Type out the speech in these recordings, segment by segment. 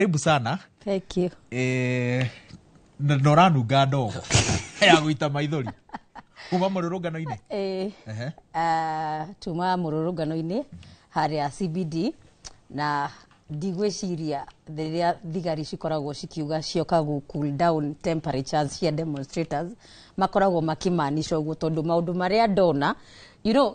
Karibu sana. Thank you. Na ũranunga ndogo ya gũita maithori kuma mũrũrũngano-inĩ. Eh, tuma mũrũrũngano-inĩ harĩa CBD, na ndigwĩciria rĩrĩa thigari cikoragwo cikiuga cioka gũ cool down temperatures cia demonstrators makoragwo makĩmaanisha ũguo, tondũ maũndũ marĩa ndona,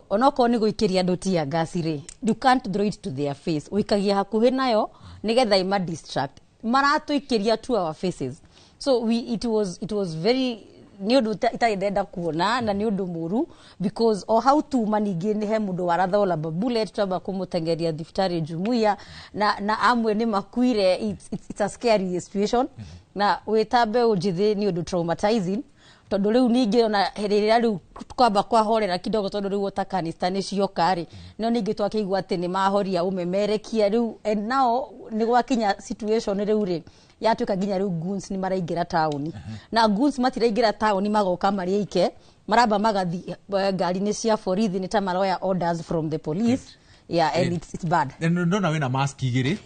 onokorwo nĩ gũikĩria andũ tear gas rĩ, you can't throw it to their face, ũikagia hakuhĩ nayo nĩgetha ima distract. Maratũikĩria to our faces, so we, it was very, nĩ ũndũ itarĩ ndenda kuona na nĩ ũndũ mũru, because o hau tuma ningĩ nĩ he mũndũ waratha rubber bullet, twamba kũmũtengeria thibitarĩ Jumuiya, na amwe nĩ makuire. It's a scary situation, na wĩta mbeũ njĩthĩ nĩ ũndũ traumatizing, tondũ rĩu ningĩ ona rĩrĩa rĩu kwamba kwahorera kidogo, tondũ rĩu ota kanista nĩ cioka rĩ, no ningĩ twakĩigua atĩ nĩ mahoria ũmemerekia rĩu, and now nĩ gwakinya situation rĩu rĩ yatuĩka nginya rĩu goons nĩ maraingĩra taũni, na goons matiraingĩra taũni magoka marĩ aike, maramba magathi ngari-inĩ cia borithi, nĩ ta maroya orders from the police. Yeah, and it's bad. Ndona wĩna mask igĩrĩ.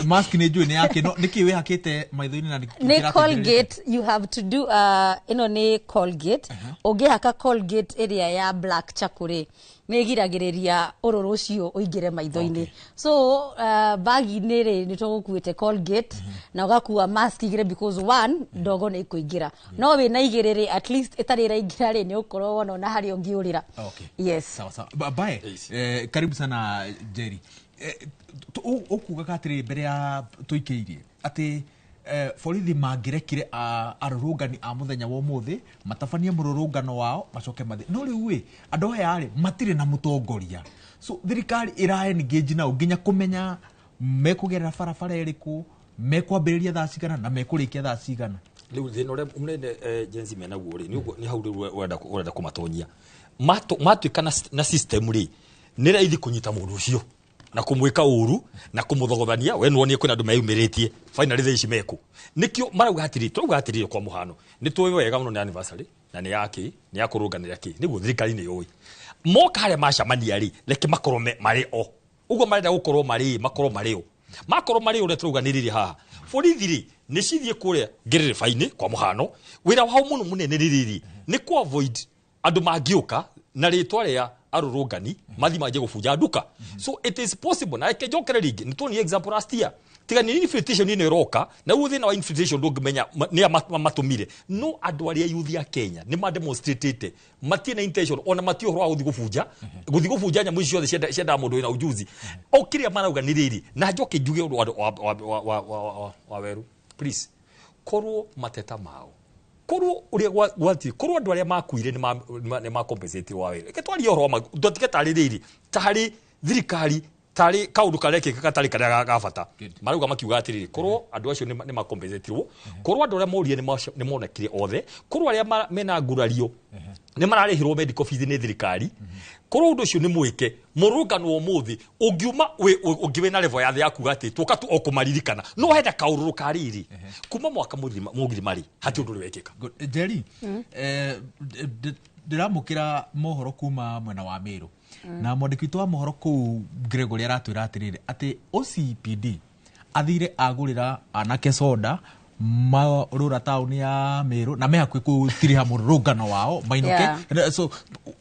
Mask nĩ njũĩ nĩ yake, no nĩkĩ wĩhakĩte maitho-inĩ na nĩ Colgate. You have to do, ĩno nĩ Colgate. Ũngĩhaka Colgate ĩrĩa ya black charcoal rĩ, nĩ ĩgiragĩrĩria ũrũrũ ũcio ũingĩre maitho-inĩ. So bagi-inĩ rĩ, nĩ tũgũkuĩte Colgate na ũgakua mask igĩrĩ, because one ndogo nĩ ĩkũingĩra, no wĩna igĩrĩ rĩ, at least ĩtarĩ ĩraingĩra rĩ, nĩ ũkorwo wona ona harĩa ũngĩũrĩra. Yes. Sawa sawa. Bae, karibu sana Jerry. Ũkugaga atĩrĩ mbere ya tũikĩirie atĩ borithi mangĩrekire arũrũngani a mũthenya wa ũmũthĩ matabanie mũrũrũngano wao macoke mathi, no rĩu ĩ andũ aya rĩ matirĩ na mũtongoria, so thirikari ĩra engage nao nginya kũmenya mekũgerera barabara ĩrĩkũ, mekwambĩrĩria thaa cigana na mekũrĩkia thaa cigana. Rĩu thĩna ũrĩa mũnene Gen Z menaguo rĩ, nĩ ũguo- nĩ hau rĩu ũrenda kũmatonyia. Matuĩka na system rĩ, nĩ raithi kũnyita mũndũ ũcio na kũmwĩka ũru na kũmũthogothania. We nĩwonie kwĩna andũ meyumĩrĩtie finally thaa ici mekũ nĩkĩo marauga atĩrĩ, tũrauga atĩrĩrĩ, kwa mũhano nĩ tũĩ wega mũno nĩ anniversary na nĩ ya kĩ, nĩ ya kũrũnganĩra kĩ, nĩguo thirikari nĩ yũĩ moka harĩa macamania rĩ, reke makorwo marĩ o ũguo marenda gũkorwo marĩ, makorwo marĩ o makorwo marĩ ũrĩa tũrauga nĩ rĩrĩ haha borithi rĩ nĩ cithiĩ kũrĩa ngerereba-inĩ. Kwa mũhano wĩra wao mũno mũnene nĩ rĩrĩ, nĩ kũ avoid andũ mangĩũka na rĩtwa rĩa arũrũngani mathi manjie gũbunja nduka. So it is possible, na reke njokere rĩngĩ, nĩ tuonire example last year, tiga nĩ infiltration ĩno ĩroka, na rĩu thĩna wa infiltration ndũngĩmenya nĩ a matũmire, no andũ arĩa youth ya Kenya nĩ mademonstratĩte matirĩ na intention ona matirĩ ũhoro wa gũthiĩ gũbunja nyamũ ici ciothe ciendaga mũndũ wĩna ujuzi. O kĩrĩa marauga nĩ rĩrĩ, na njoke njuge ũndũ wa weru, please, korwo mateta mao, korwo ũrĩa gwathiĩ, korwo andũ arĩa makuire nĩ ma compensate wa wĩra, reke twarie ũhoro wa tũtige tarĩ rĩrĩ tarĩ thirikari tarĩ kaũndũ karekĩka gatarĩ karĩa ga bata. Marauga makiuga atĩrĩrĩ, korwo andũ acio nĩ ma compensatirwo, korwo andũ arĩa morire nĩ monekire othe, korwo arĩa mena ngurario nĩ mararĩhĩrwo medical fees nĩ thirikari, korwo ũndũ ũcio nĩ mwĩke, mũrũngano wa ũmũthĩ ũngiuma ũngĩ wĩna level ya thĩ ya kuga atĩ tũka tu o kũmaririkana, no hena kaũrũrũ ka rĩrĩ kuma mwaka mũgima mũgima rĩ, hatirĩ ũndũ ũrĩ wekĩka. Good. Jerry, ndĩramũkĩra mohoro kuma mwena wa Meru, na mwandĩki witũ wa mohoro kũu Gregory aratwĩra atĩrĩrĩ, atĩ OCPD athire agũrĩra anake soda marũra taũni ya Meru na me hakuhĩ gũtiriha mũrũrũngano wao mainũke. So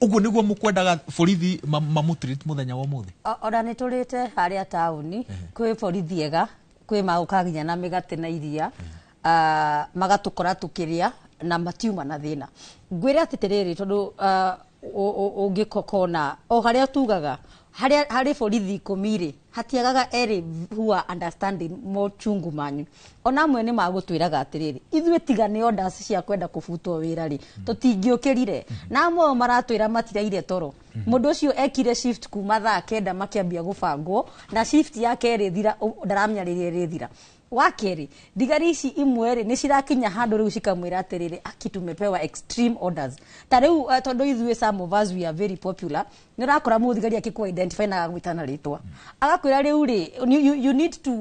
ũguo nĩguo mũkwendaga borithi mamũtreat mũthenya wa ũmũthĩ? Ona nĩ tũrĩte harĩa taũni, kwĩ borithi ega, kwĩ magũka nginya na mĩgate na iria. Ah, magatũkora tũkĩrĩa na matiuma na thĩna. Ngwĩre atĩ tĩrĩrĩ, tondũ ũngĩkokona o harĩa tugaga harĩa harĩ borithi 10 rĩ, hatiagaga erĩ who are understanding mochungu manyu. Ona amwe nĩ magũtwĩraga atĩrĩrĩ, ithuĩ tiga nĩ orders cia kwenda kũbutwo wĩra rĩ, tũtingĩũkĩrire. Na amwe ao maratwĩra matiraire toro. Mũndũ ũcio ekire shift kuma thaa 9 makĩambia gũbangwo, na shift yake ĩrĩthira ndaramenya rĩrĩa ĩrĩthira. Wa kerĩ, thigari ici imwe rĩ, nĩ cirakinya handũ rĩu cikamwĩra atĩrĩrĩ, aki tumepewa extreme orders. Ta rĩu tondũ ithuĩ, some of us, we are very popular, nĩ ũrakora mũthigari akĩkũ identify na agagwĩta na rĩtwa, agakwĩra rĩu rĩ, you need to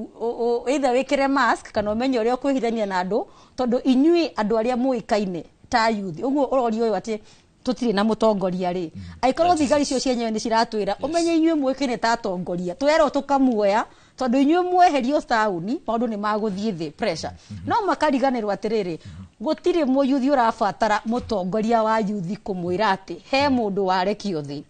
either wĩkĩre mask kana ũmenye ũrĩa ũkwĩhithania na andũ, tondũ inyuĩ andũ arĩa mũĩkaine ta youth. Ũguo ũroria ũyũ atĩ tũtirĩ na mũtongoria rĩ, angĩkorwo thigari icio cienyewe nĩ ciratwĩra ũmenye inyuĩ mũĩkaine ta atongoria, twerwo tũkamuoya. Tondũ inyuĩ mweherio taũni, maũndũ nĩ magũthiĩ thĩ, pressure. No makariganĩrwo atĩrĩrĩ, gũtirĩ mũyuthi ũrabatara mũtongoria wa yuthi kũmwĩra atĩ he mũndũ warekio thĩ.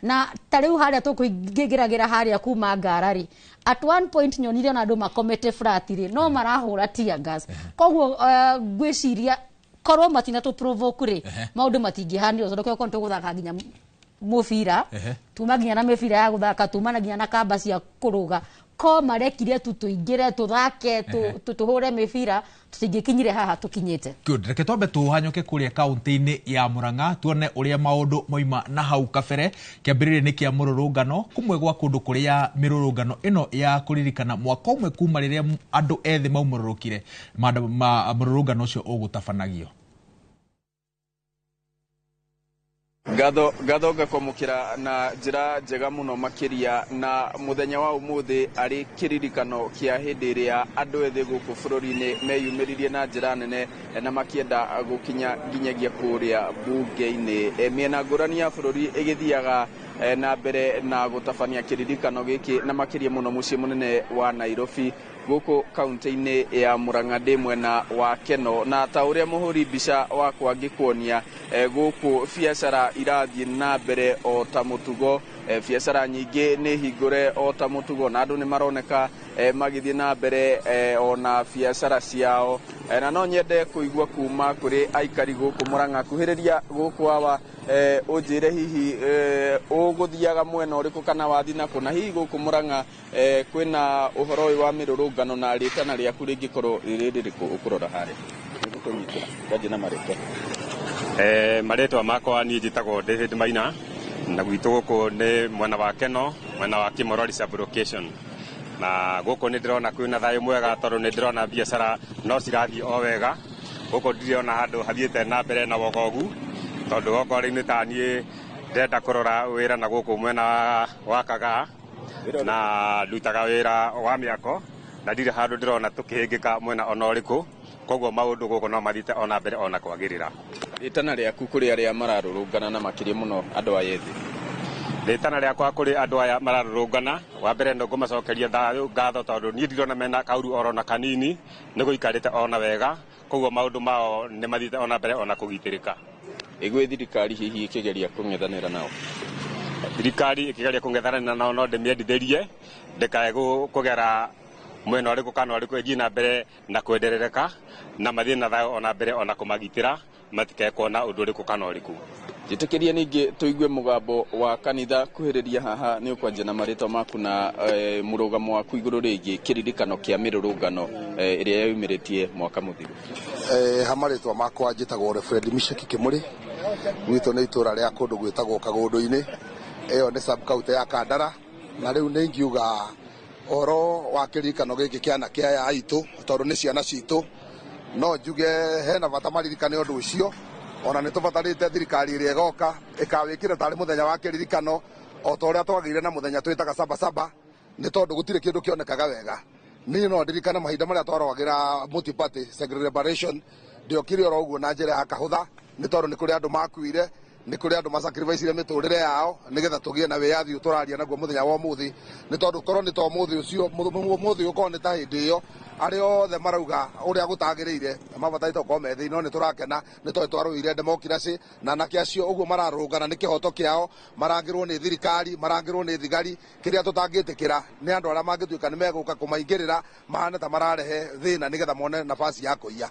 Na ta rĩu harĩa tũkũingĩragĩra harĩa kuma ngara rĩ, at one point nyonire ona andũ makomete flat rĩ, no marahũra tear gas. Koguo ngwĩciria korwo matina tũ provoke rĩ, maũndũ matingĩhanire, tondũ korwo tũgũthaka nginya mũbira, tuma nginya na mĩbira ya gũthaka, tuma na nginya na kamba cia kũrũga, ko marekire tu tũingĩre, tũthake, tũhũre mĩbira, tũtingĩkinyire haha tũkinyĩte. Good. Reke twambe tũhanyũke kũrĩa kaunti-inĩ ya Murang'a, tuone ũrĩa maũndũ moima na hau kabere. Kĩambĩrĩria nĩ kĩa mũrũrũngano kũmwe gwa kũndũ kũrĩa mĩrũrũngano ĩno ya kũririkana mwaka ũmwe kuma rĩrĩa andũ ethĩ maumũrũrũkire, mũrũrũngano ũcio ũgũtabanagio. Ngatho, ngatho ngakwamũkĩra na njĩra njega mũno makĩria. Na mũthenya wa ũmũthĩ arĩ kĩririkano kĩa hĩndĩ ĩrĩa andũ ethĩ gũkũ bũrũri-inĩ meyumĩririe na njĩra nene na makĩenda gũkinya nginyagia kũrĩa mbunge-inĩ. Mĩena ngũrani ya bũrũri ĩgĩthiaga na mbere na gũtabania kĩririkano gĩkĩ, na makĩria mũno mũciĩ mũnene wa Nairobi. Gũkũ kaunti-inĩ ya Murang'a ndĩ mwena wa Keno, na ta ũrĩa mũhũri mbica wakwa ngĩkuonia, gũkũ biacara irathiĩ na mbere o ta mũtugo. Biacara nyingĩ nĩ hingũre o ta mũtugo, na andũ nĩ maroneka magĩthiĩ na mbere ona biacara ciao. Na no nyende kũigua kuma kũrĩ aikari gũkũ Murang'a. Kuhĩrĩria gũkũ awa, ũnjĩre hihi ũgũthiaga mwena ũrĩkũ kana wathiĩ nakũ, na hihi gũkũ Murang'a kwĩna ũhoro ũyũ wa mĩrũrũngano, na rĩtana rĩaku rĩngĩkorwo rĩrĩ rĩrĩkũ ũkũrora harĩa nĩgũkũnyitĩra nganjĩ na marĩtwa. Marĩtwa makwa niĩ njĩtagwo David Maina, na gwitũ gũkũ nĩ mwena wa Keno, mwena wa Kimorori sub-location. Na gũkũ nĩ ndĩrona kwĩna thayũ mwega, tondũ nĩ ndĩrona biacara no cirathiĩ o wega. Gũkũ ndirona handũ hathiĩte na mbere na wogogu, tondũ okorwo rĩu nĩ ta niĩ ndĩrenda kũrora wĩra na gũkũ mwena wa Kagaa, na ndutaga wĩra wa mĩako, na ndirĩ handũ ndĩrona tũkĩhĩngĩka mwena ona ũrĩkũ. Koguo maũndũ gũkũ no mathiĩte ona mbere ona kwagĩrĩra. Rĩtana rĩaku kũrĩ arĩa mararũrũngana, na makĩria mũno andũ aya ethĩ? Rĩtana rĩakwa kũrĩ andũ aya mararũrũngana, wa mbere nĩ ngũmacokeria thayũ ngatho, tondũ niĩ ndirona mena kauru orona kanini, nĩ gũikarĩte ona wega. Koguo maũndũ mao nĩ mathiĩte ona mbere ona kũgitĩrĩka. Ĩgwĩ thirikari hihi ĩkĩgeria kũng'ethanĩra nao? Thirikari ĩkĩgeria kũng'ethanĩra nao, no ndĩmĩendithĩrie ndĩkae kũgera mwena ũrĩkũ kana ũrĩkũ, ĩthiĩ na mbere na kwenderereka na mathiĩ na thayũ ona mbere ona kũmagitĩra, matikae kuona ũndũ ũrĩkũ kana ũrĩkũ. Njĩtĩkĩria ningĩ tũigue mũgambo wa kanitha. Kuhĩrĩria haha, nĩ ũkwanjia na marĩtwa maku na mũrũgamo waku igũrũ rĩgiĩ kĩririkano kĩa mĩrũrũngano ĩrĩa yumĩrĩtie mwaka mũthiru. Ha marĩtwa makwa njĩtagwo Reverend Misheki Kimuri. Gwitũ nĩ itũra rĩa kũndũ gwĩtagwo Kagũndũ-inĩ, ĩyo nĩ sub county ya Kandara. Na rĩu nĩ ingiuga ũhoro wa kĩririkano gĩkĩ kĩa anake aya aitũ, tondũ nĩ ciana citũ, no njuge hena bata maririkane ũndũ ũcio. Ona nĩ tũbatarĩte thirikari ĩrĩa ĩgoka ĩkawĩkĩra tarĩ mũthenya wa kĩririkano, o ta ũrĩa twagĩire na mũthenya twĩtaga Saba Saba, nĩ tondũ gũtirĩ kĩndũ kĩonekaga wega. Niĩ no ndirikane mahinda marĩa twarũagĩra multi-party liberation, ndĩokire oro ũguo na njĩra ya kahũtha, nĩ tondũ nĩ kũrĩ andũ makuire, nĩ kũrĩ andũ masacrificire mĩtũrĩre yao nĩgetha tũgĩe na wĩyathi ũyũ tũraria naguo mũthenya wa ũmũthĩ. Nĩ tondũ korwo nĩ ta ũmũthĩ ũcio, ũmũthĩ ũkorwo nĩ ta hĩndĩ ĩyo, arĩa othe marauga ũrĩa gũtagĩrĩire mabatarĩte gũkorwo me thĩinĩ. No nĩ tũrakena nĩ tondũ twarũire democracy, na anake acio ũguo mararũngana nĩ kĩhoto kĩao, marangĩrwo nĩ thirikari, marangĩrwo nĩ thigari. Kĩrĩa tũtangĩtĩkĩra nĩ andũ arĩa mangĩtuĩka nĩ megũka kũmaingĩrĩra, mahane ta mararehe thĩna nĩgetha mone nafasi ya kũiya.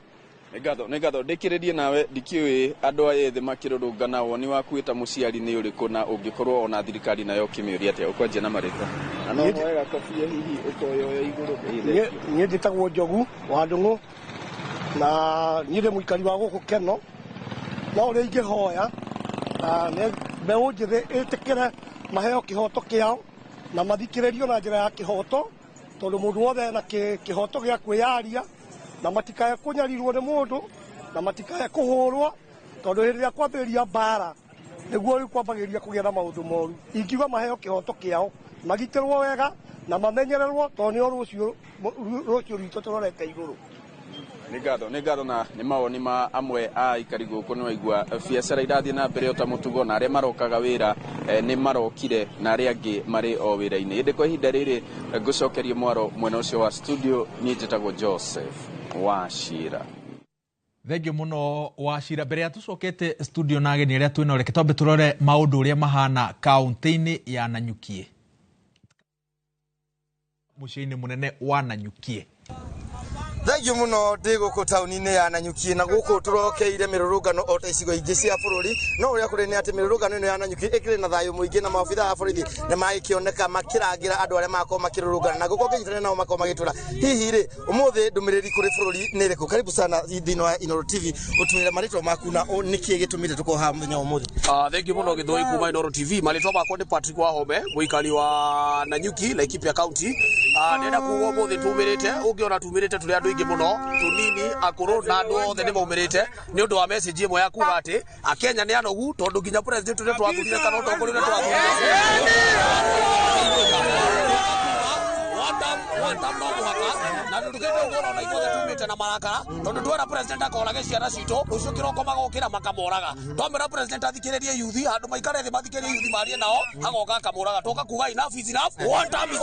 Nĩ ngatho, nĩ ngatho. Ndĩkĩrĩrie nawe, ndikĩũĩ andũ aya ethĩ makĩrũrũngana, woni waku wĩ ta mũciari nĩ ũrĩkũ, na ũngĩkorwo ona thirikari nayo ũkĩmĩũria atĩa? Ũkwanjia na marĩtwa, na no hoe gakobia hihi ũkoyoya igũrũ. Niĩ njĩtagwo Njogu wa Ndũng'ũ, na niĩ ndĩ mũikari wa gũkũ Keno. No ũrĩa ingĩhoya nĩ mbeũ njĩthĩ ĩtĩkĩre maheo kĩhoto kĩao na mathikĩrĩrio na njĩra ya kĩhoto, tondũ mũndũ wothe ena kĩhoto gĩa kwĩyaria, na matikae kũnyarirwo nĩ mũndũ, na matikae kũhũrwo, tondũ hĩndĩ ĩrĩa kwambĩrĩria mbara nĩguo rĩu kwambagĩrĩria kũgĩa na maũndũ moru. Ingiuga maheo kĩhoto kĩao, magitĩrwo wega na mamenyererwo, tondũ nĩo rũciũ, rũciũ rwitũ tũrorete igũrũ. Nĩ ngatho na nĩ mawoni ma amwe a aikari gũkũ. Nĩ waigua biacara irathiĩ na mbere o ta mũtugo, na arĩa marokaga wĩra nĩ marokire, na arĩa angĩ marĩ o wĩra-inĩ. Ĩndĩ kwa ihinda rĩrĩ ngũcokerie mwaro mwena ũcio wa studio. Niĩ njĩtagwo Joseph Wachira. Thengiũ mũno, Wacira. Mbere ya tũcokete studio na ageni arĩa twĩnao, reke twambe tũrore maũndũ ũrĩa mahana kaũntĩ-inĩ ya Nanyukie, mũciĩ-inĩ mũnene wa Nanyukie. Thengiũ mũno. Ndĩ gũkũ taũni-inĩ ya Nanyuki, na gũkũ tũrokeire mĩrũrũngano o ta icigo ingĩ cia bũrũri, no ũrĩa kũrĩ nĩ atĩ mĩrũrũngano ĩno ya Nanyuki ĩkĩrĩ na thayũ mũingĩ, na maobitha a borithi nĩ magĩkĩoneka makĩrangĩra andũ arĩa makorwo makĩrũrũngana, na gũkorwo ngĩnyitanĩra nao makorwo magĩtũra. Hihi rĩ, ũmũthĩ ndũmĩrĩri kũrĩ bũrũri nĩ ĩrĩkũ? Karibu sana thĩinĩ wa Inooro TV, ũtwĩre marĩtwa maku na nĩkĩĩ gĩtũmĩte tũkorwo haha mũthenya wa ũmũthĩ. Thengiũ mũno, Gĩthũi, kuma Inooro TV. Marĩtwa makwa nĩ Patrick Wahome, mũikari wa Nanyuki, Laikipia County. Ndĩrenda kuga ũmũthĩ tumĩrĩte, ũngĩona tumĩrĩte tũrĩ andũ aingĩ mũno, tũnini, akũrũ na andũ othe nĩ maumĩrĩte nĩ ũndũ wa message ĩmwe ya kuga atĩ Akenya nĩ anogu, tondũ nginya president ũrĩa twathurire kana ũtongoria ũrĩa twathurire one term no mũhaka, na ndũkĩte ũguo ũrona ithuothe tumĩte na marakara, tondũ twera president akorage ciana citũ, rũciũ kĩroko magokĩra makamũraga. Twamwĩra president athikĩrĩrie yuthi, handũ maikare thĩ mathikĩrĩrie yuthi marie nao, agoka akamũraga. Tũka kuga enough is enough, one term is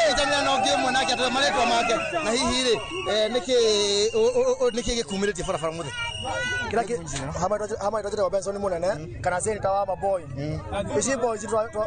Nyitanĩra na ũngĩ ũmwe nake atwĩre marĩtwa make, na hihi rĩ, nĩkĩ gĩkumĩrĩtie barabara mũthĩ. Hama njĩtagwo Benson Mũnene kana senator wa maboi. Ici boys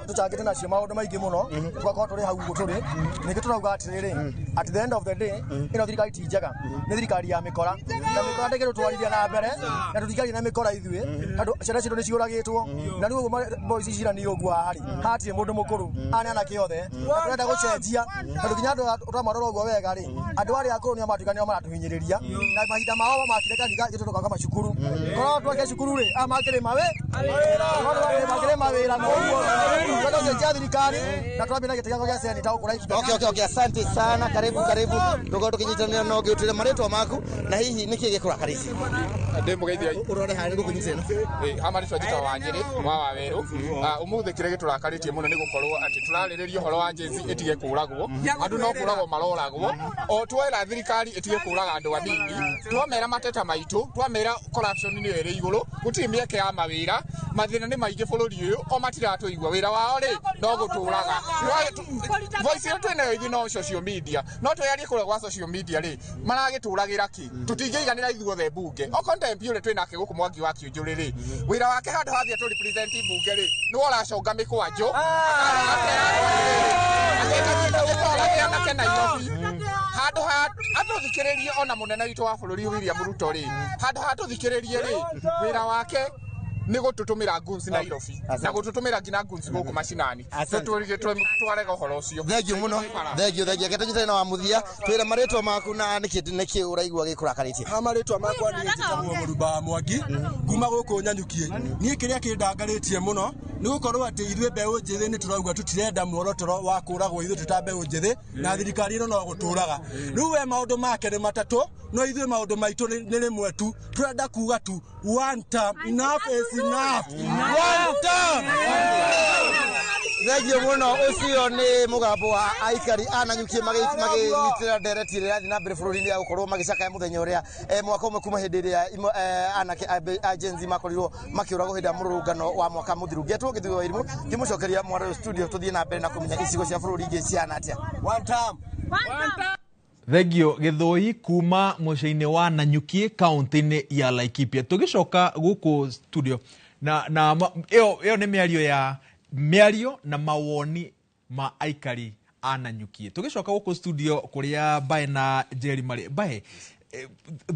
tũchangĩte nacio maũndũ maingĩ mũno, tũgakorwo tũrĩ hau ũguo tũrĩ. Ningĩ tũrauga atĩrĩrĩ, at the end of the day ĩno thirikari ti njega, nĩ thirikari ya mĩkora, na mĩkora ndĩngĩtũtwarithia na mbere, na tũtingĩaria na mĩkora ithuĩ, tondũ ciana citũ nĩ ciũragĩtwo. Na rĩu ũguo boys ici cirani ũguo haha rĩ, hatirĩ mũndũ mũkũrũ, aya nĩ anake othe, na tũrenda gũcenjia, tondũ nginya andũ twamarora ũguo wega rĩ, andũ arĩa akũrũ nĩo matuĩka nĩo maratũhinyĩrĩria, na mahinda mao makire kanitha, ithuĩ tũgoka macukuru. Korwo twake cukuru rĩ, aya makĩrĩ mawĩ makĩrĩ mawĩra, na ũguo tũrenda gũcenjia thirikari, na twambie na gĩtĩ gĩakwa gĩa seneta gũkũ Laikipia. Okay, asante sana. Karibu, karibu. Tukorwo tukinyitanĩra na ũngĩ, ũtwĩre marĩtwa maku na hihi nĩkĩ gĩkũrakarĩtie. Ndĩ mũgeithia. Ũrore harĩa nĩgũkũnyitĩra. Ha marĩtwa njĩtagwo Wanjĩrĩ wa Wawerũ. Ũmũthĩ kĩrĩa gĩtũrakarĩtie mũno nĩ gũkorwo atĩ tũrarĩrĩria ũhoro wa Gen Z ĩtige kũragwo. Andũ no kũragwo maroragwo. O twera thirikari ĩtige kũraga andũ anini, twamera mateta maitũ, twamera corruption nĩyo ĩrĩ igũrũ, gũtirĩ mĩeke ya mawĩra, mathĩna nĩ maingĩ bũrũri ũyũ, o matiratũigua. Wĩra wao rĩ no gũtũraga. Voice ĩyo twĩnayo ithuĩ no social media, no twĩarie kũrĩa gwa social media rĩ, maragĩtũragĩra kĩ? Tũtingĩiganĩra ithuothe mbunge. Okorwo nĩ ta MP ũrĩa twĩnake gũkũ Mwangi wa Kĩũnjũrĩ rĩ, wĩra wake handũ hathiĩ atũ represent mbunge rĩ, nĩwe ũraconga mĩkwanjũ, akera anake Nairobi, handũ ha atũthikĩrĩrie. Ona mũnene witũ wa bũrũri William Ruto rĩ, handũ ha atũthikĩrĩrie rĩ, wĩra wake nĩ gũtũtũmĩra goons Nairobi na gũtũtũmĩra nginya goons gũkũ macinani. Twarega ũhoro ũcio. Thengiũ mũno, thengiũ, thengiũ. Reke tũnyitane na wa mũthia, twĩre marĩtwa maku na nĩkĩ ũraigua gĩkũrakarĩtie. Ha marĩtwa makwa niĩ njĩtagwo Mũrumba wa Mwangi, kuma gũkũ Nyanyukie. Niĩ kĩrĩa kĩndangarĩtie mũno nĩ gũkorwo atĩ ithuĩ mbeũ njĩthĩ nĩ tũrauga tũtirenda muorotoro wa kũragwo ithuĩ twĩ ta mbeũ njĩthĩ, na thirikari ĩno no gũtũraga. Rĩu we maũndũ make nĩ matatũ, no ithuĩ maũndũ maitũ nĩ rĩmwe tu. Tũrenda kuga tu one term, enough is enough, one term. Thengiũ mũno. Ũcio nĩ mũgambo wa aikari a Nanyuki magĩnyitĩra ndereti ĩrĩa ĩrathiĩ na mbere bũrũri-inĩ ya gũkorwo magĩcakaya mũthenya ũrĩa mwaka ũmwe kuma hĩndĩ ĩrĩa anake a Gen Z makorirwo makĩũragwo hĩndĩ ya mũrũrũngano wa mwaka mũthiru. Ngetwo Gĩthui wa Irimũ, ngĩmũcokeria mwaro studio, tũthiĩ na mbere na kũmenya icigo cia bũrũri ingĩ ciana atĩa. One term. Thengio, Gĩthũi, kuma mũciĩ-inĩ wa Nanyuki, kaũntĩ-inĩ ya Laikipia. Tũgĩcoka gũkũ studio na ĩyo nĩ mĩario ya mĩario na mawoni ma aikari a Nanyuki. Tũgĩcoka gũkũ studio kũrĩa Mbae na Njeri marĩ. Mbae,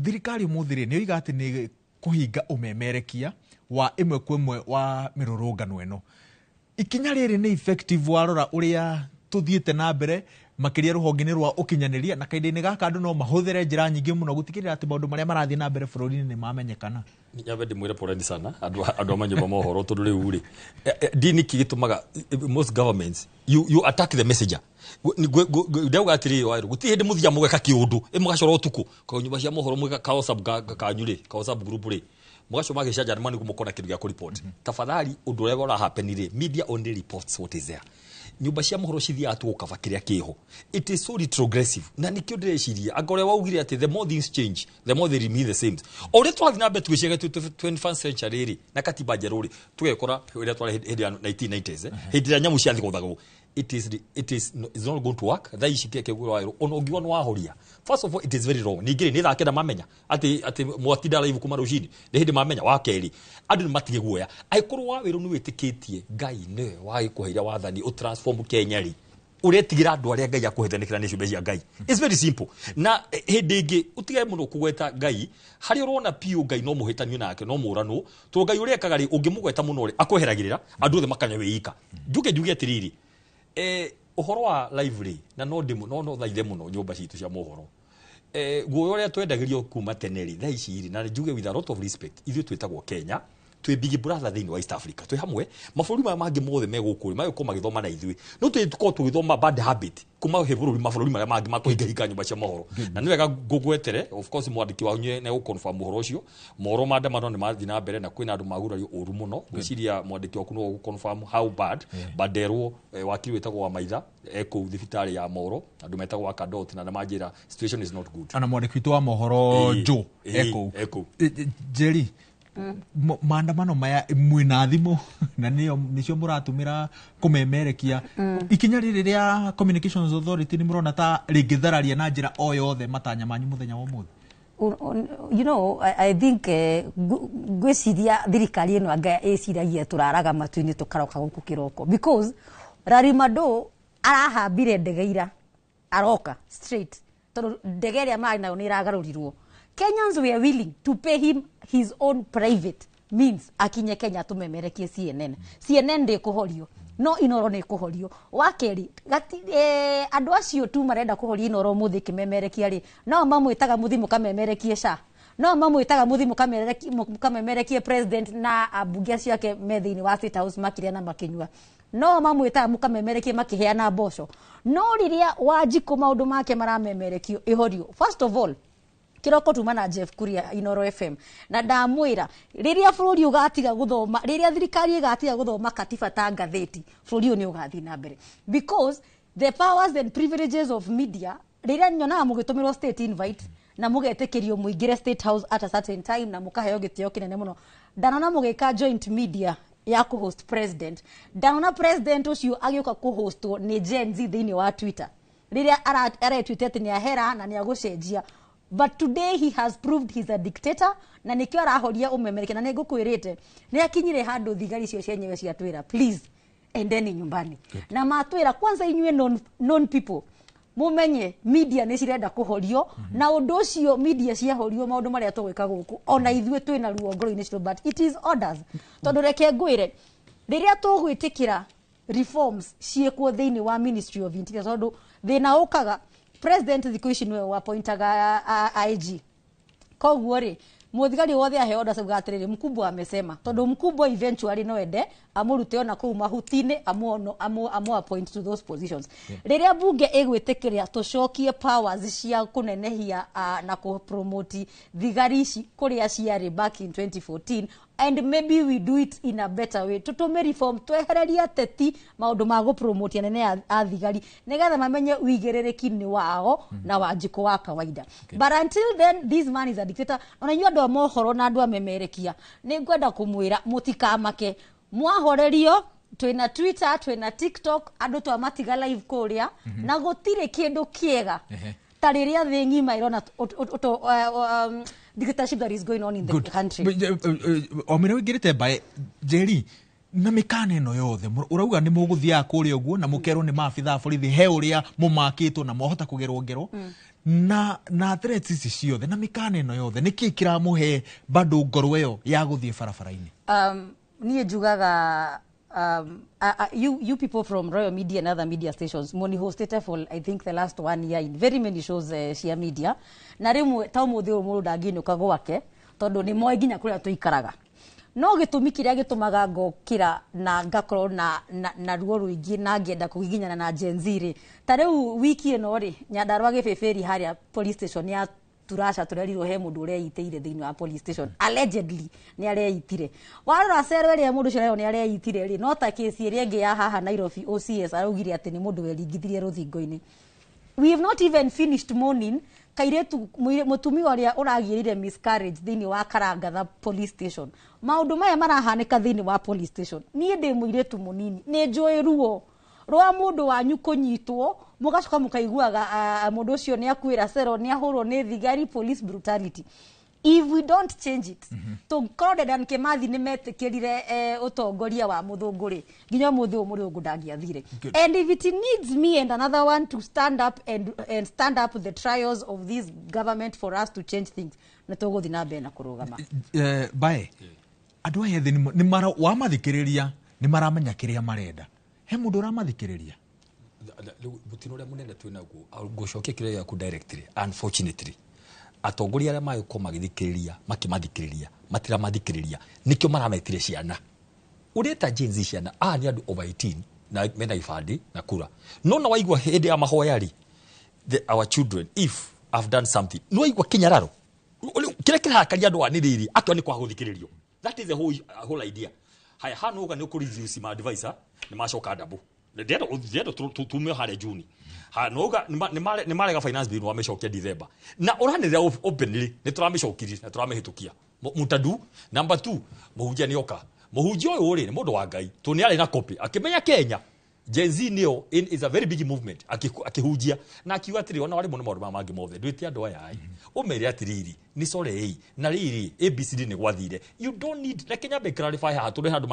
thirikari ũmũthĩ rĩ, nĩ yoiga atĩ nĩ kũhinga ũmemerekia wa ĩmwe kwa ĩmwe wa mĩrũrũngano ĩno. Ikinya rĩrĩ nĩ effective warora ũrĩa tũthiĩte na mbere makĩria rũhonge-inĩ rwa ũkinyanĩria, na kahinda-inĩ gaka andũ no mahũthĩre njĩra nyingĩ mũno gũtigĩrĩra atĩ maũndũ marĩa marathiĩ na mbere bũrũri-inĩ nĩ mamenyekana? Nyambe ndĩmwĩre poleni sana andũ a manyũmba mohoro, tondũ rĩu rĩ, ndini kĩ gĩtũmaga most governments you attack the messenger. Ndauga atĩrĩrĩ, Waĩrũ, gũtirĩ hĩndĩ mũthiaga mũgeka kĩũndũ ĩ mũgacora ũtukũ ka nyũmba cia mohoro, mwĩka ka WhatsApp kanyu rĩ, ka WhatsApp group rĩ, mũgacoka magĩcanjana nĩguo mũkona kĩndũ gĩa kũreport. Tafadhali, ũndũ ũrĩa ũra happen rĩ, media only reports what is there. Nyũmba cia mohoro cithiaga tu gũkaba kĩrĩa kĩho. It is so retrogressive, na nĩkĩo ndĩreciria anga ũrĩa waugire atĩ the more things change, the more they remain the same. O ũrĩa tũrathiĩ na mbere tũgĩciaga 21st century rĩ, na katiba njerũ rĩ, tũgekora ũrĩa twarĩ hĩndĩ ya 1990s, hĩndĩ ĩrĩa nyamũ ciathigũthagwo. It is it's not going to work. Thaa ici keke gwĩra ona ũngiuga nĩ wahoria, first of all, it is very wrong. Ningĩ rĩ, nĩ thaa 9 mamenya atĩ mwatinda live kuma rũcinĩ, nĩ hĩndĩ mamenya. Wa kerĩ, andũ nĩ matige guoya. Angĩkorwo wa wĩrũ nĩ wĩtĩkĩtie Ngai nĩwe wagĩkũheire wathani ũtransform Kenya rĩ, ũretigĩra andũ arĩa Ngai akũhete nĩkĩra nĩ ciũmbe cia Ngai. It's very simple. Na hĩndĩ ĩngĩ ũtige mũno kũgweta Ngai harĩa ũrona piũ Ngai no mũhĩtanio nake, no mũranwo, tondũ Ngai ũrĩa ekaga rĩ, ũngĩmũgweta mũno rĩ, akweheragĩrĩra andũ othe makanya wĩika. Njuke njuge atĩrĩrĩ, ũhoro wa live rĩ, na no ndĩmũ no thaithe mũno nyũmba citũ cia mohoro, guoya ũrĩa twendagĩrio kuma tene rĩ, thaa ici rĩ, na njuge with a lot of respect, ithuĩ twĩtagwo Kenya, twĩ big brother thĩinĩ wa East Africa, twĩ hamwe. Mabũrũri maya mangĩ mothe me gũkũ rĩ, magĩkorwo magĩthoma na ithuĩ, no tũkorwo tũgĩthoma bad habit kuma he bũrũri mabũrũri marĩa mangĩ makũhingahinga nyũmba cia mohoro. Na nĩ wega ngũgwetere, of course mwandĩki wanyu nĩ gũconfirm ũhoro ũcio. Mohoro maandamano nĩ mathiĩ na mbere na kwĩna andũ magurario ũru mũno. Ngwĩciria mwandĩki waku no gũconfirm how bad, but nderwo wakiri wĩtagwo wa Maitha ekũu thibitarĩ ya Moro, andũ metagwo Akadot, na nĩmanjĩra situation is not good. Ana mwandĩki witũ wa mohoro Joe ekũu. Ekũu. Jerry, maandamano maya mwĩna thimũ na nĩyo nĩcio mũratũmĩra kũmemerekia. Ikinya rĩrĩ rĩa Communications Authority nĩ mũrona ta rĩngĩthararia na njĩra o yothe matanya manyu mũthenya wa ũmũthĩ? I think ngwĩciria thirikari ĩno anga ĩciragia tũraraga matu-inĩ tũkaroka gũkũ kĩroko, because Larry Madowo arahambire ndege ira, aroka straight tondũ ndege ĩrĩa marĩ nayo nĩ ĩragarũrirwo. Kenyans were willing to pay him his own private means akinye Kenya tũmemerekie CNN. CNN ndĩkũhorio, no Inoro nĩ ĩkũhorio. Wa kerĩ, andũ acio tu marenda kũhoria Inoro ũmũthĩ ĩkĩmemerekia rĩ, no mamwĩtaga mũthiĩ mũkamemerekie SHA, no mamwĩtaga mũthiĩ mũkamemerekie president na ambunge acio ake me thĩinĩ wa State House makĩrĩa na makĩnyua, no mamwĩtaga mũkamemerekie makĩheana mboco. No rĩrĩa Wanjikũ maũndũ make maramemerekio, ĩhorio. First of all, kiroko tuma na Jeff Kuria Inoro FM na ndamwĩra rĩrĩa bũrũri ũgatiga gũthoma, rĩrĩa thirikari ĩgatiga gũthoma katiba ta ngathĩti, bũrũri ũyũ nĩ ũgathiĩ na mbere, because the powers and privileges of media, rĩrĩa nyonaga mũgĩtũmĩrwo state invite na mũgetĩkĩrio mũingĩre State House at a certain time na mũkaheo gĩtĩo kĩnene mũno, ndanona mũgĩka joint media ya kũhost president, ndanona president ũcio agĩũka kũhostwo nĩ Gen Z thĩinĩ wa Twitter rĩrĩa aretuĩte atĩ nĩ ahera na nĩ agũcenjia. But today he has proved he's a dictator, na nĩkĩo arahoria ũmemereke. Na nĩ ngũkwĩrĩte nĩ akinyire handũ thigari icio cienyewe ciatwĩra, "Please, endeni nyumbani." Na matwĩra kwanza inyuĩ known people mumenye media nĩ cirenda kũhorio, na ũndũ ũcio media ciahorio, maũndũ marĩa tũgwĩka gũkũ, ona ithuĩ twĩna ruo ngoro-inĩ citũ, but it is orders. Tondũ reke ngwĩre, rĩrĩa tũgwĩtĩkĩra reforms ciĩkwo thĩinĩ wa Ministry of Interior, tondũ thĩna ũkaga president thikũ ici nĩwe wapointaga IG, koguo rĩ, mũthigari wothe aheo orders auga atĩrĩrĩ, "Mkubwa amesema," tondũ mkubwa eventually no ende amũrute ona kũu mahuti-inĩ, amu appoint to those positions. Rĩrĩa bunge ĩgwĩtĩkĩria tũcokie powers cia kũnenehia na kũpromote thigari ici kũrĩa ciarĩ back in 2014, and maybe we do it in a better way, tũtũme reform, twehererie ateti maũndũ ma gũpromote anene a thigari nĩgetha mamenye wĩigĩrĩrĩki nĩ wao na Wanjikũ wa kawaida. But until then, this man is a dictator. Ona inyuĩ andũ a mohoro na andũ a memerekia, nĩ ngwenda kũmwĩra mũtikamake mwahorerio. Twĩna Twitter, twĩna TikTok, andũ twamatiga live kũrĩa, na gũtirĩ kĩndũ kĩega ta rĩrĩa thĩ ng'ima ĩrona dictatorship that is going on in the Good. country. O mĩrĩa ũingĩrĩte mbae, Njeri, na mĩkana ĩno yothe ũrauga nĩ mũgũthiaga kũrĩa ũguo na mũkerwo nĩ maabitha a borithi he ũrĩa mũmakĩtwo na mwahota kũgerwo ngero na threats ici ciothe na mĩkana ĩno yothe, nĩkĩ kĩramũhe bado ngoro ĩyo ya gũthiĩ barabara-inĩ? Niĩ njugaga you people from Royal Media and other media stations moni hosted for, I think, the last one year in very many shows cia media, na rĩmwe ta ũmũthĩ ũyũ mũndũ ndangĩinũka gwake tondũ nĩ moĩ nginya kũrĩa tũikaraga. No gĩtũmi kĩrĩa gĩtũmaga ngokĩra na ngakorwo na ruo rũingĩ na ngĩenda kũgiginyana na Gen Z rĩ, ta rĩu wiki ĩno rĩ, Nyandarua gĩbĩbĩri harĩa police station ya Turasha tũrerirwo he mũndũ ũreitĩire thĩinĩ wa police station, allegedly nĩ areitire. Warora cero ĩrĩa mũndũ ũcio arerwo nĩ areitire rĩ, no ta kĩci ĩrĩa ĩngĩ ya haha Nairobi, OCS araugire atĩ nĩ mũndũ weringithirie rũthingo-inĩ. We have not even finished mourning kairetu mũtumia ũrĩa ũragĩrire miscarriage thĩinĩ wa Karangatha police station. Maũndũ maya marahanĩka thĩinĩ wa police station. Niĩ ndĩ mũirĩtu mũnini, nĩ njũĩ ruo rwa mũndũ wanyu kũnyitwo, mũgacoka mũkaiguaga mũndũ ũcio nĩ akuĩra cero, nĩ ahũrwo nĩ thigari, police brutality. If we don't change it, tũkorwo Dedan Kimathi nĩ metĩkĩrire ũtongoria wa mũthũngũ rĩ, nginya ũmũthĩ ũyũ mũrũngũ ndangĩathire. And if it needs me and another one to stand up and stand up the trials of this government for us to change things, nĩ tũgũthiĩ na mbere na kũrũgama. Bae andũ aya ethĩ nĩ wamathikĩrĩria nĩ maramenya kĩrĩa marenda. He mũndũ ũramathikĩrĩria? Rĩu mũtino ũrĩa mũnene twĩ naguo, ngũcokia kĩrĩa gĩaku directly, unfortunately atongoria arĩa magĩkorwo magĩthikĩrĩria, makĩmathikĩrĩria, matiramathikĩrĩria. Nĩkĩo marametire ciana. Ũreta Gen Z ciana, aya nĩ andũ over 18 na mena ibandĩ na kura. No na waigua hĩndĩ ya mahoya rĩ, our children, if I've done something, no waigua kĩnyararo kĩrĩa kĩrarakaria andũ aya nĩ rĩrĩ akĩo nĩ kwaga gũthikĩrĩrio. That is the whole idea. Haya, hana uga nĩ ũkũ ma advisor nĩ macoka ndambu, ndĩrenda tume harĩa Juni. Ha no uga nĩ marega finance bill wamĩcokia December na ũranĩrĩra openly nĩ tũramĩcokirie na tũramĩhĩtũkia. Mutadu number 2, mũhunjia nĩ oka. Mũhunjia ũyũ rĩ, nĩ mũndũ wa Ngai tondũ nĩ arĩ na copy akĩmenya Kenya Gen Z nĩyo is a very big movement. Akĩhunjia na akiuga atĩrĩ, ona warĩmwo nĩ maũndũ maya mangĩ mothe, ndwĩte andũ aya ĩ ũmere atĩrĩrĩ nĩ sorry ĩ na rĩrĩ ABCD nĩ gwathire. You don't need, reke nyambe clarify haha tondũ he handũ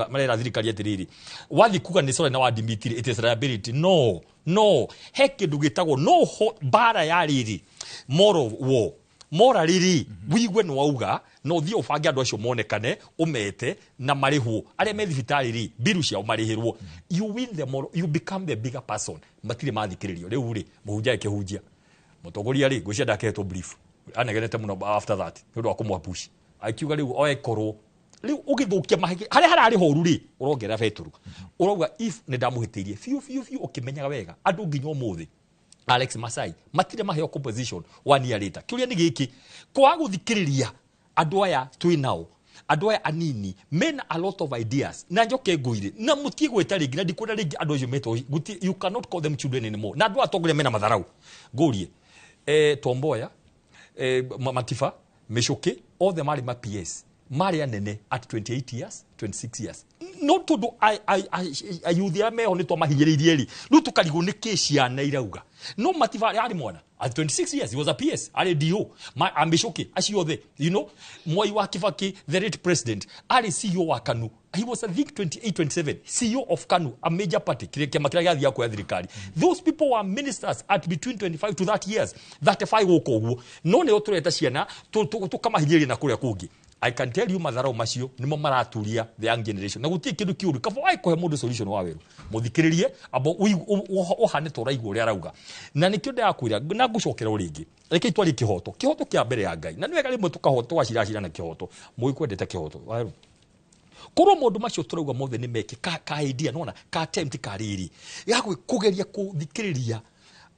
marera thirikari atĩrĩrĩ, wathi kuga nĩ sorry na wadmitire, it is liability. No, no, he kĩndũ gĩtagwo no mbara ya rĩrĩ moral war, moral rĩrĩ wigue nĩ wauga na ũthiĩ ũbange andũ acio monekane, ũmete na marĩhwo, arĩa me thibitarĩ rĩ, mbiru ciao marĩhĩrwo. You win the moral, you become the bigger person. Matirĩ mathikĩrĩrio. Rĩu rĩ, mũhunjia akĩhunjia, mũtongoria rĩ, ngwĩciria ndakehetwo brief, anegenete mũno after that nĩ ũndũ wa kũmwa push, akiuga rĩu oekorwo rĩu ũgĩthũkia mahĩtia harĩa hararĩ horu rĩ, ũrongerera betũrũ, ũrauga if nĩ ndamũhĩtĩirie biũ biũ biũ, ũkĩmenyaga wega andũ nginya ũmũthĩ Alex Masai matirĩ maheo composition one year later. Kĩũria nĩ gĩkĩ, kwaga gũthikĩrĩria andũ aya twĩ nao, andũ aya anini mena a lot of ideas, na njoke ngũire na mũtige gwĩta rĩngĩ na ndikwenda rĩngĩ andũ acio metwo you cannot call them children anymore. Na andũ atongoria mena matharau, ngũrie Tomboya, Matiba, Michuki, othe marĩ ma PS, marĩ anene at 28 years, 26 years. No tondũ ayuthi arĩa meho nĩ twamahinyĩrĩirie rĩ, rĩu tũkarigwo nĩ kĩ ciana irauga. No Matiba arĩ mwana at 26 years, he was a PS, arĩ DO. Michuki, acio othe, Mwai wa Kibaki, the late president, arĩ CEO wa KANU. He was, I think, 28, 27, CEO of KANU, a major party, kĩrĩa kĩama kĩrĩa gĩathiaga kuoya thirikari. Those people were ministers at between 25 to 30 years, 35 gũkũ ũguo. No nĩo tũreta ciana tũkamahinyĩrĩria na kũrĩa kũngĩ. I can tell you matharau macio nĩmo maraturia the young generation, na gũtirĩ kĩndũ kĩũru kaba waĩ kũhe mũndũ solution wa werũ, mũthikĩrĩrie, amba ũhane ta ũraigua ũrĩa arauga. Na nĩkĩo ndĩrakwĩra na ngũcokera o rĩngĩ, reke twarie kĩhoto, kĩhoto kĩa mbere ya Ngai, na nĩ wega rĩmwe tũkahoto tũgaciracira na kĩhoto mũgĩkwendete kĩhoto wawerũ. Korwo maũndũ macio tũrauga mothe nĩ meke ka idea nona ka attempt ka rĩrĩ ya kũgeria kũthikĩrĩria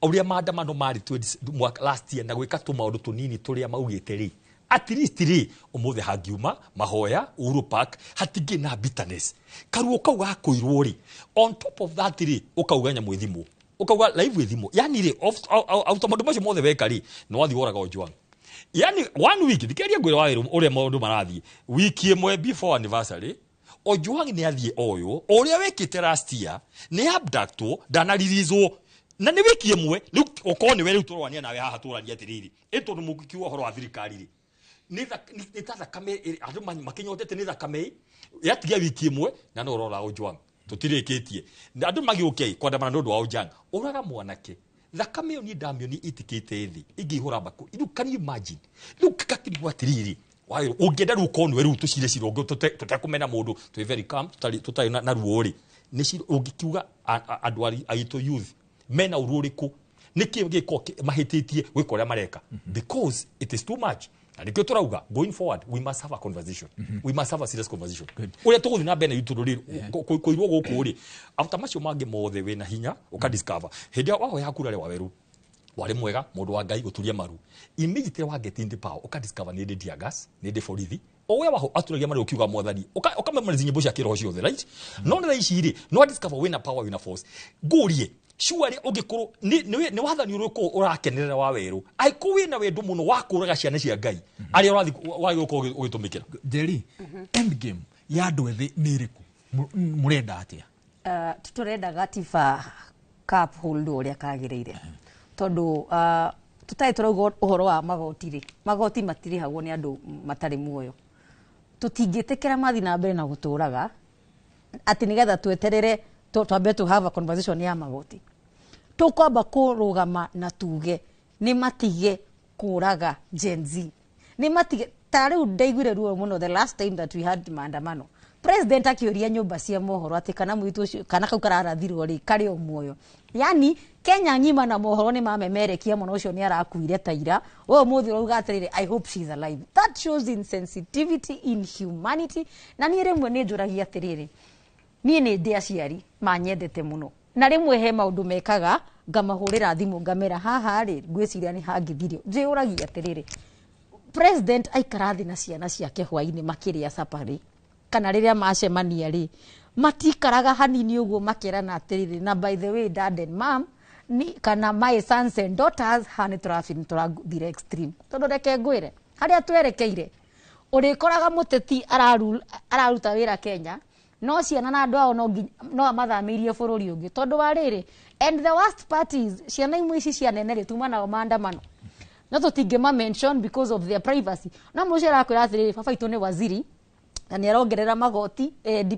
ũrĩa maandamano marĩ mwaka last year na gwĩka tũmaũndũ tũnini tũrĩa maugĩte rĩ, at least rĩ, ũmũthĩ hangiuma mahoya Uhuru Park hatingĩ na bitterness, karuo kau gakũirwo rĩ. On top of that rĩ, ũkauga nyamũ ĩthimwo, ũkauga live ĩthimwo, yani rĩ, out maũndũ macio mothe weka rĩ, nĩ wathiĩ woraga Ojwang. Yani one week, thikĩrĩria ngwĩra wa ũrĩa maũndũ marathiĩ, wiki ĩmwe before anniversary, Ojwang nĩ athiĩ oywo o ũrĩa wekĩte last year, nĩ abductwo, ndanaririzwo na nĩ wiki ĩmwe. Rĩu okorwo nĩwe rĩu tũrwania nawe haha, tũrania atĩrĩrĩ, ĩ tondũ mũngĩkiuga ũhoro wa thirikari rĩ, nĩ ta thakame andũ makĩnyotete nĩ thakame yatigia wiki ĩmwe na no ũrora Ojwang tũtirĩkĩtie. Na andũ magĩũke kwandamana nĩ ũndũ wa Ojwang ũraga mwanake, thakame ĩyo niĩ ndamĩoni ĩtĩkĩte thĩ ĩngĩihũra mbakũri. Rĩu can you imagine? Rĩu gakĩrigwo atĩrĩrĩ, wayo ũngĩenda rĩu ũkorwo nĩwe rĩu tũcire cira ũngĩ tũtekũmena mũndũ, twĩ very calm, tũtarĩ na ruo rĩ, nĩ cira ũngĩkiuga andũ aitũ youth mena ũru ũrĩkũ, nĩkĩ gĩko mahĩtĩtie gwĩka ũrĩa mareka? Because it is too much. Na nĩkĩo tũrauga going forward we must have a conversation, we must have a serious conversation ũrĩa tũgũthiĩ na mbere na itũ rĩ kũirwo gũkũ rĩ, after macio mangĩ mothe wĩna hinya ũkadiscover hĩndĩ ĩrĩa wahoya kura rĩ, waweru. Warĩ mwega mũndũ wa Ngai gũturia maru. Immediately wa get into power, ũka discover nĩ ndĩ tear gas, nĩ ndĩ borithi. O ũrĩa waho aturagia marĩ ũkiuga mwathani, ũkamemorize nyĩmbo cia kĩroho ciothe, right? No nĩ thaa ici rĩ, no discover wĩna power, wĩna force. Ngũrie, surely ũngĩkorwo nĩ wathani ũrĩkũ ũrakenerera wa werũ, angĩkorwo wĩna wendo mũno wa kũraga ciana cia Ngai arĩa ũrathiĩ wagĩrĩirwo gũkorwo ũgĩtũmĩkĩra? Njeri, end game ya andũ ethĩ nĩ ĩrĩkũ? Mũrenda atĩa? Tũrenda gatiba ka uphold ũrĩa kagĩrĩire, tondũ tũtarĩ tũrauga ũhoro wa magoti rĩ, magoti matirĩhagwo nĩ andũ matarĩ muoyo. Tũtingĩtĩkĩra mathiĩ na mbere na gũtũraga atĩ nĩgetha tweterere twambe to have a conversation ya magoti. Tũkwamba kũrũgama na tuge nĩ matige kũraga Gen Z, nĩ matige. Ta rĩu ndaiguire ruo mũno the last time that we had maandamano, president akĩũria nyũmba cia mohoro atĩ kana mũirĩtu ũcio, kana kau kararathirwo rĩ, karĩ o muoyo. Yani Kenya ng'ima na mohoro nĩ mamemerekia mũno ũcio nĩ arakuire ta ira. We ũmũthĩ ũrauga atĩrĩrĩ, "I hope she's alive." That shows insensitivity, inhumanity. Na niĩ rĩmwe nĩ njũragia atĩrĩrĩ, niĩ nĩ ndĩ aciari manyendete mũno, na rĩmwe he maũndũ mekaga ngamahũrĩra thimũ ngamera haha rĩ, ngwĩciria nĩ hangĩthirio. Njĩũragia atĩrĩrĩ, president aikara thĩ na ciana ciake hwainĩ makĩrĩa caparĩ, kana rĩrĩa macemania rĩ, matikaraga hanini ũguo makerana atĩrĩrĩ, "Na by the way, dad and mom, ni, kana my sons and daughters, haha nĩ tũrabi nĩ tũrathire extreme"? Tondũ reke ngwĩre harĩa twerekeire, ũrĩkoraga mũteti araruta wĩra Kenya, no ciana na andũ ao no no amathamĩirie bũrũri ũngĩ, tondũ wa rĩrĩ. And the worst part is ciana imwe ici cia nene rĩ, tuma nao maandamano, no tũtingĩma mention because of their privacy, no mũcio arakwĩra atĩrĩrĩ, "Baba itũ nĩ waziri na nĩ arongerera magoti,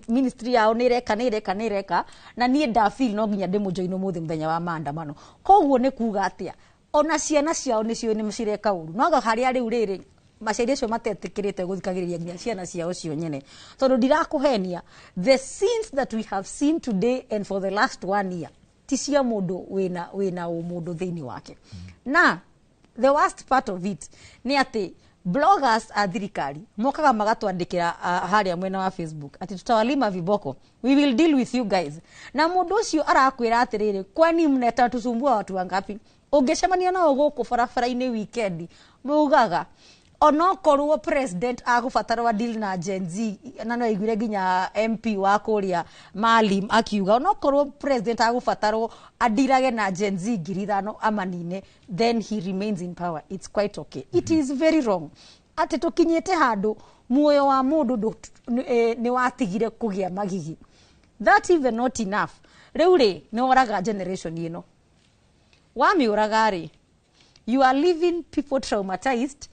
ministry yao nĩ ĩreka, nĩ ĩreka, nĩ ĩreka, na niĩ ndafeel no nginya ndĩmũjoin ũmũthĩ mũthenya wa maandamano." Koguo nĩ kuga atĩa? Ona ciana ciao nĩcio nĩ cireka ũru, no anga harĩa rĩu rĩrĩ maciari acio matetĩkĩrĩte gũthikagĩrĩria nginya ciana ciao cio nyene. Tondũ ndirakũhenia, the scenes that we have seen today and for the last one year ti cia mũndũ wĩna ũmũndũ thĩinĩ wake. Na the worst part of it nĩ atĩ bloggers a thirikari mokaga magatwandĩkĩra harĩa mwena wa Facebook atĩ "Tutawalima viboko, we will deal with you guys." Na mũndũ ũcio arakwĩra atĩrĩrĩ, "Kwani mneta tusumbua watu wangapi?" Ũngĩcemania nao gũkũ barabara-inĩ weekend, maugaga onokorwo president agũbatarwo deal na Gen Z, na no aiguire nginya MP wa kũrĩa Maalim akiuga onokorwo president agũbatarwo adirage na Gen Z 5,000 amanine, then he remains in power, it's quite okay. It is very wrong atĩ tũkinyĩte handũ muoyo wa mũndũ nĩ watigire kũgĩa magigi. That even not enough. Rĩu rĩ, nĩ woraga generation ĩno, wamĩũraga rĩ, you are leaving people traumatized.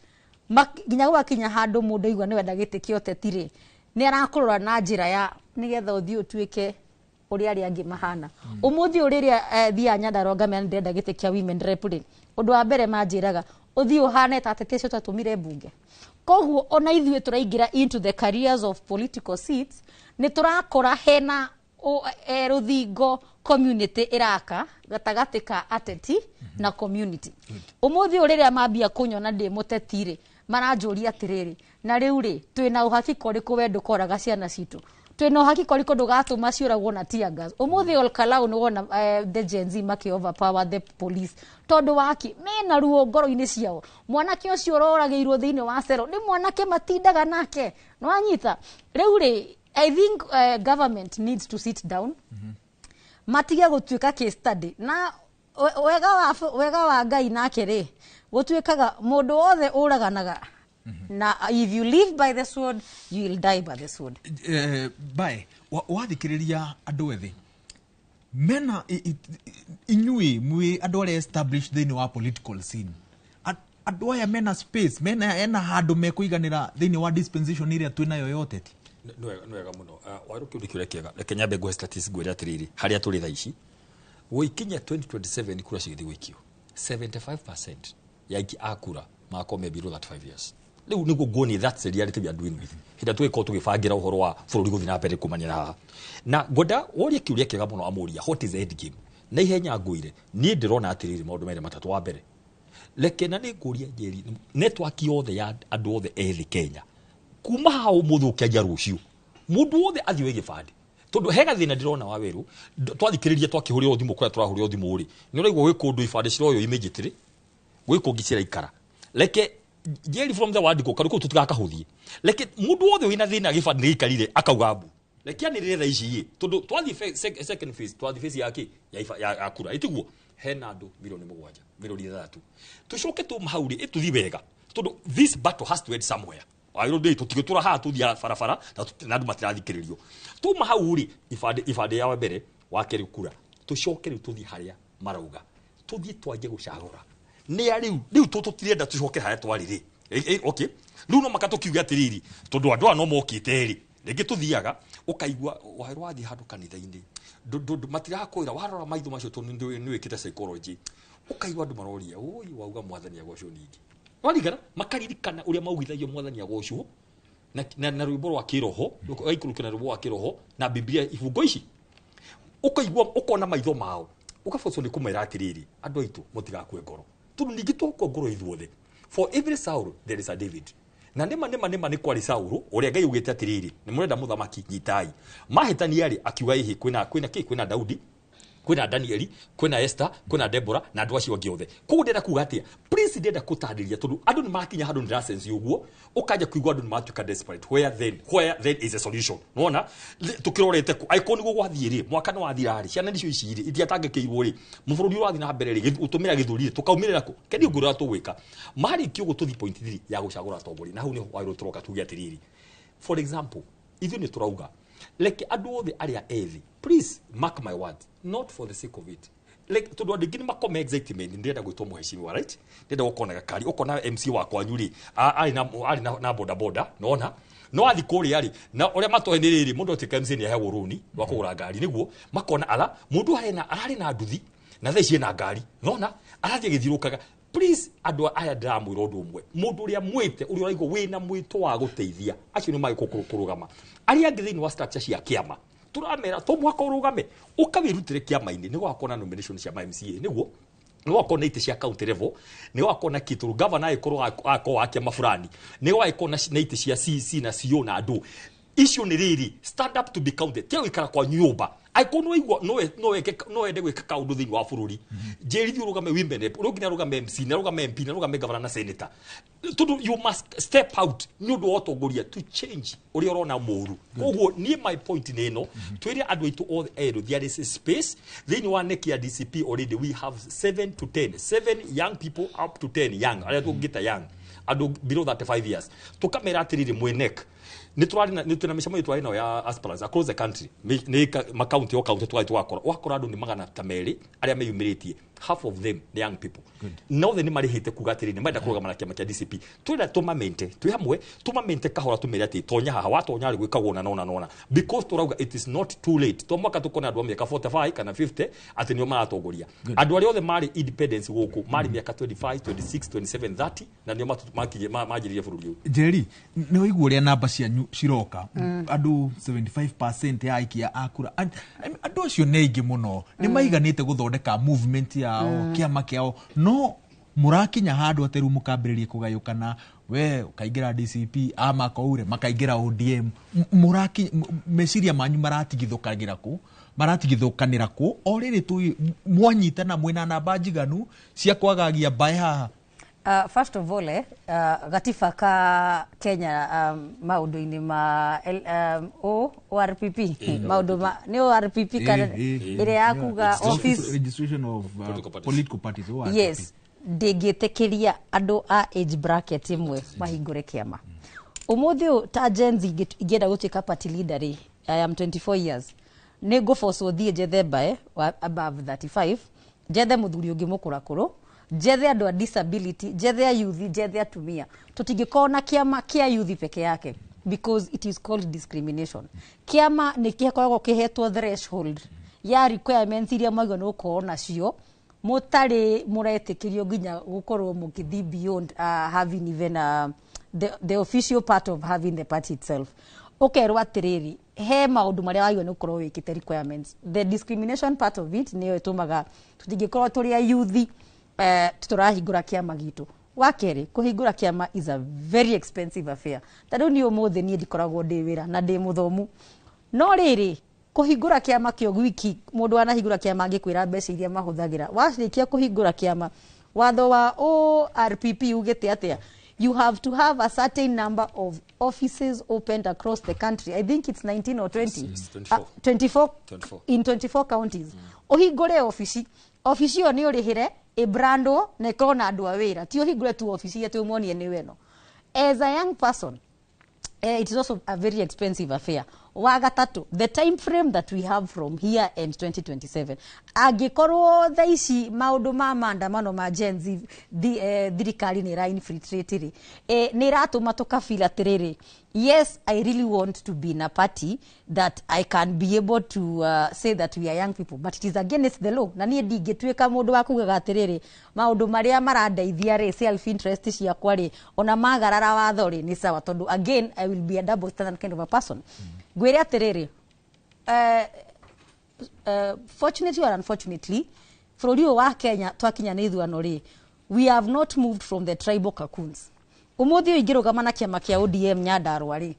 Nginya gwakinya handũ mũndũ aigua nĩ wenda gĩtĩ kĩa ũteti rĩ, nĩ arakũrora na njĩra ya nĩgetha ũthiĩ ũtuĩke ũrĩa arĩa angĩ mahana. Ũmũthĩ ũyũ rĩrĩa thiaga Nyandarua ngamera ndĩrenda gĩtĩ kĩa women rep rĩ, ũndũ wa mbere manjĩraga, "Ũthiĩ ũhane ta ateti acio twatũmire mbunge." Koguo ona ithuĩ tũraingĩra into the careers of political seats, nĩ tũrakora hena rũthingo community ĩraka gatagatĩ ka ateti na community. Ũmũthĩ ũyũ rĩrĩa mambia kũnyona ndĩ mũteti rĩ, maranjũria atĩrĩrĩ, "Na rĩu rĩ, twĩna ũhakika ũrĩkũ we ndũkoraga ciana citũ? Twĩna ũhakika ũrĩkũ ndũgatũma ciũragwo na tear gas?" Ũmũthĩ Olkalau nĩ wona the Gen Z makĩ overpower the police, tondũ waki mena ruo ngoro-inĩ ciao. Mwanake ũcio ũroragĩirwo thĩinĩ wa cero nĩ mwanake matindaga nake, nĩwanyita? Rĩu rĩ, I think government needs to sit down, matige gũtuĩka case study. Na wega wa Ngai nake rĩ, gũtuĩkaga mũndũ wothe ũraganaga, na if you live by the sword, you will die by the sword. Bae wathikĩrĩria andũ ethĩ mena inyuĩ mwĩ andũ arĩa established thĩinĩ wa political scene, andũ aya mena space, mena ena handũ mekũiganĩra thĩinĩ wa dispensation ĩrĩa twĩnayo ya ũteti? Nĩ wega mũno. Warũ kĩũndũ kĩũria kĩega. Reke nyambe ngũhe statistics, ngwĩre atĩrĩrĩ, harĩa tũrĩ thaa ici gũikinya 2027 kura cigĩthiĩ gũikio, 75% ya aiki a kura magakorwo me below 35 years. Rĩu nĩguo nguonie that's the reality we are doing with hĩndĩ ĩrĩa tũgĩkorwo tũgĩbangĩra ũhoro wa bũrũri gũthiĩ na mbere kumania na haha. Na ngwenda worie kĩũria kĩega mũno, amũria, "What is the end game?" Na ihenya ngwĩre, niĩ ndĩrona atĩrĩrĩ, maũndũ merĩ matatũ. Wa mbere, reke na nĩ ngũria Njeri, network yothe ya andũ othe ethĩ Kenya kuma haha ũmũthĩ ũkĩanjia rũciũ, mũndũ wothe athiĩ oe gĩbandĩ. Tondu he gathina ndirona wa weru twathikiriria twakihurira thimu kuria turahurira thimu ri ni uraigua gwi kundu ibande ciroyo immediately gwi kungi ciraikara. Reke Jerry from the word go karuko tutigakahuthie. Reke mundu wothe wina thina gibande giikarire akauga mbu. Reke anĩrĩre thaa ici ĩ tondu twathi second phase, twathi phase ya ki ya kura itiguo hena andu milioni 7 milioni 6 tucoke tuma hau ri ituthi wega tondu this battle has to end somewhere. Ayo ndĩ tũtigĩtũra haha tũthiaga barabara na andũ matirathikĩrĩrio. Tuma hau rĩ ibande ya mbere wa kerĩ kura tũcoke rĩu tũthiĩ harĩa marauga tũthiĩ twanjie gũcagũra nĩ a rĩu tũtirenda tũcoke harĩa twarĩ rĩ. Okay, rĩu no maka tũkiuge atĩrĩrĩ tondũ andũ aya no mokĩte rĩ rĩngĩ tũthiaga ũkaigua waherwo wathiĩ handũ kanitha-inĩ matirakwĩra warora maitho macio tondũ nĩ wĩkĩte psychology ũkaigua andũ maroria ũi wauga mwathani agocwo ningĩ warigana makaririkana ũrĩa maugithagio mwathani agocwo na rwĩmbo rwa kĩroho ũgaikũrũkia na rwĩmbo rwa kĩroho na Biblia ibungo ici ũkaigua ũkona maitho mao ũkabocwo nĩ kũmera atĩrĩrĩ andũ aitũ mũtigakue ngoro tondũ ningĩ twakua ngoro ithuothe. For every Saul there is a David. Na nĩma nĩ kwarĩ Saul ũrĩa Ngai augĩte atĩrĩrĩ nĩ mũrenda mũthamaki nyitai mahĩtania rĩ akiuga ĩhĩ kwĩna kĩ kwĩna Daudi kwĩna Danieli kwĩna Esther kwĩna Deborah na andũ acio angĩ othe. Koguo ndĩrenda kuga atĩa Prince ndĩrenda gũtarĩria tondũ andũ nĩ makinya handũ nĩ ũguo ũkanja kũigua andũ nĩ matuĩka desperate. Where then is a solution? Nĩwona tũkĩrorete kũ angĩkorwo nĩguo gwathiĩ rĩ mwaka nĩ wathira rĩ ciana nicio ici rĩ itiatangĩkĩirwo rĩ mũbũrũri ũrathiĩ na mbere rĩ ũtũmĩra gĩthũri rĩ tũkaumĩrĩra kũ kendi ngũrĩra tũgwĩka marĩkia ũguo tũthiĩ point 3 ya gũcagũra atongoria na hau nĩho wagĩrĩirwo tũroka tuge atĩrĩrĩ. For example ithuĩ nĩ tũrauga reke andũ othe arĩa ethĩ, please mark my words, not for the sake of it. Like tondu andũ aingĩ nĩ makoma excitement ndĩrenda gwĩtwo mũhecimiwa, right? Ndĩrenda gũkorwo na gakari ũkona MC wa kwanyu rĩ arĩ na boda boda nona no athi kũrĩa rĩ na ũrĩa matoĩ nĩ rĩrĩ mũndũ atuĩka MC nĩ aheagwo rũni rwa kũgũra ngari nĩguo makona ala mũndũ ararĩ na nduthi na thaa ici ena ngari nona arathiĩ agĩthiũrũkaga. Please andũ aya ndĩramwĩra ũndũ ũmwe mũndũ ũrĩa mwĩte ũrĩa ũraigua wĩna mwĩto wa gũteithia acio nĩ magĩkũ kũrũgama arĩa angĩ thĩinĩ wa structure cia kĩama tũramera to mũhaka ũrũgame ũkawĩrutĩre kĩama-inĩ nĩ gwakorwo na nomination cia ma MCA nĩguo nĩ gwakorwo na itĩ cia county level nĩ gwakorwo na kĩtũrũ governor agĩkorwo akorwo wa kĩama fulani nĩ gwakorwo na itĩ cia CC na CO na andũ icio nĩ rĩrĩ stand up to be counted tia gũikara kwa nyũmba angĩkorwo nĩ waigua no wende gwĩka kaũndũ thĩinĩ wa bũrũri njĩrithie ũrũgame women rep ũrĩa ũngĩ nĩ arũgame MC nĩ arũgame MP nĩ arũgame governor na senator tondũ you must step out nĩ ũndũ wa ũtongoria to change ũrĩa ũrona mũũru. Koguo niĩ my point nĩ ĩno twĩre andũ aitũ othe erũ there is a space thĩinĩ wa NEC ya DCP already we have 7 to 10 7 young people up to 10 young arĩa tũngĩta young andũ below 35 years tũkamera atĩrĩrĩ mwĩ NEC nĩ tũrarĩ na nĩ twĩna mĩcemanio twarĩ nayo ya aspirants across the country nĩ makaunti o kaunti tũgathiĩ tũgakora ũgakora andũ nĩ 200 arĩa meyumĩrĩtie half of them nĩ young people na othe nĩ marĩhĩte kuga atĩrĩrĩ nĩ marenda kũrũgama na kĩama kĩa DCP twĩra tũmamente twĩ hamwe tũmamente kahora tũmere atĩ tonya haha watonya rĩ gwĩkagwo na nona nona because tũrauga it is not too late to mwaka tũkona andũ a mĩaka 45 kana 50 atĩ nĩo maratongoria andũ arĩa othe marĩ independence gũkũ marĩ mĩaka 25 26 27 30 na nĩo manjĩrĩirie bũrũri ũyũ. Njeri nĩ waigua ũrĩa namba cianyu ciroka andũ 75% ya aikia a kura andũ acio nĩ aingĩ mũno nĩ maiganĩte gũthondeka movement yao kĩama kĩao no mũrakinya handũ atĩ rĩu mũkambĩrĩria kũgayũkana we ũkaingĩra DCP amakoure makaingĩra ODM meciria manyu maratigithũkanĩra kũ maratigithũkanĩra kũ o rĩrĩ tũ mwanyitana mwĩna namba njiganu cia kwagagia mbaĩ haha. First of all, gatiba ka Kenya maũndũ-inĩ ma ORPP maũndũ ma nĩ ORPP kana ĩrĩa ya kuga office registration of political parties ORPP. Yes, ndĩngĩtĩkĩria andũ a age bracket ĩmwe mahingũre kĩama ũmũthĩ ũyũ ta Gen Z ingĩenda gũtuĩka party leader rĩ I am 24 years nĩ ngũbocwo thiĩ njethe mbae above 35 njethe mũthuri ũngĩ mũkũrakũrũ njethe andũ a disability njethe a youth njethe atumia tũtingĩkorwo na kĩama kĩa youth peke yake because it is called discrimination. Kĩama nĩ gĩkoragwo kĩhetwo threshold ya requirements iria mwagĩrĩirwo nĩ gũkorwo nacio mũtarĩ mũretĩkĩrio nginya gũkorwo mũgĩthiĩ beyond having even the official part of having the party itself. Ũkerwo atĩrĩrĩ he maũndũ marĩa wagĩrĩirwo nĩ gũkorwo wĩkĩte requirements. The discrimination part of it nĩyo ĩtũmaga tũtingĩkorwo tũrĩ a youth tũrahingũra kĩama gitũ. Wa kerĩ kũhingũra kĩama is a very expensive affair. Ta rĩu niĩ ũmũthĩ niĩ ndikoragwo ndĩ wĩra na ndĩ mũthomu no rĩrĩ Kũhingũra kĩama kĩo gwiki, mũndũ wanahingũra kĩama angĩkwĩra mbeca iria mahũthagĩra. Warĩkia kũhingũra kĩama, watho wa ORPP ugĩte atĩa? You have to have a certain number of offices opened across the country. I think it's 19 or 20. Yes, 24. 24. 24. In 24 counties. Ũhingũre obici, obici ĩyo nĩ ũrĩhĩre ĩbrandwo na ĩkorwo na andũ a wĩra. Ti ũhingũre tu obici atĩ ũmonie nĩ weno. As a young person, it is also a very expensive affair. Wa gatatũ, the time frame that we have from here and 2027, angĩkorwo thaa ici maũndũ ma maandamano ma Gen Z, thirikari nĩ ĩra infiltrate rĩ, nĩ ĩratũma tũkafeel atĩrĩrĩ, yes, I really want to be in a party that I can be able to say that we are young people, but it is against the law. Na niĩ ndingĩtuĩka mũndũ wa kugaga atĩrĩrĩ, maũndũ marĩa marandeithia rĩ, self interest ciakwa rĩ, ona magarara watho rĩ, nĩ sawa, tondũ again I will be a double standard kind of a person. Ngwĩre atĩrĩrĩ, fortunately or unfortunately, bũrũri ũyũ wa Kenya twakinya nĩ ithurano rĩ, we have not moved from the tribal cocoons. Ũmũthĩ ũyũ ingĩrũgama na kĩama kĩa ODM Nyandarua rĩ,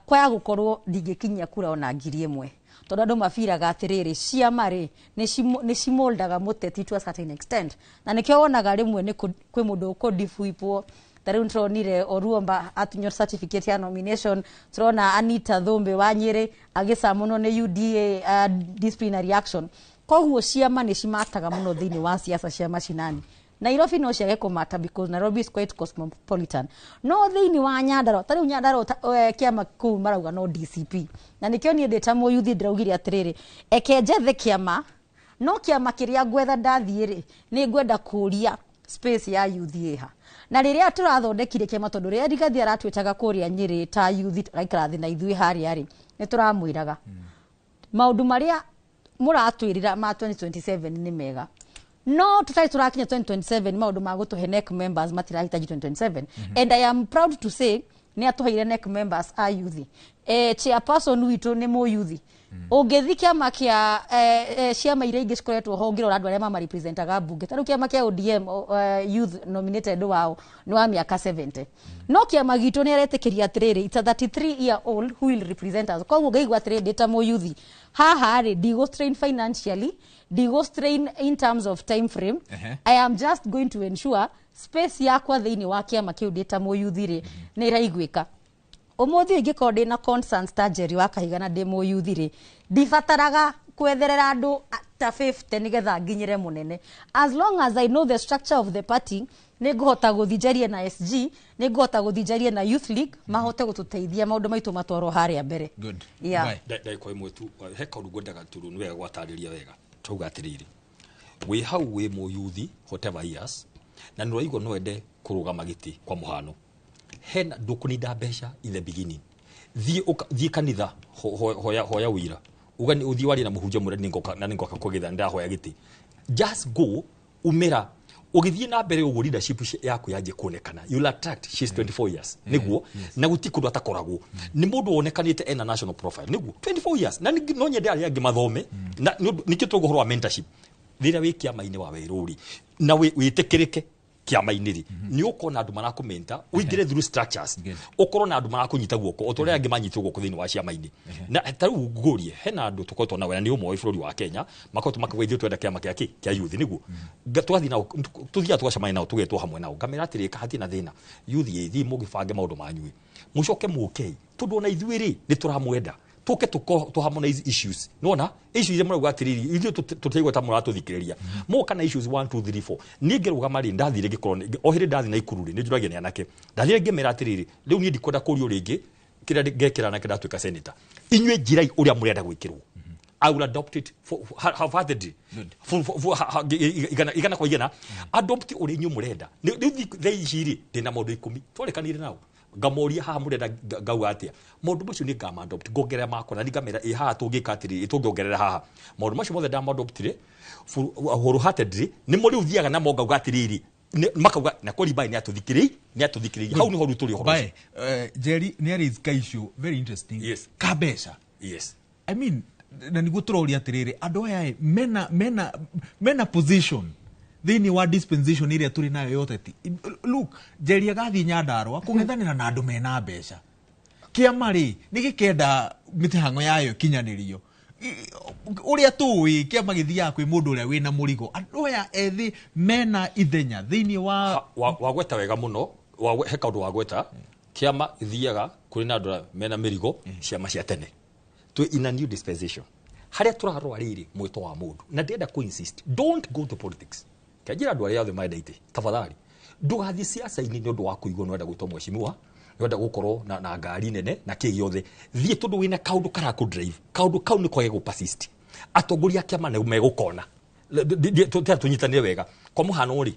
kwaya gũkorwo ndingĩkinyia kura ona 1,000, tondũ andũ mabiraga atĩrĩrĩ, ciama rĩ nĩ cimoldaga mũteti to a certain extent, na nĩkĩo wonaga rĩmwe nĩ kwĩ mũndũ ũkũdifuipwo. Ta rĩu nĩtũronire Oruomba atunywo certificate ya nomination, tũrona Anita Thumbi wa Nyĩrĩ agĩcamunwo nĩ UDA, disciplinary action. Koguo ciama nĩ cimataga mũno thĩinĩ wa siasa cia macinani. Nairobi no ciage kũmata because Nairobi is quite cosmopolitan, no thĩinĩ wa Nyandarua, ta rĩu Nyandarua kĩama kũu marauga no DCP, na nĩkĩo niĩ ndĩ ta mũyuthi ndĩraugire atĩrĩrĩ, eke njethe kĩama, no kĩama kĩrĩa ngwetha ndathiĩ rĩ, nĩ ngwenda kũria space ya youth ĩha. Na rĩrĩa tũrathondekire kĩama, tondũ rĩrĩa Rigathi aratwĩtaga kũrĩa Nyĩrĩ ta youth tũraikara thĩ na ithuĩ harĩa rĩ, nĩ tũramwĩraga maũndũ marĩa mũratwĩrĩra ma 2027 nĩ mega, no tũtarĩ tũrakinya 2027, maũndũ ma gũtũhe NEC members matirahitaji 2027. And I am proud to say nĩ atũheire NEC members a youth. Chairperson witũ nĩ mũyuthi. Ũngĩthi kĩama kĩa ciama iria ingĩ cikoretwo ho, ũngĩrora andũ arĩa mamarepresentaga mbunge, ta rĩu kĩama kĩa ODM, youth nominated wao nĩ wa mĩaka 70, no kĩama gitũ nĩ aretĩkĩria atĩrĩrĩ, it's a 33 year old who will represent us. Koguo ngaigua atĩrĩrĩ, ndĩ ta mũyuthi haha rĩ, ndigũ strain financially, ndigũ strain in terms of time frame. I am just going to ensure space yakwa thĩinĩ wa kĩama kĩu ndĩ ta mũyuthi rĩ, nĩ ĩraiguĩka. Ũmũthĩ ũyũ ingĩkorwo ndĩna concerns ta Njeri wa Kahiga na ndĩ mũyuthi rĩ, ndibataraga kwetherera andũ ta 50 nĩgetha nginyĩre mũnene. As long as I know the structure of the party, nĩ ngũhota gũthiĩ njarie na SG, nĩ ngũhota gũthiĩ njarie na youth league, mahote gũtũteithia maũndũ maitũ matwarwo harĩa mbere. Good. Yeah. Bye. Ndagĩka ĩmwe tu, he kaũndũ ngwendaga tondũ nĩ wega gwatarĩria wega. Tauga atĩrĩrĩ, wĩ hau wĩ mũyuthi whatever years, na nĩ ũraigua no wende kũrũgama gĩtĩ, kwa mũhano, hena ndũkũninda mbeca in the beginning. Thiĩ kanitha, hoya wĩira, uga nĩ ũthiĩ warie na mũhunjia, mwĩre nĩngoka na nĩngoka kũgetha, ndahoya gĩtĩ. Just go, umĩra ũgĩthiĩ na mbere ũguo, leadership yaku yanjie kuonekana, you'll attract. She's 24 years, nĩguo, na gũtirĩ kũndũ atakoragwo, nĩ mũndũ wonekanĩte ena national profile, nĩguo, 24 years. Na no nyende arĩa angĩ mathome, na nĩkĩo tũrauga ũhoro wa mentorship. Rĩrĩa wĩ kĩama-inĩ wa werũ rĩ, na wĩtĩkĩrĩke kĩama-inĩ rĩ, nĩ ũkona andũ marakũmenta, ũingĩre through structures, ũkorwo na andũ marakũnyita guoko o ta ũrĩa angĩ manyitwo guoko thĩinĩ wa ciama-inĩ. Na ta rĩu ngũrie, hena andũ tũkoretwo nao na nĩ ũmwe wa bũrũri wa Kenya makoretwo makauga ithuĩ twenda kĩama kĩa kĩ kĩa youth, nĩguo. Twathiĩ nao, tũthiaga tũgacemania nao, tũgetwo hamwe nao, ngamĩra atĩrĩ, hatirĩ na thĩna, youth ĩ thiĩ mũgĩbange maũndũ manyu ĩ, mũcoke mũke, tondũ ona ithuĩ rĩ nĩ tũramwenda, tũke tũ harmonize issues. Nona issues iria mũrauga atĩrĩrĩ, ithuĩ tũtiraigua ta mũratũthikĩrĩria, moka na issues 1 2 3 4. Niĩ ngĩrũgama rĩ, ndathire ngĩkorwo o hĩndĩ ndathiĩ Naikuru rĩ, nĩ njũragia nĩ anake, ndathire ngĩmera atĩrĩrĩ, rĩu niĩ ndikwenda kũrio rĩngĩ kĩrĩa ngekĩra anake ndatuĩka senator. Inyuĩ njirai ũrĩa mũrenda gwĩkĩrwo, I will adopt it for half-heartedly. For 100%, adopt ũrĩa inyuĩ mũrenda. Rĩu thaa ici rĩ, ndĩna maũndũ 10 twarĩkanire nao, ngamoria haha mũrenda ngauga atĩa, maũndũ macio nĩ ngama adopt, ngongerera makwa, na ngamera ĩ haha tũngĩka atĩrĩ, ĩ tũngĩongerera haha, maũndũ macio mothe ndama adoptire wholeheartedly, nĩmo rĩu thiaga namo ngauga atĩrĩrĩ, makauga na kweli bai nĩ atũthikĩrĩirie. Hau nĩho rĩu tũrĩ ũhoro ũcio. Bye. Jerry nĩ araise ka issue very interesting. Yes. Ka mbeca. Yes. I mean, na niguo tũroria atĩrĩrĩ, andũ aya ĩ, mena position thĩinĩ wa dispensation ĩrĩa tũrĩ nayo ya ũteti. Look, Jerry agathiĩ Nyandarua kũng'ethanĩra na andũ mena mbeca. Kĩama rĩ, nĩ gĩkenda mĩhang'o yayo ĩkinyanĩrio. Ũrĩa tũĩ kĩama gĩthiaga kwĩ mũndũ ũrĩa wĩna mũrigo, andũ aya ethĩ mena ithenya thĩinĩ wa Wagweta wega mũno. He kaũndũ wagweta, kĩama gĩthiaga kũrĩ na andũ arĩa mena mĩrigo. Ciama cia tene, twĩ in a new dispensation harĩa tũrarora rĩrĩ mwĩto wa mũndũ, na ndĩrenda kũ insist, don't go to politics. Kenjĩra andũ arĩa othe marenda itĩ, tafadhali ndũgathiĩ siasa-inĩ nĩ ũndũ wa kũigua nĩwenda gwĩtwo mheshimiwa, nĩwenda gũkorwo na ngari nene na kĩ gĩothe. Thiĩ tondũ wĩna kaũndũ karakũ drive, kaũndũ kau nĩ kwage gũ persist, atongoria a kĩama nĩ megũkona. Tũtira tũnyitanĩre wega. Kwa mũhano rĩ,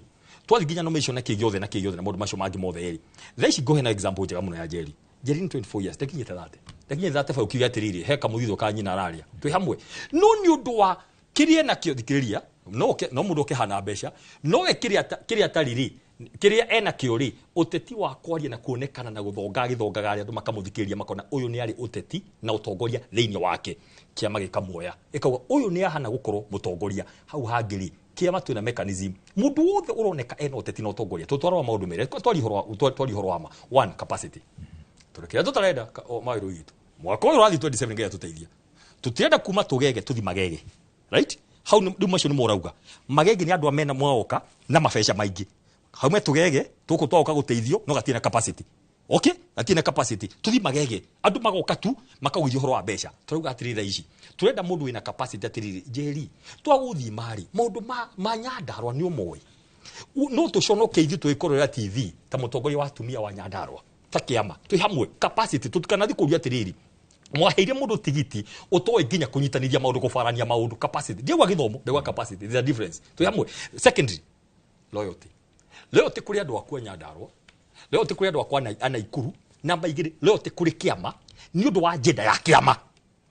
twathiĩ nginya nomination na kĩ gĩothe na kĩ gĩothe na maũndũ macio mangĩ mothe rĩ, thaa ici ngũhe na example njega mũno ya Jerry. Jerry nĩ 24 years, ndakinyĩte 30, ndakinyĩte 35. Ukiuga atĩrĩrĩ, he kamũthithũ ka nyina araria twĩ hamwe, no nĩ ũndũ wa kĩrĩa enakĩo, thikĩrĩria, no mũndũ ũkĩhana mbeca nowe kĩrĩa atarĩ rĩ, kĩrĩa enakĩo rĩ, ũteti wa kwaria na kuonekana na gũthonga, agĩthongaga arĩa andũ makamũthikĩrĩria, makona ũyũ nĩ arĩ ũteti na ũtongoria thĩinĩ wake. Kĩama gĩkamuoya, ĩkauga ũyũ nĩ ahana gũkorwo mũtongoria. Hau hangĩ rĩ, kĩama twĩna mechanism, mũndũ wothe ũroneka ena ũteti na ũtongoria, tũtwarwa maũndũ merĩ, twari ũhoro wa ma. One, capacity, tondũ kĩrĩa tũtarenda mawĩra witũ mwaka ũyũ ũrathiĩ 27, ngai atũteithia, tũtirenda kuma tũgege tũthi magege, right? Hau rĩu macio nĩ morauga magege nĩ andũ amena moka na mabeca maingĩ. Hau me tũgege tũkũ twaoka gũteithio, no gatirĩ na capacity. Okay, gatirĩ na capacity. Tũthi magege, andũ magoka tu makaũithia ũhoro wa mbeca. Tũrauga atĩrĩrĩ, thaa ici tũrenda mũndũ wĩna capacity. Atĩrĩrĩ Njeri, twagũthiĩ marĩ maũndũ ma Nyandarua nĩ ũmoĩ. No tũconoke ithuĩ tũgĩkorera TV ta mũtongoria wa atumia wa Nyandarua ta kĩama twĩ hamwe. Capacity, tũtikanathi kũria atĩrĩrĩ, mwaheire mũndũ tigiti ũtoĩ nginya kũnyitanĩria maũndũ, kũbarania maũndũ. Capacity, ndiauga gĩthomo, ndauga capacity. There's a difference. Twĩ hamwe. Secondary, loyalty. Loyalty kũrĩ andũ aku a Nyandarua, loyalty kũrĩ andũ akwa a Naikuru. Namba igĩrĩ, loyalty kũrĩ kĩama nĩ ũndũ wa agenda ya kĩama.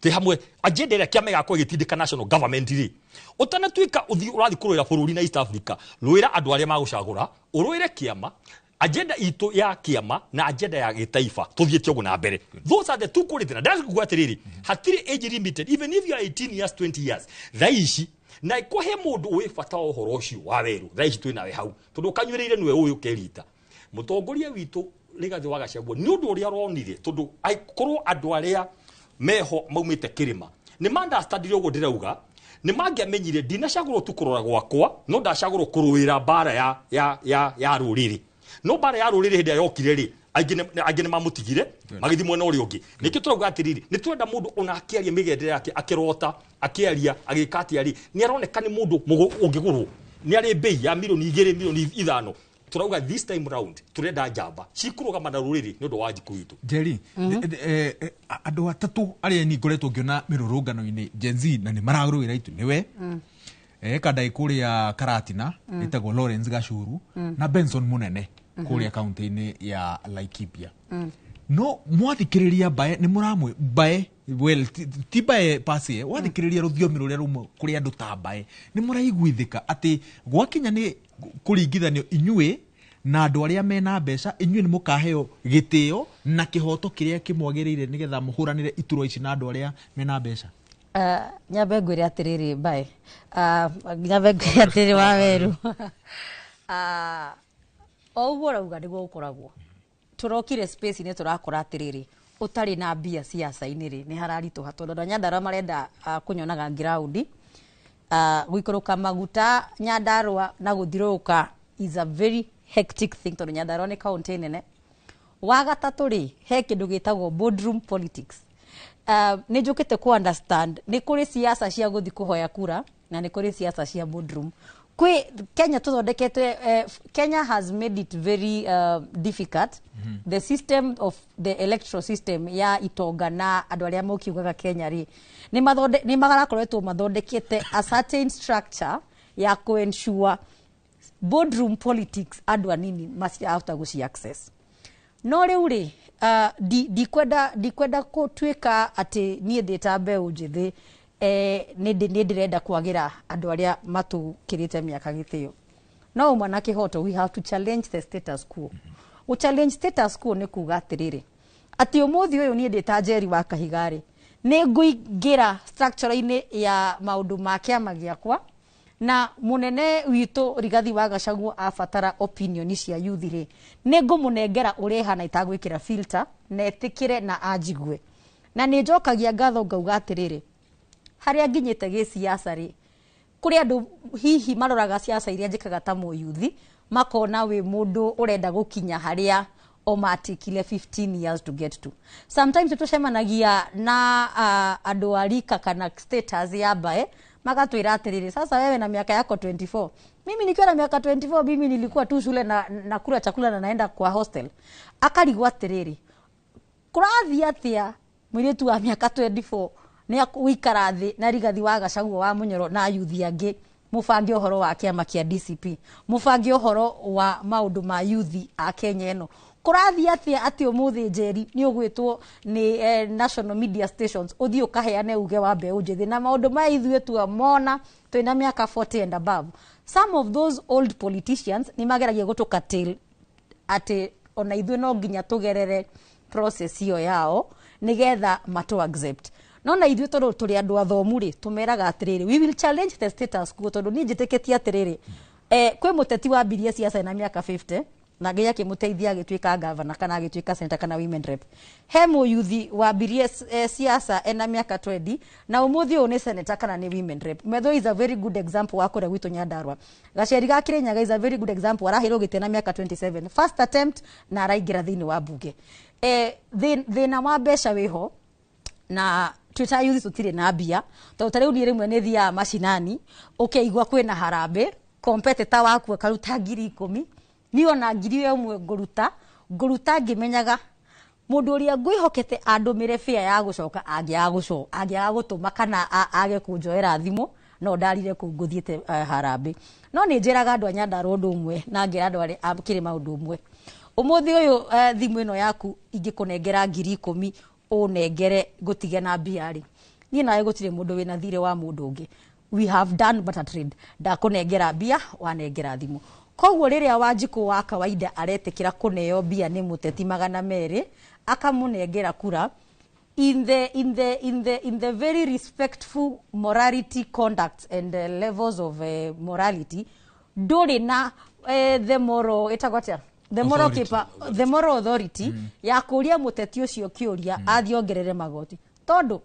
Twĩ hamwe? Agenda ĩrĩa kĩama gĩgakorwo ĩgĩtindĩka national government rĩ, ũtanatuĩka ũthiĩ ũrathiĩ kũrũĩra bũrũri na East Africa, rũĩra andũ arĩa magũcagũra, ũrũĩre kĩama, agenda itũ ya kĩama na agenda ya gĩtaifa, tũthiĩte ũguo na mbere. Those are the two quality. Na ndĩrakuga atĩrĩrĩ, hatirĩ age limited, even if you are 18 years, 20 years thaa ici, na kũhe mũndũ ũĩ bata wa ũhoro ũcio wa werũ, thaa ici twĩ nawe hau, tondũ ũkanyuĩrĩire nĩwe ũĩ ũkerita mũtongoria witũ Rigathĩ wa Gachagua nĩ ũndũ ũrĩa ũronire, tondũ korwo andũ arĩa meho maumĩte kĩrĩma nĩ mandastandire ũguo ndĩrauga, nĩ mangĩamenyire ndinacagũrwo tu kũrora gwakwa, no ndacagũrwo kũrũĩra mbara ya rũrĩrĩ. No mbara ya rũrĩrĩ hĩndĩ ĩrĩa yokire rĩ, angĩ nĩ mamũtigire magĩthiĩ mwena ũrĩa ũngĩ. Nĩkĩo tũrauga atĩrĩrĩ, nĩ twenda mũndũ ona akĩaria mĩgendere yake, akĩrota, akĩaria, agĩka atĩa rĩ, nĩ aroneka nĩ mũndũ ũngĩgũrwo, nĩ arĩ mbei ya mirioni 2, mirioni 5. Tũrauga this time round tũrenda njamba cikũrũgama na rũrĩrĩ nĩ ũndũ wa njikũ itũ. Jerry, andũ atatũ arĩa ni ngoretwo ngĩona mĩrũrũngano-inĩ Gen Z na nĩ mararũĩra itu nĩwe kandai kũrĩa Karatina ĩtagwo Lawrence Gacuru na Benson Munene kũrĩa kaunti-inĩ ya Laikipia. No mwathikĩrĩria mbae nĩ mũramwe mbae, well, ti mbae pase, wathikĩrĩria rũthiomi rũrĩa rumwe kũrĩ andũ ta mbae, nĩ mũraiguithĩka atĩ gwakinya nĩ kũringithanio inyuĩ na andũ arĩa mena mbeca, inyuĩ nĩ mũkaheo gĩtĩo na kĩhoto kĩrĩa kĩmwagĩrĩire nĩgetha mũhũranĩre iturwa ici na andũ arĩa mena mbeca? Nyambe ngwĩre atĩrĩrĩ mbae, nyambe ngwĩre atĩrĩrĩ Waweru, o ũguo ũrauga nĩguo gũkoragwo. Tũrokire space-inĩ, tũrakora atĩrĩrĩ, ũtarĩ na mbia ciaca-inĩ rĩ, nĩ hararitũha, tondũ andũ a Nyandarua marenda kũnyonaga ground, gũikũrũka maguta Nyandarua na gũthiũrũrũka is a very hectic thing, tondũ Nyandarua nĩ kaunti nene. Wa gatatũ rĩ, he kĩndũ gĩtagwo boardroom politics. Nĩ njũkĩte ku understand nĩ kũrĩ siasa cia gũthiĩ kũhoya kura na nĩ kũrĩ siasa cia boardroom. Kwĩ Kenya tũthondekete, Kenya has made it very difficult, the system of the electoral system ya itonga na andũ arĩa mokiugaga Kenya rĩ, nĩ marakoretwo mathondekete a certain structure ya ku ensure boardroom politics andũ anini matirahota gũci access. No rĩu rĩ, ndikwenda gũtuĩka atĩ niĩ ndĩ ta mbeũ njĩthĩ, nĩ ndĩrenda kwagĩra andũ arĩa matũkĩrĩte mĩaka gĩtĩo, no uma na kĩhoto. We have to challenge the status quo. Gũ challenge status quo nĩ kuga atĩrĩrĩ, atĩ ũmũthĩ ũyũ niĩ ndĩ ta Njeri wa Kahiga rĩ, nĩ ngũingĩra structure-inĩ ya maũndũ ma kĩama gĩakwa, na munene witũ Rigathi wa Gachagua abatara opinion cia youth rĩ, nĩ ngũmũnengera ũrĩa ĩhana itagwĩkĩra filter, na etĩkĩre na anjigue. Na nĩ njokagia ngatho ngauga atĩrĩrĩ, Harĩa nginyĩte gĩciaca rĩ, kũrĩ andũ hihi maroraga ciaca iria njĩkaga ta mũyuthi, makona wĩ mũndũ ũrenda gũkinya harĩa o matikile 15 years to get to. Sometimes tũcemanagia na andũ a rika kana status ya mbae, magatwĩra atĩrĩrĩ, "Sasa wewe na miaka yako 24." Mimi nikiwa na miaka 24, mimi nilikuwa tu shule na nakula chakula na naenda kwa hostel. Akarigwo atĩrĩrĩ, kũrathiĩ atĩa mũirĩtu wa mĩaka 24 nĩ gũikara thĩ na Rigathi wa Gachagua wa Munyoro na yuthi angĩ, mũbange ũhoro wa kĩama kĩa DCP, mũbange ũhoro wa maũndũ ma yuthi a Kenya ĩno? Kũrathiĩ atĩa atĩ ũmũthĩ Njeri nĩ ũgwĩtwo nĩ national media stations, ũthiĩ ũkaheane uge wa mbeũ njĩthĩ na maũndũ maya ithuĩ tuamona twĩna mĩaka 40 and above? Some of those old politicians nĩ mageragia gũtũkatail atĩ ona ithuĩ no nginya tũgerere process ĩyo yao nĩgetha matũ accept. No na ithuĩ tondũ tũrĩ andũ athomu rĩ, tũmeraga atĩrĩrĩ, we will challenge the status quo, tondũ niĩ njĩtĩkĩtie atĩrĩrĩ, kwĩ mũteti wambirie siasa na mĩaka 50 na Ngai akĩmũteithia agĩtuĩka gavana kana agĩtuĩka senator kana women rep. He mũyuthi wambirie siasa ena mĩaka 20 na ũmũthĩ ũyũ nĩ senator kana nĩ women rep. Metho is a very good example wa kũrĩa gwitũ Nyandarua. Gaceri ga Kirinyaga is a very good example, araheirwo gĩtĩ na mĩaka 27, first attempt, na araingĩra thĩinĩ wa bunge. Thĩna wa mbeca wĩho, na twĩ ta youth tũtirĩ na mbia, tondũ ta rĩu niĩ rĩmwe nĩ thiaga macinani, ũkĩigua kwĩna harambĩ, competitor waku akaruta 10,000, niĩ ona 1,000 ngũruta ngĩmenyaga mũndũ ũrĩa ngwĩhokete andũmĩre fare ya gũcoka angĩaga gũtũma kana age kũnjoera thimũ, no ndarire kũu ngũthiĩte harambĩ. No nĩ njĩraga andũ a Nyandarua ũndũ ũmwe, na ngĩra andũ arĩa a Kĩrĩma ũndũ ũmwe. Ũmũthĩ ũyũ, thimũ ĩno yaku ingĩkũnengera 10,000 ũnengere ngũtige na mbia rĩ, niĩ nawe gũtirĩ mũndũ wĩna thirĩ wa mũndũ ũngĩ. We have done barter trade. Ndakũnengera mbia, wanengera thimũ. Koguo rĩrĩa Wanjikũ wa kawaida aretĩkĩra kũneo mbia nĩ mũteti 200, akamũnengera kura in the very respectful morality, conduct and levels of morality, ndũrĩ na the moral, ĩtagwo atĩa, the moral Authority. The moral authority ya kũria mũteti ũcio kĩũria athiĩ ongerere magoti, tondũ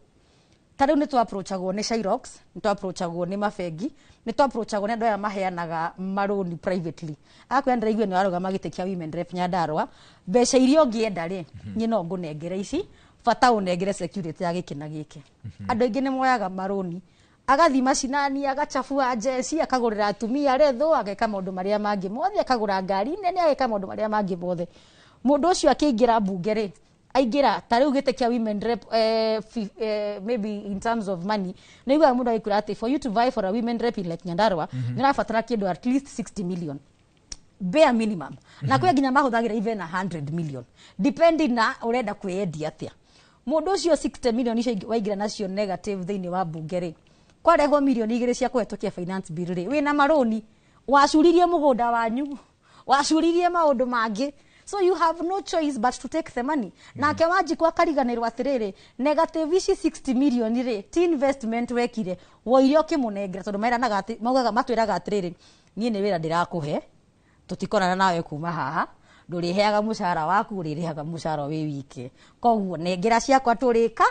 ta rĩu nĩ twa-approachagwo nĩ Shylock, nĩ twa-approachagwo nĩ mabengi, nĩ twa-approachagwo nĩ andũ aya maheanaga marũni privately. Akwĩra, "Ndĩraigua nĩ warũgama gĩtĩ kĩa women rep Nyandarua, mbeca iria ũngĩenda rĩ, niĩ no ngũnengere ici, bata ũnengere security ya gĩkĩ na gĩkĩ." Andũ aingĩ nĩ moyaga marũni, agathiĩ macinani, agacabua njeci, akagũrĩra atumia retho, ageka maũndũ marĩa mangĩ mothe, akagũra ngari nene, ageka maũndũ marĩa mangĩ mothe. Mũndũ ũcio akĩingĩra mbunge rĩ, aingĩra ta rĩu gĩtĩ kĩa women rep, maybe in terms of money, nĩ iguaga mũndũ agĩkwĩra atĩ for you to vie for a women rep in like Nyandarua, nĩ ũrabatara kĩndũ at least 60 million bare minimum, na kwĩ nginya mahũthagĩra even 100 million, depending na ũrenda kwĩyendia atĩa. Mũndũ ũcio 60 million icio waingĩra nacio negative thĩinĩ wa mbunge rĩ, kwarehwo 2 mirioni cia kũhetũkia finance bill rĩ, wĩna marũni, wacuririe mũgũnda wanyu, wacuririe maũndũ mangĩ, so you have no choice but to take the money. Nake Wanjikũ akariganĩrwo atĩrĩrĩ, negative ici 60 million rĩ, ti investment wekire, woire ũkĩmũnengera, tondũ meranaga atĩ, maugaga, matwĩraga atĩrĩrĩ, "Niĩ nĩ wĩra ndĩrakũhe, tũtikonana nawe kuma haha, ndũrĩheaga mũcara waku, ũrĩrĩhaga mũcara wĩ wike, koguo nengera ciakwa tũrĩka."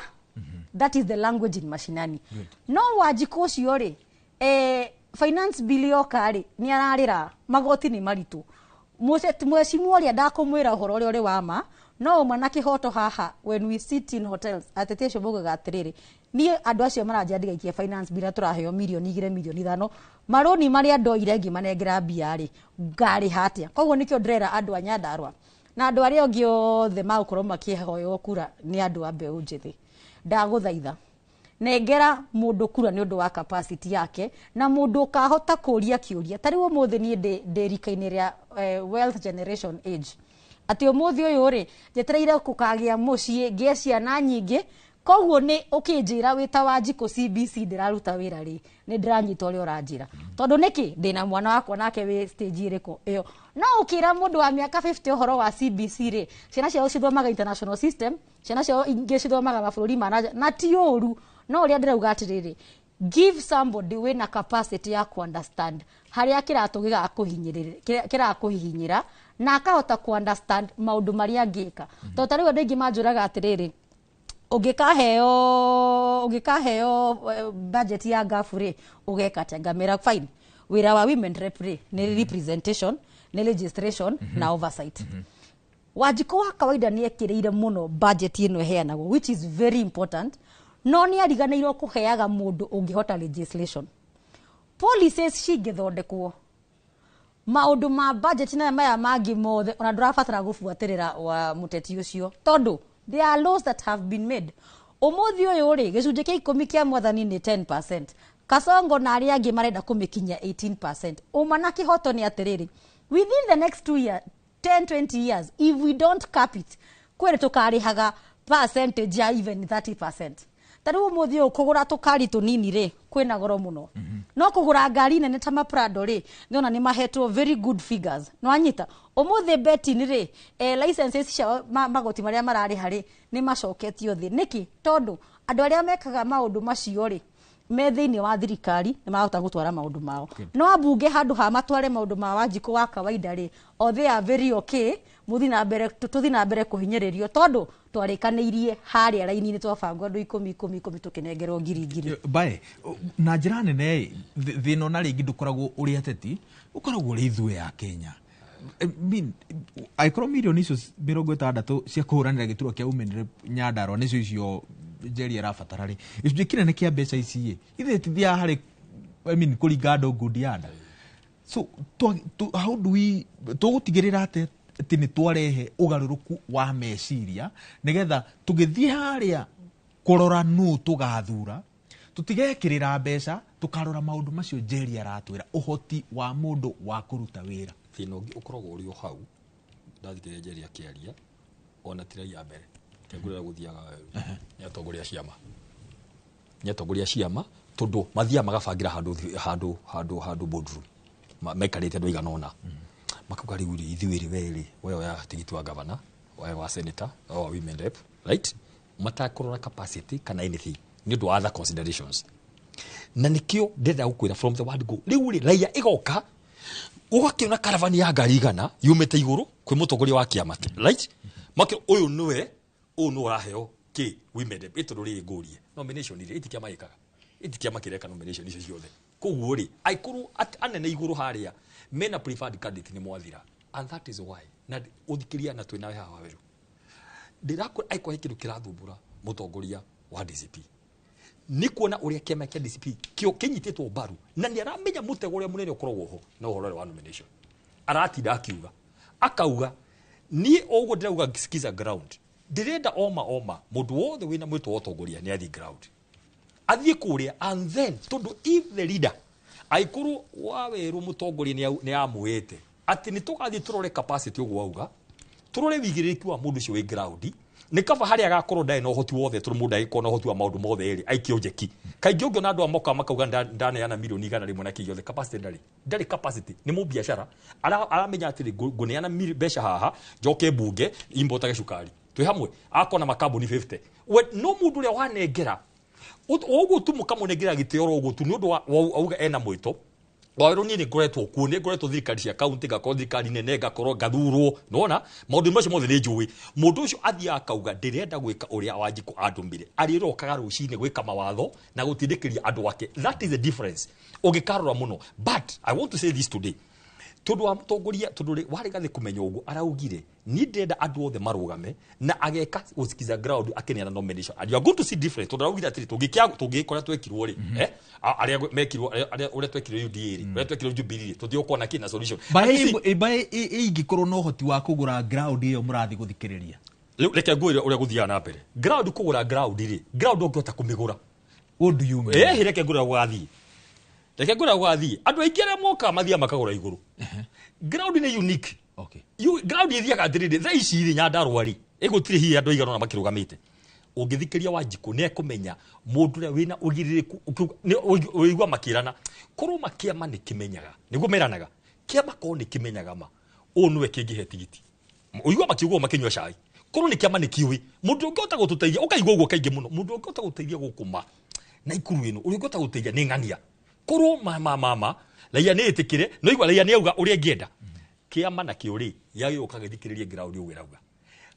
That is the language in mashinani. No Wanjikũ ũcio rĩ, finance bill yoka rĩ, nĩ ararĩra magoti nĩ maritũ. Mwecimu ũrĩa ndakũmwĩra ũhoro ũrĩa ũrĩ wa ma, no ũma na kĩhoto haha, when we sit in hotels, ateti acio maugaga atĩrĩrĩ, "Niĩ andũ acio maranjĩra ndigaikie finance bill na tũraheo 2 mirioni, 5 mirioni, marũni marĩa ndoire ngĩmanengera mbia rĩ, ngarĩha atĩa?" Koguo nĩkĩo ndĩrera andũ a Nyandarua na andũ arĩa angĩ othe magũkorwo makĩhoywo kura nĩ andũ a mbeũ njĩthĩ, ndagũthaitha, nengera mũndũ kura nĩ ũndũ wa capacity yake na mũndũ ũkahota kũria kĩũria. Ta rĩu ũmũthĩ niĩ ndĩ rika-inĩ rĩa wealth generation age, atĩ ũmũthĩ ũyũ rĩ, njetereire gũkagĩa mũciĩ, ngĩe ciana nyingĩ. Koguo nĩ ũkĩnjĩra wĩ ta Wanjikũ CBC ndĩraruta wĩra rĩ, nĩ ndĩranyita ũrĩa ũranjĩra, tondũ nĩkĩ ndĩna mwana wakwa nake wĩ stage ĩrĩkũ ĩyo. No ũkĩra mũndũ wa mĩaka 50 ũhoro wa CBC rĩ, ciana ciao cithomaga international system, ciana ciao ingĩ cithomaga mabũrũri ma nanja, na ti ũru, no ũrĩa ndĩrauga atĩrĩrĩ, give somebody wĩna capacity ya ku understand harĩa kĩratũ kĩrakũhihinyĩra na akahota ku understand maũndũ marĩa angĩka, tondũ ta rĩu andũ aingĩ manjũraga atĩrĩrĩ, Ũngĩkaheo budget ya ngabu rĩ, ũgeka atĩa? Ngamĩra fine, wĩra wa women rep rĩ nĩ representation, nĩ legislation na oversight. Wanjikũ wa kawaida nĩ ekĩrĩire mũno budget ĩno ĩheanagwo, which is very important, no nĩ ariganĩirwo kũheaga mũndũ ũngĩhota legislation. Policies cingĩthondekwo, maũndũ ma budget na maya mangĩ mothe, ona ndũrabatara gũbuatĩrĩra wa mũteti ũcio, tondũ there are laws that have been made. Ũmũthĩ ũyũ rĩ, gĩcunjĩ kĩa 10 kĩa mwathani nĩ 10%. Kasongo na arĩa angĩ marenda kũmĩkinyia 18%. Ũma na kĩhoto nĩ atĩrĩrĩ, within the next 2 years, 10 20 years, if we don't cap it, kwĩrĩ tũkarĩhaga percentage ya even 30%. Ta rĩu ũmũthĩ ũyũ kũgũra tũkari tũnini rĩ kwĩna goro mũno, no kũgũra ngari nene ta maprado rĩ, nĩona nĩ mahetwo very good figures. Nĩwanyita? Ũmũthĩ betting rĩ, licenses cia magoti marĩa mararĩha rĩ nĩ macoketio thĩ. Nĩkĩ? Tondũ andũ arĩa mekaga maũndũ macio rĩ me thĩinĩ wa thirikari nĩ marahota gũtwara maũndũ mao, no ambunge handũ ha matware maũndũ ma Wanjikũ wa kawaida rĩ, o they are very okay. Mũthiĩ na mbere, tũthiĩ na mbere kũhinyĩrĩrio, tondũ twarĩkanĩirie harĩa raini-inĩ, twabangwo andũ 10 10 10, tũkĩnengerwo ngiri ngiri. Bae na njĩra nene ĩ, thĩna ona rĩngĩ ndũkoragwo ũrĩ ateti, ũkoragwo ũrĩ ithuĩ ya Kenya. I mean, angĩkorwo mirioni icio 60 cia kũhũranĩra gĩturwa kĩa women rep Nyandarua nĩcio icio Njeri arabatara rĩ, gĩcunjĩ kĩnene kĩa mbeca ici ĩ ithe tithiaga harĩ, I mean, kũringa andũ ngundi ya nda. So how do we, tũgũtigĩrĩra atĩ nĩ twarehe ũgarũrũku wa meciria nĩgetha tũgĩthiĩ harĩa kũrora nũ tũgathura, tũtigekĩrĩra mbeca, tũkarora maũndũ macio Njeri aratwĩra, ũhoti wa mũndũ wa kũruta wĩra? Thĩna ũngĩ ũkoragwo ũrĩ o hau, ndathikĩrĩria Njeri akĩaria, ona ti raia mbere kengũrĩra gũthiaga nĩ atongoria a ciama, nĩ atongoria a ciama, tondũ mathiaga magabangĩra handũ handũ handũ handũ boardroom, maikarĩte andũ aigana ũna, makauga rĩu rĩ, ithuĩ rĩ, we rĩ, we oya tigiti wa gavana, we wa senator, we wa women rep, right? Matakũrora capacity kana anything nĩ ũndũ wa other considerations. Na nĩkĩo ndĩrenda gũkwĩra from the word go, rĩu rĩ, raia ĩgoka ũgakĩona karavani ya ngari 100 yumĩte igũrũ kwĩ mũtongoria wa kĩama, right? Make ũyũ nĩwe, ũyũ nĩwe ũraheo kĩ women rep. Ĩ tondũ rĩrĩ ngũrie nomination rĩ, iti kĩama gĩkaga, iti kĩama kĩreka nomination icio ciothe. Koguo rĩ, angĩkorwo anene igũrũ harĩa mena preferred candidate, nĩ mwathira. And that is why na ũthikĩria na twĩnawe haha Waweru, ndĩrakwĩra angĩkorwo he kĩndũ kĩrathumbũra mũtongoria wa DCP nĩ kuona ũrĩa kĩama kĩa DCP kĩo kĩnyitĩtwo mbaru, na nĩ aramenya mũtego ũrĩa mũnene ũkoragwo ho na ũhoro ũrĩa wa nomination. Aratinda akiuga, akauga niĩ o ũguo ndĩrauga, sikiza ground, ndĩrenda oma oma mũndũ wothe wĩna mwĩtwo wa ũtongoria nĩ athiĩ ground, athiĩ kũrĩa. And then tondũ if the leader angĩkorwo Wawerũ mũtongoria nĩ amwĩte atĩ nĩ tũgathiĩ tũrore capacity, ũguo auga tũrore wĩigĩrĩrĩki wa mũndũ ũcio wĩ ground, nĩ kaba harĩa agakorwo ndarĩ na ũhoti wothe, tondũ mũndũ agĩkorwo na ũhoti wa maũndũ mothe rĩ, aikio njeki. Kaingĩ ũngĩona andũ a moka makauga ndaneana mirioni 100 na kĩ gĩothe, capacity ndarĩ capacity, nĩ mũbiacara aramenya atĩrĩ, ngũneana mbeca haha njoke mbunge imbotage cukari twĩ hamwe, akona makambuni 50 we. No mũndũ ũrĩa wanengera ũguo tu mũkamũnengera gĩtĩo oro ũguo tu nĩ ũndũ wa auga ena mwĩto Wawerũ, niĩ nĩ ngoretwo kuo, nĩ ngoretwo thirikari cia kaunti, ngakorwo thirikari nene, ngakorwo ngathurwo, nona maũndũ macio mothe nĩ njũĩ. Mũndũ ũcio athiaga akauga ndĩrenda gwĩka ũrĩa Wanjikũ andũmire, arĩrokaga rũcinĩ gwĩka mawatho na gũtindĩkĩria andũ ake. That is the difference ũngĩkarora mũno. But I want to say this today, tondũ wa mũtongoria, tondũ rĩ warĩ gathĩ kũmenya ũguo araugire niĩ ndĩrenda andũ othe marũgame na ageka gũsikiza ground akĩneana nomination, and you are going to see difference, tondũ araugire atĩrĩ, tũngĩkĩa tũngĩkora twekirwo rĩ, arĩa mekirwo, arĩa ũrĩa twekirwo UDA rĩ, ũrĩa twekirwo Jubilee rĩ, tũtigũkorwo na kĩ na solution. And you see, Mbaĩ ingĩkorwo na ũhoti wa kũgũra ground ĩyo mũrathiĩ gũthikĩrĩria? Rĩu reke ngwĩre ũrĩa gũthiaga na mbere. Ground, kũgũra ground rĩ, ground ũngĩhota kũmĩgũra. What do you mean? Reke ngwĩre gũgathiĩ, reke ngwĩre gũgathiĩ. Andũ aingĩ arĩa mokaga mathiaga makagũra igũrũ. Ground nĩ unique. Ground ithiaga atĩrĩrĩ, thaa ici rĩ, Nyandarũa rĩ, ĩgũtirĩ hihi andũ aigana ũna makĩrũgamĩte. Ũngĩthikĩria Wanjikũ nĩ ekũmenya mũndũ ũrĩa wĩna ũigĩrĩrĩku ũigua makĩrana korwo makĩama nĩ kĩmenyaga, nĩguo meranaga kĩama korwo nĩ kĩmenyaga ma ũũ nĩwe kĩngĩhe tigiti, ũigua makiuga ũguo makĩnyua cai, korwo nĩ kĩama nĩ kĩũĩ mũndũ ũngĩhota gũtũteithia, ũkaigua ũguo kaingĩ mũno, mũndũ ũngĩhota gũtũteithia gũkũ ma na ikuru ĩno, ũrĩa ũngĩhota gũtũteithia nĩ ng'ania, korwo ma ma ma ma raia nĩ ĩtĩkĩre, no igua raia nĩ auga ũrĩa ĩngĩenda kĩama nakĩo rĩ, yagĩũka gĩthikĩrĩrie ground ũguo ĩrauga.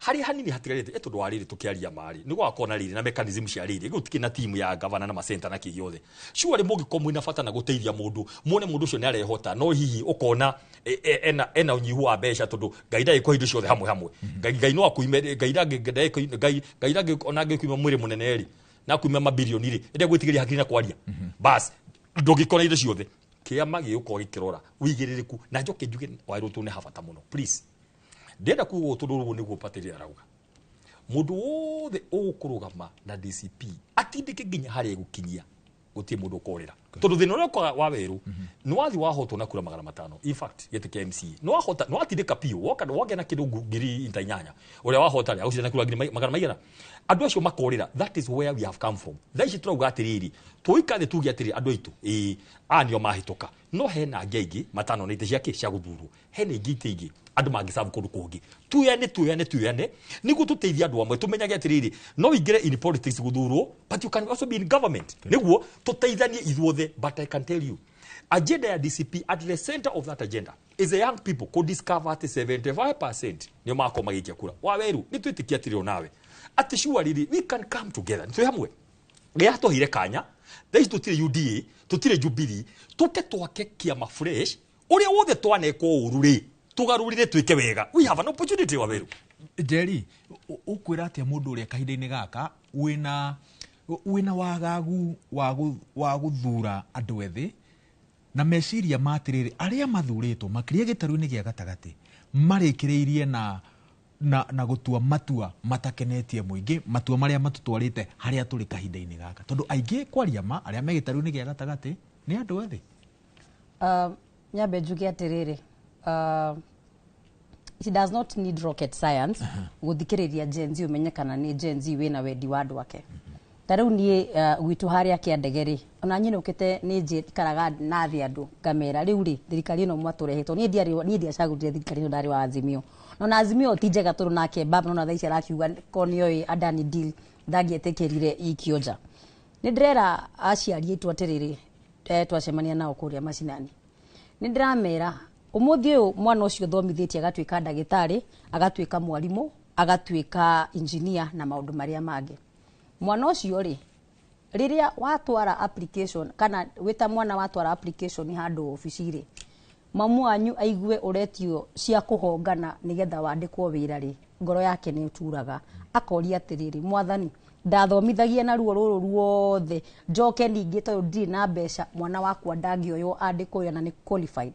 Harĩa hanini hatigarĩte tondũ wa rĩrĩ tũkĩaria marĩ nĩ gũgakorwo na rĩrĩ na mechanism cia rĩrĩ gũtikĩ na timu ya gavana na macenta na kĩ gĩothe. Surely mũngĩkorwo mwĩna bata na gũteithia mũndũ, muone mũndũ ũcio nĩ arehota, no hihi ũkona ena ũnyihu wa mbeca, tondũ Ngai ndagĩkũhe indo ciothe hamwe hamwe. Ngai no akuime, Ngai ndangĩ- Ngai Ngai ndangĩ ona angĩkuima mwĩrĩ mũnene rĩ, na akuime mabilioni rĩ, ĩrĩa gwĩtigĩria hakiri na kwaria, bas ndũngĩkora indo ciothe. Kĩama gĩgũkorwo gĩkĩrora ũigĩrĩrĩku, na njoke njuge Wairũ nĩ habata mũno. Please, ndĩrenda kuga ũũ tondũ ũguo nĩguo Patiri arauga, mũndũ wothe ũkũrũgama na DCP atindĩke nginya harĩa egũkinyia, gũtirĩ mũndũ ũkorĩra, tondũ thĩna ũrĩa ũkaga wa werũ nĩ wathi wahotwo na kura 500. In fact, gĩtĩ kĩa MCA nĩ wahota, nĩ watindĩka biũ, woka wagĩa na kĩndũ 8,000, ũrĩa wahota rĩ agũcinda na kura ngiri magana maigana, andũ acio makorĩra. That is where we have come from. Thaa ici tũrauga atĩrĩrĩ, tũika thĩ tuge atĩrĩ, andũ aitũ ĩĩ, aya nĩo mahĩtũka, no hena angĩ aingĩ matano na itĩ ciake cia gũthurwo, hena ingĩ itĩ ingĩ andũ mangĩcabu kũndũ kũngĩ. Tuyane, tuyane, tuyane nĩguo tũteithie andũ amwe. Tũmenyage atĩrĩrĩ, no ingĩre in politics gũthurwo, but you can also be in government, nĩguo tũteithanie ithuothe. But I can tell you, agenda ya DCP, at the center of that agenda is the young people kũ discover atĩ 75% nĩo makorwo magĩikia kura. Waweru, nĩ twĩtĩkia atĩrĩ onawe atĩ surely we can come together, nĩ twĩ hamwe. Gĩatũheire kanya thaa ici tũtirĩ UDA, tũtirĩ Jubilee, tũke twake kĩama fresh. Ũrĩa wothe twanekwo ũru rĩ, tũgarũrĩre twĩke wega. We have an opportunity, Waweru. Njeri, ũkwĩra atĩa mũndũ ũrĩa kahinda-inĩ gaka wĩna wagagu wa gũthura andũ ethĩ na meciria ma atĩrĩrĩ, arĩa mathurĩtwo makĩria gĩtarũ-inĩ gĩa gatagatĩ marĩkĩrĩirie na gũtua matua matakenetie mũingĩ, matua marĩa matũtwarĩte harĩa tũrĩ kahinda-inĩ gaka, tondũ aingĩ kwaria ma arĩa me gĩtarũ-inĩ gĩa gatagatĩ nĩ andũ ethĩ? Nyambe njuge atĩrĩrĩ, it does not need rocket science gũthikĩrĩria Gen Z ũmenye kana nĩ Gen Z wĩna wendi wa andũ ake. Ta rĩu niĩ, gwitũ harĩa Kĩandege rĩ, ona nyinũkĩte nĩ njikaraga na thĩ andũ ngamera, rĩu rĩ, thirikari ĩno mwatũrehetwo, niĩ ndiarĩ, niĩ ndiacagũrire thirikari ĩno, ndarĩ wa Azimio, no na Azimio ti njega, tondũ nake baba nona thaa ici arakiuga ko nĩoĩ Adani deal ndangĩetĩkĩrire ikio nja. Nĩ ndĩrera aciari aitũ atĩrĩrĩ, twacemania nao kũrĩa macinani, nĩ ndĩramera ũmũthĩ ũyũ mwana ũcio thomithĩtie agatuĩka ndagĩtarĩ, agatuĩka mwarimũ, agatuĩka engineer na maũndũ marĩa mangĩ. Mwana ũcio rĩ, rĩrĩa watwara application kana wĩta mwana watwara application handũ obici rĩ, mamu wanyu aigue ũretio cia kũhongana nĩgetha wandĩkwo wĩra rĩ, ngoro yake nĩ ĩturaga, akoria atĩrĩrĩ, mwathani, ndathomithagia na ruo rũrũ ruothe, njoke ningĩ tondũ ndirĩ na mbeca, mwana wakwa ndangĩoywo andĩkwo wĩra na nĩ qualified?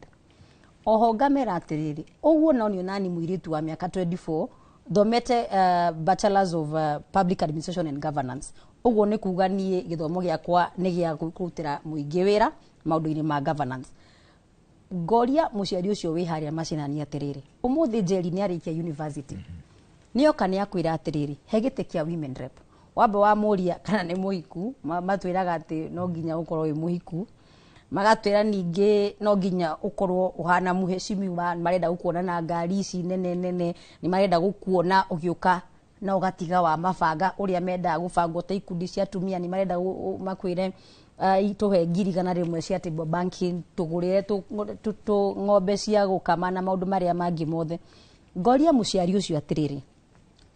Oho ngamera atĩrĩrĩ, ũguo no nĩ onani mũirĩtu wa mĩaka 24 thomete bachelors of public administration and governance, ũguo nĩ kuga niĩ gĩthomo gĩakwa nĩ gĩa kũrutĩra mũingĩ wĩra maũndũ-inĩ ma governance. Ngoria mũciari ũcio wĩ harĩa macinani atĩrĩrĩ, ũmũthĩ Njeri nĩ arĩkia university, nĩoka nĩ akwĩra atĩrĩrĩ, he gĩtĩ kĩa women rep. Wamba wamũria kana nĩ mũhiku, matwĩraga atĩ no nginya ũkorwo wĩ mũhiku, magatwĩra ningĩ no nginya ũkorwo ũhana mũheshimiwa, marenda gũkuona na ngari ici nene nene, nĩ marenda gũkuona ũgĩũka na ũgatiga wa mabanga ũrĩa mendaga gũbangwo ta ikundi cia atumia, nĩ marenda makwĩre tũhe 100,000 cia table banking, tũgũrĩre ng'ombe cia gũkama na maũndũ marĩa mangĩ mothe. Ngoria mũciari ũcio atĩrĩrĩ,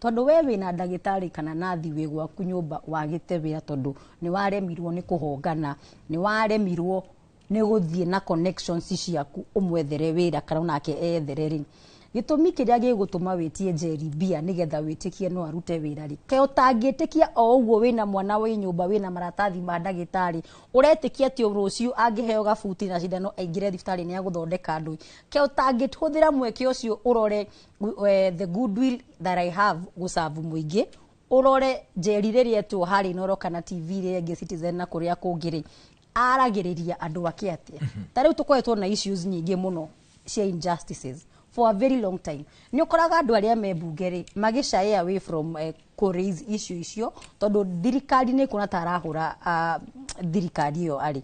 tondũ we wĩna ndagĩtarĩ kana nathi wĩ gwaku nyũmba wagĩte wĩra tondũ nĩ waremirwo nĩ kũhongana, nĩ waremirwo nĩ gũthiĩ na connections ciaku ũmwethere wĩra kana onake ethere rĩ, gĩtũmi kĩrĩa gĩgũtũma wĩtie Njeri mbia nĩgetha wĩtĩkie no arute wĩra rĩ, kaĩ ũtangĩtĩkia o ũguo wĩna mwana wĩ nyũmba wĩna maratathi ma ndagĩtarĩ, ũretĩkia atĩ rũciũ angĩheo gabuti na cindano aingĩre thibitarĩ nĩ agũthondeka andũ? Kaĩ ũtangĩhũthĩra mweke ũcio ũrore the goodwill that I have gũcabu mũingĩ, ũrore Njeri rĩrĩa etwo harĩa Inooro kana TV ĩrĩa ĩngĩ, Citizen na kũrĩa kũngĩ rĩ, aragĩrĩria andũ ake atĩa? Ta rĩu tũkoretwo na issues nyingĩ mũno cia injustices for a very long time. Nĩ ũkoraga andũ arĩa me mbunge rĩ, magĩ shy away from kũ raise issue icio tondũ thirikari nĩ ĩkuona ta arahũra thirikari ĩyo arĩ.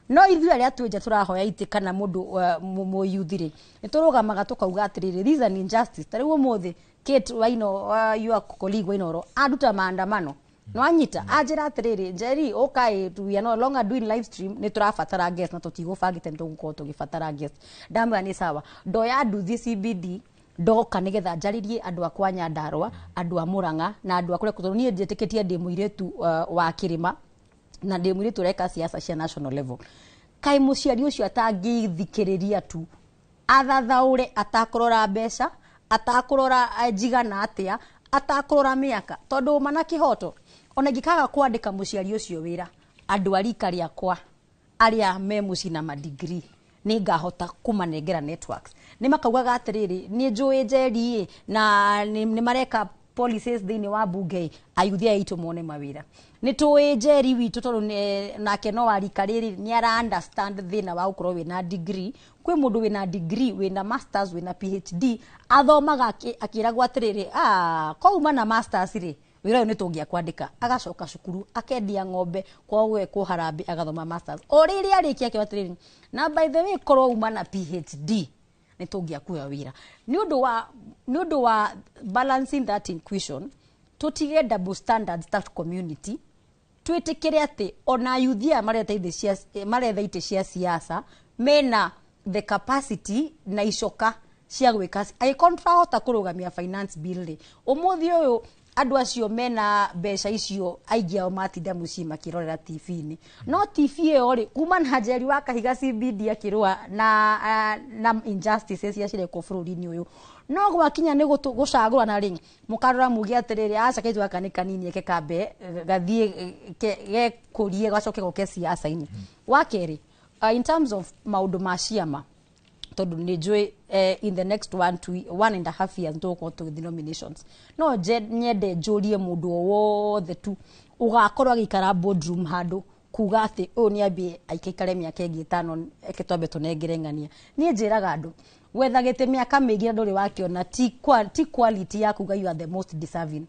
No ithuĩ arĩa twĩ nja tũrahoya itĩ kana mũndũ mũyuthi rĩ, nĩ tũrũgamaga tũkauga atĩrĩrĩ, this is an injustice. Ta rĩu ũmũthĩ Kate Waino, your colleague Wainoro, anduta maandamano, nwanyita anjĩra atĩrĩrĩ, "Njeri, ũkai, we are no longer doing live stream, nĩ tũrabatara guest na tũtigũbangĩte nĩ tũgũkorwo tũgĩbatara guest." Ndamwĩra nĩ sawa. Ndoya nduthi CBD. Ndoka nĩgetha njarĩrie andũ akwa Nyandarũa, andũ a Mũrang'a na andũ a kũrĩa, tondũ niĩ njĩtĩkĩtie ndĩ mũirĩtu wa kĩrĩma na ndĩ mũirĩtu ũreka siasa cia national level. Kaĩ mũciari ũcio atangĩthikĩrĩria tu, athathaũre, atakũrora mbeca, atakũrora njigana atĩa, atakũrora mĩaka, tondũ ma na kĩhoto ona ingĩkaga kwandĩka mũciari ũcio wĩra, andũ a rika rĩakwa arĩa me mũciĩ na madigiri nĩ ngahota kũmanengera networks, nĩ makaugaga atĩrĩrĩ, nĩ njũĩ Njeri ĩ na nĩ mareka policies thĩinĩ wa bunge ĩ, ayuthi aya aitũ mone mawĩra. Nĩ tũĩ Njeri witũ tondũ nake no wa rika rĩrĩ, nĩ ara understand thĩna wa gũkorwo wĩna degree. Kwĩ mũndũ wĩna degree, wĩna masters, wĩna PhD, athomaga akĩragwo atĩrĩrĩ, ah, kouma na masters rĩ, wĩra ũyũ nĩ tũngĩakwandĩka. Agacoka cukuru, akendia ng'ombe kwao, gwekwo harambĩ, agathoma masters. O rĩrĩa arĩkia akĩoya atĩrĩrĩ, na by the way, korwo uma na PhD nĩ tũngĩakuoya wĩra. Nĩ ũndũ wa balancing that equation, tũtige double standards ta community, twĩtĩkĩre atĩ ona yuthi aya maretha itĩ cia siasa mena the capacity na icoka cia gwĩka. Angĩkorwo tũrahota kũrũgamia finance bill rĩ, ũmũthĩ ũyũ andũ acio mena mbeca icio aingĩ ao matinda mũciĩ makĩrorera TV-inĩ. No TV ĩyo rĩ, kuma na Njeri wa Kahiga CBD akĩrũa na injustices iria cirekwo bũrũri-inĩ ũyũ, no gwakinya nĩ gũcagũrana rĩ, mũkarora muge atĩrĩrĩ, aca, kaitu gaka nĩ kanini, eke kambe gathiĩ gekũrie gacoke goke siasa-inĩ. Wa kerĩ, in terms of maũndũ ma ciama, tondũ nĩ njũĩ in the next 1.5 years tũgũkorwo tũgĩthiĩ nominations, no nyende njũrie mũndũ o wothe tu ũgakorwo agĩikara boardroom handũ kuga atĩ ũyũ nĩ ambie aikaikare mĩaka ĩngĩ 5, eke twambe tũnengere ng'ania. Niĩ njĩraga andũ, gwetha gĩtĩ mĩaka mĩingĩ na ndũrĩ wakĩona ti quality ya kuga you are the most deserving.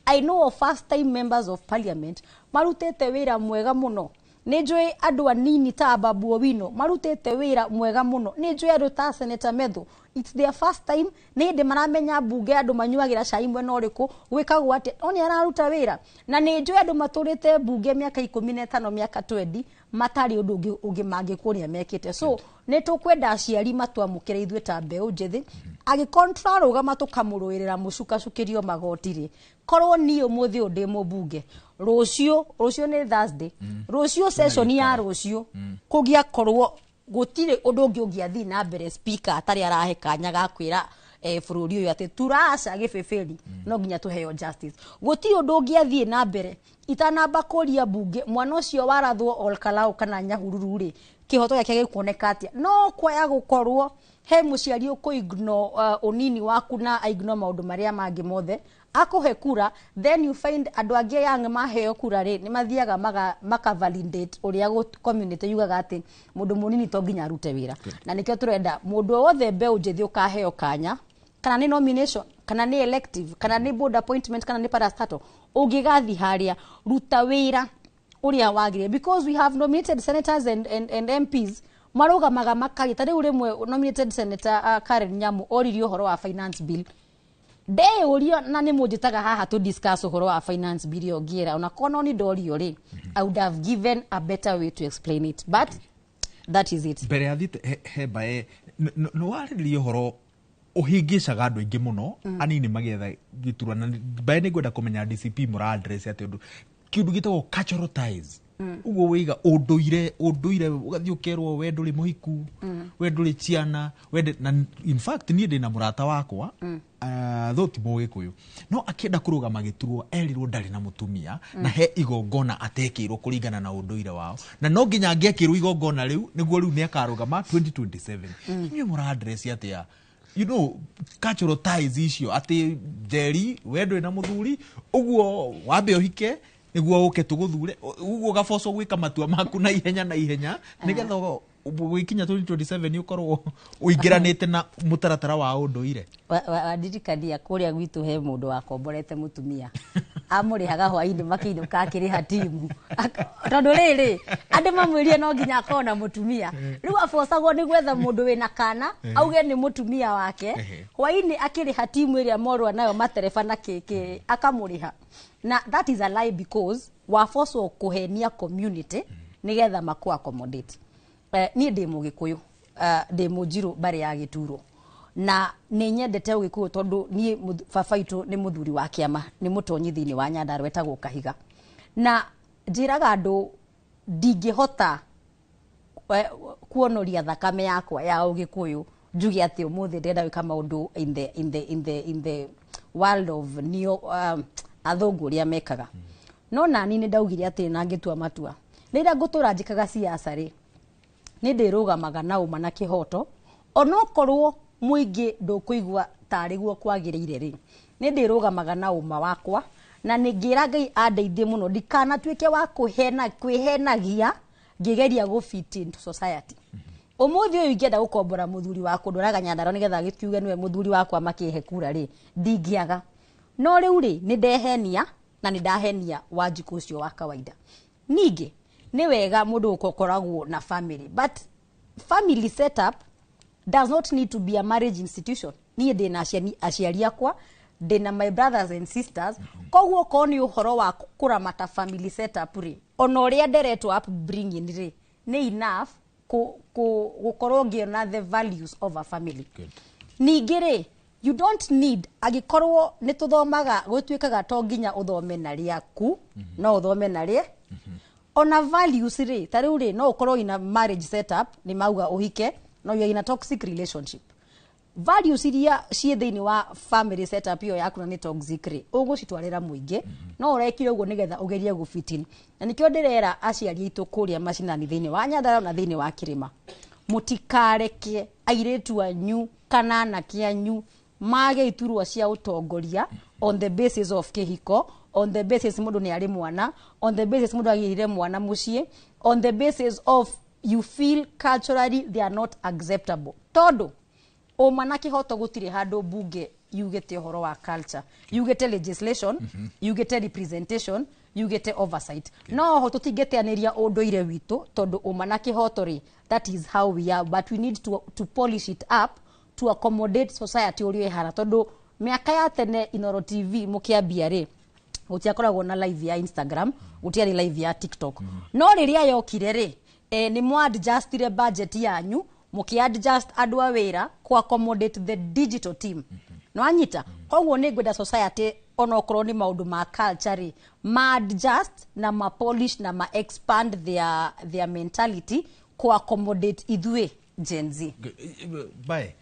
I know of first time members of parliament marutĩte wĩra mwega mũno. Nĩ njũĩ andũ anini ta Babu Owino marutĩte wĩra mwega mũno. Nĩ njũĩ andũ ta Senator Methu, it's their first time, nĩ hĩndĩ maramenya mbunge andũ manyuagĩra cai mwena ũrĩkũ, gwĩkagwo atĩa, no nĩ araruta wĩra. Na nĩ njũĩ andũ matũrĩte mbunge mĩaka 15, mĩaka 20, matarĩ ũndũ ũngĩ mangĩkuonia mekĩte. So nĩ tũkwenda aciari matwamũkĩre ithuĩ ta mbeũ njĩthĩ. Angĩkorwo tũrarũgama tũkamũrũĩrĩra mũcukacukĩrio magoti rĩ, korwo niĩ ũmũthĩ ũyũ ndĩ mũmbunge, rũciũ, rũciũ nĩ Thursday, rũciũ session ya rũciũ kũngĩakorwo gũtirĩ ũndũ ũngĩ ũngĩathiĩ na mbere speaker atarĩ arahe kanya ga kwĩra bũrũri ũyũ atĩ turaca gĩbĩbĩri, no nginya tũheo justice. Gũtirĩ ũndũ ũngĩathiĩ na mbere itanamba kũria mbunge mwana ũcio warathwo Olkalau kana Nyahururu rĩ, kĩhoto gĩake gĩkuoneka atĩa. No kwaya gũkorwo he mũciari ũkũ ignore ũnini waku na ignore maũndũ marĩa mangĩ mothe akũhe kura. Then you find andũ angĩ young maheo kura rĩ, nĩ mathiaga maka validate ũrĩa community yugaga atĩ mũndũ mũnini to nginya arute wĩra. Na nĩkĩo tũrenda mũndũ o wothe mbeũ njĩthĩ ũkaheo kanya, kana nĩ nomination, kana nĩ elective, kana nĩ board appointment, kana nĩ parastatal, ũngĩgathi harĩa, ruta wĩra ũrĩa wagĩrĩire, because we have nominated senators and MPs marũgamaga makagĩ ta rĩu rĩmwe nominated senator Karen Nyamu oririe ũhoro wa finance bill, ndeyũrio na nĩ mũnjĩtaga haha to discuss ũhoro wa finance bill ĩyo. Ngĩra ona korwo no nĩ ndorio rĩ, I would have given a better way to explain it, but that is it. Mbere ya thiĩte he mbae nĩ warĩrĩria ũhoro ũhĩngĩcaga andũ aingĩ mũno anini magĩetha gĩturwa, na mbae nĩ ngwenda kũmenya DCP mũra address atĩ ũndũ kĩũndũ gĩtagwo cultural ties, ũguo wĩiga ũndũire, ũgathiĩ ũkerwo we ndũrĩ mũhiku, we ndũrĩ ciana, we na in fact niĩ ndĩna mũrata wakwa, though ti mũgĩkũyũ, no akĩenda kũrũgama gĩturwa erirwo ndarĩ na mũtumia na he igongona atekĩirwo kũringana na ũndũire wao, na no nginya angĩekĩrwo igongona rĩu nĩguo rĩu nĩ akarũgama 2027. Inyuĩ mũra address atĩa cultural ties icio, atĩ Njeri we ndũrĩ na mũthuri, ũguo wambe ũhike nĩguo ũke tũgũthure, ũguo ũgabocwo gwĩka matua maku na ihenya na ihenya nĩgetha gwĩkinya 2027 ũkorwo ũingĩranĩte na mũtaratara wa ũndũire? Wandirikania kũrĩa gwitũ he mũndũ wakomborete mũtumia, amũrĩhaga hwainĩ makĩinũka akĩrĩha timu. Tondũ rĩrĩ andũ mamwĩrire no nginya akorwo na mũtumia, rĩu abocagwo nĩ gwetha mũndũ wĩna kana auge nĩ mũtumia wake, hwainĩ akĩrĩha timu ĩrĩa morwa nayo matereba na kĩkĩ akamũrĩha. Na that is a lie, because wabocwo kũhenia community nĩgetha makũ accommodate. Niĩ ndĩ mũgĩkũyũ, ndĩ mũnjirũ mbarĩ ya gĩturo. Na nĩ nyendete Ũgĩkũyũ tondũ niĩ baba witũ nĩ mũthuri wa kĩama, nĩ mũtonyi thĩinĩ wa Nyandarua etagwo Kahiga. Na njĩraga andũ ndingĩhota kuonoria thakame yakwa ya Ũgĩkũyũ njuge atĩ ũmũthĩ ndĩrenda gwĩka maũndũ in the world of neo athũngũ ũrĩa mekaga. No nani nĩ ndaugire atĩ na ngĩtua matua rĩrĩa ngũtũra njĩkaga siasa rĩ, nĩ ndĩrũgamaga na ũma na kĩhoto, onokorwo mũingĩ ndũkũigua tarĩ guo kwagĩrĩire rĩ, nĩ ndĩrũgamaga na ũma wakwa, na nĩ ngĩra Ngai andeithie mũno ndikanatuĩke wa kwĩhena kwĩhenagia ngĩgeria gũ fit into society. Ũmũthĩ ũyũ ingĩenda gũkombora mũthuri wa kũndwaraga Nyandarua nĩgetha agĩkiuge nĩwe mũthuri wakwa makĩhe kura rĩ, ndingĩaga. No rĩu rĩ, nĩ ndehenia na nĩ ndahenia Wanjikũ ũcio wa kawaida. Ningĩ nĩ wega mũndũ gũkoragwo na family, but family setup does not need to be a marriage institution. Niĩ ndĩna aciari akwa, ndĩna my brothers and sisters, koguo okorwo nĩ ũhoro wa kũramata family setup rĩ, ona ũrĩa nderetwo upbringing rĩ, nĩ enough gũkorwo ngĩona the values of a family. Ningĩ rĩ, you don't need, angĩkorwo nĩ tũthomaga, gũtuĩkaga to nginya ũthome na rĩaku, no ũthome na rĩe ona values rĩ. Ta rĩu rĩ, no ũkorwo ina marriage setup nĩ mauga ũhike, no you are in a toxic relationship. Values iria ciĩ thĩinĩ wa family setup ĩyo yaku na nĩ toxic rĩ, ũgũcitwarĩra mũingĩ, no ũrekire ũguo nĩgetha ũgerie gũ-fit in. Na nĩkĩo ndĩrera aciari aitũ kũrĩa macinani thĩinĩ wa Nyandarua na thĩinĩ wa kĩrĩma, mũtikareke airĩtu anyu kana anake anyu mage iturwa cia ũtongoria on the basis of kĩhiko, on the basis mũndũ nĩ arĩ mwana, on the basis mũndũ agĩrire mwana mũciĩ, on the basis of you feel culturally they are not acceptable. Tondũ ũma na kĩhoto gũtirĩ handũ mbunge yugĩte ũhoro wa culture, yugĩte legislation, yugĩte representation, yugĩte oversight. No ho tũtingĩteanĩria ũndũire witũ tondũ ũma na kĩhoto rĩ, that is how we are, but we need to polish it up to accommodate society ũrĩa ĩhana. Tondũ mĩaka ya tene Inoro TV mũkĩambia rĩ, gũtiakoragwo na live ya Instagram, gũtiarĩ live ya TikTok. No rĩrĩa yokire rĩ, nĩ mwa-adjustire budget yanyu, mũkĩ-adjust andũ a wĩra ku accommodate the digital team. No anyita koguo nĩ ngwenda society, onokorwo nĩ maũndũ ma culture rĩ, ma adjust na ma polish na ma expand their mentality ku accommodate ithuĩ Gen Z. Bae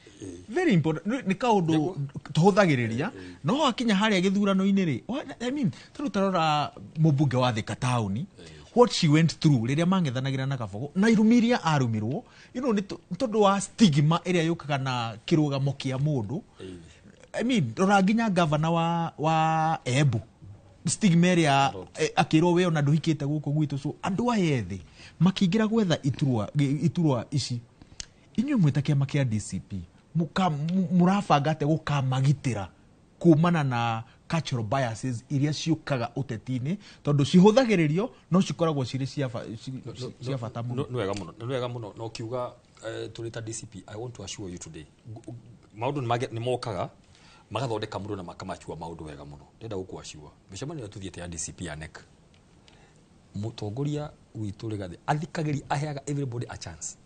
very important nĩ kaũndũ tũhũthagĩrĩria, no wakinya harĩa gĩthurano-inĩ rĩ, I mean, tarĩu tarora mũmbunge wa Thika taũni, what she went through rĩrĩa mang'ethanagĩra na Kabogo na irumi iria arumirwo, nĩ tondũ wa stigma ĩrĩa yũkaga na kĩrũgamo kĩa mũndũ. I mean, rora nginya gavana wa Embu, stigma ĩrĩa akĩrwo we ona ndũhikĩte gũkũ gwitũ. So andũ aya ethĩ makĩingĩra gwetha iturwa ici, inyuĩ mwĩta kĩama kĩa DCP mũrabanga atĩa gũkamagitĩra kumana na cultural biases iria ciũkaga ũteti-inĩ, tondũ cihũthagĩrĩrio no cikoragwo cirĩ cia bata mũno? Nĩ wega mũno, nĩ wega mũno. Na ũkiuga tũrĩ ta DCP, I want to assure you today, maũndũ nĩ mokaga magathondeka mũndũ na makamachua maũndũ wega mũno. Ndĩrenda gũkũ-assure mĩcemanio ĩrĩa tũthiĩte ya DCP ya NEC, mũtongoria witũ Rigathĩ athikagĩria, aheaga everybody a chance,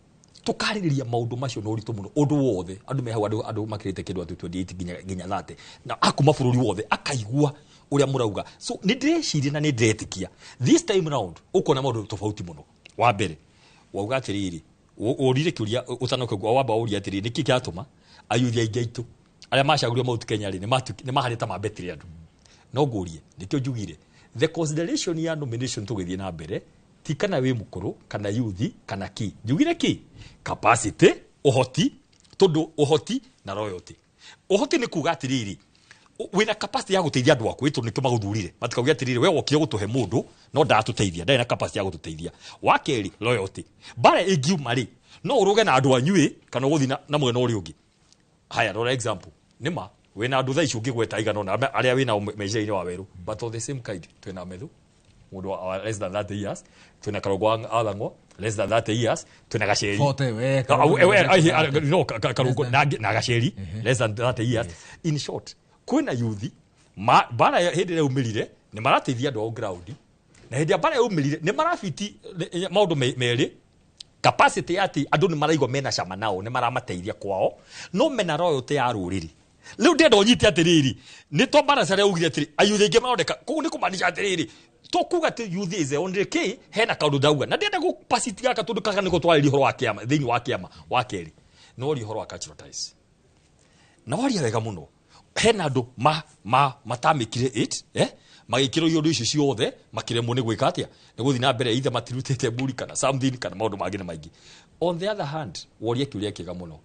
tũkarĩrĩria maũndũ macio na ũritũ mũno. Ũndũ wothe andũ me hau, andũ makĩrĩte kĩndũ atĩ 28 nginya 30 na akuma bũrũri wothe akaigua ũrĩa mũrauga. So nĩ ndĩreciria na nĩ ndĩretĩkia this time round ũkuona maũndũ tofauti mũno. Wa mbere wauga atĩrĩrĩ, ũrire kĩũria ũtanoka, wamba ũria atĩrĩrĩ, nĩkĩ kĩratũma ayuthi aingĩ aitũ arĩa macagũrio Mount Kenya rĩ nĩ mahanĩte mambetire andũ? No ngũrie, nĩkĩo njugire the consideration ya nomination tũgĩthiĩ na mbere ti kana wĩ mũkũrũ kana yuthi kana ki. Njugire ki capacity, ũhoti, tondũ ũhoti na loyalty. Ũhoti nĩ kuga atĩrĩrĩ, wĩna capacity ya gũteithia andũ aku, tondũ nĩkĩo magũthurire. Matikauge atĩrĩrĩ, we wokire gũtũhe mũndũ no ndatũteithia, ndarĩ na capacity ya gũtũteithia. Wa kerĩ, loyalty. Mbara ĩngiuma rĩ, no ũrũge na andũ anyu ĩ kana ũgũthiĩ na mwena ũrĩa ũngĩ. Haya, rora example, nĩma wĩna andũ thaa ici ũngĩgweta aigana ũna arĩa wĩnao meciria-inĩ wa werũ, but of the same kind twĩna Methu, mũndũ wa less than 30 years, twĩna Karongo wa Thang'wa, less than 30 years, twĩna Gaceri. 40, we, Ah, Karongo no, Karongo na Gaceri less than 30 years. In short, kwĩna yuthi mbara hĩndĩ ĩrĩa yaumĩrire nĩ marateithia andũ ao ground, na hĩndĩ ĩrĩa mbara yaumĩrire nĩ marabiti maũndũ merĩ. Capacity ya atĩ andũ nĩ maraigua mena cama nao, nĩ maramateithia kwao, no mena royalty ya rũrĩrĩ. Rĩu ndĩrenda ũnyite atĩrĩrĩ, nĩ to balance arĩa ugire atĩrĩ ayuthi aingĩ maroneka koguo nĩ kũmaanisha atĩrĩrĩ, tũkuga atĩ youth is the only key. Hena kaũndũ ndauga na ndĩrenda gũpaciti gaka tondũ kaka nĩko twarĩria ũhoro wa kĩama thĩinĩ wa kĩama. Wa kerĩ, no waria ũhoro wa cultural ties na waria wega mũno. Hena andũ ma ma matamĩkire it, magĩkĩrwo iũndũ icio ciothe, makĩremwo nĩ gwĩka atĩa, nĩ gũthiĩ na mbere, either matirutĩte mburi kana something kana maũndũ mangĩ na maingĩ. On the other hand, woria kĩũria kĩega mũno.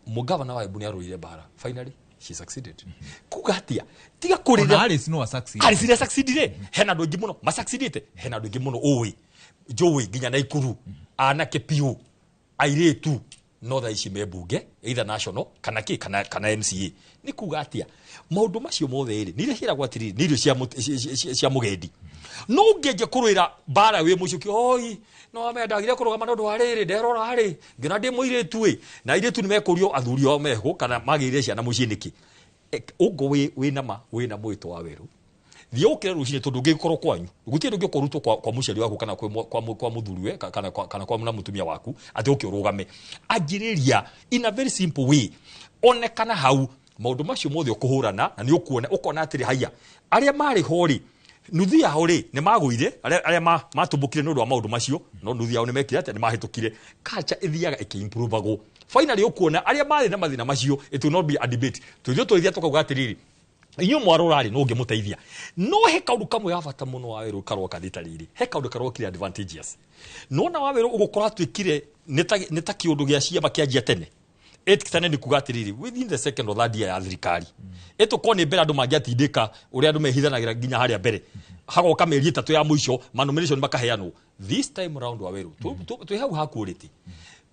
Mũgavana wa Embu nĩ arũire mbara, finally she succeeded. Kuga atĩa? Tiga kũrĩra. Ona Alice no a-succeed. Alice nĩ succeedire. Hena andũ aingĩ mũno masucceedĩte, hena andũ aingĩ mũno ũĩ njũĩ nginya Naikuru, anake piũ, airĩtu, no thaa ici me mbunge either national kana kĩ kana MCA. Nĩ kuga atĩa? Maũndũ macio mothe rĩ, nĩ iria ciĩragwo atĩrĩrĩ, nĩ irio cia mũgendi. No ũngĩanjia kũrũĩra mbara wĩ mũcuki, oi no ame ndagire kũrũgama nĩ ũndũ wa rĩrĩ, nderora rĩ ngĩona ndĩ mũirĩtu ĩ, na airĩtu nĩ mekũrio athuri ao meho kana magĩrĩre ciana mũciĩ nĩkĩ. Ũguo wĩ nama wĩna mwĩto wa werũ, thiĩ ũkĩre rũcinĩ, tondũ ũngĩkorwo kwanyu gũtirĩ ndũ ũngĩũka ũrutwo kwa mũciari waku kana kwa mũthuriwe kana kwa na mũtumia waku atĩ ũke ũrũgame. Anjĩrĩria in a very simple way, onekana hau maũndũ macio mothe ũkũhũrana na nĩ ũkuona, ũkona atĩrĩ, haiya, arĩa marĩ ho rĩ, nuthu yao rĩ nĩ magũire, arĩa matumbũkire nĩ ũndũ wa maũndũ macio, no nuthu yao nĩ mekire atĩa? Nĩ mahĩtũkire. Culture ĩthiaga ĩkĩ-improvagwo. Finally ũkuona arĩa marĩ na mathĩna macio, it will not be a debate. Tũthiĩ tũrĩthia tũkauga atĩrĩrĩ, inyuĩ mwarora rĩ, no ũngĩmũteithia. No he kaũndũ kamwe ga bata mũno wa werũ karoka thĩ ta rĩrĩ, he kaũndũ karokire advantageous. Nona wa werũ ũgũkora atuĩkire nĩ ta kĩũndũ gĩa ciama kĩanjia tene. Ĩt tene nĩ kuga atĩrĩrĩ, within the second or third year ya thirikari, ĩtũkorwo nĩ mbere andũ mangĩatindĩka ũrĩa andũ mehithanagĩra nginya harĩa mbere, hagoka mĩeri 3 ya mũico ma nomination makaheanwo. This time round, wa werũ, twĩ hau ha quality.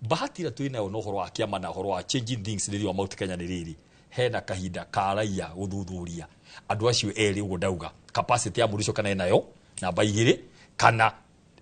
Bahati ĩrĩa twĩ nayo na ũhoro wa kĩama na ũhoro wa changing things thĩinĩ wa Mount Kenya nĩ rĩrĩ, hena kahinda ka raia gũthuthuria andũ acio erĩ. Ũguo ndauga, capacity ya mũndũ ũcio kana enayo namba 2 kana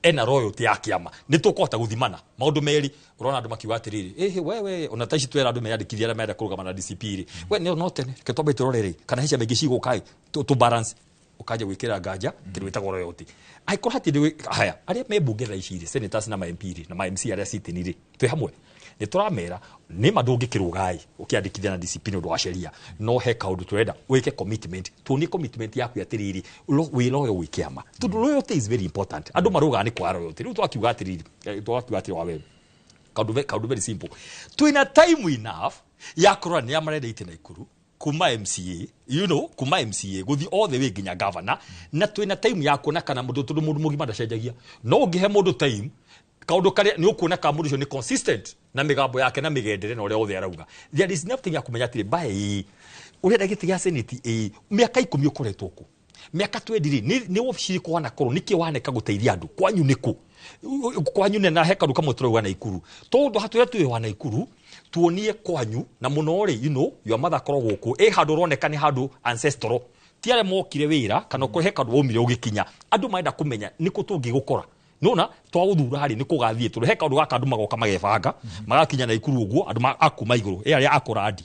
ena royalty ya kĩama, nĩ tũkũhota gũthimana maũndũ merĩ. Ũrona andũ makiuga atĩrĩrĩ, ĩhĩ wewe, ona ta ici twera andũ meyandĩkithie arĩa marenda kũrũgama na DCP rĩ, we no tene reke twambe tũrore rĩ kana he ciama ingĩ cigũka ĩ, tũ balance. Ũkanjia gwĩkĩra nganja kĩndũ gĩtagwo royalty angĩkorwo hatirĩ. Haya, arĩa me mbunge thaa ici rĩ, senators na ma MP rĩ, na ma MC arĩa sitting rĩ, twĩ hamwe nĩ tũramera nĩ ma ndũngĩkĩrũga ĩ ũkĩandĩkithia na DCP nĩ ũndũ wa sheria, no he kaũndũ tũrenda wĩke commitment, tuonie commitment yaku atĩrĩrĩ, wĩ loyal gwĩ kĩama, tondũ loyalty is very important. Andũ marũgaga nĩ kwaga loyalty. Rĩu twakiuga atĩrĩrĩ, twakiuga atĩrĩ, wawe kaũndũ very simple, twĩna time enough ya kũrora nĩ a marenda itĩ Naikuru kuma MCA, kuma MCA guthi all the way nginya governor, na twina time ya kuona kana mundu, tondu mundu mugima ndacenjagia. No ungihe mundu time, kaundu karia ni ukuona kana mundu ucio ni consistent na migambo yake na migendere na uria othe arauga. There is nothing ya kumenya atiri bae urenda giti gia senate ĩ miaka 10 ukoretwo ku, miaka 20 rĩ, nĩ wabici ĩrĩkũ wanakorwo, nĩkĩ waneka gũteithia andũ kwanyu, nĩkũ kwanyu nĩ na he kaũndũ kamwe tũrauga Naikuru, tondũ hatũrĩa twĩ wa Naikuru tuonie kwanyu na mũno rĩ, your mother akorwo gũkũ ĩ handũ ũroneka nĩ handũ ancestral, ti arĩa mokire wĩra kana he kaũndũ waumire ũgĩkinya. Andũ marenda kũmenya nĩkũ tũngĩgũkora nona twagũthura rĩ, nĩ kũgathiĩ, tondũ he kaũndũ gaka andũ magoka magebanga magakinya Naikuru ũguo, andũ akuma igũrũ ĩ arĩa akũrandi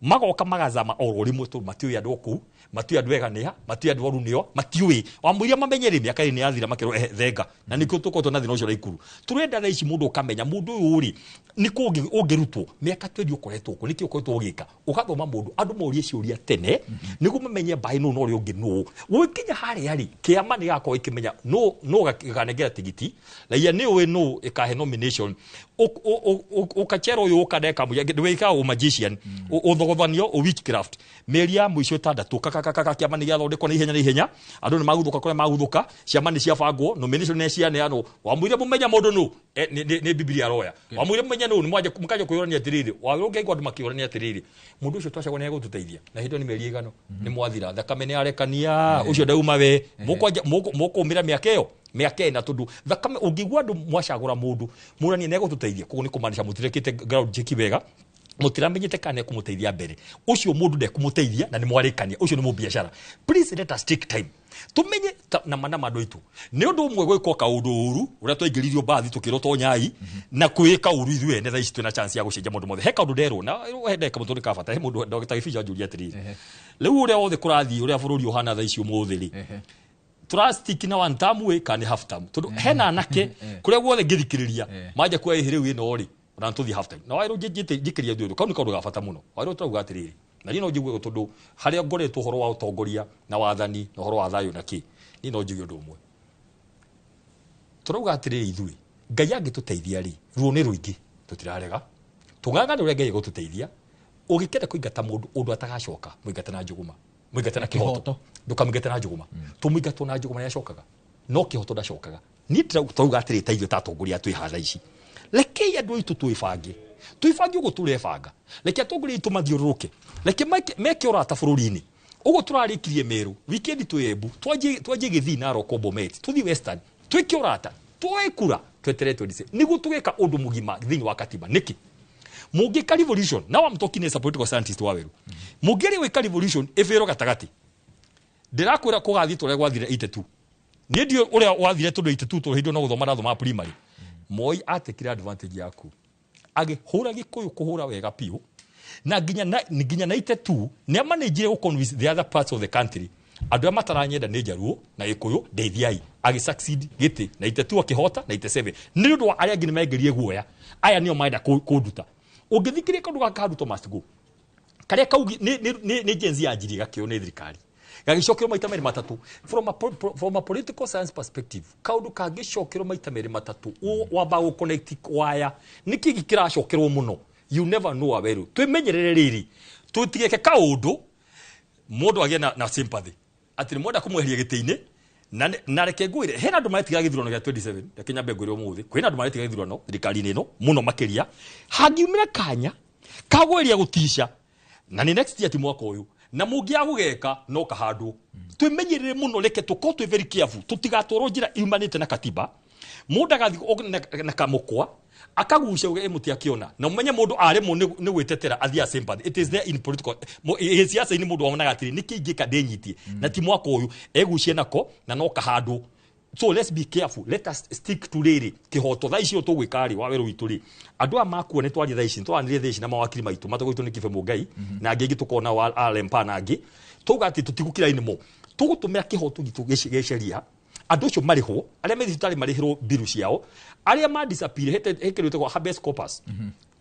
magoka magazama oro rĩmwe, tondũ matiũĩ andũ kũu, matiũĩ andũ eganĩa, matiũĩ andũ oru nĩo, matiũĩ wamũiria mamenye rĩ, mĩaka ĩrĩ nĩ yathira makĩrwo thenga. Na nĩkĩo tũkoretwo na thĩna ũcio Naikuru. Tũrenda thaa ici mũndũ ũkamenya mũndũ ũyũ rĩ, nĩkũ ũngĩrutwo mĩaka 20 ũkoretwo kũ, nĩkĩ ũkoretwo ũgĩka, ũgathoma mũndũ, andũ morie ciũria tene nĩguo mamenye mbaĩ nũ na ũrĩa ũngĩ nũ. Gũgĩkinya harĩa rĩ, kĩama nĩ gĩgakorwo gĩkĩmenya nũ gĩkanengera tigiti raia nĩ ũĩ nũ ĩkahe nomination. Ũkachera ũyũ ũkaneka ndwĩkaga ũmagician, ũthogothanio, witchcraft. Mĩeri ya mũico 6 kakakaka kĩama nĩ gĩathondekwo na ihenya na ihenya, andũ nĩ maguthũka kũrĩa maguthũka, ciama nĩ ciabangwo, nomination nĩ cianeanwo. Wamũire mũmenya mũndũ nũ, nĩ Bibilia aroya. Wamũire mũmenya nũ, nĩ mwanja mũkanjia kwĩyũrania atĩrĩrĩ, wawĩra ũngĩaigua andũ makĩũrania atĩrĩrĩ, mũndũ ũcio twacagũra nĩ egũtũteithia, na hĩndĩ ĩyo nĩ mĩeri ĩgano nĩ mwathira, thakame nĩ yarekania, ũcio ndauma we mũkũmĩra mĩaka ĩyo, mĩaka 4, tondũ thakame ũngĩigua andũ mwacagũra mũndũ mũranie nĩ egũtũteithia, koguo nĩ kũmaanisha mũtirekĩte ground check wega, mũtiramenyete kana nĩekũmũteithia mbere. Ũcio mũndũ ndekũmũteithia na nĩ mwarĩkania, ũcio nĩ mũbiacara. Please let us take time tumenye na mana andũ aitũ. Nĩ ũndũ ũmwe gwĩkwo kaũndũ ũru ũrĩa twaingĩririo mbathi tũkĩrwo tonyai na kwĩka ũru ithuĩ ene. Thaa ici twĩna chance ya gũcenjia maũndũ mothe. He kaũndũ nderwo na he ndagĩka mũtũ nĩ kabata. He mũndũ Dr. Gĩbinja anjũria atĩrĩrĩ, rĩu ũrĩa wothe kũrathiĩ, ũrĩa bũrũri ũhana thaa ici ũmũthĩ rĩ, Tũrastick na one term ĩ kana nĩ half term, tondũ hena anake kũrĩa guothe ngĩthikĩrĩria manja kuoya ĩhĩ rĩu ĩno rĩ, ona tũthiĩ half time na waĩrwo njĩkĩria ũndũ kau nĩ kaũndũ ga bata mũno. Waĩrwo tũrauga atĩrĩrĩ, na niĩ no njigue tondũ harĩa ngoretwo ũhoro wa ũtongoria na wathani na ũhoro wa thayũ na kĩ, niĩ no njuge ũndũ ũmwe. Tũrauga atĩrĩrĩ, ithuĩ Ngai angĩtũteithia rĩ, ruo nĩ rũingĩ, tũtirarega tũng'ang'ane ũrĩa Ngai egũtũteithia. Ũngĩkenda kũingata mũndũ ũndũ atagacoka, mũingate na njũgũma, mũingate na kĩhoto, ndũkamũingate na njũgũma. Tũmũingatwo na njũgũma nĩ acokaga, no kĩhoto ndacokaga. Niĩ tũrauga atĩrĩ, ta ithuĩ ta atongoria twĩ haha thaa ici, rekei andũ aitũ twĩbange, twĩbange ũguo tũrebanga. Reke atongoria aitũ mathiũrũrũke, reke meke ũrata bũrũri-inĩ ũguo. Tũrarĩkirie Meru weekend, twĩ Embu, twanjie Gĩthii, Narok, Bomet, tũthiĩ Western, twĩke ũrata, tuoe kura, tweterere 27 nĩguo tũgeka ũndũ mũgima thĩinĩ wa katiba. Nĩkĩ mũngĩka revolution? Now I'm talking as a political scientist wa weru. Mũngĩrĩ gwĩka revolution ĩbĩrwo gatagatĩ, ndĩrakwĩra kũgathiĩ ta ũrĩa gwathire 82. Niĩ ndiũĩ ũrĩa wathire, tondũ 82 tondũ hĩndĩ ĩyo no gũthoma ndathoma primary. Moi atekire advantage yaku, agĩhũra Gĩkũyũ kũhũra wega biũ, na nginya 92 nĩ amanĩnjire gũ convince the other parts of the country, andũ arĩa mataranyenda nĩ Njaruo na Gĩkũyũ, ndeithiai. Agĩ succeed gĩtĩ 92, akĩhota 97 nĩ ũndũ wa arĩa angĩ nĩ maingĩrire guoya, aya nĩo marenda kũnduta. Ũngĩthikĩrĩria kaũndũ gaka ka Ruto must go, karĩa kaugi nĩ Gen Z yanjirie gakĩo nĩ thirikari, gagĩcokerwo maita merĩ matatũ. From a political science perspective, kaũndũ kangĩcokerwo maita merĩ matatũ, wamba gũ connect waya nĩkĩ kĩracokerwo mũno. You never know. Aweru twĩmenyerere rĩrĩ, tũtigeke kaũndũ mũndũ agĩe na sympathy atĩ nĩ mwenda kũmweheria gĩtĩ-inĩ. Na reke ngwĩre, hena andũ maretiga gĩthurano gĩa 27. Reke nyambe ngwĩre, ũmũthĩ kwĩna andũ maretiga gĩthurano thirikari-inĩ ĩno mũno makĩria. Hangiumĩra kanya kagweria gũtica na nĩ next year, ti mwaka ũyũ, na mũngĩaga gũgeka no kahandwo. Twĩmenyerere mũno, reke tũkorwo twĩ very careful, tũtigatwarwo njĩra iumanĩte na katiba. Mũndũ agathiĩ na kamũkwa akagucia uge mũti akĩona na ũmenye mũndũ aremwo nĩ gwĩtetera athiaga sympathy. It is there in political siasa-inĩ. Mũndũ wonaga atĩrĩ, nĩkĩ ingĩka ndĩnyitie na ti mwaka ũyũ egucie nako na no kahandwo. So let's be careful, let us stick to rĩrĩ kĩhoto. Thaa icio tũgwĩka rĩ wa werũ witũ rĩ, andũ aya makua nĩ twaria thaa ici, twaranĩrie thaa ici na mawakiri maitũ matagwitũ nĩ Kibe Mũngai na angĩ aingĩ tũkona wa Alempa na angĩ, tauga atĩ tũtigũkira anymore, tũgũtũmĩra kĩhoto gitũ gĩa sheria. Andũ acio marĩhwo, arĩa me thibitarĩ marĩhĩrwo mbiru ciao, arĩa ma disappear he kĩndũ gĩtagwo habeas corpus,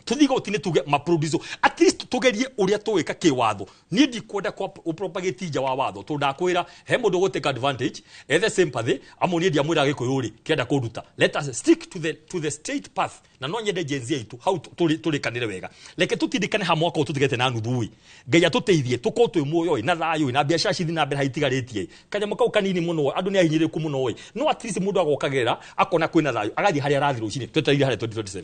tũthiĩ igoti-inĩ tuge maproduce, at least tugerie ũrĩa tũgwĩka kĩwatho. Niĩ ndikwenda kwa propagate nja wa watho, tondũ ndakwĩra he mũndũ ũgũ take advantage ethe sympathy amuonie ndiamwĩra Gĩkũyũ rĩ kĩenda kũnduta. Let us stick to the straight path, na no nyende Gen Z itũ hau tũrĩkanĩre wega. Reke tũtindĩkane ha mwaka ũyũ tũtigete na nuthu ĩ. Ngai atũteithie tũkorwo twĩ muoyo ĩ na thayũ ĩ na biacara cithi na mbere haitigarĩtie kanyamũ kau kanini mũno. Andũ nĩ ahinyĩrĩrĩku mũno ĩ, no at least mũndũ agokagĩrĩra akona kwĩna thayũ, agathiĩ harĩa arathiĩ rũcinĩ, twetereire harĩa 2027.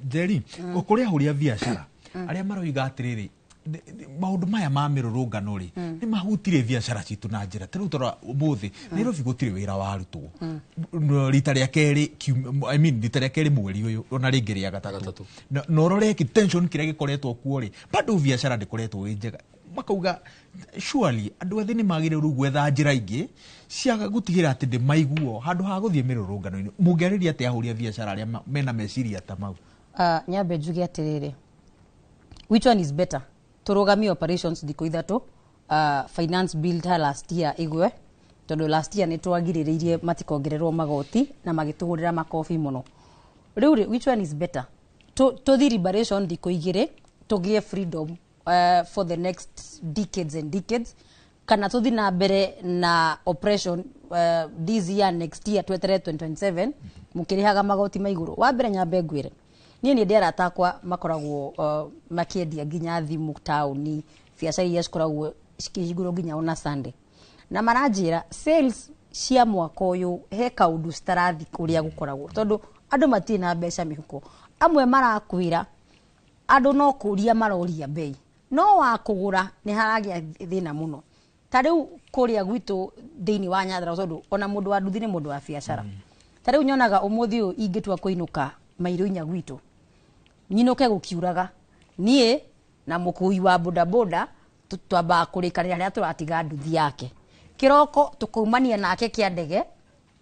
Njeri, kũrĩ ahũri a biacara arĩa maroiga atĩrĩrĩ, maũndũ maya ma mĩrũrũngano rĩ nĩ mahutirie biacara citũ na njĩra ta rĩu tũrora ũmũthĩ Nairobi gũtirĩ wĩra warutwo rita rĩa kerĩ I mean, rita rĩa kerĩ mweri ũyũ, ona rĩngĩ rĩa gatatũ. Na ũrore tension kĩrĩa gĩkoretwo kuo rĩ, bado biacara ndĩkoretwo ĩ njega. Makauga surely andũ ethĩ nĩ magĩrĩirwo rĩu gwetha njĩra ingĩ cia gũtigĩrĩra atĩ ndĩ maiguo handũ ha gũthiĩ mĩrũrũngano-inĩ. Mũngĩarĩria atĩa ahũri a biacara arĩa mena meciria ta mau? Nyambe njuge atĩrĩrĩ, which one is better? Tũrũgamie operations thikũ 3, finance bill ta last year igwe, tondũ last year nĩ twagirĩrĩirie matikongererwo magoti na magĩtũhũrĩra makobi mũno. Rĩu rĩ, which one is better? Tũthi liberation thikũ 2, tũgĩe freedom for the next decades and decades, kana tũthi na mbere na operation this year, next year, tweterere 2027 mũkĩrĩhaga magoti ma igũrũ? Wa mbere nyambe ngwĩre, niĩ nĩ ndĩ arata akwa makoragwo makĩendia nginya thimũ taũni, biacara iria cikoragwo cikĩhingũrwo nginya ona Sunday, na maranjĩra sales cia mwaka ũyũ he kaũndũ citarathi ũrĩa gũkoragwo, tondũ andũ matirĩ na mbeca mĩhuko. Amwe marakwĩra andũ no kũria maroria bei, no wa kũgũra nĩ haragĩa thĩna mũno. Ta rĩu kũrĩa gwitũ thĩinĩ wa Nyandarua, tondũ ona mũndũ wa nduthi nĩ mũndũ wa biacara, ta rĩu nyonaga ũmũthĩ ũyũ ingĩtua kũinũka mairo 4 gwitũ, nyinũke gũkiuraga, niĩ na mũkui wa bodaboda twambaga kũrĩkanĩra harĩa tũratiga nduthi yake. Kĩroko tũkaumania nake kĩa ndege,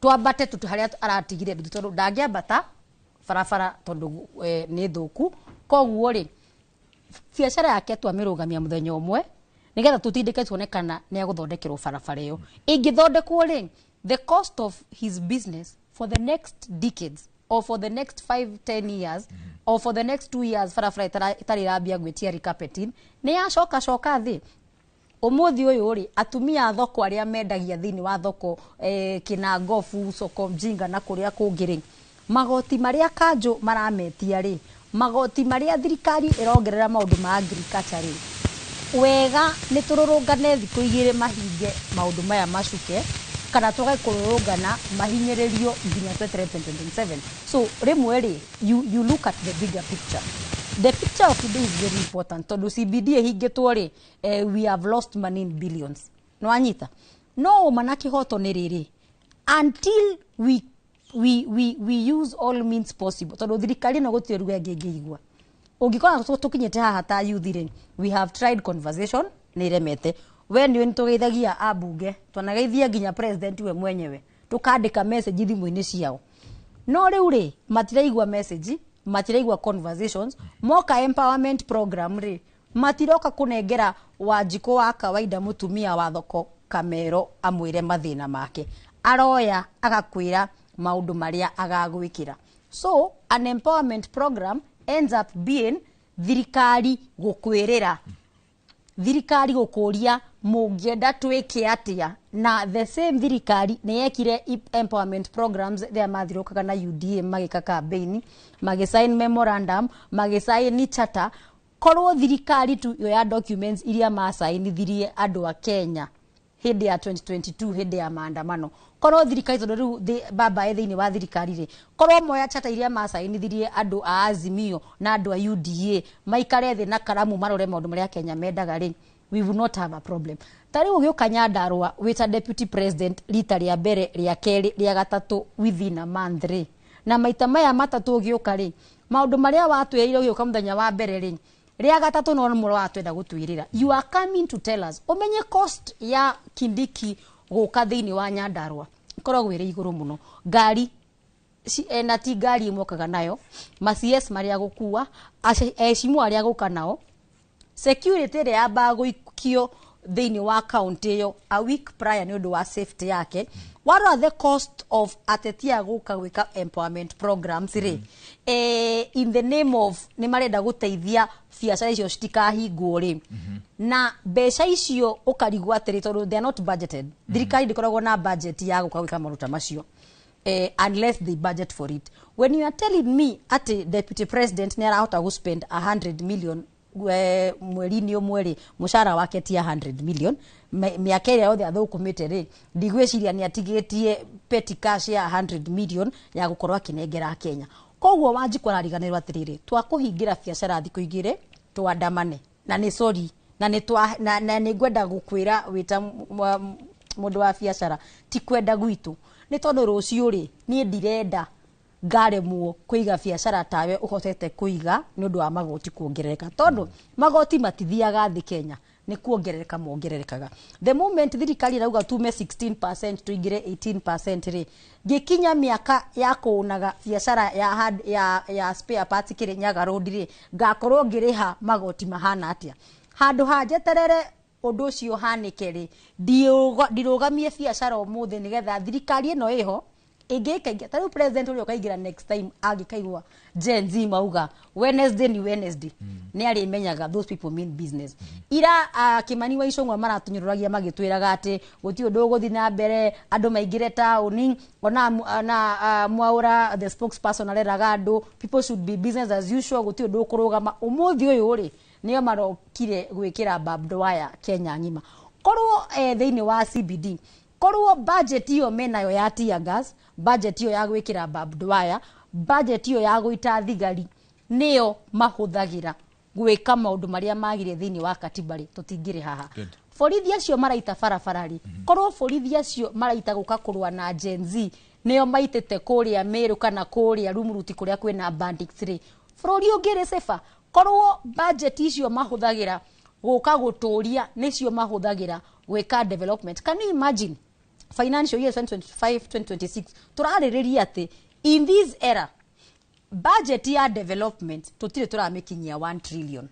twambate tũtu harĩa aratigire nduthi, tondũ ndangĩambata barabara tondũ nĩ thũku. Koguo rĩ, biacara yake twamĩrũgamia mũthenya ũmwe nĩgetha tũtindĩke tuone kana nĩ agũthondekerwo barabara ĩyo. Ĩngĩthondekwo rĩ, The cost of his business for the next decades or for the next 5 10 years or for the next 2 years, barabara ĩtarĩ ĩrambia gwĩtia recarpeting, nĩ yacoka coka thĩ. Ũmũthĩ ũyũ rĩ, atumia a thoko arĩa mendagia thĩinĩ wa thoko, Kinangofu, soko Mjinga na kũrĩa kũngĩ rĩ, magoti marĩa kanjũ marametia rĩ, magoti marĩa thirikari ĩrongerera maũndũ ma agriculture rĩ, wega nĩ tũrũrũngane thikũ 2 mahinge maũndũ maya macuke, kana twage kũrũrũngana mahinyĩrĩrio nginya twetere 2027. So rĩmwe rĩ, you look at the bigger picture. The picture of today is very important, tondũ CBD ĩhingĩtwo rĩ, we have lost money in billions. Nĩwanyita? No ũma na kĩhoto nĩ rĩrĩ, until we use all means possible, tondũ thirikari ĩno gũtirĩ ruga ĩngĩ ĩngĩigua. Ũngĩkora tũkinyĩte haha ta youth rĩ, we have tried conversation, nĩ ĩremete. We nĩwe, nĩ tũgeithagia ambunge, twanageithia nginya president we mwenyewe, tũkandĩka message thimũ-inĩ ciao, no rĩu rĩ, matiraigua message, matiraigua conversations. Moka empowerment program rĩ, matiroka kũnengera Wanjikũ wa kawaida, mũtumia wa thoko Kamero, amwĩre mathĩna make, aroya agakwĩra maũndũ marĩa agagwĩkĩra. So an empowerment program ends up being thirikari gũkwĩrĩra, thirikari gũkũria mũngĩenda twĩke atĩa. Na the same thirikari nĩ yekire empowerment programs rĩrĩa mathirũkaga na UDA magĩka campaign, magĩsign memorandum, magĩsign charter. Korwo thirikari tu yoya documents iria masainithirie andũ a Kenya hĩndĩ ya 2022, hĩndĩ ya maandamano, korwo thirikari, tondũ rĩu baba ĩ thĩinĩ wa thirikari rĩ, korwo moya charter iria masainithirie andũ a Azimio na andũ a UDA, maikare thĩ na karamu marore maũndũ marĩa Kenya mendaga rĩ, we will not have a problem. Ta rĩu ũgĩũka Nyandarũa wĩta deputy president rita rĩa mbere, rĩa kerĩ, rĩa gatatũ within a month rĩ, na maita maya matatũ ũgĩũka rĩ, maũndũ marĩa watwĩrĩire ũgĩũka mũthenya wa mbere rĩ, rĩa gatatũ no mũro watwenda gũtwĩrĩra. You are coming to tell us, ũmenye cost ya Kindiki gũka thĩinĩ wa Nyandarũa ĩkoragwo ĩrĩ igũrũ mũno. Ngari na ti ngari ĩmwe okaga nayo, ma CS marĩa gũkua, eheshimu arĩa gũka nao, security ĩrĩa yambaga gũikio thĩinĩ wa county ĩyo a week prior nĩ ũndũ wa safety yake. Warora the cost of ateti aya gũka gwĩka empowerment programs rĩ, in the name of nĩ marenda gũteithia biacara icio citikahingwo rĩ, na mbeca icio ũkarigwo atĩrĩ, tondũ they are not budgeted. Thirikari ndĩkoragwo na budget ya gũka gwĩka maũndũ ta macio, unless they budget for it. When you are telling me atĩ deputy president nĩ arahota gũ spend 100 million mweri-inĩ ũmwe rĩ, mũcara wake ti 100 million. Mĩaka ĩrĩa yothe athũkũmĩte rĩ, ndigwĩciria nĩ atigĩtie petty cash ya 100 million ya gũkorwo akĩnengera Kenya. Koguo Wanjikũ arariganĩrwo atĩrĩrĩ, twakũhingĩra biacara thikũ 2 twandamane, na nĩ sorry, na nĩ twa na nĩ ngwenda gũkwĩra wĩta mũndũ wa biacara, ti kwenda gwitũ, nĩ tondũ rũciũ rĩ, niĩ ndirenda ngaremwo kũiga biacara tawe ũhotete kũiga nĩ ũndũ wa magoti kuongerereka, tondũ magoti matithiaga thĩ Kenya, nĩ kuongerereka mongererekaga. The moment thirikari ĩrauga tume 16% tũingĩre 18% rĩ, ngĩkinya mĩaka ya kũũnaga biacara ya spare parts Kĩrĩnyaga Road rĩ, ngakorwo ngĩrĩha magoti mahana atĩa? Handũ ha njeterere ũndũ ũcio ũhanĩke rĩ, ndirũgamie biacara ũmũthĩ nĩgetha thirikari ĩno ĩho ĩngĩkaingĩra. Ta rĩu president ũrĩa ũkaingĩra next time angĩkaigua Gen Z mauga Wednesday ni Wednesday, nĩ arĩmenyaga those people mean business. Ira Kimani wa Ichung'wa maratũnyũrũragia magĩtwĩraga atĩ gũtirĩ ũndũ ũgũthiĩ na mbere, andũ maingĩre taũni. Ona na Mwaura the spokesperson areraga andũ people should be business as usual, gũtirĩ ũndũ ũkũrũgama. Ũmũthĩ ũyũ rĩ, nĩo marokire gwĩkĩra barbed wire Kenya ng'ima, korwo thĩinĩ wa CBD. Korwo budget iyo menayo ya tear gas, budget iyo ya gwĩkĩra barbed wire, budget iyo ya gũita thigari, nĩyo mahũthagĩra gwĩka maũndũ marĩa magire thĩinĩ wa katiba rĩ, tũtingĩrĩ haha. Good. Borithi acio maraita barabara rĩ, korwo borithi acio maraita gũka kũrũa na Gen Z nĩo maitĩte kũrĩa Meru kana kũrĩa Rumuruti kũrĩa kwĩna bandits rĩ, bũrũri ũngĩrĩ safer. Korwo budget icio mahũthagĩra gũka gũtũria nĩcio mahũthagĩra gwĩka development. Can you imagine financial year 2025 2026 tũrarĩrĩria atĩ in this era budget ya development tũtirĩ tũramĩkinyia 1 trillion,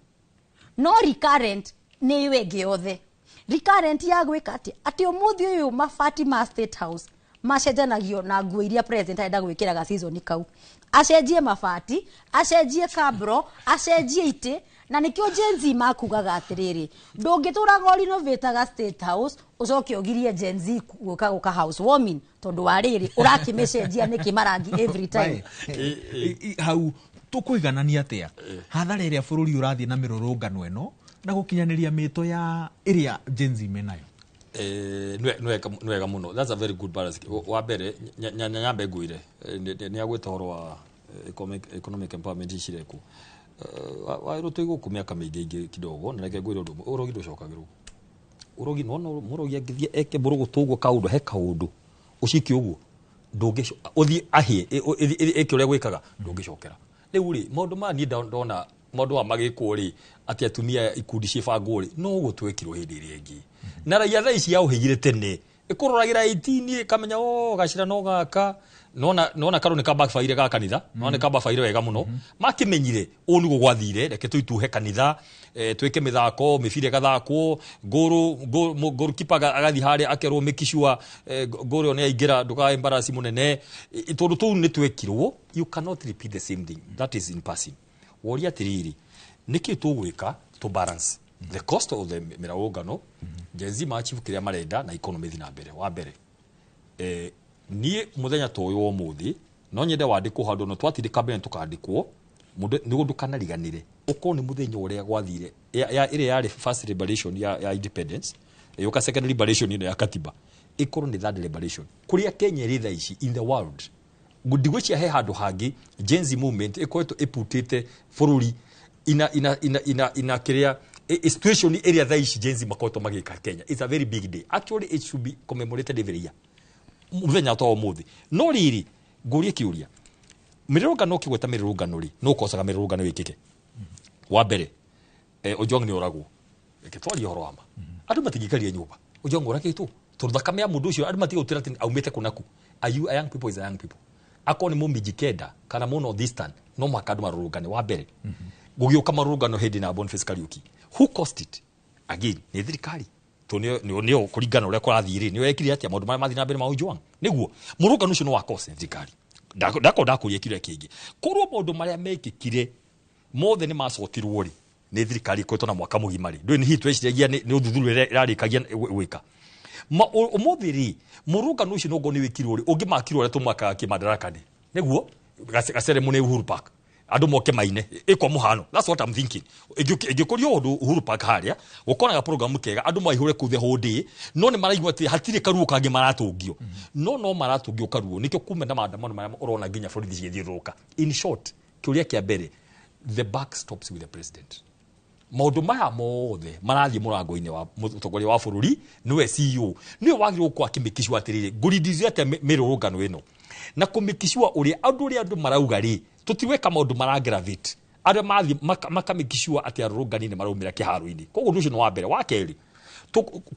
no recurrent nĩ ĩyo ĩngĩ yothe, recurrent ya gwĩka atĩ ũmũthĩ ũyũ mabati ma State House Macenjanagio na nguo iria president arenda gwĩkĩra ga season kau, acenjie mabati, acenjie kabro, acenjie itĩ. Na nĩkĩo Gen Z makugaga atĩrĩrĩ, ndũngĩtũraga ũrinovĩtaga State House, ũcoke ũgirie Gen Z gũka gũka house warming, tondũ wa rĩrĩ ũrakĩmĩcenjia nĩkĩ marangi every time? Hau tũkũiganania atĩa hathara ĩrĩa bũrũri ũrathiĩ na mĩrũrũngano ĩno na gũkinyanĩria mĩto ya ĩrĩa Gen Z menayo? Nĩ wega mũno. That's a very good balance. Wa mbere, nyambe ngwĩre, nĩ agwĩta ũhoro wa economic empowerment cirekwo waĩrwo twĩ gũkũ mĩaka mĩingĩ ingĩ kidogo. Na reke ngwĩre ũndũ ũmwe, ũrogi ndũcokagĩrwo. Ũrogi nona mũrogi angĩthiĩ eke mũrũgũtũ ũguo, kaũndũ he kaũndũ ũcike ũguo, ndũngĩco ũthiĩ ahĩe ĩke ũrĩa gwĩkaga, ndũngĩcokera. Rĩu rĩ, maũndũ maya niĩ ndona maũndũ maya magĩkwo rĩ, atĩ atumia ikundi cibangwo rĩ, no ũguo twekirwo hĩndĩ ĩrĩa ĩngĩ na raia thaa ici yaũhĩgire tene ĩkũroragĩra 18, ĩkamenya o gacĩra no gaka nona nona karũ nĩ kababaire ga kanitha, nona nĩ kababaire wega mũno. Makĩmenyire ũũ nĩguo gwathire. Reke tũituhe kanitha, twĩke mĩthako, mĩbira ĩgathakwo, goalkeeper agathiĩ harĩa akerwo make sure ngũrũ ĩyo nĩ yaingĩra, ndũkae embarrass mũnene. Tondũ tũu nĩ twekirwo, you cannot repeat the same thing. That is in passing. Woria atĩrĩrĩ, nĩkĩ tũgwĩka to balance the cost of the mĩrũrũngano, Gen Z maachieve kĩrĩa marenda na economy ĩthiĩ na mbere? Wa mbere, niĩ mũthenya ta ũyũ wa ũmũthĩ no nyende wandĩkwo handũ, no twatindĩka mbere tũkandĩkwo mũndũ nĩguo ndũkanariganĩre, ũkorwo nĩ mũthenya ũrĩa gwathire ĩrĩa yarĩ first liberation ya independence, ĩũka second liberation ĩno ya katiba, ĩkorwo nĩ third liberation kũrĩa Kenya ĩrĩ thaa ici in the world. Ndigwĩciria he handũ hangĩ Gen Z movement ĩkoretwo ĩputĩte bũrũri ina kĩrĩa situation ĩrĩa thaa ici Gen Z makoretwo magĩka Kenya. It's a very big day. Actually, it should be commemorated every year mũthenya ta ũmũthĩ. No rĩrĩ, ngũrie kĩũria, mĩrũrũngano, ũkĩgweta mĩrũrũngano rĩ, no ũkocaga mĩrũrũngano ĩkĩke. Wa mbere, Ojwang nĩ oragwo. Reke twarie ũhoro wa ma, andũ matingĩikaria nyũmba Ojwang oragĩtwo, tondũ thakame ya mũndũ ũcio andũ matigũtĩra atĩ aumĩte kũnaku. A young people is a young people. Akorwo nĩ mũmijikenda kana mũ North Eastern, no mũhaka andũ marũrũngane. Wa mbere, gũgĩũka marũrũngano hĩndĩ na Boniface Kariuki, who caused it? Again nĩ thirikari, tondũ nĩo kũringana na ũrĩa kũrathiĩ rĩ, nĩo ekire atĩa maũndũ marĩa mathiĩ na mbere ma Ojwang. Nĩguo mũrũngano ũcio nĩ wa cause nĩ thirikari. Ndakorwo ndakũria kĩũria kĩngĩ, korwo maũndũ marĩa mekĩkire mothe nĩ macotirwo rĩ, nĩ thirikari ĩkoretwo na mwaka mũgima rĩ, ndũĩ nĩ hihi tweciragia nĩ ũthuthuria ĩrĩa ĩrarĩkagia gwĩka. Ũmũthĩ rĩ, mũrũngano ũcio nongo nĩ wĩkirwo rĩ, ũngĩmakirwo ũrĩa tũmakaga kĩmandaraka-rĩ, nĩguo gaceremony Uhuru Park, andũ moke maine ĩkwa mũhano. That's what I'm thinking. Ĩngĩkũrio ũndũ Uhuru Park harĩa gũkonaga program kega, andũ maihũre kũu the whole day, no nĩ maraigua atĩ hatirĩ karuo kangĩ maratũngio, no maratũngio karuo, nĩkĩo kuma na maandamano marĩa ũrona nginya borithi cigĩthiũrũrũka. In short, kĩũria kĩa mbere, the buck stops with the president. Maũndũ maya mothe marathiĩ mũrango-inĩ wa mũtongoria wa bũrũri, nĩwe CEO, nĩwe wagĩrĩirwo gũkorwo akĩmĩkicua atĩrĩrĩ, ngũrindithia atĩa mĩrũrũngano ĩno na kũmĩkicua ũrĩa andũ ũrĩa andũ marauga rĩ, tũtiweka maũndũ maraggravate arĩa mathiĩ makamĩkicua atĩ arũrũngani nĩ maraumĩra kĩharo-inĩ. Koguo ũndũ ũcio nĩ wa mbere. Wa kerĩ,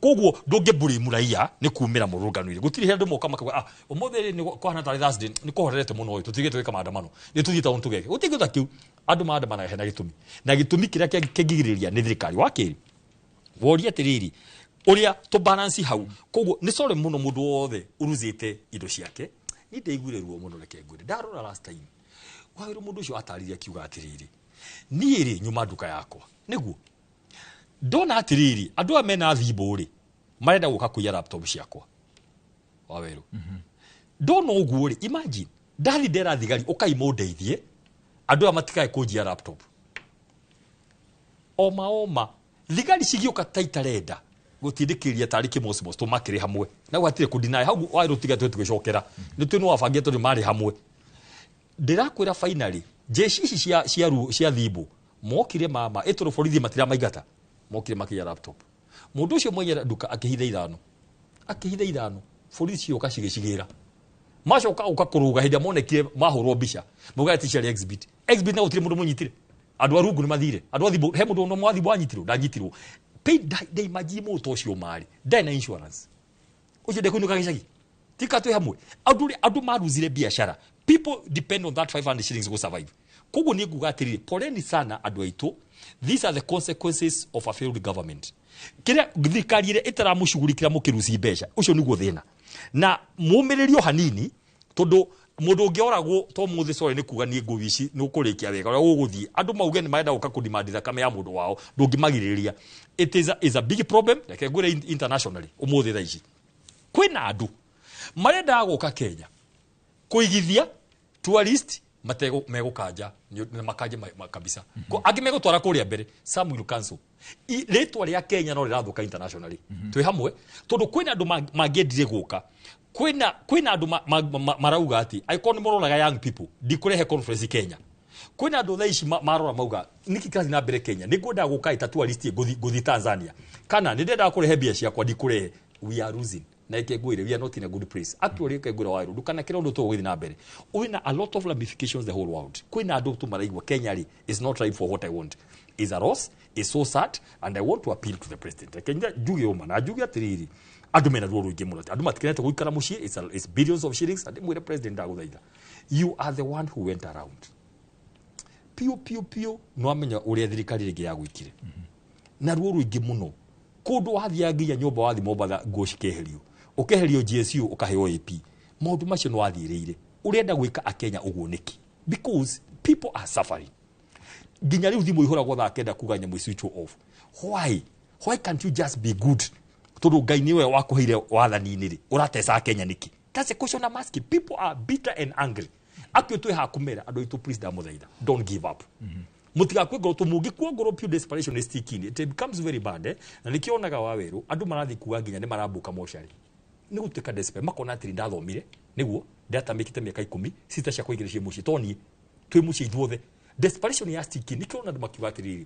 koguo ndũngĩblame raia nĩ kumĩra mũrũrũngano-inĩ. Gũtirĩ hĩndĩ andũ moka makauga, "Ah, ũmũthĩ rĩ, nĩ kũhana tarĩ Thursday, nĩ kũhorerete mũno ĩ, tũtigĩte gwĩka maandamano, nĩ tũthiĩ taũni tũgeke." Gũtirĩ kĩndũ ta kĩu. Andũ maandamanaga hena gĩtũmi, na gĩtũmi kĩrĩa kĩngĩgirĩrĩria nĩ thirikari. Wa kerĩ, woria atĩrĩrĩ, ũrĩa tũ balance hau, koguo nĩ sorry mũno mũndũ wothe ũruzĩte indo ciake. Niĩ ndaiguire ruo mũno. Reke ngwĩre, ndarora last time wawĩrwo mũndũ ũcio atarĩria akiuga atĩrĩrĩ, niĩ rĩ, nyuma nduka yakwa nĩguo ndona atĩrĩrĩ, andũ aya mena thimũ rĩ, marenda gũka kũiya laptop ciakwa. Wawerũ, ndona ũguo rĩ, imagine ndathi ndera thigari, "Ũkai mũndeithie, andũ aya matikae kũnjia laptop." Oma oma thigari cigĩũka ta itarenda gũtindĩkĩrĩria tarĩ kĩmocimos, tũmakĩrĩ hamwe na gwatirĩ kũdeny hau warĩ tiga twe tũgĩcokera nĩ twĩ nĩ wabangire tondũ marĩ hamwe. Ndĩrakwĩra, finally jeshi ici cia thimũ mokire mama ĩtũrũ borithi matiramaingata, mokire makĩiya laptop. Mũndũ ũcio mwenye nduka akĩhitha ithano, akĩhitha ithano, borithi cioka cigĩcigĩra, macoka gũka kũrũga. Hĩndĩ ĩrĩa monekire mahũrwo mbica, mauga atĩ ciarĩ exhibit, na gũtirĩ mũndũ mũnyitire. Andũ a rungu nĩ mathire, andũ a thimũ, he mũndũ ũmwe wa thimũ wanyitirwo? Ndanyitirwo. Ndaimagine mũndũ ta ũcio marĩ ndarĩ na insurance, ũcio ndekũinũka gĩcagi tika twĩ hamwe. Andũ rĩ, andũ maruzire biashara. People depend on that 500 shillings go survive. Koguo niĩ nguga atĩrĩrĩ, poleni sana andũ aitũ. These are the consequences of a failed government. Kĩrĩa thirikari ĩrĩa ĩtaramũcugurikĩra mũkĩruci mbeca, ũcio nĩguo thĩna. Na mũmĩrĩrio hanini, tondũ mũndũ ũngĩoragwo to mũthĩ, sorry, nĩ kuga niĩ ngũici nĩ ũkũrĩkia wega ũrĩa ũgũthiĩ, andũ mauge nĩ marenda gũka kũdimandi thakame ya mũndũ wao, ndũngĩmagirĩrĩria. It is a big problem. Reke ngwĩre, internationally ũmũthĩ thaa ici kwĩna andũ marendaga gũka Kenya kũigithia, tourist matego megũkanja na makanje kabisa. Angĩ megũtwara kũrĩa mbere, some will cancel. Rĩtwa rĩa Kenya no rĩrathũka internationally twĩ hamwe, tondũ kwĩna andũ mangĩendire gũka, kwĩna andũ marauga atĩ angĩkorwo nĩ mũroraga young people, ndikũrehe conference Kenya. Kwĩna andũ thaa ici marora mauga, nĩkĩ kĩrathiĩ na mbere Kenya? Nĩ ngwendaga gũka ĩta tourist, ngũthiĩ Tanzania, kana nĩ ndendaga kũrehe mbia ciakwa, ndikũrehe. We are losing. Na ike ngwĩre, we are not in a good place actually. Ike ngwĩre waĩrũ, ndũkanakĩra ũndũ tũgũgĩthiĩ na mbere wĩna a lot of ramifications the whole world. Kwĩna andũ tu maraigua Kenya rĩ is not right for what I want, is a loss, is so sad, and I want to appeal to the president. Reke njuge ũma na njuge atĩrĩrĩ, andũ mena ruo rũingĩ mũno, andũ matikenete gũikara mũciĩ. It's billions of shillings. And mwĩre president, ndagũthaitha, you are the one who went around piũ piũ piũ, nĩwamenya ũrĩa thirikari rĩngĩ yagwĩkire na ruo rũingĩ mũno. Kũndũ wathiaga nginya nyũmba, wathi Mombatha, nguo cikeherio, ũkeherio GSU, ũkaheo AP. Maũndũ macio nĩ wathiĩrĩire. Ũrenda gwĩka akenya ũguo nĩkĩ? Because people are suffering. Nginya rĩu thimũ ihũragwo thaa 9 kuga nyamũ switch off. Why can't you just be good? Tondũ Ngai nĩwe wakũheire wathani-inĩ rĩ, ũrateca Kenya nĩkĩ? That's a question I'm asking. People are bitter and angry. Akio twĩ haha kũmera andũ aitũ, please, ndamũthaitha, don't give up. Mũtigakue ngoro, tũmũngĩkua ngoro pure desperation is sticking, it becomes very bad, eh? Na nĩkĩo onaga wa werũ andũ marathiĩ kuga nginya nĩ marambuka mocarĩ, nĩ gũtuĩka desperate, makona atĩrĩ, ndathomire nĩguo ndatamĩkĩte mĩaka 10, cita ciakwa igĩrĩ ciĩ mũciĩ, to niĩ twĩ mũciĩ ithuothe. Desperation ya sticking, nĩkĩo ona andũ makiuga atĩrĩrĩ,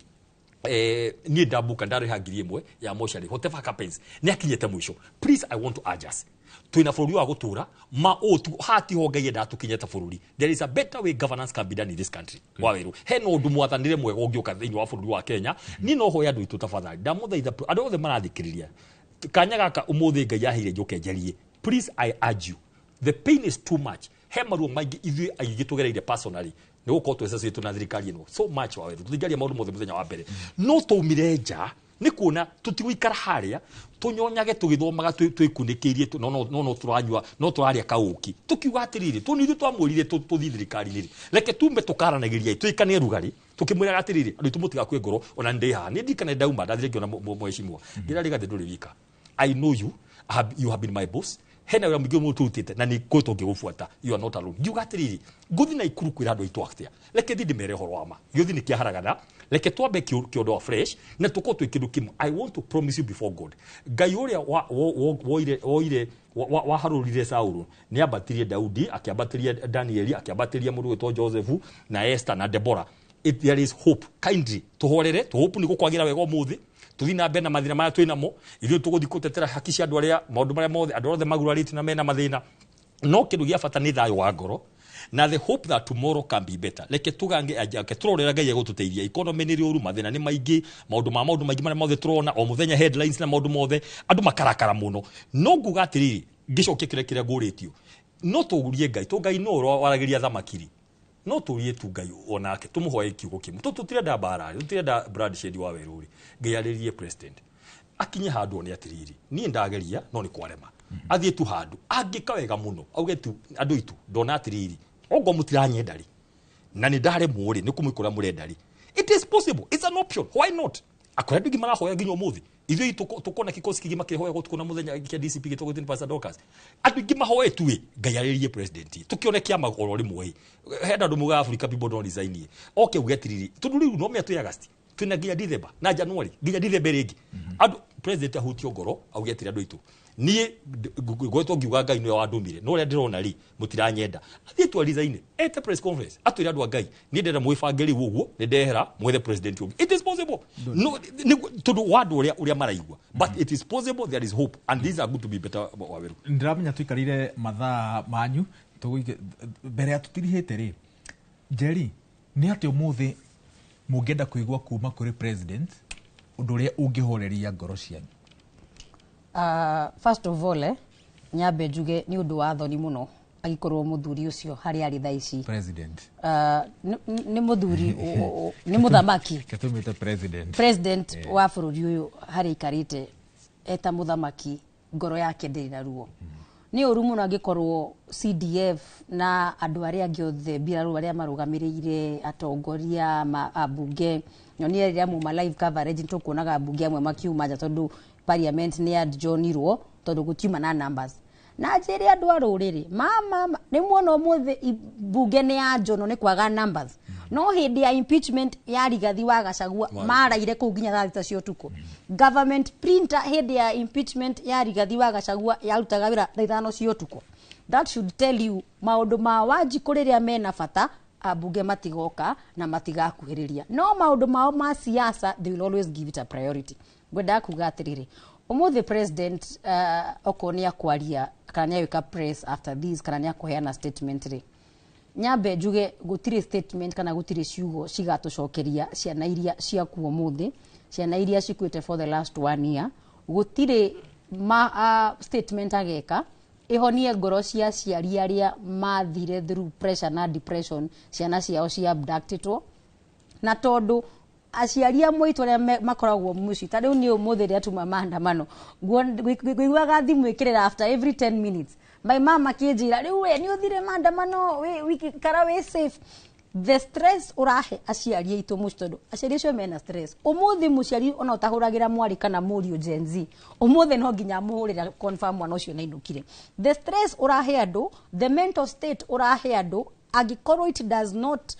niĩ ndambuka, ndarĩha 1000 ya mocarĩ, whatever happens nĩ akinyĩte mũico. Please, I want to urge us, twĩna bũrũri wa gũtũra ma ũũ hatiho Ngai endaga tũkinye ta bũrũri. There is a better way governance can be done in this country. Wa werũ, hena ũndũ mwathanĩre mwega ũngĩũka thĩinĩ wa bũrũri wa Kenya. Niĩ no hoya andũ aitũ, tafadhali, ndamũthaitha, andũ othe marathikĩrĩria kanya gaka ũmũthĩ Ngai aheire njoke njarie, please, I urge you, the pain is too much. He maruo maingĩ ithuĩ aingĩ tũgereire personally nĩ gũkorwo twecacĩtwo na thirikari ĩno so much. Wa werũ, tũtingaria maũndũ mothe mũthenya wa mbere, no twaumire nja nĩ kuona tũtigũikara harĩa tũnyonyage tũgĩthomaga twĩkunĩkĩirie no tũranyua, no tũrarĩa kaũki, tũkiuga atĩrĩrĩ, tondũ ithuĩ twamwĩrire tũthiĩ thirikari-inĩ rĩ, reke tume tũkaranagĩria, twĩkane rugarĩ, tũkĩmwĩraga atĩrĩrĩ, andũ aitũ mũtigakue ngoro. Ona ndĩ haha nĩ ndirikane ndauma ndathire ngĩona mheshimiwa ngĩra rĩgathĩ, ndũrĩ wika. I know you have been my boss. Hena wĩra mũingĩ mũno tũrutĩte na nĩ kũ tũngĩgũbuata. You are not alone. Ngiuga atĩrĩrĩ, ngũthi na ikuru kwĩra andũ aitũ atĩa? Reke thiĩ ndĩmere ũhoro wa ma gĩũthi nĩ kĩaharagana. Reke twambe kĩondo wa fresh na tũkorwo twĩ kĩndũ kĩmwe. I want to promise you before God, Ngai ũrĩa woire waharũrire Saulu nĩ ambatirie Daudi, akĩambatĩria Danieli, akĩambatĩria mũndũ wĩtwo Joseph na Esther na Deborah. There is hope. Kindly tũhorere, tũhope nĩ gũkwagĩra wega ũmũthĩ, tũthiĩ na mbere na mathĩna marĩa twĩ namo. Ithuĩ tũgũthiĩ gũtetera haki cia andũ arĩa, maũndũ marĩa mothe, andũ othe magurarĩtio na mena mathĩna. No kĩndũ gĩa bata nĩ thayũ wa ngoro na the hope that tomorrow can be better. Reke tugange reke tũrorera Ngai egũtũteithia. Economy nĩ rĩũru, mathĩna nĩ maingĩ, maũndũ maingĩ marĩa mothe tũrona o mũthenya, headlines na maũndũ mothe, andũ makarakara mũno. No nguga atĩrĩrĩ, ngĩcokia kĩrĩa ngũrĩtio, no tũgurie Ngai to Ngai no waragĩria thamaki rĩ, no tũrie tu Ngai onake, tũmũhoe kiugo kĩmwe, to tũtirenda mbara, tũtirenda bloodshed. Wa werũ rĩ, Ngai arĩrie president akinye handũ one atĩrĩrĩ, niĩ ndageria no nĩ kwarema. Athiĩ tu handũ angĩka wega mũno, auge tu, andũ aitũ, ndona atĩrĩrĩ, ongwo mũtiranyenda rĩ, na nĩ ndaremwo rĩ, nĩ kũmwĩkũra mũrenda rĩ. It is possible, it's an option, why not? Akora andũ aingĩ marahoya nginya ũmũthĩ ithuĩ tũkona kikosi kĩngĩ makĩhoya ũtukũ na mũthenya kĩa DCP gĩtagwo gĩtĩ Pastor Dorcas. Andũ aingĩ mahoe tu ĩ Ngai arĩrie president, tũkĩone kĩama oro rĩmwe ĩ hena andũ muga Africa people don't resign ĩ oke uge atĩrĩrĩ, tondũ rĩu no mĩa twĩ August, twĩna nginya December na January, nginya December rĩngĩ. Andũ president ahutio ngoro, auge atĩrĩ, andũ aitũ, niĩ ngoretwo ngiuga Ngai nĩwe wandũmire, no ũrĩa ndĩrona rĩ, mũtiranyenda. Athiĩ tu resign, ete press conference, atwĩre andũ a Ngai, niĩ ndĩrenda mwĩbange rĩu ũguo, nĩ ndehera, mwethe president ũngĩ. It is possible. No tondũ wa andũ ũrĩa maraigua, but it is possible, there is hope and these are good to be better. Waweru. Ndĩramenya tũikarire mathaa manyu tũgũike mbere ya tũtirihĩte rĩ. Njeri, nĩ atĩ ũmũthĩ mũngĩenda kũigua kuma kũrĩ president, ũndũ ũrĩa ũngĩhoreria ngoro cianyu? First of all, nyambe njuge nĩ ũndũ wa thoni mũno. Agĩkorwo mũthuri ũcio harĩa arĩ thaa ici President. Nĩ mũthuri nĩ mũthamaki. Ketũmĩte president. President wa bũrũri ũyũ harĩa aikarĩte eta mũthamaki, ngoro yake ndĩrĩ na ruo. Nĩ ũru mũno angĩkorwo CDF na andũ arĩa angĩ othe mbirarũ arĩa marũgamĩrĩire atongoria ambunge. Nyonire rĩrĩa muma live coverage, nĩtũkuonaga ambunge amwe makiuma nja tondũ parliament nĩ adjournirwo tondũ gũtiuma na numbers. Na njĩre andũ a rũrĩrĩ mama, nĩ muona ũmũthĩ bunge nĩ yanjono nĩ kwaga numbers, no hĩndĩ ya impeachment ya Rigathi wa Gachagua maraire kũu nginya thaa 6 cia ũtukũ. Government printer hĩndĩ ya impeachment ya Rigathi wa Gachagua yarutaga wĩra thaa 5 cia ũtukũ. That should tell you maũndũ ma Wanjikũ rĩrĩa mena bata, ambunge matigoka na matigakuhĩrĩria, no maũndũ mao ma siasa, they will always give it a priority. Ngwendaga kuga atĩrĩrĩ, ũmũthĩ president okorwo nĩ akwaria kana nĩ agwĩka press after this kana nĩ akũheana statement rĩ, nyambe njuge gũtirĩ statement kana gũtirĩ ciugo cigatũcokeria ciana iria ciakua ũmũthĩ, ciana iria cikuĩte for the last one year. Gũtirĩ statement ageka ihonie ngoro cia aciari arĩa mathire through pressure na depression, ciana ciao cia abductedwo. Na tondu aciari amwe aitũ arĩa makoragwo mũciĩ, ta rĩu niĩ ũmũthĩ rĩrĩa tuma maandamano, ngũiguaga thimũ ĩkĩrĩra after every 10 minutes, my mama akĩnjĩra, "Rĩu we nĩ ũthire maandamano, kara wĩ safe." The stress ũrahe aciari aitũ mũciĩ, tondũ aciari acio mena stress ũmũthĩ. Mũciari ona ũtahũragĩra mwarĩ kana mũriũ Gen Z, ũmũthĩ no nginya amũhũrĩra confirm mwana ũcio nĩainũkire. The stress ũrahe andũ, the mental state ũrahe andũ, angĩkorwo it does not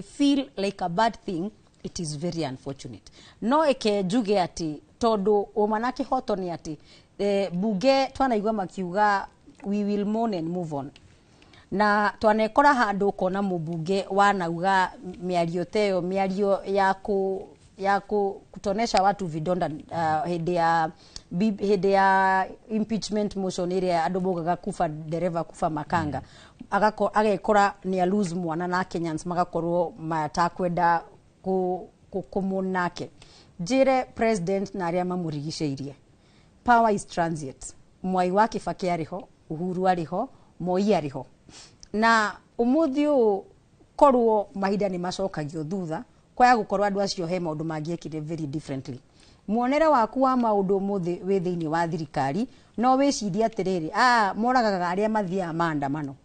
feel like a bad thing, it is very unfortunate. No ĩke njuge atĩ tondũ ũma na kĩhoto nĩ atĩ bunge twanaigua makiuga, "We will mourn and move on." Na twanekora handũ ũkona mũmbunge wanauga mĩario ta ĩyo, mĩario ya kutonesha watu vidonda, hĩndĩ ya impeachment motion ĩrĩa andũ maugaga kufa dereva kufa makanga. Agekora nĩ a lose mwana na Kenyans magakorwo matakwenda kũmũnake. Njĩre president na arĩa mamũrigicĩirie, power is transient. Mwai wa Kibaki arĩ ho, Uhuru arĩ ho, Moi arĩ ho, na ũmũthĩ ũyũ korwo mahinda nĩ macokagio thutha, kwaya gũkorwo andũ acio he maũndũ mangĩekire very differently. Muonere waku wa maũndũ ũmũthĩ wĩ thĩinĩ wa thirikari, no wĩcirie atĩrĩrĩ, moragaga arĩa mathiaga maandamano.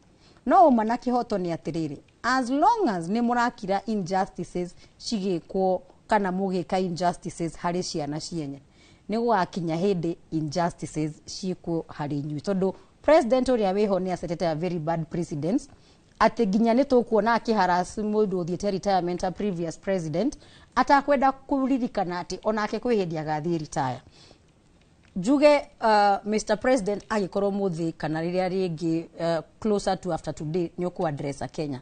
No ũma na kĩhoto nĩ atĩrĩrĩ, as long as nĩ mũrakira injustices cigĩkwo kana mũgĩka injustices harĩ ciana cienye, nĩ gũgakinya hĩndĩ injustices ciĩkwo harĩ inyuĩ, tondũ president ũrĩa wĩho nĩ asetete a very bad precedence atĩ nginya nĩ tũkuona akĩharass mũndũ ũthiĩte retirement, a previous president atakwenda kũririkana atĩ onake kwĩ hĩndĩ agathiĩ retire. Njuge Mr President, agĩkorwo mũthĩ kana rĩrĩa rĩngĩ closer to after today nĩ ũkũ address a Kenya,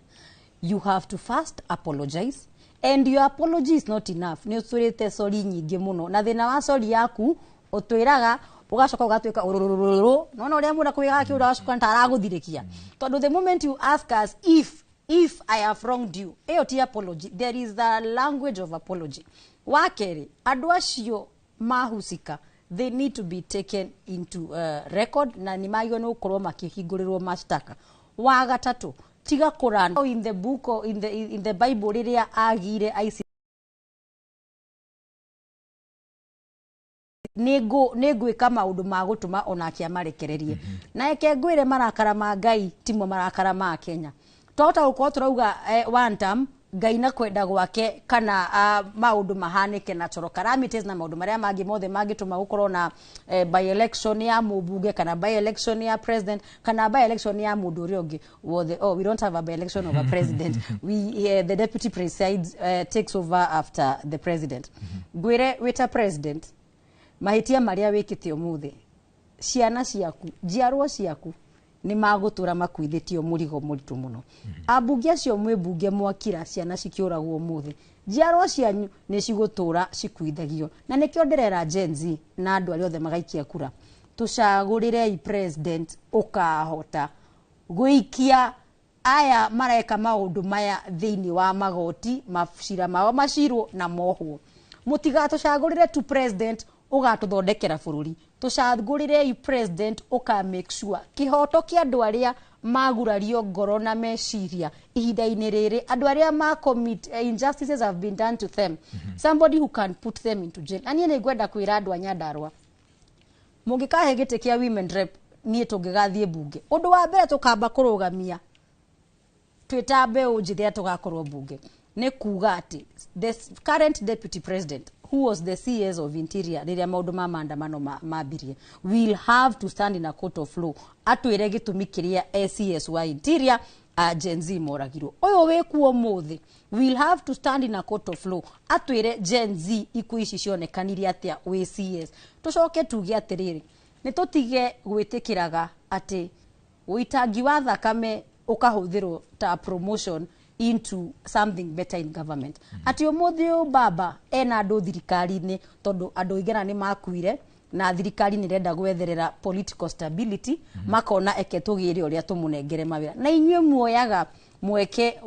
you have to first apologize, and your apology is not enough. Nĩ ũtwĩrĩte sorry nyingĩ mũno, na thĩna wa sorry yaku ũtwĩraga ũgacoka ũgatuĩka ũrũrũrũrũ nona ũrĩa mũndũ akwĩraga kĩũndũ agacoka ta aragũthirĩkia, tondũ the moment you ask us if I have wronged you, ĩyo ti apology. There is a language of apology. Wa kerĩ, andũ acio mahusika, they need to be taken into record na nĩ magĩrĩirwo nĩ gũkorwo makĩhingũrĩrwo mashtaka. Wa gatatũ, tiga kũrana in the book or in the Bible rĩrĩa agire aici nĩ ngwĩka maũndũ ma gũtũma onake amarekererie. Na eke ngwĩre, marakara ma Ngai timo marakara ma Kenya. Twahota gũkorwo tũrauga one term, Ngai na kwenda gwake kana maũndũ mahanĩke natural calamities na maũndũ marĩa mangĩ mothe mangĩtũma gũkorwo na by election ya mũmbunge kana by election ya president kana by election ya mũndũ ũrĩa ũngĩ wothe. Oh, we don't have a by election of a president. We the deputy presides, takes over after the president. Ngwĩre wĩta president, mahĩtia marĩa wĩkĩte ũmũthĩ, ciana ciaku, njiarwo ciaku nĩ magũtũra makuithĩtio mũrigo mũritũ mũno. Ambunge acio mwĩ mbunge mwakira ciana cikĩũragwo ũmũthĩ, njiarwo cianyu nĩ cigũtũra cikuithagio. Na nĩkĩo ndĩrera Gen Z na andũ arĩa othe magaikia kura, tũcagũrĩrei president ũkahota gũikia aya mareka maũndũ maya thĩinĩ wa magoti, macira mao macirwo na mohwo. Mũtigatũcagũrĩre tu president ũgatũthondekera bũrũri, tũcagũrĩrei president ũka make sure kĩhoto kĩa andũ arĩa Magurario ngoro na meciria ihinda-inĩ rĩrĩ, andũ arĩa ma commit injustices have been done to them, somebody who can put them into jail. Na niĩ nĩ ngwenda kwĩra andũ a Nyandarũa, mũngĩkahe gĩtĩ kĩa women rep, niĩ tũngĩgathiĩ mbunge, ũndũ wa mbere tũkamba kũrũgamia twĩ ta mbeũ njĩthĩ arĩa tũgakorwo mbunge nĩ kuga atĩ the current deputy president, who was the CS of Interior rĩrĩa maũndũ ma maandamano mambirie, will have to stand in a court of law atwĩre gĩtũmi kĩrĩa CS wa Interior Gen Z moragirwo. Ũyũ wĩkuo ũmũthĩ will have to stand in a court of law atwĩre Gen Z ikuũ ici cionekanire atĩa wĩ CS. Tũcoke tuge atĩrĩrĩ, nĩ tũtige gwĩtĩkĩraga atĩ ũitangi wa thakame ũkahũthĩrwo ta promotion into something better in government, atĩ ũmũthĩ ũyũ baba ena andũ thirikari-inĩ tondũ andũ aigana nĩ makuire na thirikari nĩ ĩrenda gwetherera political stability, makona eke tũgĩre ũrĩa tũmũnengere mawĩra. Na inyuĩ muoyaga mweke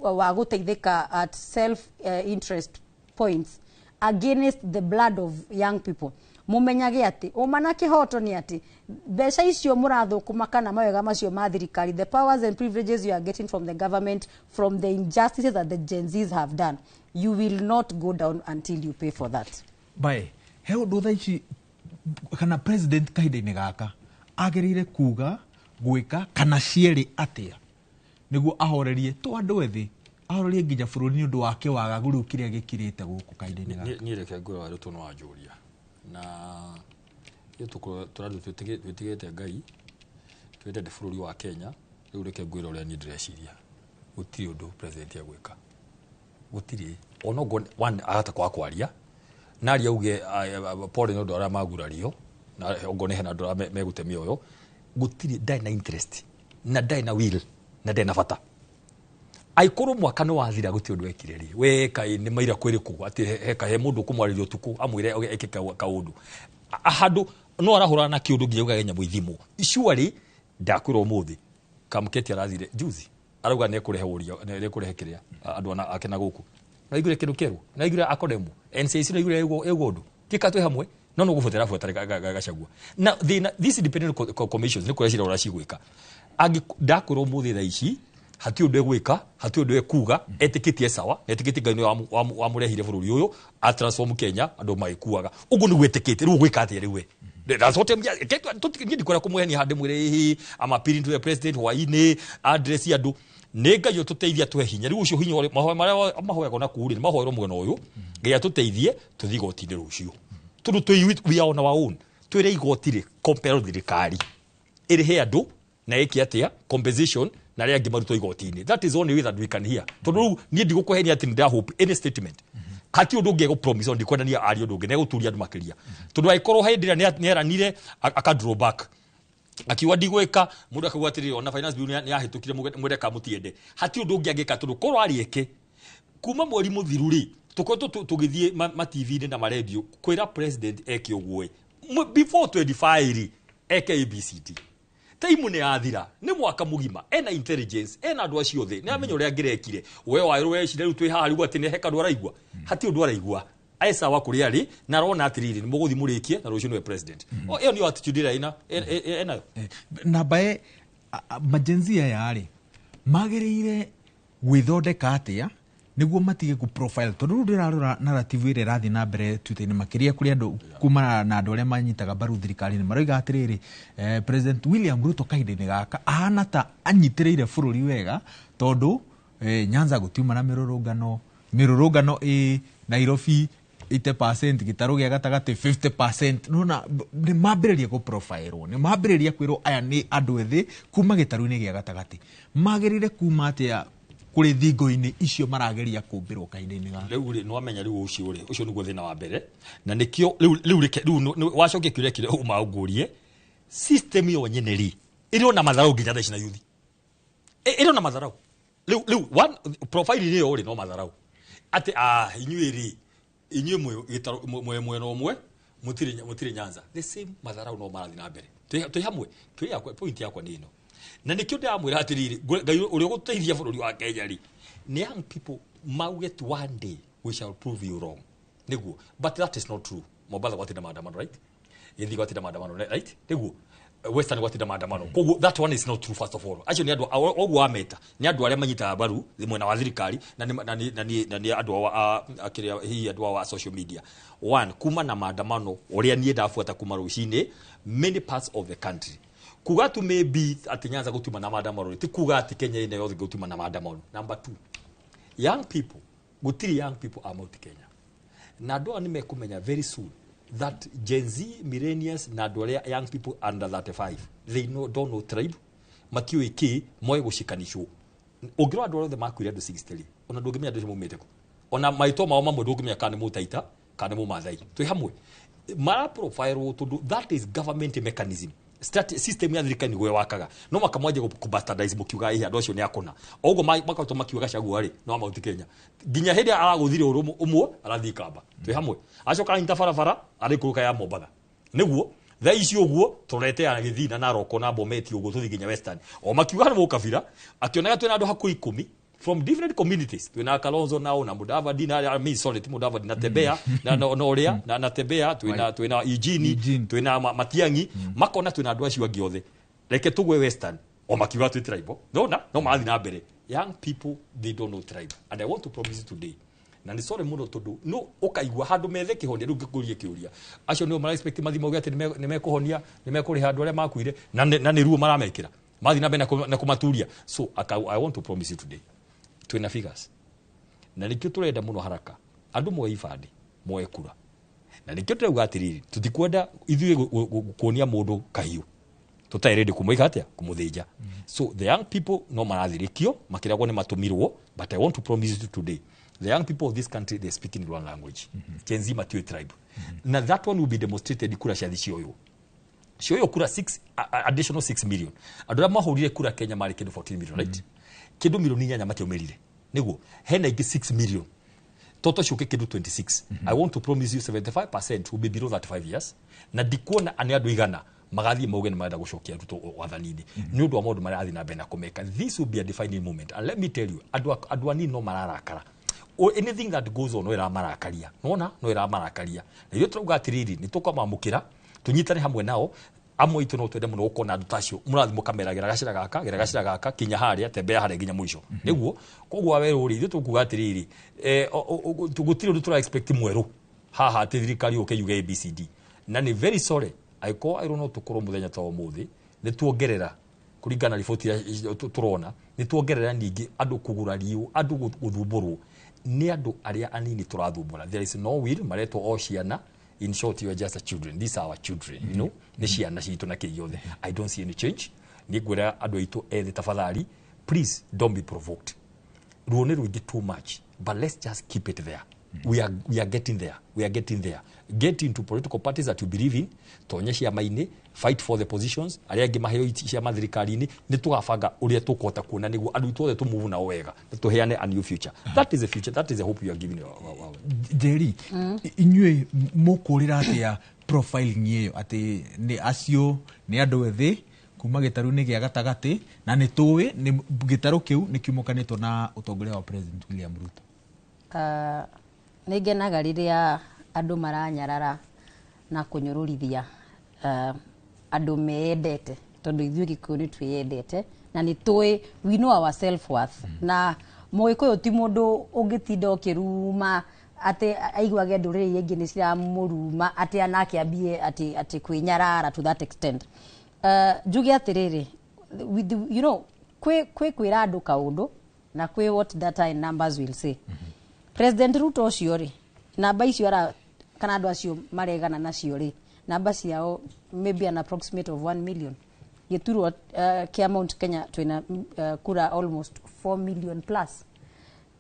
wa gũteithĩka at self interest points against the blood of young people, mumenyage atĩ ũma na kĩhoto nĩ atĩ mbeca icio mũrathũkũma kana mawega macio ma thirikari, the powers and privileges you are getting from the government, from the injustices that the Gen Zs have done, you will not go down until you pay for that. Bae he ũndũ thaa ici kana president kahinda-inĩ gaka agĩrĩire kuga, gwĩka kana cierĩ atĩa nĩguo ahorerie to andũ ethĩ, ahorerie nginya bũrũri nĩ ũndũ wa kĩwagagu rĩu kĩrĩa gĩkirĩte gũkũ kahinda-inĩ gaka? Niĩ reke ngwĩre, warĩ tũ no wanjũria na ithuĩ tũrathiĩ twĩtigĩte Ngai, twendete bũrũri wa Kenya. Rĩu reke ngwĩre ũrĩa niĩ ndĩreciria. Gũtirĩ ũndũ president egwĩka, gũtirĩ. Onoguo one ahota kwaga kwaria naria auge pole nĩ ũndũ arĩa magurario na ongo nĩ hena andũ arĩa megũte mĩoyo. Gũtirĩ, ndarĩ na interest na ndarĩ na will na ndarĩ na bata. Aikorwo mwaka nĩ wathira gũtirĩ ũndũ ekire rĩ, we kaĩ nĩ maira kwĩrĩkũ atĩ heka he mũndũ ũkũmwarĩria ũtukũ amwĩre eke kaũndũ handũ no arahũrana na kĩũndũ nginya ũgage nyamũ ithimwo. Surely ndakwĩra ũmũthĩ Kamketi arathire juzi arauga nĩ ekũrehe ũria, nĩ ekũrehe kĩrĩa andũ ake na gũkũ naiguire kĩndũ kĩerũ, naiguire akodemu NCIC, naiguire ĩguo ũndũ kĩka twĩ hamwe no no gũbuatĩra buatĩra Gachagua na thĩna. These independent commissions nĩ kũrĩa cira ũrĩa cigwĩka. Ndakwĩra ũmũthĩ thaa ici hatirĩ ũndũ egwĩka, hatirĩ ũndũ ekuga. Etĩkĩtie sawa, etĩkĩtie Ngai nĩwe wamũrehire bũrũri ũyũ a transform Kenya, andũ magĩkuaga ũguo nĩguo etĩkĩtie. Rĩu ũgwĩka atĩa rĩu we? That's what I'm niĩ ndikwenda kũmũhenia handũ mwĩre ĩhĩ. I'm appealing to the president hwainĩ address andũ. Nĩ Ngai ũtũteithia tũhe hinya rĩu ũcio hinya mahoya marĩa mahoyagwo na kũu rĩ, nĩ mahoerwo mwena ũyũ. Ngai atũteithie tũthiĩ igoti-inĩ rũciũ tondũ twĩ we are on our own. Twĩre igoti rĩ compel thirikari ĩrĩhe andũ na ĩke atĩa compensation na arĩa angĩ marutwo igoti-inĩ. That is only way that we can hear, tondũ rĩu niĩ ndigũkũhenia atĩ nĩ hope any statement. Hati ũndũ ũngĩ egũ-promise, ndikwenda niĩ arie ũndũ ũngĩ nĩ egũturia andũ makĩria, tondũ angĩkorwo hĩndĩ ĩrĩa nĩ eranire aka draw back akiuga ndigwĩka, mũndũ akauga atĩrĩrĩ, ona finance bill nĩ yahĩtũkire mwende kana mũtiende. Hati ũndũ ũngĩ angĩka, tondũ korwo arĩeke kuma mweri mũthiru rĩ, tũkoretwo tũgĩthiĩ ma TV-inĩ na marendio kwĩra president eke ũguo ĩ. Before 25 rĩ, eke ABCD. Taimu nĩ yathira, nĩ mwaka mũgima. Ena intelligence, ena andũ acio othe, nĩ amenya ũrĩa angĩrekire. We waĩrwo wecire rĩu twĩ haha rĩu atĩ nĩ he kandũ araigua, hatirĩ ũndũ araigua. Ae sawa kũrĩa arĩ na arona atĩrĩrĩ, nĩ mũgũthiĩ mũrĩkie na rũciũ nĩwe president. Ĩyo nĩyo attitude ĩrĩa ĩna enayo. Namba majenzi aya rĩ magĩrĩire gwĩthondeka atĩa nĩguo matige ku profile? Tondũ rĩu ndĩrarora narrative ĩrĩa ĩrathiĩ na mbere Twitter-inĩ, makĩria kũrĩ andũ kumana na andũ arĩa manyitaga mbaru thirikari, nĩ maroiga atĩrĩrĩ, President William Ruto kahinda-inĩ gaka ahana ta anyitĩrĩire bũrũri wega, tondũ Nyanza gũtiuma na mĩrũrũngano, mĩrũrũngano ĩ Nairobi 80%, gĩtarũ gĩa gatagatĩ 50%. Nona nĩ mambĩrĩria gũprofilwo, nĩ mambĩrĩria kwĩrwo aya nĩ andũ ethĩ kuma gĩtarũ-inĩ gĩa gatagatĩ. Magĩrĩire kuma atĩa kũrĩ thingo-inĩ icio marageria kũmbĩrwo kahinda-inĩ gaka? Rĩu rĩ, nĩwamenya rĩu ũcio rĩ, ũcio nĩguo thĩna wa mbere, na nĩkĩo rĩu reke rĩu wacokia kĩũria kĩrĩa uma ũngũrie. System ĩyo nyene rĩ, ĩrĩ ona matharau nginya thaa ici na yuthi ĩrĩ ona matharau rĩu one profile ĩyo rĩ, no matharau atĩ inyuĩ rĩ, inyuĩ mwĩ gĩtarũ mwĩ mwena ũmwe, mũtirĩ Nyanza. The same matharau no marathiĩ na mbere. Twĩ hamwe. Kĩũria yakwa, point yakwa nĩ ĩno, na nĩkĩo ndĩramwĩra atĩrĩrĩ, Ngai ũrĩa ũgũteithia bũrũri wa Kenya rĩ, nĩ young people mauge tu, "One day we shall prove you wrong." Nĩguo, but that is not true. Mombatha gwatinda maandamano, right? Gĩthii gwatinda maandamano, right? Nĩguo Western gwatinda maandamano. Koguo that one is not true. First of all, acio nĩ andũ oguo wameta nĩ andũ arĩa manyitaga mbaru mwena wa thirikari na nĩ na nĩ na nĩ na nĩ andũ a kĩrĩa hihi andũ a social media. One, kuma na maandamano ũrĩa niĩ ndabuata kuma rũcinĩ many parts of the country, kuga tu maybe atĩ Nyanza gũtiuma na maandamano ti kuga atĩ Kenya ĩno yothe gũtiuma na maandamano. Number two, young people, gũtirĩ young people a Mount Kenya, na andũ aya nĩ mekũmenya very soon that Gen Z, millennials na andũ arĩa young people under 35, they know, don't know tribe, matiũĩ kĩ moe gũcikanicwo. Ũngĩrora andũ arĩa othe makuire, andũ 60 rĩ, ona ndũngĩmenya andũ acio maumĩte kũ, ona maitũ mao mamwe ndũngĩmenya kana nĩ Mũtaita kana nĩ Mũmathai. Twĩ hamwe mara profile tondũ that is government mechanism. System ya thirikari nĩguo wakaga no makamwanjia kũ bastardize mũkiuga ĩhĩ andũ acio nĩ akũna oguo makoretwo makiuga Gachagua rĩ no Mount Kenya nginya hĩndĩ aragũthire ũrũ ũmwe arathiĩ Kamba. Twĩ hamwe, acoka anyita barabara arĩikũrũka ya Mombatha nĩguo thaa ici ũguo tũrete ya Gĩthina na Roko na Bometi ũguo tũthiĩ nginya Western o makiuga nĩ mũkabira akĩonaga twĩna andũ hakuhĩ 10 from different communities. Twĩna Kalonzo nao na Mudavadi na, I mean, sorry, ti Mudavadi, na Tembea na ũrĩa na Tembea, twĩna Eugene, twĩna Matiang'i, makona twĩna andũ acio angĩ othe, reke tũgwe Western o makiuga twĩ tribal. Nona no marathiĩ na mbere. Young people, they don't know tribe, and I want to promise you today, na nĩ sorry mũno tondũ no ũkaigua handũ methe kĩhonia. Rĩu ngĩkũrie kĩũria, acio nĩo mara expect mathiĩ mauge atĩ nĩ mekũhonia, nĩ mekũrĩha andũ arĩa makuire, na nĩ ruo maramekĩra mathiĩ na mbere na kũmaturia. So I want to promise you today, twĩna figures na nĩkĩo tũrenda mũno haraka andũ moe ibandĩ, moe kura, na nĩkĩo tũrauga atĩrĩrĩ, tũtikwenda ithuĩ kuonia mũndũ kahiũ tũtarĩ ready kũmwĩka atĩa, kũmũthĩnja. So the young people no marathirĩkio makĩragwo nĩ matũmirwo, but I want to promise you today, the young people of this country, they speak in one language. Gen Z matiũĩ tribe, na that one will be demonstrated kura ciathi cioywo cioywo kura 6 additional 6 million. Andũ arĩa mahũrire kura Kenya marĩ kĩndũ 14 million, right? Kĩndũ milioni 8 matiaumĩrire nĩguo hena ingĩ 6 million toto ciũke kĩndũ 26. I want to promise you 75% will be below 35 years, na ndikuona nĩ andũ 100 magathiĩ mauge nĩ marenda gũcokia Ruto wathani-inĩ nĩ ũndũ wa maũndũ marĩa athiĩ na mbere na kũmeka. This will be a defining moment, and let me tell you, andũ anini no mararakara. O anything that goes on no ĩramarakaria, nona no ĩramarakaria, na ithuĩ tũrauga atĩrĩrĩ, nĩ tũkamamũkĩra tũnyitane hamwe nao. Amwe itũ no twende mũno gũkona andũ ta acio mũrathiĩ mũkameragĩra gacĩra gaka, gera gacĩra gaka kinya harĩa tembea harĩa nginya mũico nĩguo. Koguo wawerũ rĩ, ithuĩ tũkuga atĩrĩrĩ, gũtirĩ ũndũ tũra expect mwerũ haha atĩ thirikari yũke yuge ABCD, na nĩ very sorry angĩkorwo airwo no tũkorwo mũthenya ta ũmũthĩ nĩ tuongerera kũringana na riboti iria tũrona, nĩ tuongerera ningĩ andũ kũgurario, andũ gũthumbũrwo nĩ andũ arĩa anini tũrathumbũra. There is no will, maretwo o ciana. In short, you are just a children. These are our children, nĩ ciana citũ na kĩ gĩothe. I don't see any change. Nĩ ngwĩra andũ aitũ ethĩ, tafadhali, please don't be provoked. Ruo nĩ rũingĩ too much, but let's just keep it there. We are getting there, we are getting there. Get into political parties that you believe in, tonye ciama-inĩ, fight for the positions. Arĩa angĩ maheo ciama thirikari-inĩ, nĩ tũgabanga ũrĩa tũkũhota kuona nĩguo andũ aitũ othe tũmove nao wega na tũheane a new future. That is the future, that is the hope we are giving our Njeri, inyuĩ mũkũrĩra atĩa profiling ĩyo atĩ nĩ acio nĩ andũ ethĩ kuma gĩtarũ-inĩ gĩa gatagatĩ, na nĩ tũĩ nĩ gĩtarũ kĩu nĩ kiumũkanĩtwo na ũtongoria wa President William Ruto? Nĩ ngenaga rĩrĩa andũ maranyarara na kũnyũrũrithia andũ meyendete, tondũ ithuĩ Gĩkũyũ nĩ twĩyendete na nĩ tũĩ, we know our self worth, na Mũgĩkũyũ ti mũndũ ũngĩtinda ũkĩruma atĩ aiguage ndũrĩrĩ iria ingĩ nĩ ciramũruma atĩ anake ambie atĩ kwĩnyarara to that extent. Njuge atĩrĩrĩ, with the, kwĩ kwĩra andũ kaũndũ na kwĩ what data and numbers will say. President Ruto ũcio rĩ, namba icio ara kana andũ acio maregana nacio rĩ, namba ciao maybe an approximate of 1 million. Gĩturwa kĩa Mount Kenya twĩna kura almost 4 million plus,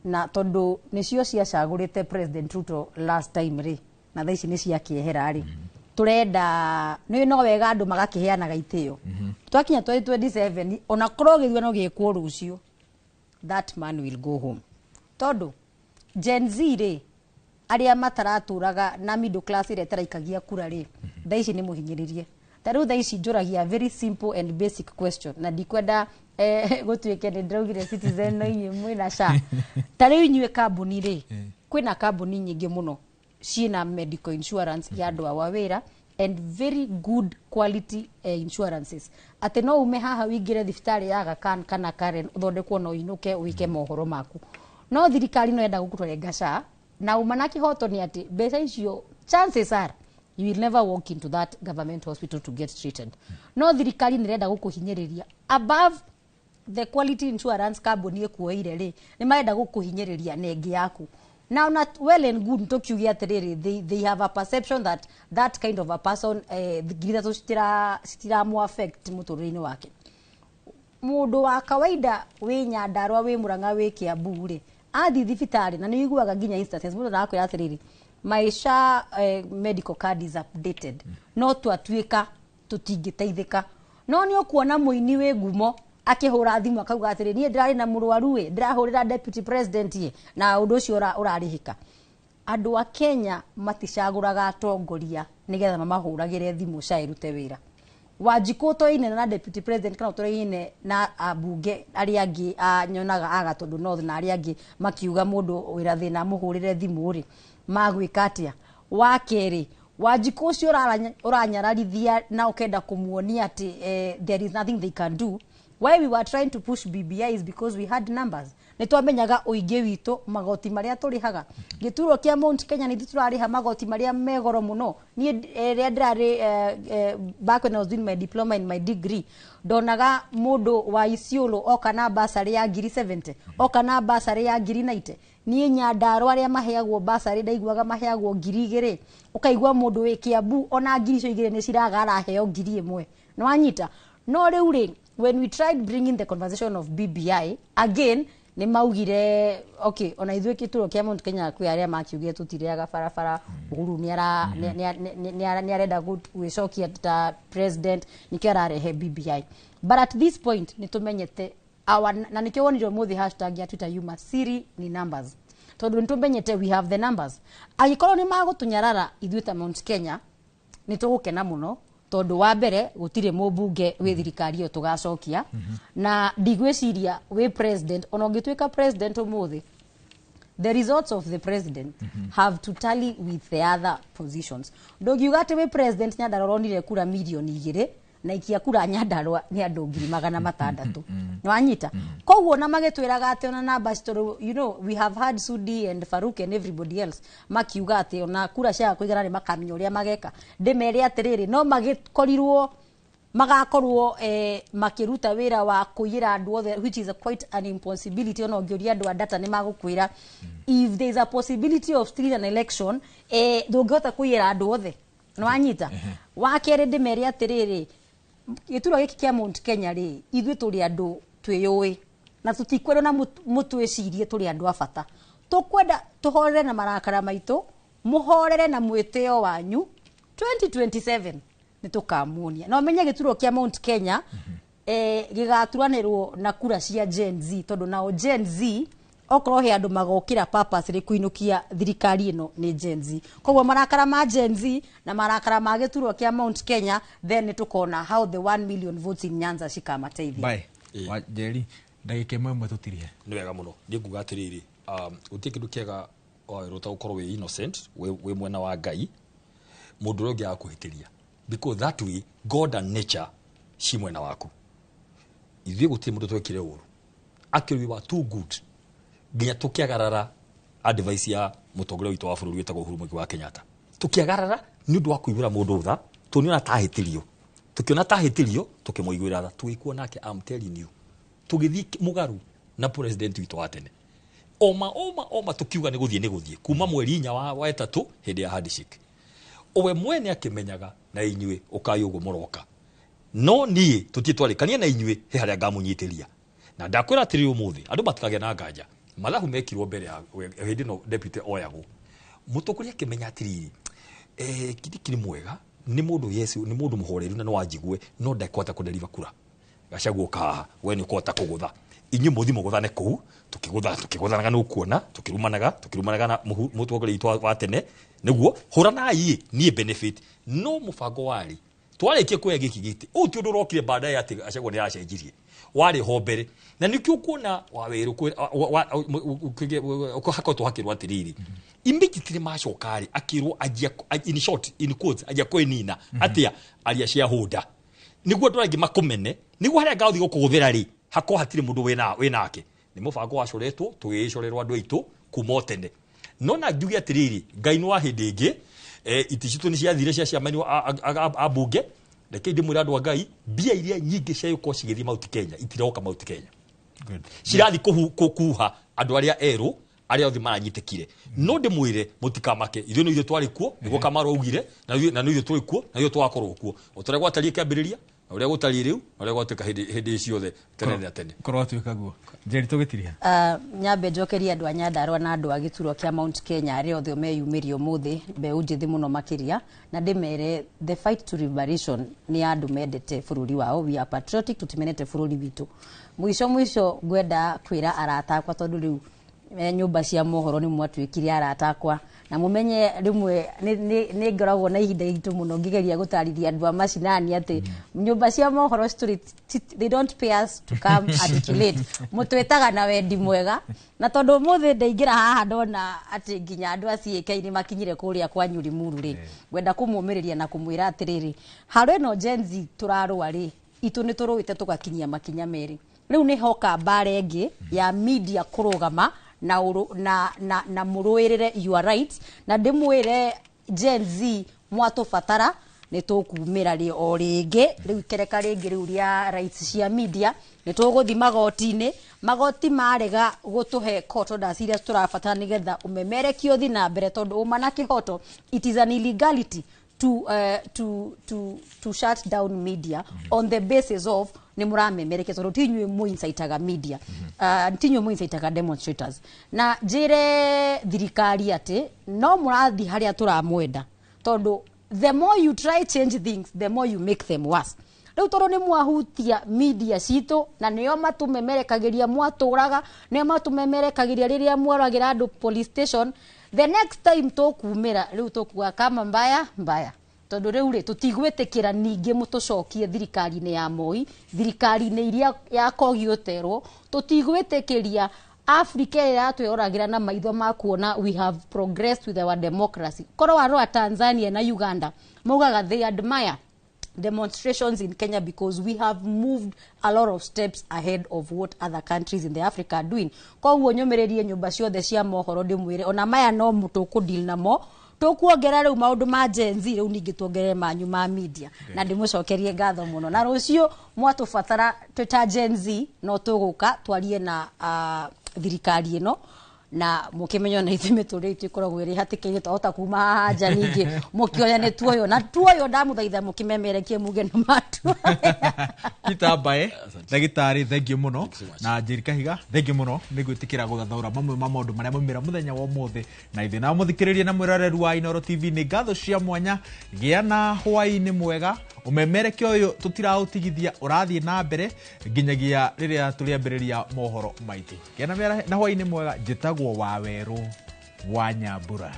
na tondũ nĩcio ciacagũrĩte President Ruto last time rĩ, na thaa ici nĩ ciakĩehera rĩ, tũrenda nĩ no wega andũ magakĩheanaga itĩo. Twakinya 2027, ona korwo gĩthurano gĩkwo rũciũ, that man will go home, tondũ Gen Z rĩ, arĩa mataratũraga na middle class ĩrĩa ĩtaraikagia kura rĩ, thaa ici nĩ mũhinyĩrĩrie. Ta rĩu thaa ici njũragia very simple and basic question, na ndikwenda gũtuĩke nĩ ndĩraugire Citizen no inyuĩ mwĩna SHA. Ta rĩu inyuĩ kambuni rĩ, kwĩna kambuni nyingĩ mũno ciĩna medical insurance ya andũ ao a wĩra. And very good quality insurances, atĩ no ume haha wingĩre thibitarĩ ya Aga Khan kana Karen, ũthondekwo na ũinũke wĩke mohoro maku. No thirikari no enda gũkũtwarenga SHA na uma na kĩhoto nĩ atĩ mbeca icio, chances are you will never walk into that government hospital to get treated. No thirikari nĩ ĩrenda gũkũhinyĩrĩria above the quality insurance kambuni ĩkuoire rĩ, nĩ marenda gũkũhinyĩrĩria na ĩngĩ yaku. Now, not well and good, tũkiuge atĩrĩrĩ, they have a perception that that kind of a person, 3,000 citiramu affect mũtũrĩre-inĩ wake. Mũndũ wa kawaida wĩ Nyandarũa, wĩ Mũrang'a, wĩ Kiambu rĩ, athiĩ thibitarĩ na nĩ ũiguaga nginya instances mũndũ arakwĩra atĩrĩrĩ, "My SHA medical card is updated, no twatuĩka tũtingĩteithĩka." No nĩ ũkuona mũini wĩ ngumo akĩhũra thimũ akauga atĩrĩ, "Niĩ ndĩrarĩ na mũrwaru ĩ, ndĩrahũrĩra deputy president ĩ," na ũndũ ũcio ũrarĩhĩka. Andũ a Kenya maticagũraga atongoria nĩgetha mamahũragĩre thimũ SHA ĩrute wĩra. Wanjikũ ũtoine na deputy president kana ũtoine na ambunge arĩa angĩ a nyonaga aga tondũ North na arĩa angĩ makiuga mũndũ wĩra thĩna amũhũrĩre thimũ rĩ, magwĩka atĩa? Wa kerĩ, Wanjikũ ũcio ũranyararithia na ũkenda kũmuonia atĩ there is nothing they can do. Why we were trying to push BBI is because we had numbers. Nĩ twamenyaga ũingĩ witũ, magoti marĩa tũrĩhaga gĩturwa kĩa Mount Kenya, nĩ ithuĩ tũrarĩha magoti marĩa me goro mũno. Niĩ rĩrĩa ndĩrarĩ back when I was doing my diploma and my degree, ndonaga mũndũ wa Isiolo oka na basarĩ ya ngiri 70, oka na basarĩ ya ngiri 90. Niĩ Nyandarũa arĩa maheagwo basarĩ ndaiguaga maheagwo 2,000. Ũkaigua mũndũ wĩ Kiambu ona ngiri icio igĩrĩ nĩ ciraga, araheo 1,000. Nĩ wanyita? No rĩu rĩ, when we tried bringing the conversation of BBI again, nĩ maugire okay. Ona ithuĩ gĩturwa kĩa Mount Kenya kwĩ arĩa makiugire tũtirĩaga barabara. Uhuru nĩ arenda gwĩcokia ta president, nĩkĩo ararehe BBI. But at this point nĩ tũmenyete our, na nĩkĩo wonire ũmũthĩ hashtag ya Twitter yuma "siri ni numbers", tondũ nĩ tũmenyete we have the numbers. Angĩkorwo nĩ magũtũnyarara ithuĩ ta Mount Kenya, nĩ tũgũkena mũno, tondũ wa mbere gũtirĩ mũmbunge wĩ thirikari ĩyo tũgacokia, na ndigwĩciria wĩ president, ona ũngĩtuĩka president ũmũthĩ, the results of the president have to tally with the other positions. Ndũngiuga atĩ wĩ president Nyandarũa ũronire kura 2 mirioni na ikia kura Nyandarũa nĩ andũ 600,000. Nĩwanyita? Koguo na magĩtwĩraga atĩ ona namba tondũ we have had Sudi and Faruk and everybody else makiuga atĩ ona kura ciaga kũigana nĩ makamenya ũrĩa mageka. Ndĩmere atĩrĩrĩ, no magĩkorirwo magakorwo makĩruta wĩra wa kũiyĩra andũ othe, which is a quite an impossibility. Ona ũngĩũria andũ a data nĩ magũkwĩra if there is a possibility of stealing an election, ndũngĩhota kũiyĩra andũ othe. Nĩwanyita? Wa kerĩ, ndĩmere atĩrĩrĩ, gĩturwa gĩkĩ kĩa Mount Kenya rĩ, ithuĩ tũrĩ andũ twĩyũĩ na tũtikwenda na mũtwĩcirie tũrĩ andũ a bata. Tũkwenda tũhorere na marakara maitũ, mũhorere na mwĩtĩo wanyu. 2027 nĩ tũkamuonia na ũmenye gĩturwa kĩa Mount Kenya gĩgaturanĩrwo na kura cia Gen Z, tondũ nao Gen Z okorwo he andũ magokĩra purposely kũinũkia thirikari ĩno nĩ Gen Z. Koguo marakara ma Gen Z na marakara ma gĩturwa kĩa Mount Kenya, then nĩ tũkona how the 1 million votes in Nyanza cikamateithia. Bye. Wa Njeri, ndagĩka ĩmwe ĩmwe tũtirie. Nĩ wega mũno. Niĩ nguga atĩrĩrĩ, gũtirĩ kĩndũ kĩega wawerwo ta gũkorwo wĩ innocent, wĩ mwena wa Ngai, mũndũ ũrĩa ũngĩ agakũhĩtĩria, because that way God and nature ci mwena waku. Ithuĩ gũtirĩ mũndũ twekire ũru. Actually, we were too good nginya tũkĩagarara advice ya mũtongoria witũ wa bũrũri wĩtagwo Uhuru Muigai wa Kenyatta. Tũkĩagarara nĩ ũndũ wa kũiguĩra mũndũ tha, tũniona tahĩtĩrio, tũkĩona tahĩtĩrio, tũkĩmũiguĩra tha, tũgĩkua nake. I'm telling you, tũgĩthiĩ mũgaru na president witũ wa tene oma oma oma, tukiuga nĩ gũthiĩ nĩ gũthiĩ kuma mweri 4 wa ĩtatũ hĩndĩ ya handshake. We mwene akĩmenyaga na inyuĩ ũkai ũguo mũroka, no niĩ tũtirĩ twarĩkania na inyuĩ he harĩa ngamũnyitĩria. Na ndakwĩra atĩrĩ, ũmũthĩ andũ matikagĩa na nganja. Mathabu mekirwo mbere ya hĩndĩ ĩno deputy oyagwo, mũtongoria akĩmenya atĩrĩrĩ, Kindiki nĩ mwega, nĩ mũndũ, yes, nĩ mũndũ mũhoreru na no anjigue, no ndekũhota kũdeliver kura. Gachagua ũka haha, we nĩ ũkũhota kũgũtha, inyuĩ mũthi mũgũthane kũu. Tũkĩgũtha, tũkĩgũthanaga, nĩ ũkuona tũkĩrumanaga, tũkĩrumanaga na mũtongoria witũ wa tene nĩguo hũranai niĩ benefit. No mũbango warĩ Twarĩkia kuoya gĩkĩ gĩtĩ, ũyũ ti ũndũ ũrokire baadaye atĩ Gachagua nĩ aracenjirie, warĩ ho mbere. Na nĩkĩo ũkuona Wawerũ hakoretwo hakĩrwo atĩrĩrĩ, immediately macoka rĩ, akĩrwo anjia, in short, in quotes, anjia kwĩnina atĩa aria shareholder, nĩguo andũ arĩa angĩ makũmene, nĩguo harĩa ngagũthiĩ gũkũgũthĩra rĩ, hakorwo hatirĩ mũndũ wĩnake. Nĩ mũbango wacoretwo, tũgĩgĩcorerwo andũ aitũ kuma o tene. No na njuge atĩrĩrĩ, Ngai nĩ wa hĩndĩ ĩngĩ. Itĩ citũ nĩ ciathire cia ciamani a mbunge. Reke ndĩmwĩre andũ a Ngai, mbia iria nyingĩ ciagĩkorwo cigĩthiĩ Mount Kenya itiroka Mount Kenya, cirathiĩ kuha andũ arĩa erũ, arĩa othe maranyitĩkire. No ndĩmwĩre mũtikamake, ithuĩ nĩ ithuĩ twarĩ kuo, nĩguo Kamaru augire, na nĩ ithuĩ tũrĩ kuo, na ithuĩ tũgakorwo kuo, o ta ũrĩa gwatariĩ kĩambĩrĩria, na ũrĩa gũtariĩ rĩu, na ũrĩa gwatuĩka hĩndĩ ciothe tene na tene. Korwo atuĩka guo. Njeri, tũgĩtiriha. Nyambe njokerie andũ a Nyandarua na andũ a gĩturwa kĩa Mount Kenya arĩa othe meyumĩria ũmũthĩ, mbeũ njĩthĩ mũno makĩria, na ndĩmere the fight to liberation nĩ ya andũ mendete bũrũri wao. We are patriotic, tũtimenete bũrũri witũ. Mũico mũico ngwenda kwĩra arata akwa, tondũ rĩu nyũmba cia mohoro nĩ mwatuĩkire arata akwa, na mũmenye rĩmwe nĩ ngoragwo na ihinda iritũ mũno ngĩgeria gũtarithia andũ a macinani atĩ nyũmba cia mohoro citũrĩ, they don't pay us to come articulate. Mũtwĩtaga na wendi mwega, na tondũ ũmũthĩ ndaingĩra haha ndona atĩ nginya andũ a CAK nĩ makinyire kũrĩa kwa Nyurimuru rĩ, ngwenda kũmũmĩrĩria na kũmwĩra atĩrĩrĩ, haro ĩno Gen Z tũrarũa rĩ, itũ nĩ tũrũĩte tũgakinyia makinya merĩ. Rĩu nĩ hoka mbara ĩngĩ ya media kũrũgama na na mũrũĩrĩre your rights. Na ndĩmwĩre Gen Z, mwatũbatara nĩ tũkumĩra rĩ o rĩngĩ. Rĩu ikereka rĩngĩ rĩu rĩa rights cia media, nĩ tũgũthiĩ magoti-inĩ. Magoti marega gũtũhe court orders iria tũrabatara nĩgetha ũmemerekio ũthiĩ na mbere, tondũ ũma na kĩhoto, it is an illegality to shut down media on the basis of nĩ mũramemerekia, tondũ ti inyuĩ mũincitaga media, ti inyuĩ mũincitaga demonstrators. Na njĩre thirikari atĩ no mũrathiĩ harĩa tũramwenda, tondũ the more you try change things, the more you make them worse. Rĩu tondũ nĩ mwahutia media citũ, na nĩo matũmemerekagĩria mwatũraga, nĩo matũmemerekagĩria rĩrĩa mworagĩra andũ police station, the next time tũkumĩra rĩu tũkuga kama mbaya mbaya, tondũ rĩu rĩ tũtigwĩtĩkĩra ningĩ mũtũcokie thirikari-inĩ ya Moi, thirikari-inĩ iria ya Kogi ũterwo. Tũtigwĩtĩkĩria Africa ĩrĩa yatwĩroragĩra na maitho ma kuona we have progressed with our democracy. Korwo warora Tanzania na Uganda, maugaga they admire demonstrations in Kenya because we have moved a lot of steps ahead of what other countries in the Africa are doing. Koguo nyũmĩrĩrie nyũmba ciothe cia mohoro, ndĩmwĩre ona maya no tũkũdeal namo, tũkuongerera rĩu maũndũ ma Gen Z, rĩu ningĩ tuongerere manyu ma media. Na ndĩmũcokerie ngatho mũno, na rũciũ mwatũbatara twĩ ta Gen Z no tũgũka twarie na thirikari ĩno, na mũkĩmenyo na ithuĩ mĩtũrĩre itũ ĩkoragwo ĩrĩ hatĩka-inĩ, twahota kuma haha nja ningĩ mũkĩoya nĩ tuoywo na tuoywo. Ndamũthaitha mũkĩmemerekie muge nĩ matuoya. Peter Mbae, ndagĩtarĩ, thengiũ mũno, na Njeri Kahiga, thengiũ mũno nĩ gwĩtĩkĩra gũthathaũra mamwe ma maũndũ marĩa maumĩra mũthenya wa ũmũthĩ na ithuĩ. Na mũthikĩrĩria na mwĩroreru wa Inooro TV, nĩ ngatho cia mwanya. Gĩa na hwaĩ-inĩ mwega. Ũmemerekia ũyũ tũtiraũtigithia, ũrathiĩ na mbere nginyagia rĩrĩa tũrĩambĩrĩria mohoro maitũ. Gĩa na hwaĩ-inĩ mwega. Njĩtagwo Wawerũ wa Nyambura.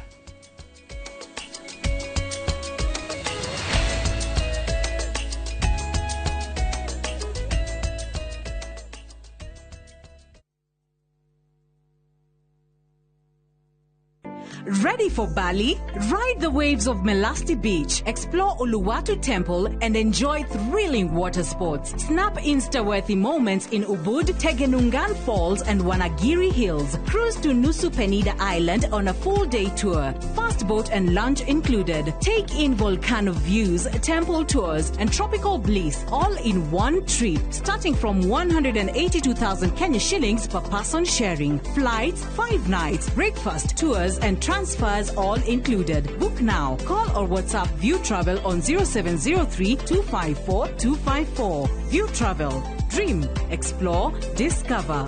Ready for Bali? Ride the waves of Melasti Beach, explore Uluwatu Temple, and enjoy thrilling water sports. Snap Insta-worthy moments in Ubud, Tegenungan Falls, and Wanagiri Hills. Cruise to Nusa Penida Island on a full-day tour. Fast boat and lunch included. Take in volcano views, temple tours, and tropical bliss all in one trip, starting from 182,000 Kenya shillings per person sharing. Flights, 5 nights, breakfast, tours, and transfers all included. Book now. Call or WhatsApp View Travel on 0703 254 254. View Travel. Dream, explore, discover.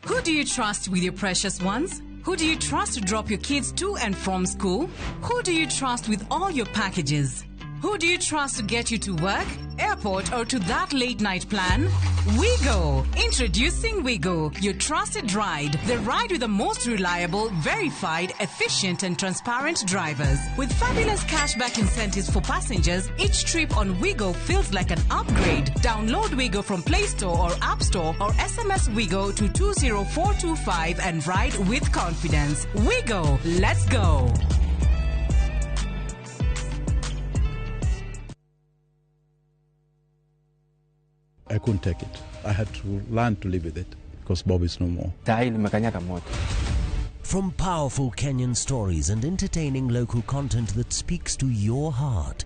Who do you trust with your precious ones? Who do you trust to drop your kids to and from school? Who do you trust with all your packages? Who do you trust to get you to work, airport, or to that late night plan? WeGo! Introducing WeGo, your trusted ride. The ride with the most reliable, verified, efficient, and transparent drivers. With fabulous cashback incentives for passengers, each trip on WeGo feels like an upgrade. Download WeGo from Play Store or App Store or SMS WeGo to 20425 and ride with confidence. WeGo! Let's go! I couldn't take it. I had to learn to live with it because Bob is no more. From powerful Kenyan stories and entertaining local content that speaks to your heart.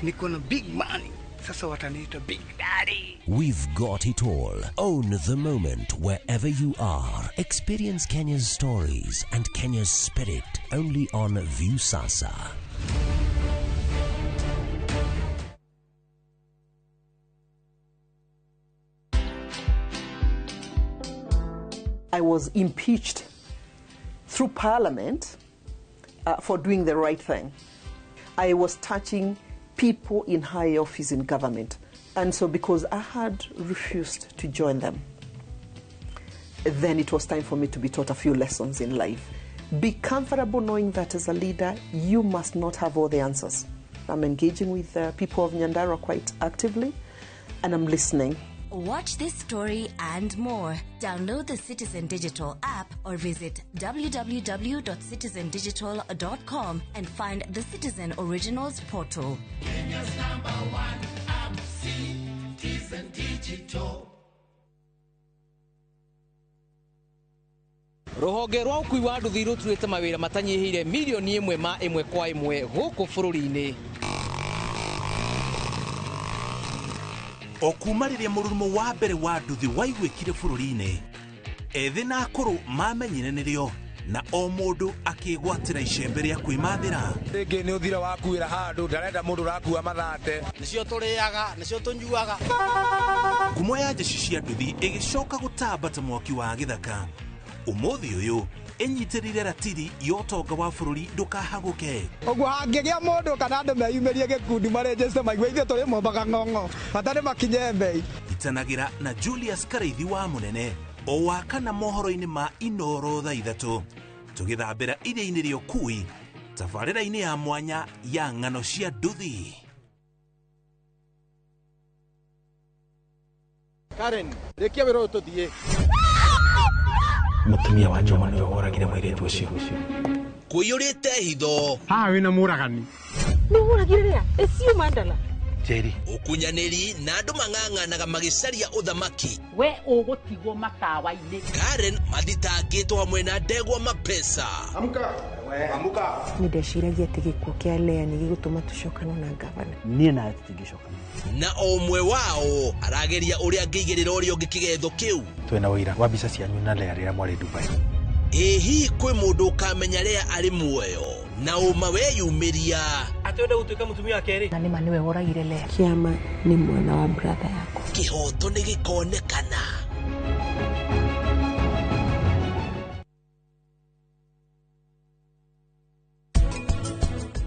Niko na big money. Sasa wataniita big daddy. We've got it all. Own the moment wherever you are. Experience Kenya's stories and Kenya's spirit only on Viusasa. I was impeached through parliament for doing the right thing. I was touching people in high office in government. And so because I had refused to join them, then it was time for me to be taught a few lessons in life. Be comfortable knowing that as a leader, you must not have all the answers. I'm engaging with the people of Nyandarua quite actively, and I'm listening. Watch this story and more. Download the Citizen Digital app or visit www.citizendigital.com and find the Citizen Originals portal. Kenya's number one app, Citizen Digital. Ruhonge rwa ũkui wa nduthi rũturĩte mawĩra matanyihĩire milioni ĩmwe ma ĩmwe kwa ĩmwe gũkũ bũrũri-inĩ. O kuma rĩrĩa mũrurumo wa mbere wa nduthi waiguĩkire bũrũri-inĩ, ethĩ na akũrũ mamenyire nĩrĩo na o mũndũ akĩgwatĩra icembe rĩa kwĩmathĩra. Rĩngĩ nĩ ũthira wakuĩra handũ ndarenda mũndũ ũrakua mathate. Nĩcio tũrĩaga, nĩcio tũnyuaga. Ngumo ya njeci cia nduthi ĩgĩcoka gũtamba ta mwaki wa gĩthaka. Ũmũthĩ ũyũ ĩnyitĩrĩire ratiri ya ũtonga wa bũrũri ndũkahagũke. Ũguo hangĩgĩa mũndũ kana andũ meyumĩrie gĩkundi marĩnjĩte maigue ithuĩ tũrĩ mombaga ng'ong'o bata nĩ makinye mbei. Itanagĩra na Julius Karaithi wa Mũnene o wa kana mohoro-inĩ ma Inoro thaa 3 tũgĩthambĩra iria-inĩ rĩa ũkui tabarĩra-inĩ ya mwanya ya ng'ano cia nduthi. Karen, rĩkia wĩra ũyũ tũthiĩ. Mũtumia wa Njoma nĩwe woragire mũirĩtu ũcio. Kũiyũrĩte hitho. Haha wĩna mũragani. Nĩ ũragire rĩa? Ĩcio mandala. Njeri. Ũkunyanĩri na andũ mang'ang'anaga magĩcaria ũthamaki. We ũgũtigwo matawa-inĩ. Karen mathitangĩtwo hamwe na ndegwa mapesa. Amka. Amka. Nĩ ndeciragia atĩ gĩkuũ kĩa Lea nĩ gĩgũtũma tũcokane na ngavana. Niĩ nawe tũtingĩcokana. Na o ũmwe wao arageria ũrĩa angĩigĩrĩra ũrĩa ũngĩ kĩgetho kĩu. Twĩna ũira wa mbica cianyu na Lea rĩrĩa mwarĩ Dubai. Ĩ hihi kwĩ mũndũ ũkamenya Lea arĩ muoyo na ũma weyumĩria atĩ wenda gũtuĩka mũtumia wa kerĩ. Na nĩma nĩwe woragire Lea. Kĩama nĩ mwana wa brother yakwa. Kĩhoto nĩ gĩkonekana.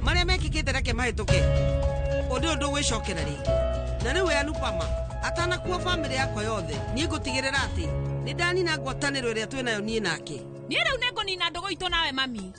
Marĩa mekĩkĩte reke mahĩtũke. Ũndũ ũyũ ndũgwĩcokera rĩngĩ. Na rĩu we Anupama atanakua bamĩrĩ yakwa yothe niĩ ngũtigĩrĩra atĩ nĩ ndanina ngwatanĩro ĩrĩa twĩnayo niĩ nake. Niĩ rĩu nĩngũnina ndũgũ itũ nawe mami.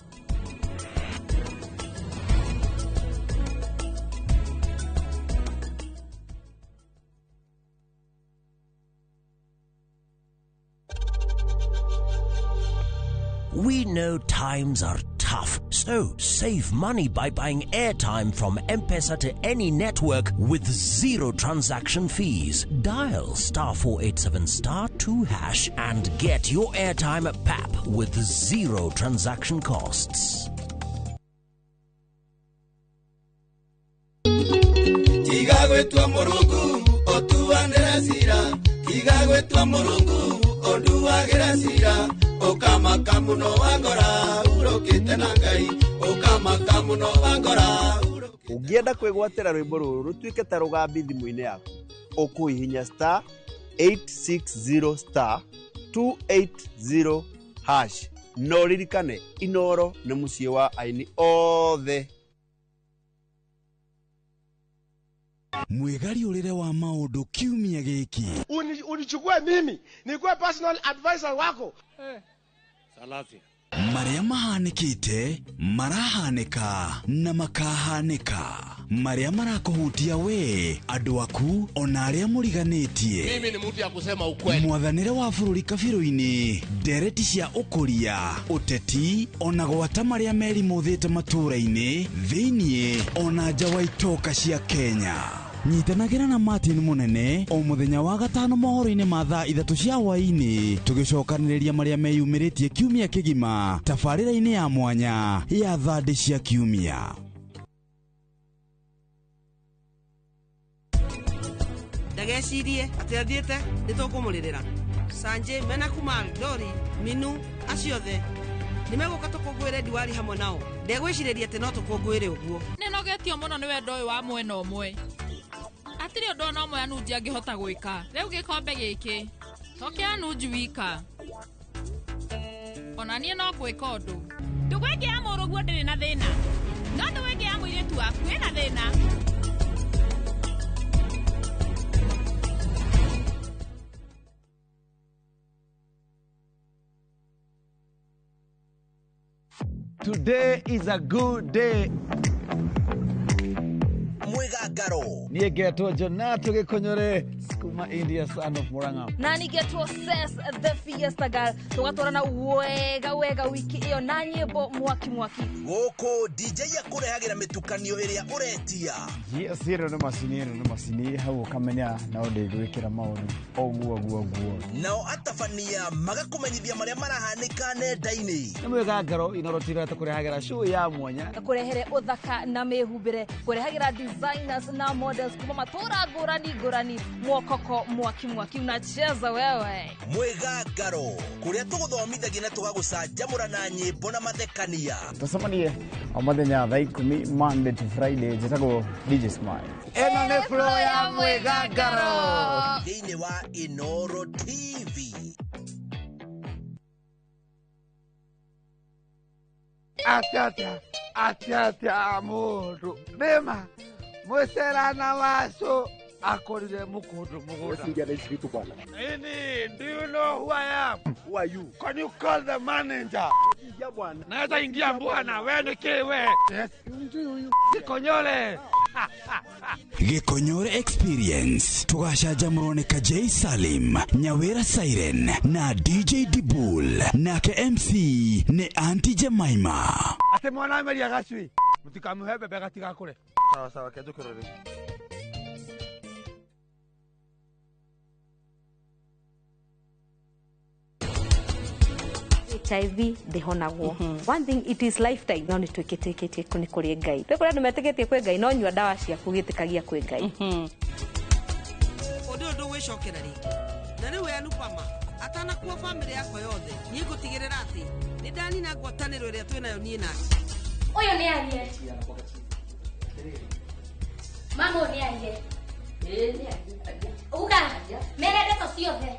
We know times are tough, so save money by buying airtime from M-Pesa to any network with zero transaction fees. Dial *487*2# and get your airtime at PAP with zero transaction costs. Tigagwetwa Mũrungu otuanĩra cira, tigagwetwa Mũrungu onduagĩra cira. Ukamaka muno wangora urokite na Ngai, ukamaka muno wangora. Ũngĩenda kwĩgwatĩra rwĩmbo rũrũ rũtuĩke ta rũgambi thimũ-inĩ yaku, ũkũhihinya *860*280# Na ũririkane Inooro nĩ mũciĩ wa aini othe. Mwĩgariũrĩre wa maũndũ kiumia gĩkĩ. Unichukue mimi nikuwe personal advisor wako. Salasia. Marĩa mahanĩkĩte, marahanĩka na makahanĩka. Marĩa marakũhutia we, andũ aku, ona arĩa mũriganĩtie. Mimi ni mtu ya kusema ukweli. Mwathanĩre wa bũrũri kabirũ-inĩ, ndereti cia ũkũria, ũteti, ona gwata marĩa merimũthĩte matũũra-inĩ, thĩiniĩ, ona nja wa itoka cia Kenya. Nyitanagĩra na Martin Munene o mũthenya wa gatano mohoro-inĩ ma thaa 3 cia hwaĩ-inĩ, tũgĩcokanĩrĩria marĩa meyumĩrĩtie kiumia kĩgima tabarĩra-inĩ ya mwanya ya thandĩ cia kiumia. Ndagecirie atĩ athiĩte nĩ tũkũmũrĩrĩra. Sanjay mena Kumar, Dori, Minu, acio othe nĩmegũka tũkũngũĩre Diwali hamwe nao. Ndegwĩcirĩria atĩ no tũkũngũĩre ũguo. Nĩnogetio mũno nĩ wendo ũyũ wa mwena ũmwe. Atirĩ ũndũ ona ũmwe Anuji angĩhota gwĩka. Rĩu gĩkombe gĩkĩ to kĩa Anuji wika. Ona niĩ no ngwĩka ũndũ. Ndũgũ ĩngĩ ya mũrũguo ndĩrĩ na thĩna. No ndũgũ ĩngĩ ya mũirĩtu waku ĩna thĩna. Today is a good day. Mwigangaro. Niĩ ngetwo Jonato Gĩkũnyũre, Skuma India, son of Murang'a. Na nĩ ngetwo Ses the Fiesta Girl. Tũgatwarana wega wega wiki ĩyo na nyĩmbo mwaki mwaki. Gũkũ DJ akũrehagĩra mĩtukanio ĩrĩa ũretia. Yes, ĩno nĩ macini, ĩno nĩ macini, hau ũkamenya no ndĩgwĩkĩra maũndũ ũguo ũguo ũguo. Nao atabania magakũmenyithia marĩa marahanĩka nenda-inĩ. Nĩ mwĩgangaro Inooro TV tũkũrehagĩra show ya mwanya. Kũrehere ũthaka na mĩhumbĩre, kũrehagĩra designers na models kuma matũra ngũrani ngũrani, mwokoko mwaki mwaki unacheza wewe. Mwĩgangaro kũrĩa tũgũthomithagia na tũgagũcanjamũra na nyĩmbo na mathekania. Tũcemanie o mũthenya thaa 10 Monday to Friday. Njĩtagwo DJ Smile. Ĩno nĩ flow ya mwĩgangaro thĩinĩ wa Inooro TV. Atia atia atia mũndũ nĩma mũcerana wacu akorire mũkũndũ mũgũnda. Ini, do you know who I am? Who are you? Can you call the manager? Ingia bwana. Naweza ingia bwana, wewe ni kiwe. Yes. Gikonyore. Gikonyore Experience tugacanjamũrwo nĩ Kajei Salim, Nyawira Siren na DJ Dibul, nake MC nĩ Auntie Jemima. Ate mwana ameria gacui. Mutikamuhe bebe gatigakure. Sawa sawa, kenjukire rĩu. HIV ndĩhonagwo. One thing, it is lifetime. No nĩtwĩkĩtĩkĩtie nĩ kũrĩ Ngai. Rĩu kũrĩ andũ metĩkĩtie kwĩ Ngai, no nyua ndawa ciaku gĩtĩkagia kwĩ Ngai. Ũndũ ũyũ ndũgwĩcokera rĩngĩ. Na rĩu Anupama atanakuo bamĩrĩ yakwa yothe, niĩ ngũtigĩrĩra atĩ nĩ ndanina ngwatanĩro ĩrĩa twĩnayo niĩ nake. Ũyũ nĩ arie. Mama ũyũ nĩ arie. Uga, mere ndeto ciothe.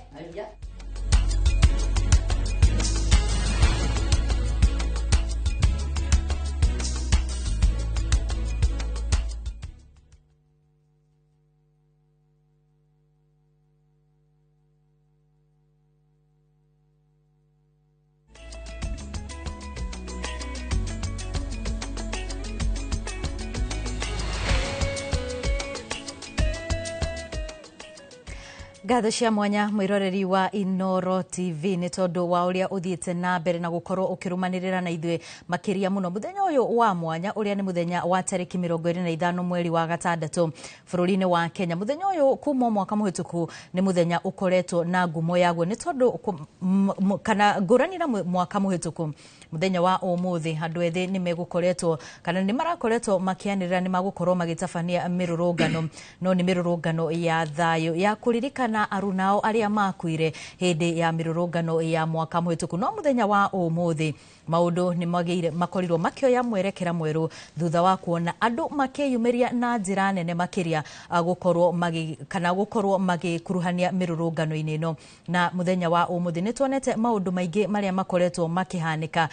Ngatho cia mwanya mwiroreri wa Inooro TV nĩ tondũ wa ũrĩa ũthiĩte na mbere na gũkorwo ũkĩrũmanĩrĩra na ithuĩ makĩria mũno mũthenya ũyũ wa mwanya ũrĩa nĩ mũthenya wa tarĩki 25 mweri wa gatandatũ bũrũri-inĩ wa Kenya. Mũthenya ũyũ kuma mwaka mũhĩtũku nĩ mũthenya ũkoretwo na ngumo yaguo nĩ tondũ kana ngũrani na mwaka mũhĩtũku Muthenya wa umuthi andu ethi ni megukoretwo kana ni marakoretwo makianirira ni magukorwo magitabania mirurungano, no ni mirurungano ya thayo ya kuririkana arunao aria makuire hindi ya mirurungano ya mwaka muhituku. No muthenya wa umuthi maundu ni magiire makorirwo makioya mwerekera mweru thutha wa kuona andu makiyumiria na njira nene makiria gukorwo magi kana gukorwo magikuruhania mirurungano-ini ino. Na muthenya wa umuthi ni tuonete maundu maingi maria makoretwo makihanika,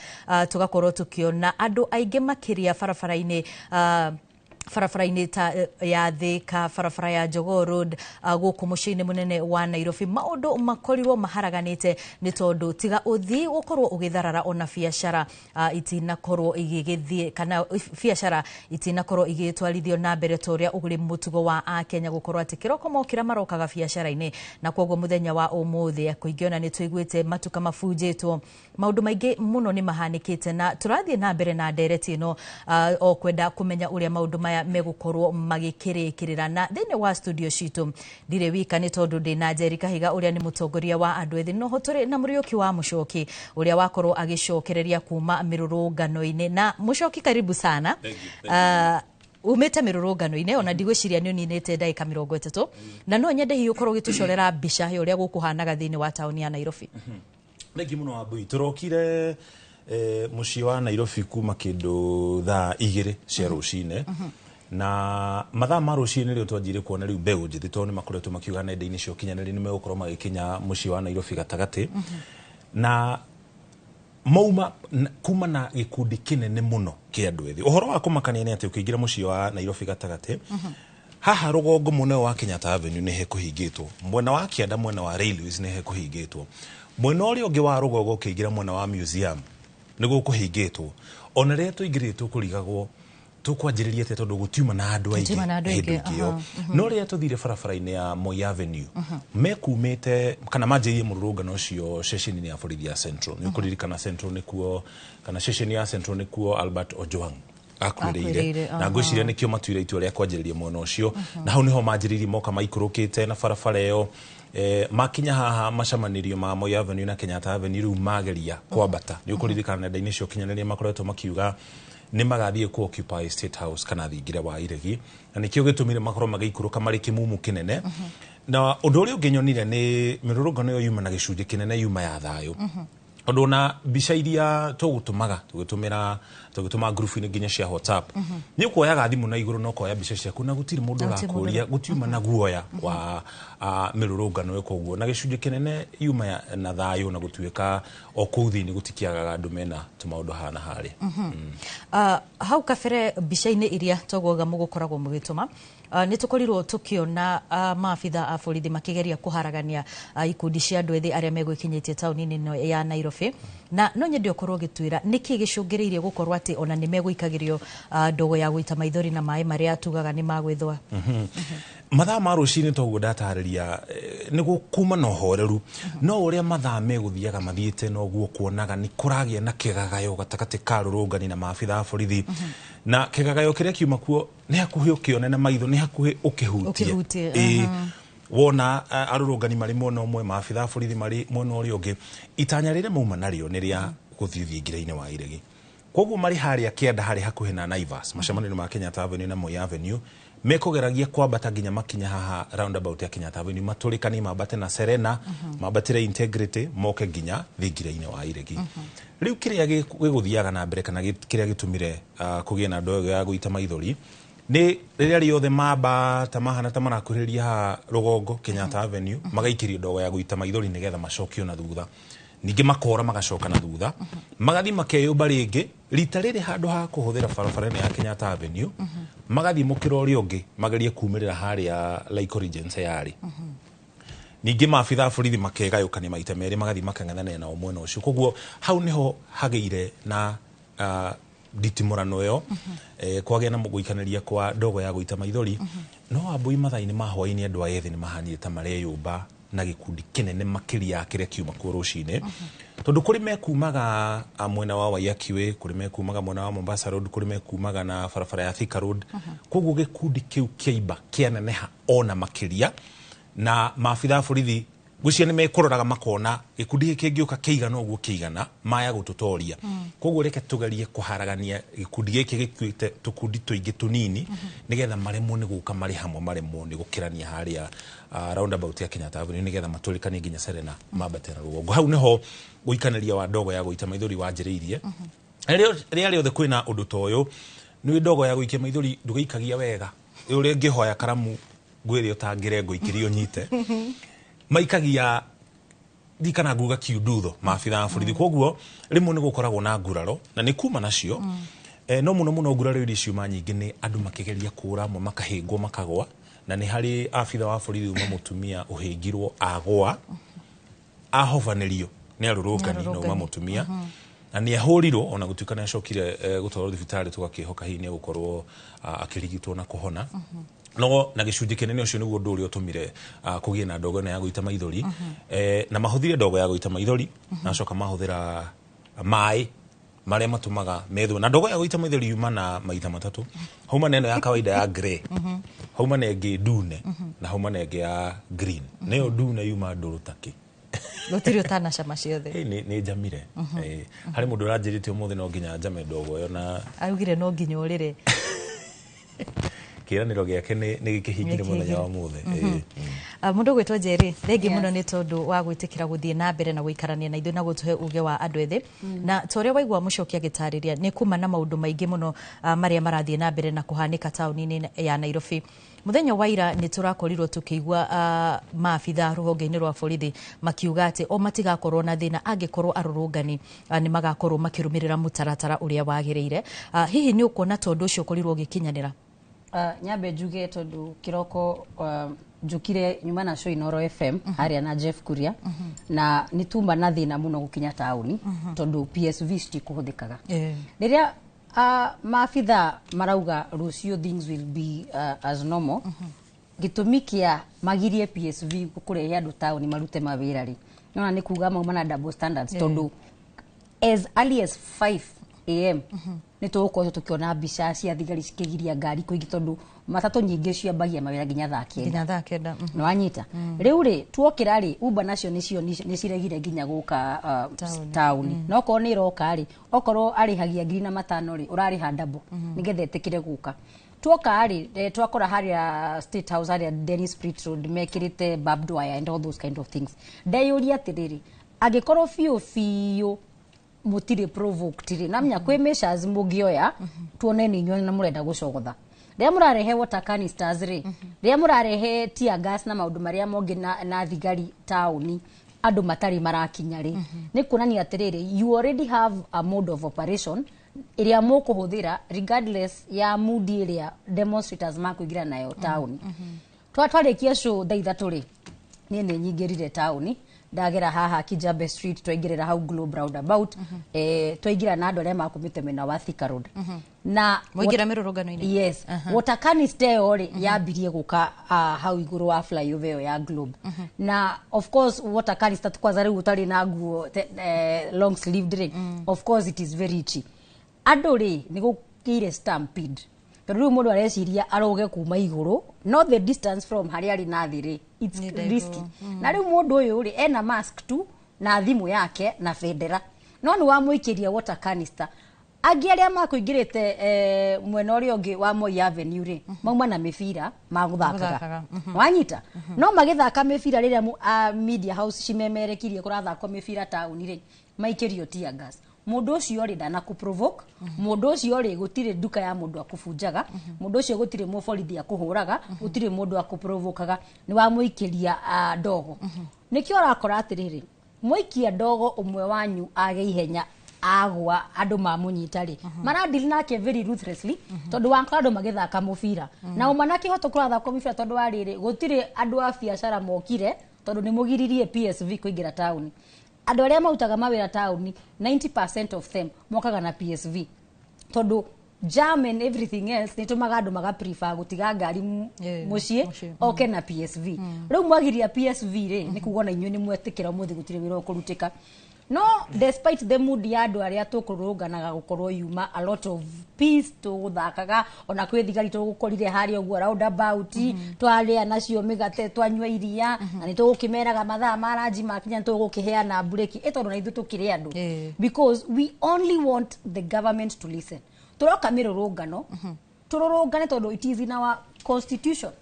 tugakorwo tukiona andu aingi makiria barabara-ini barabara-inĩ ta ya Thika, barabara ya Jogoo Road, gũkũ mũciĩ-inĩ mũnene wa Nairobi. Maũndũ makorirwo maharaganĩte nĩ tondũ tiga ũthii gũkorwo ũgĩtharara ona biacara itinakorwo igĩgĩthiĩ kana biacara itinakorwo igĩtwarithio na mbere ta ũrĩa ũrĩ mũtugo wa Akenya gũkorwo atĩ kĩroko mokĩra marokaga biacara-inĩ. Na kwoguo mũthenya wa ũmũthĩ kũingĩona nĩ tũiguĩte matuka mabunjĩtwo, maũndũ maingĩ mũno nĩ mahanĩkĩte, na tũrathiĩ na mbere na ndereti ĩno o kwenda kũmenya ũrĩa maũndũ maya megukorwo magikirikirira. Na thiini wa studio citu ndire wika ni tondu ndi na Njeri Kahiga uria ni mutongoria wa andu ethi, noho turi na Muriuki wa Muchoki uria wakorwo agicokereria kuma mirurungano-ini. Na Muchoki, karibu sana. Thank you, thank you. Umete mirurungano-ini ona ndigwiciria ni uninite ndagika 30, na no nyende hihi ukorwo ugitucorera mbica ya uria gukuhanaga thiini wa tauni ya Nairobi. Thengi muno Wambui. Turokire muciĩ wa Nairobi kuma kindu thaa 2 cia rucine, na mathaa ma rucine rĩo twanjire kuona rĩu mbeũ njĩthĩ tondũ nĩ makoretwo makiuga nenda-inĩ cia ũkinyanĩria nĩ megũkorwo magĩkinya mũciĩ wa Nairobi gatagatĩ, na mauma kuma na gĩkundi kĩnene mũno kĩa andũ ethĩ. Ũhoro wa kũmakania nĩ atĩ ũkĩingĩra mũciĩ wa Nairobi gatagatĩ, haha rũgongo mũnene wa Kenyatta Avenue nĩ hekũhingĩtwo, mwena wa kĩanda mwena wa Railways nĩ hekũhingĩtwo, mwena ũrĩa ũngĩ wa rũgongo ũkĩingĩra mwena wa Museum nĩ gũkũhingĩtwo. Ona rĩrĩa tũingĩrire tũkũrigagwo tũkwanjĩrĩria atĩa tondũ gũtiuma na andũ aingĩ hĩndĩ ĩyo. No rĩrĩa tũthire barabara-inĩ ya Moi Avenue, mekumĩte kana manjĩrĩirie mũrũrũngano ũcio ceceni-inĩ ya borithi ya Central. Nĩ ũkũririkana Central nĩkuo kana ceceni ya Central nĩkuo Albert Ojwang akuĩrĩire, na ngwĩciria nĩkĩo matuire itua rĩa kwanjĩrĩria mwena ũcio, na hau nĩho manjĩrĩirie moka maikũrũkĩte na barabara ĩyo. Makinya haha macamanĩrio ma Moi Avenue na Kenyatta Avenue rĩu mageria kwambata. Nĩ ũkũririkana nenda-inĩ cia ũkinyanĩria makoretwo makiuga nĩ magathiĩ ku occupy State House kana thingira wa Iregi, na nĩkĩo gĩtũmire makorwo magĩikũrũka marĩ kĩmumu kĩnene. Na ũndũ ũrĩa ũngĩ nyonire nĩ mĩrũrũngano ĩyo yuma na gĩcunjĩ kĩnene yuma ya thayũ, tondũ ona mbica iria tũgũtũmaga tũgĩtũma ngurubu-inĩ nginya cia WhatsApp, nĩ ũkuoyaga thimũ na igũrũ na ũkoya mbica ciaku na gũtirĩ mũndũ ũrakũria, gũtiuma na guoya wa mĩrũrũngano ĩyo. Koguo na gĩcunjĩ kĩnene yuma na thayũ, na gũtuĩka o kũu thĩinĩ gũtikĩagaga andũ mena tũmaũndũ haha na harĩa. Hau kabere mbica-inĩ iria twaguaga mũgũkoragwo mũgĩtũma, nĩ tũkorirwo tũkĩona maabitha a borithi makĩgeria kũharagania ikundi cia andũ ethĩ arĩa megwĩkinyĩtie taũni-inĩ ĩno ya Nairobi. Na no nyende ũkorwo ũgĩtwĩra nĩkĩ gĩcũngĩrĩirie gũkorwo atĩ ona nĩ megũikagĩrio ndogo ya gũita maithori na maĩ marĩa tugaga nĩ magwĩthũa. Mathaa ma rũcinĩ toguo ndatarĩria nĩ gũkuma na ũhoreru, no ũrĩa mathaa megũthiaga mathiĩte noguo kuonaga nĩ kũragĩa na kĩgagayo gatagatĩ ka rũrũngani na maabitha a borithi, na kĩgagayo kĩrĩa kiuma kuo nĩ hakuhĩ ũkĩone na maitho, nĩ hakuhĩ ũkĩhutie. Wona arũrũngani marĩ mwena ũmwe, maabitha a borithi marĩ mwena ũrĩa ũngĩ. Itanya rĩrĩa mauma narĩo nĩ rĩa gũthiĩ thingira-inĩ wa Iregi. Koguo marĩ harĩa kĩanda harĩ hakuhĩ na Naivas, macemanio ma Kenyatta Avenue na Moi Avenue, mekũgeragia kwambata nginya makinya haha roundabout ya Kenyatta Avenue, matũrĩkanie mambate na Serena, mambatĩre Integrity, moke nginya thingira-inĩ wa Iregi. Rĩu kĩrĩa gĩgũthiaga na mbere kana kĩrĩa gĩtũmire kũgĩe na ndogo ya gũita maithori nĩ rĩrĩa rĩothe mambata mahana ta marakuhĩrĩria haha rũgongo Kenyatta Avenue, magaikĩrio ndogo ya gũita maithori nĩgetha macokio na thutha, ningĩ makora magacoka na thutha, magathiĩ makeyũmba rĩngĩ rita rĩrĩ handũ ha kũhũthĩra barabara ĩno ya Kenyatta Avenue, magathiĩ mũkĩra ũrĩa ũngĩ magerie kumĩrĩra harĩa Lake Regency yarĩ. Ningĩ maabitha a borithi makegayũkania maita merĩ, magathiĩ makang'ethanĩra nao mwena ũcio. Koguo hau nĩho hagĩire na nditimũrano ĩyo, kwagĩa na gũikanĩria kwa ndogo ya gũita maithori. No Wambui mathaa-inĩ ma hwaĩ-inĩ andũ aya ethĩ nĩ mahanire ta mareyũmba na gĩkundi kĩnene makĩria ya kĩrĩa kiuma kuo rũcinĩ, tondũ kũrĩ mekumaga mwena wa Waiyaki Way, kũrĩ mekumaga mwena wa Mombasa Road, kũrĩ mekumaga na barabara ya Thika Road. Koguo gĩkundi kĩu kĩaimba kĩaneneha ona makĩria, na maabitha a borithi Ngwĩciria nĩ mekũroraga makona gĩkundi gĩkĩ kĩngĩũka kĩigana ũguo kĩigana maya gũtũtoria, koguo reke tũgerie kũharagania gĩkundi gĩkĩ gĩtuĩte tũkundi tũingĩ tũnini, nĩgetha maremwo nĩ gũka marĩ hamwe, maremwo nĩ gũkĩrania harĩa roundabout ya Kenyatta Avenue, nĩgetha matũrĩkanie nginya Serena mambate na rũgongo. Hau nĩho gũikanĩria wa ndogo ya gũita maithori wanjĩrĩirie. Rĩrĩa rĩothe kwĩna ũndũ ta ũyũ, nĩ ndogo ya gũikia maithori ndũgĩikagia wega, ũrĩa ngĩhoya karamu ngwĩre ũtangĩre ngũikĩrie ũnyite maikagia ndikana nguga kiundutho maabitha a borithi. Koguo rĩmwe nĩ gũkoragwo na nguraro na nĩ kuma nacio, no mũno mũno nguraro iria ciuma nyingĩ nĩ andũ makĩgeria kũra, amwe makahĩngwo makagwa, na nĩ harĩ abitha wa borithi uma mũtumia ũhĩngirwo agwa ahobanĩrio nĩ arũrũngani na uma mũtumia na nĩ ahũrirwo, ona gũtuĩka nĩ acokire gũtwarwo thibitarĩ, tũgakĩhoka hihi nĩ egũkorwo akĩrigitwo na kũhona. No na gĩcunjĩ kĩnene ũcio nĩguo ũndũ ũrĩa ũtũmire kũgĩe na ndogo ĩno ya gũita maithori. Na mahũthire ndogo ya gũita maithori na acoka mahũthĩra maĩ marĩa matũmaga methwo na ndogo ya gũita maithori yuma na maita matatũ. Hauma na ĩno ya kawaida ya grey, hauma na ĩngĩ ndune, na hauma na ĩngĩ ya green. Nĩyo ndune yuma ndũrũ takĩ. Gũtirĩ ũtanacama ciothe. Nĩ njamire. Harĩ mũndũ ũranjĩrĩte ũmũthĩ no nginya njame ndogo ĩyo, na augire no nginya ũrĩre. Kĩranĩro gĩake nĩ gĩkĩhingire mũthenya wa ũmũthĩ. Mũndũ gwĩtwo Njeri, thengi mũno nĩ tondũ wa gwĩtĩkĩra gũthiĩ na mbere na gũikarania na ithuĩ na gũtũhe uge wa andũ ethĩ. Na ta ũrĩa waigua Mũcoki agĩtarĩria, nĩ kuma na maũndũ maingĩ mũno marĩa marathiĩ na mbere na kũhanĩka taũni-inĩ ya Nairobi. Mũthenya wa ira nĩ tũrakorirwo tũkĩigua maabitha rũhonge-inĩ rwa borithi makiuga atĩ o matigakorwo na thĩna angĩkorwo arũrũngani nĩ magakorwo makĩrũmĩrĩra mũtaratara ũrĩa wagĩrĩire. Hihi nĩ ũkuona tondũ ũcio ũkorirwo ũgĩkinyanĩra? Nyambe njuge tondu kiroko njukire nyuma na show Inoro FM haria na Jeff Kuria, na nituma na thina muno gukinya tauni tondu PSV citikuhuthikaga. Riria maabitha marauga rucio things will be as normal, gitumi kia magirie PSV kurehe andu tauni marute mawira ri nona ni kuga mauma na double standards, tondu as early as 5 am nĩ tũgũkorwo tũkĩona mbica cia thigari cikĩgiria ngari kũingĩ, tondũ matatũ nyingĩ ciambagia mawĩra nginya thaa kenda. Nginya thaa kenda. Nĩ wanyita. Rĩu rĩ tuokĩra rĩ Uber nacio nĩcio nĩ ciregire nginya gũka taũni. Na okorwo nĩ ĩroka rĩ, okorwo arĩhagia 5,000 rĩ, ũrarĩha double nĩgetha ĩtĩkĩre gũka. Tuoka rĩ twakora harĩa State House, harĩa Dennis Pritt Road, mekĩrĩte barbed wire and all those kind of things. Ndeyũria atĩrĩrĩ, angĩkorwo biũ biũ mutire provoked ri namenya kwi measures mugioya tuone ni inyuĩ na murenda gucogotha riria murarehe water canisters ri, riria murarehe tear gas na maundu maria mongi na thigari tauni andu matari marakinya ri, ni kuonania atiriri you already have a mode of operation iria mukuhuthira regardless ya mood iria demonstrators makuingira nayo tauni. Twatwarikia show thaa ithatũ ri, niĩ nĩ nyingĩrire tauni, ndagera haha Kijabe Street, twaingĩrĩra hau Globe roundabout, twaingĩra na andũ arĩa makumĩte mwena wa Thika Road. Na mwaingĩra mĩrũrũngano-inĩ? Yes. Water canister ĩyo rĩ yambirie gũka hau igũrũ wa flyover ĩyo ya Globe. Na of course water canister kwanza rĩu ũtarĩ na nguo long sleeved rĩ, of course it is very itchy. Andũ rĩ nĩ gũkĩire stampede, tondũ rĩu mũndũ areciria aroge kuma igũrũ, no the distance from harĩa arĩ na thĩ rĩ, it's risky. Na rĩu mũndũ ũyũ rĩ ena mask tu na thimũ yake na bendera, no nĩ wamũikĩria water canister. Angĩ arĩa makũingĩrĩte mwena ũrĩa ũngĩ wa Moi Avenue rĩ, mauma na mĩbira magũthakaga. Wanyita? No magĩthaka mĩbira rĩrĩa media house cimemerekirie kũrathakwo mĩbira taũni rĩ, maikĩrio tear gas. Mũndũ ũcio rĩ ndanaku provoke, mũndũ ũcio rĩ gũtirĩ nduka ya mũndũ akũbunjaga, mũndũ ũcio gũtirĩ mũborithi akũhũraga, gũtirĩ mũndũ akũprovokaga, nĩ wamũikĩria ndogo. Nĩkĩo ũrakora atĩrĩrĩ, mũikia ndogo ũmwe wanyu age ihenya agwa andũ mamũnyita rĩ, maradili nake very ruthlessly, tondũ wakora andũ magĩthaka mũbira na uma na kĩhoto kũrathakwo mũbira, tondũ wa rĩrĩ gũtirĩ andũ a biacara mokire, tondũ nĩ mũgiririe PSV kũingĩra taũni. Andũ arĩa marutaga mawĩra taũni 90% of them mokaga na PSV, tondũ jam and everything else nĩ tũmaga andũ maga prefer gũtiga ngari mũciĩ oke na PSV. Rĩu mwagiria PSV rĩ, nĩ kuga ona inyuĩ nĩ mwetĩkĩra ũmũthĩ gũtirĩ wĩra ũkũrutĩka. No despite the mood ya andũ arĩa tũkũrũrũnganaga gũkorwo yuma a lot of peace, tũgũthakaga ona kwĩ thigari tũgũkorire harĩa ũguo roundabout, twarĩa nacio mĩgate, twanyua iria, na nĩ tũgũkĩmeraga mathaa ma ranji makinya nĩ tũgũkĩheana mburĩki ĩ tondũ na ithuĩ tũkĩrĩ andũ, because we only want the government to listen. Tũroka mĩrũrũngano, tũrũrũngane tondũ it is in our constitution.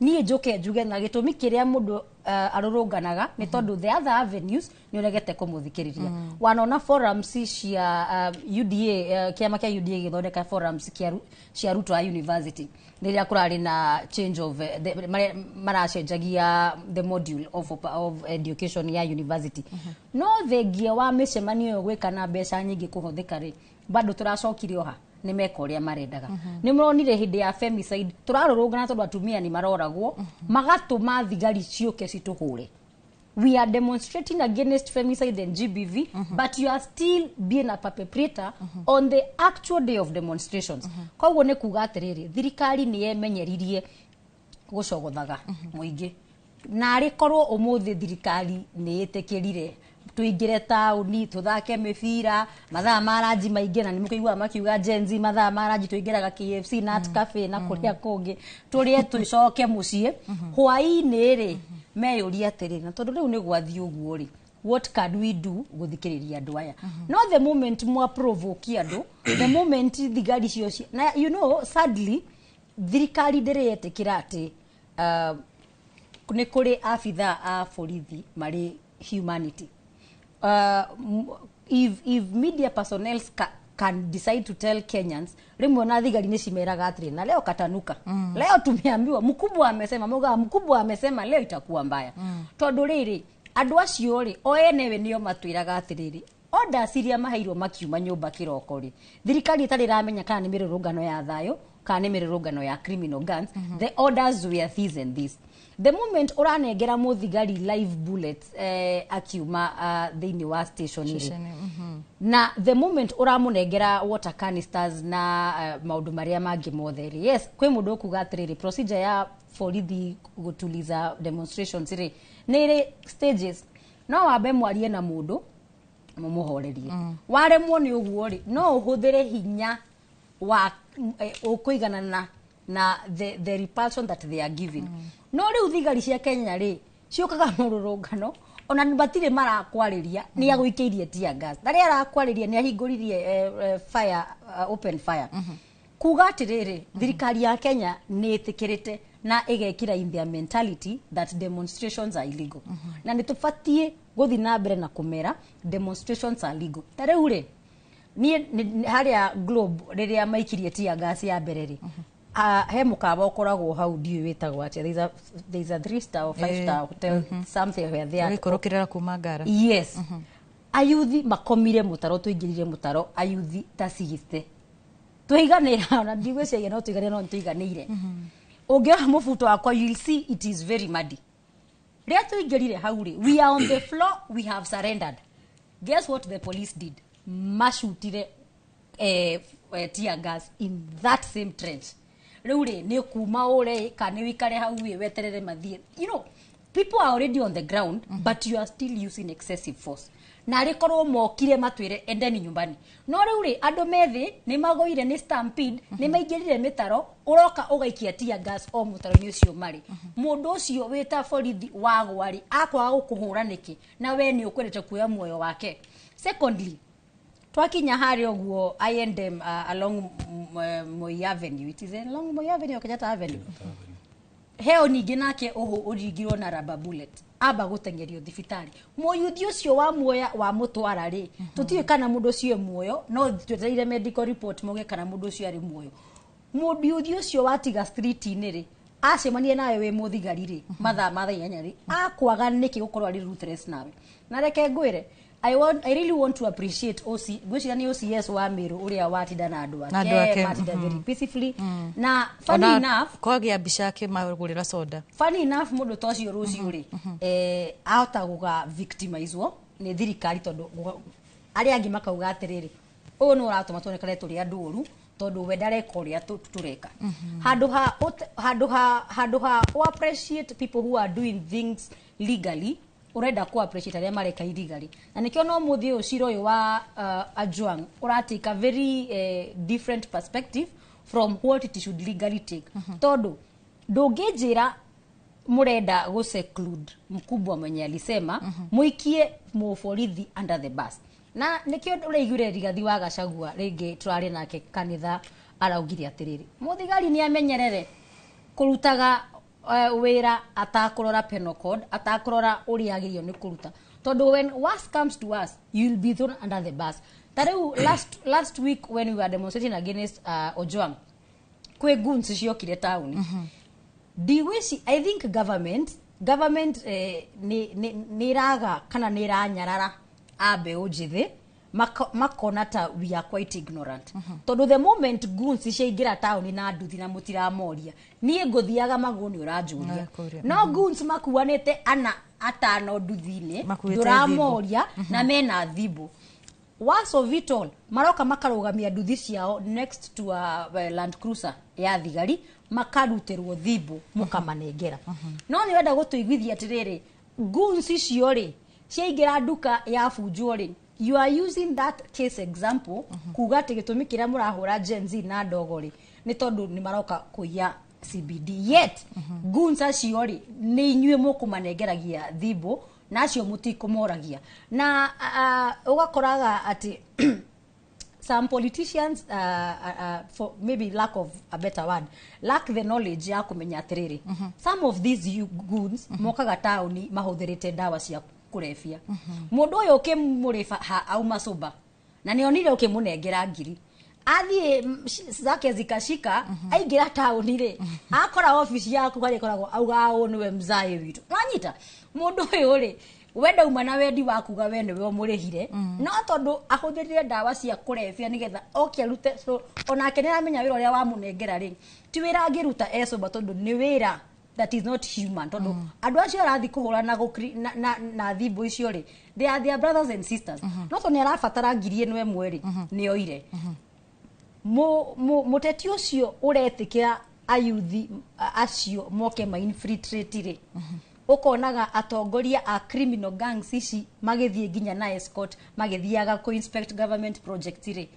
Niĩ njũke njuge na gĩtũmi kĩrĩa mũndũ arũrũnganaga nĩ tondũ the other avenues nĩ ũregete kũmũthikĩrĩria. Wanona forums cia UDA, kĩama kĩa UDA gĩthondeka forums cia Ruto University rĩrĩa kũrarĩ na change of maracenjagia the module of education ya university. No thengia wa mĩcemanio ĩyo gwĩka na mbeca nyingĩ kũhũthĩka rĩ, bado tũracokire oha nĩ meka ũrĩa marendaga. Nĩ mũronire hĩndĩ ya femicide tũrarũrũngana tondũ atumia nĩ maroragwo, magatũma thigari ciũke citũhũre. We are demonstrating against femicide and GBV, but you are still being a perpetrator on the actual day of demonstrations. Koguo nĩ kuga atĩrĩrĩ, thirikari nĩ yemenyeririe gũcogothaga mũingĩ, na arĩ korwo ũmũthĩ thirikari nĩ ĩtĩkĩrire tũingĩre taũni tũthake mĩbira mathaa ma ranji maingĩ, na nĩ mũkĩiguaga makiuga Gen Z mathaa ma ranji tũingĩraga KFC, Nut Cafe na kũrĩa kũngĩ, tũrĩe tũcoke mũciĩ hwaĩ-inĩ rĩ, meyũrie atĩrĩ, na tondũ rĩu nĩ gwathiĩ ũguo rĩ, what can we do gũthikĩrĩria andũ aya? No the moment mwa provoke andũ, the moment thigari cio na sadly thirikari ndĩrĩ yetĩkĩra atĩ nĩ kũrĩ abithaa a borithi marĩ humanity. If media personnel can decide to tell Kenyans, rĩmwe na thigari nĩ cimeraga atĩrĩ, na leo katanuka, leo tumeambiwa mkubwa amesema, muga mkubwa amesema leo itakuwa mbaya. Tondũ rĩrĩ, andũ acio rĩ, o enewe nĩo matwĩraga atĩrĩrĩ, orders iria maheirwo makiuma nyũmba kĩroko rĩ, thirikari ĩtarĩ ĩramenya kana nĩ mĩrũrũngano ya thayũ kana nĩ mĩrũrũngano ya criminal gangs. The orders were this and this. The moment ũranengera mũthigari live bullets akiuma thĩinĩ wa station rĩ, Station, na the moment ũramũnengera water canisters na maũndũ marĩa mangĩ mothe rĩ, yes, kwĩ mũndũ ũkuga atĩrĩrĩ, procedure ya borithi gũtuliza demonstrations rĩ nĩ ĩrĩ stages. No wambe mwarie na mũndũ mũmũhorerie. Waremwo nĩ ũguo rĩ, no ũhũthĩre hinya wa ũkũiganana na the repulsion that they are giving. No rĩu thigari cia Kenya rĩ, ciũkaga mũrũrũngano ona matirĩ marakwarĩria, nĩ agũikĩirie tear gas, na rĩrĩa arakwarĩria nĩ ahingũririe fire, open fire. Kuga atĩrĩrĩ, thirikari ya Kenya nĩ ĩtĩkĩrĩte na ĩgekĩra in their mentality that demonstrations are illegal, na nĩ tũbatiĩ gũthiĩ na mbere na kũmera demonstrations are legal. Ta rĩu rĩ, niĩ harĩa Globe rĩrĩa maikirie tear gas ya mbere rĩ, he mũkawa ũkoragwo hau, ndiũĩ wĩtagwo atĩa, there is a three star or five star hotel, something where they are Ũgĩikũrũkĩrĩra kuma Ngara. Yes. Ayuthi makomire mũtaro, tũingĩrire mũtaro ayuthi ta 60, tũiganĩra, ona ndigwĩciria no tũiganĩre, no nĩtũiganĩire. Ũngĩona mũbuto wakwa, you will see it is very muddy. Rĩrĩa tũingĩrire hau rĩ, we are on the floor, we have surrendered. Guess what the police did? Macutire tear gas in that same trench. Rĩu rĩ, nĩ kuma ũre kana nĩ wĩikare hau ĩ weterere mathiĩ? People are already on the ground, but you are still using excessive force. Na arĩ korwo mokire matwĩre endeni nyumbani. No rĩu rĩ, andũ methĩ nĩ magũire nĩ stampede, nĩ maingĩrire mĩtaro, ũroka ũgaikia tear gas o mũtaro-inĩ ũcio marĩ. Mũndũ ũcio wĩta borithi wagwa rĩ, akwaga gũkũhũra nĩkĩ na we nĩ ũkwendete kuoya muoyo wake? Secondly, twakinya harĩa ũguo I&M, along Moi Avenue, it is along Moi Avenue or Kenyatta Avenue, heo ningĩ nake ũhũ ũringirwo na rubber bullet, amba gũteng'erio thibitarĩ. Mũyuthi ũcio wa muoya wa mũtwara rĩ, tũtiũĩ kana mũndũ ũcio e muoyo, no twetereire medical report mauge kana mũndũ ũcio arĩ muoyo. Mũyuthi ũcio watiga street-inĩ rĩ, acemania nawe wĩ mũthigari rĩ, mathaa ma thaa 8 rĩ, akwaga nĩkĩ gũkorwo arĩ ruthless nawe? Na reke ngwĩre, I really want to appreciate OC, ngwĩciria nĩ OCS wa Meru ũrĩa watinda na andũ Na andũ ake, matinda very peacefully. Na funny Ona enough, kwagĩa mbica akĩmagũrĩra soda. Funny enough, mũndũ ta ũcio rũciũ rĩ, ahota gũga victimizwo nĩ thirikari, tondũ arĩa angĩ makauga atĩrĩrĩ, ũyũ nĩ ũratũma tuonekane tũrĩ andũ ũru tondũ we ndareka ũrĩa tũreka. Handũ ha appreciate people who are doing things legally. Ũrenda ku appreciate arĩa mareka illegally, na nĩkĩo no mũthĩ ũyũ cira ũyũ wa Ajwang ũratake a very different perspective from what it should legally take, tondũ ndũngĩnjĩra mũrenda gũ seclude mkubwa mwenye alisema muikie mũborithi under the bus. Na nĩkĩo ũraiguire Rigathi wa Gachagua rĩngĩ tũrarĩ nake kanitha araugire atĩrĩrĩ, mũthigari nĩ amenyerere kũrutaga wĩra atakũrora penal code, atakũrora ũrĩa agĩrĩirwo nĩ kũruta, tondũ when worst comes to worst, you will be thrown under the bus. Ta rĩu last week when we were demonstrating against Ojwang, kwĩ goons ciokire taũni. Ndigwĩci, I think government nĩ ĩraga kana nĩ ĩranyarara a mbeũ njĩthĩ, makona ta we are quite ignorant, tondũ the moment goons ciaingĩra taũni na nduthi na mũtiramoria, niĩ ngũthiaga magũrũ nĩ ũranjũria. Nakũria. No goons makuanĩte ana atano nduthi-inĩ, Makuĩte. Ndũramoria na mena thimũ. Worst of it all, maroka makarũgamia nduthi ciao next to a Land Cruiser ya thigari, makarutĩrwo thimũ mũkamanengera. No nĩ wenda gũtũiguithia atĩrĩrĩ, goons icio rĩ ciaingĩra nduka ya bunjwo rĩ, you are using that case example kuga atĩ gĩtũmi kĩrĩa mũrahũra Gen Z na ndogo rĩ nĩ tondũ nĩ maroka kũiya CBD, yet goons acio rĩ nĩ inyuĩ mũkũmanengeragia thimũ na acio mũtikũmoragia. Na ũgakoraga atĩ some politicians, for maybe lack of a better word, lack the knowledge ya kũmenya atĩrĩrĩ, some of these you goons mokaga taũni mahũthĩrĩte ndawa cia kũrebia. Mũndũ ũyũ ũkĩmũrĩba ha auma sober na nĩ onire ũkĩmũnengera ngiri, athiĩ zake zikashika, aingĩra taũni rĩ, akora obici yaku harĩa ĩkoragwo, auga ũũ nĩwe mzaĩ witũ. Wanyita mũndũ ũyũ rĩ, we ndauma na wendi wa kuga we nĩwe ũmũrĩhire, no tondũ ahũthĩrire ndawa cia kũrebia nĩgetha oke arute. So onake nĩ aramenya wĩra ũrĩa wamũnengera rĩ ti wĩra angĩruta e sober, tondũ nĩ wĩra that is not human, tondũ andũ acio arathiĩ kũhũra na, na thimũ icio rĩ, they are their brothers and sisters. No tondũ nĩ arabatara ngiri ĩno ĩmwe rĩ, nĩ oire. Mũteti ũcio ũretĩkĩra ayuthi acio moke ma infiltrate rĩ, ũkonaga atongoria a criminal gangs ici magĩthiĩ nginya na escort, magĩthiaga kũ inspect government project rĩ,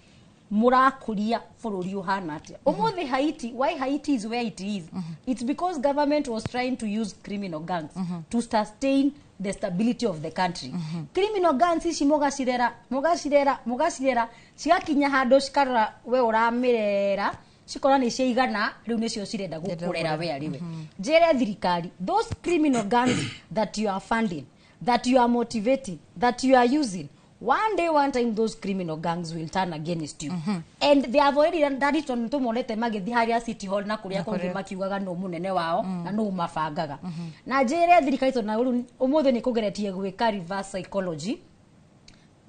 mũrakũria bũrũri ũhana atĩa ũmũthĩ? Haiti, why Haiti is where it is, it's because government was trying to use criminal gangs to sustain the stability of the country. Criminal gangs ici mũgacirera, mũgacirera, mũgacirera, cigakinya handũ cikarora we ũramĩrera, cikora nĩ ciaigana, rĩu nĩcio cirenda gũkũrera we arĩ we. Njĩre thirikari, those criminal gangs that you are funding, that you are motivating, that you are using, one day, one time, those criminal gangs will turn against you, and they have already done it. Tondũ tũmonete magĩthiĩ harĩa City Hall na kũrĩa kũngĩ makiugaga nũ mũnene wao na nũ mabangaga. Na njĩre thirikari, tondũ na rĩu ũmũthĩ nĩ kũgeretie gwĩka reverse psychology,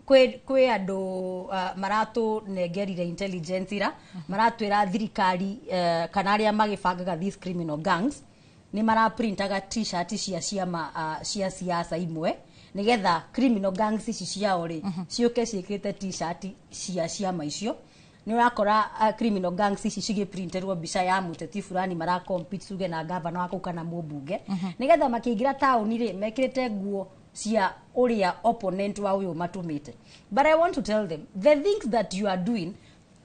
kwĩ andũ maratũnengerire intelligence ira maratwĩra thirikari kana arĩa magĩbangaga these criminal gangs nĩ maraprintaga T-shirt cia ciama cia siasa imwe, nĩgetha criminal gangs ici ciao rĩ ciũke ciĩkĩrĩte T-shirt cia ciama icio. Nĩ ũrakora criminal gangs ici cigĩprinterwo mbica ya mũteti fulani mara compete tuge na gavana wa kũu kana mũmbunge, nĩgetha makĩingĩra taũni rĩ mekĩrĩte nguo cia ũrĩa opponent wa ũyũ matũmĩte. But I want to tell them, the things that you are doing,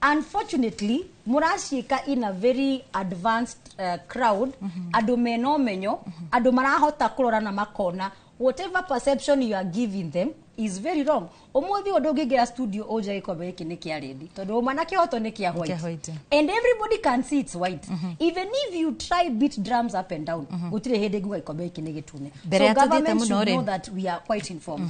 unfortunately, mũraciĩka in a very advanced crowd, andũ mena ũmenyo, andũ marahota kũrora na makona whatever perception you are giving them is very wrong. Ũmũthĩ ũyũ ndũngĩingĩra studio ũnje gĩkombe gĩkĩ nĩ kĩa red, tondũ ũma na kĩhoto nĩ kĩa white. Kĩa white. And everybody can see it's white. Even if you try beat drums up and down, gũtirĩ hĩndĩ nguga gĩkombe gĩkĩ nĩ gĩtune. Mbere ya So tũthiĩte government mũno should rĩ. know that we are quite informed.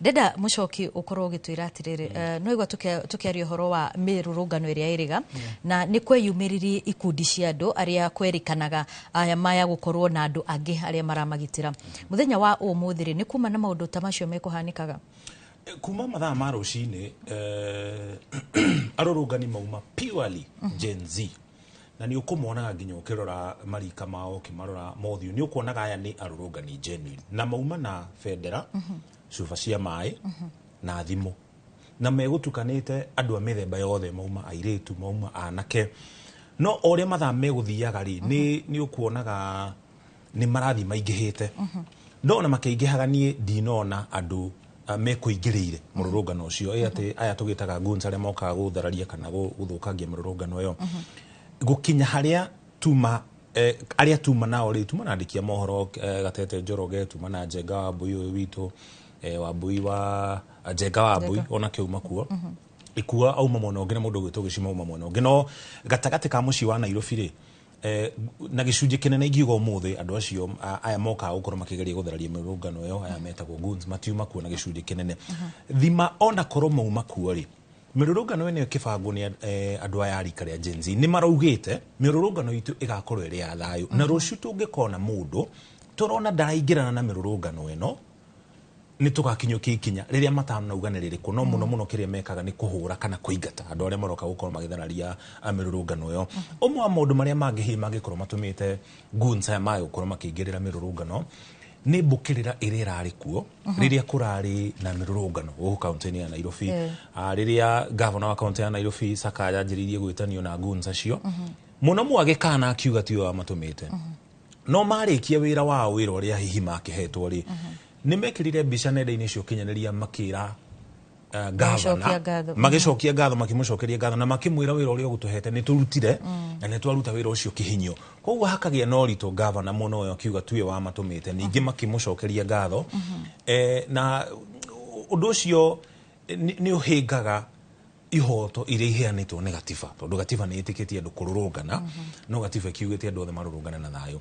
Ndenda mũcoki ũkorwo ũgĩtwĩra atĩrĩrĩ, no igua tũkĩaria ũhoro wa mĩrũrũngano ĩrĩa ĩrĩga na nĩ kweyumĩririe ikundi cia andũ arĩa kwerĩkanaga aya maya gũkorwo na andũ angĩ arĩa maramagitĩra. Mũthenya wa ũmũthĩ rĩ, nĩ kuma na maũndũ ta macio mekũhanĩkaga? Kuma mathaa ma rũcinĩ, arũrũngani mauma purely Gen Z, na nĩ ũkũmonaga nginya ũkĩrora marika mao, ũkĩmarora mothiũ, nĩ ũkuonaga aya nĩ arũrũngani genuine, na mauma na bendera, cuba cia maĩ na thimũ, na megũtukanĩte andũ a mĩthemba yothe, mauma airĩtu, mauma anake. No o ũrĩa mathaa megũthiaga rĩ, nĩ ũkuonaga nĩ marathiĩ maingĩhĩte. No ona makĩingĩhaga niĩ ndinona andũ mekũingĩrĩire mũrũrũngano ũcio, ĩ atĩ aya tũgĩtaga goons arĩa mokaga gũthararia kana gũthũkangia mĩrũrũngano ĩyo. Gũkinya harĩa tuma arĩa tuma nao rĩ, tuma na andĩki a mohoro, Gatete Njoroge, tuma na Njenga wa Mbui ũyũ witũ, Wambui wa Njenga wa Mbui onake auma kuo, Ikua auma mwena ũngĩ, na mũndũ ũgwĩtwo Gĩcima auma mwena ũngĩ. No gatagatĩ ka mũciĩ wa Nairobi rĩ, na gĩcunjĩ kĩnene ingiuga ũmũthĩ andũ acio aya mokaga gũkorwo makĩgeria gũthararia mĩrũrũngano ĩyo, aya metagwo goons, matiuma kuo na gĩcunjĩ kĩnene. Thima ona korwo mauma kuo rĩ, mĩrũrũngano ĩno ĩkĩbangwo nĩ andũ aya a rika rĩa Gen Z nĩ maraugĩte mĩrũrũngano itũ ĩgakorwo ĩrĩ ya thayũ, na rũciũ tũngĩkona mũndũ tũrona ndaraingĩrana na mĩrũrũngano ĩno, nĩ tũgakinyũkia ikinya rĩrĩa matanauga nĩ rĩrĩkũ. No mũno mũno kĩrĩa mekaga nĩ kũhũra kana kũingata andũ arĩa maroka gũkorwo magĩthararia mĩrũrũngano ĩyo. Ũmwe wa maũndũ marĩa mangĩ hihi mangĩkorwo matũmĩte goons aya mage gũkorwo makĩingĩrĩra mĩrũrũngano nĩ mbũkĩrĩra ĩrĩa ĩrarĩ kuo rĩrĩa kũrarĩ na mĩrũrũngano gũkũ kaunti-inĩ ya Nairobi. Rĩrĩa gavana wa kaunti ya Nairobi Sakaja anjĩrĩirie gwĩtanio na goons acio, mũno mwagĩkana akiuga tiwe wamatũmĩte, no marĩkia wĩra wao, wĩra ũrĩa hihi makĩhetwo rĩ, nĩ mekĩrire mbica nenda-inĩ cia ũkinyanĩria makĩra Magĩcokia gavana ngatho. Magĩcokia ngatho, makĩmũcokeria ngatho na makĩmwĩra wĩra ũrĩa ũgũtũhete nĩ tũrutire na nĩ twaruta wĩra ũcio kĩhinyio. Koguo hakagĩa na ũritũ gavana mũno ũyũ akiuga tuwe wamatũmĩte, ningĩ makĩmũcokeria ngatho. Na ũndũ ũcio nĩ ũhĩngaga ihoto iria iheanĩtwo nĩ gatiba, tondũ gatiba nĩ ĩtĩkĩtie andũ kũrũrũngana, no gatiba ĩkiugĩte andũ othe marũrũngane na thayũ.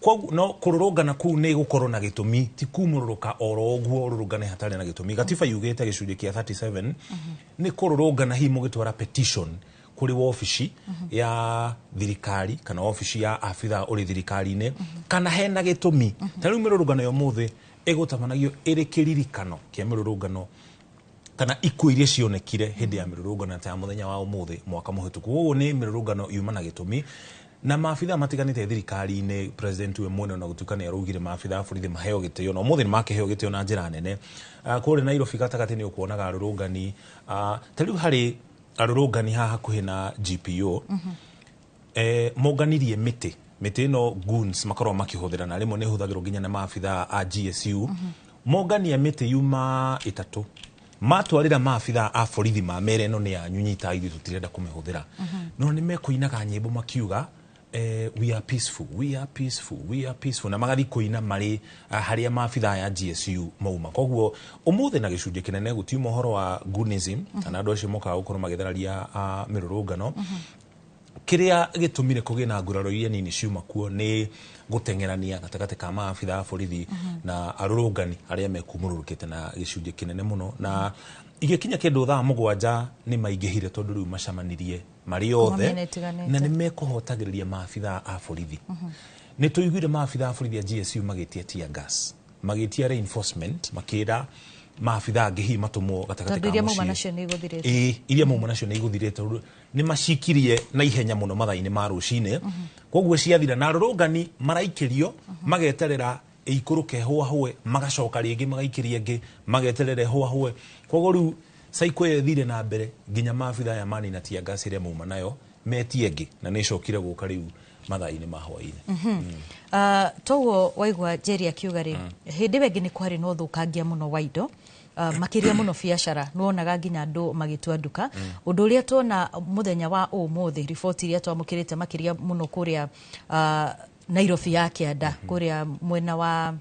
Koguo no kũrũrũngana kũu nĩ gũkorwo na gĩtũmi, ti kumũrũrũka oro ũguo ũrũrũngane hatarĩ na gĩtũmi. Gatiba yugĩte gĩcunjĩ kĩa 37 nĩ kũrũrũngana hihi mũgĩtwara petition kũrĩ wabici ya thirikari kana wabici ya abithaa ũrĩ thirikari-inĩ, kana hena gĩtũmi. Ta rĩu mĩrũrũngano ya ũmũthĩ ĩgũtabanagio ĩrĩ kĩririkano kĩa mĩrũrũngano kana ikuũ iria cionekire hĩndĩ ya mĩrũrũngano ta ya mũthenya wa ũmũthĩ mwaka mũhĩtũku. Koguo nĩ mĩrũrũngano yuma na gĩtũmi, na maabithaa matiganĩte thirikari-inĩ, president we mwene ona gũtuĩka nĩ araugire maabithaa a borithi maheo gĩtĩo, na ũmũthĩ nĩ makĩheo gĩtĩo na njĩra nene. Kũrĩa Nairobi gatagatĩ nĩ ũkuonaga arũrũngani, ta rĩu harĩ arũrũngani haha hakuhĩ na GPO, monganirie mĩtĩ, mĩtĩ ĩno goons makoragwo makĩhũthĩra, na rĩmwe nĩ ĩhũthagĩrwo nginya na maabithaa a GSU. Mongania mĩtĩ yuma ĩtatũ, matwarĩra maabithaa a borithi, mamere ĩno nĩ yanyu, nyita, ithuĩ tũtirenda kũmĩhũthĩra. No nĩ mekũinaga nyĩmbo makiuga, "We are peaceful, we are peaceful, we are peaceful," na magathiĩ kũina marĩ harĩa maabithaa ya GSU mauma. Koguo ũmũthĩ na gĩcunjĩ kĩnene gũtiuma ũhoro wa goonism kana andũ acio mokaga gũkorwo magĩthararia mĩrũrũngano. Kĩrĩa gĩtũmire kũgĩe na nguraro iria nini ciuma kuo nĩ gũteng'erania gatagatĩ ka maabithaa a borithi na arũrũngani arĩa mekumũrũrũkĩte na gĩcunjĩ kĩnene mũno, na igĩkinya kĩndũ thaa 7 nĩ maingĩhire, tondũ rĩu macemanirie marĩ othe mĩena ĩtiganĩte. Na nĩ mekũhotagĩrĩria maabithaa a borithi. Nĩ tũiguire maabithaa a borithi a GSU magĩtia tear gas, magĩtia reinforcement, makĩra maabithaa angĩ hihi matũmwo gatagatĩ tondũ ka iria mauma mũciĩ. Nacio nĩ igũthirĩte. Ĩĩ, iria mauma nacio nĩ igũthirĩte, tondũ nĩ macikirie na ihenya mũno mathaa-inĩ ma rũcinĩ. Koguo ciathira na arũrũngani maraikĩrio, mageterera ĩikũrũke hũahũe, magacoka rĩngĩ magaikĩria ĩngĩ, mageterera ĩhũahũe. Koguo rĩu cycle ĩyo ĩthire na mbere nginya maabithaa aya manina tear gas ĩrĩa mauma nayo, metie ĩngĩ, na nĩ ĩcokire gũka rĩu mathaa-inĩ ma hwaĩ-inĩ. Toguo waigua Jerry akiuga rĩ, hĩndĩ ĩyo ĩngĩ nĩ kwarĩ na ũthũkangia mũno wa indo, makĩria mũno biacara, nĩwonaga nginya andũ magĩtua nduka. Ũndũ ũrĩa tuona mũthenya wa ũmũthĩ, riboti iria twamũkĩrĩte makĩria mũno kũrĩa Nairobi ya kĩanda, kũrĩa mwena wa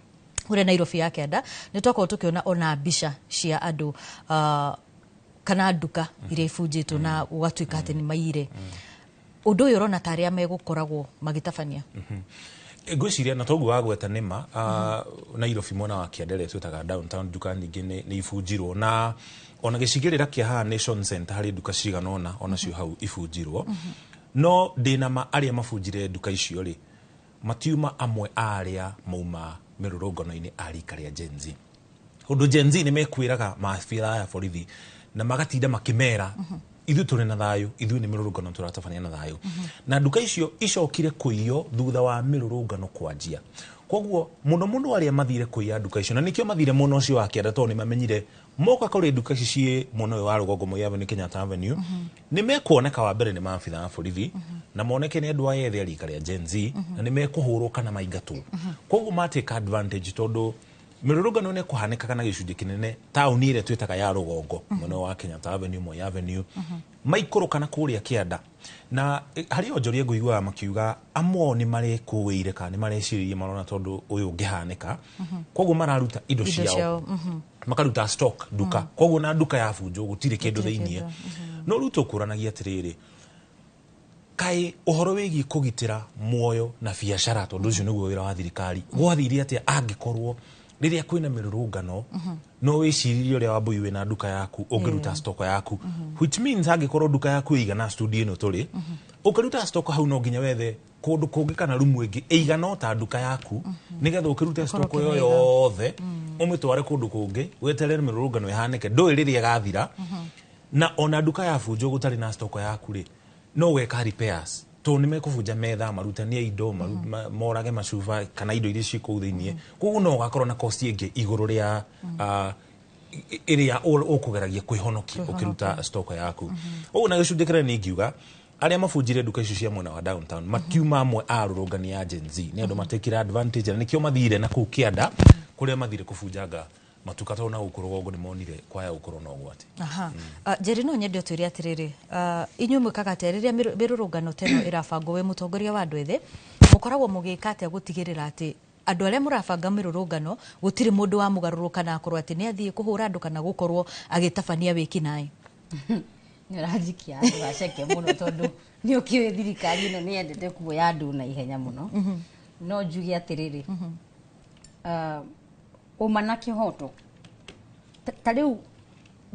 kũrĩa Nairobi ya kĩanda, nĩ twakorwo tũkĩona ona mbica cia andũ kana nduka iria ibunjĩtwo na gũgatuĩka atĩ nĩ maiyire. Ũndũ ũyũ ũrona ta arĩa megũkoragwo magĩtabania? Ngwĩciria na toguo wagweta nĩma, Nairobi mwena wa kĩanda ĩrĩa twĩtaga downtown, nduka nyingĩ nĩ ibunjirwo, na ona gĩcigĩrĩra kĩa haha Nation Center harĩ nduka cigana ũna onacio hau ibunjirwo. No ndĩna ma arĩa mabunjire nduka icio rĩ, matiuma amwe a arĩa mauma mĩrũrũngano-inĩ a rika rĩa Gen Z, ũndũ Gen Z nĩ mekwĩraga maabithaa aya borithi na magatinda makĩmera, ithuĩ tũrĩ na thayũ, ithuĩ nĩ mĩrũrũngano tũratabania na thayũ. Na nduka icio icokire kũiywo thutha wa mĩrũrũngano kwanjia. Koguo mũno mũno arĩa mathire kũiya nduka icio, na nĩkĩo mathire mwena ũcio wa kĩanda, tondũ nĩ mamenyire moka kũrĩ nduka ici ciĩ mwena ũyũ wa rũgongo, Moi Avenue, Kenyatta Avenue, nĩ mekuoneka wa mbere nĩ maabithaa a borithi na moneke nĩ andũ aya ethĩ a rika rĩa Gen Z, na nĩ mekũhũrwo kana maingatwo. Koguo ma take advantage tondũ Mĩrũrũngano nĩ kũhanĩkaga na gĩcunjĩ kĩnene taũni ĩrĩa twĩtaga ya rũgongo, mwena wa Kenyatta Avenue, Moi Avenue, maikũrũka na kũrĩa kĩanda. Na harĩ onjoria ngũiguaga makiuga amwe ao nĩ marekũĩire kana nĩ mareciririe marona tondũ ũyũ ũngĩhanĩka, koguo mararuta indo Indo ciao, ciao, makaruta stock nduka, koguo na nduka yabunjwo gũtirĩ kĩndũ Gũtirĩ thĩiniĩ. kĩndũ, No rĩu tũkũranagia atĩrĩrĩ, kaĩ ũhoro wĩgiĩ kũgitĩra muoyo na biacara, tondũ ũcio nĩguo wĩra wa thirikari, gwathire atĩa angĩkorwo rĩrĩa kwĩna mĩrũrũngano no wĩciririe ũrĩa Wambui wĩna nduka yaku ũngĩruta stock yaku, which means angĩkorwo nduka yaku ĩigana studio ĩno tũrĩ, ũkĩruta stock hau no nginya wethe kũndũ kũngĩ kana rumu ĩngĩ ĩigana o ta nduka yaku, nĩgetha ũkĩrute stock ĩyo ũkĩmĩiga. yothe ũmĩtware kũndũ kũngĩ, weterere mĩrũrũngano ĩhanĩke, ndũĩ rĩrĩa ĩgathira. Na ona nduka yabunjwo gũtarĩ na stock yaku rĩ, no weka repairs, tondũ nĩ mekũbunja metha, marutanie indo, morage macuba kana indo iria ciĩ kũu thĩiniĩ. Koguo no ũgakorwo na cost ĩngĩ igũrũ rĩa ĩrĩa ũkũgeragia kwĩhonokia ũkĩruta stock yaku. Ũguo na gĩcunjĩ kĩrĩa nĩ ingiuga arĩa mabunjire nduka icio cia mwena wa downtown makiuma amwe a arũrũngani ya Gen Z, nĩ andũ matekire advantage na nĩkĩo mathire na kũu kĩanda kũrĩa mathire kũbunjanga matuka, tondũ na gũkũ rũgongo nĩ monire kwaya gũkorwo na ũgwati. Aha. Njeri, no nyende ũtwĩre atĩrĩrĩ, inyuĩ mwĩkaga atĩa rĩrĩa mĩrũrũngano ta ĩno ĩrabangwo? Wĩ mũtongoria wa andũ ethĩ, mũkoragwo mũgĩka atĩa gũtigĩrĩra atĩ andũ arĩa mũrabanga mĩrũrũngano gũtirĩ mũndũ wa mũgarũrũka na akorwo atĩ nĩ athiĩ kũhũra andũ kana gũkorwo agĩtabania wĩkinaĩ? Nĩ ũranjikia andũ aceke mũno, tondũ nĩ ũkĩũĩ thirikari ĩno nĩ yendete kuoya andũ na ihenya mũno. No njuge atĩrĩrĩ, ũma na kĩhoto, ta rĩu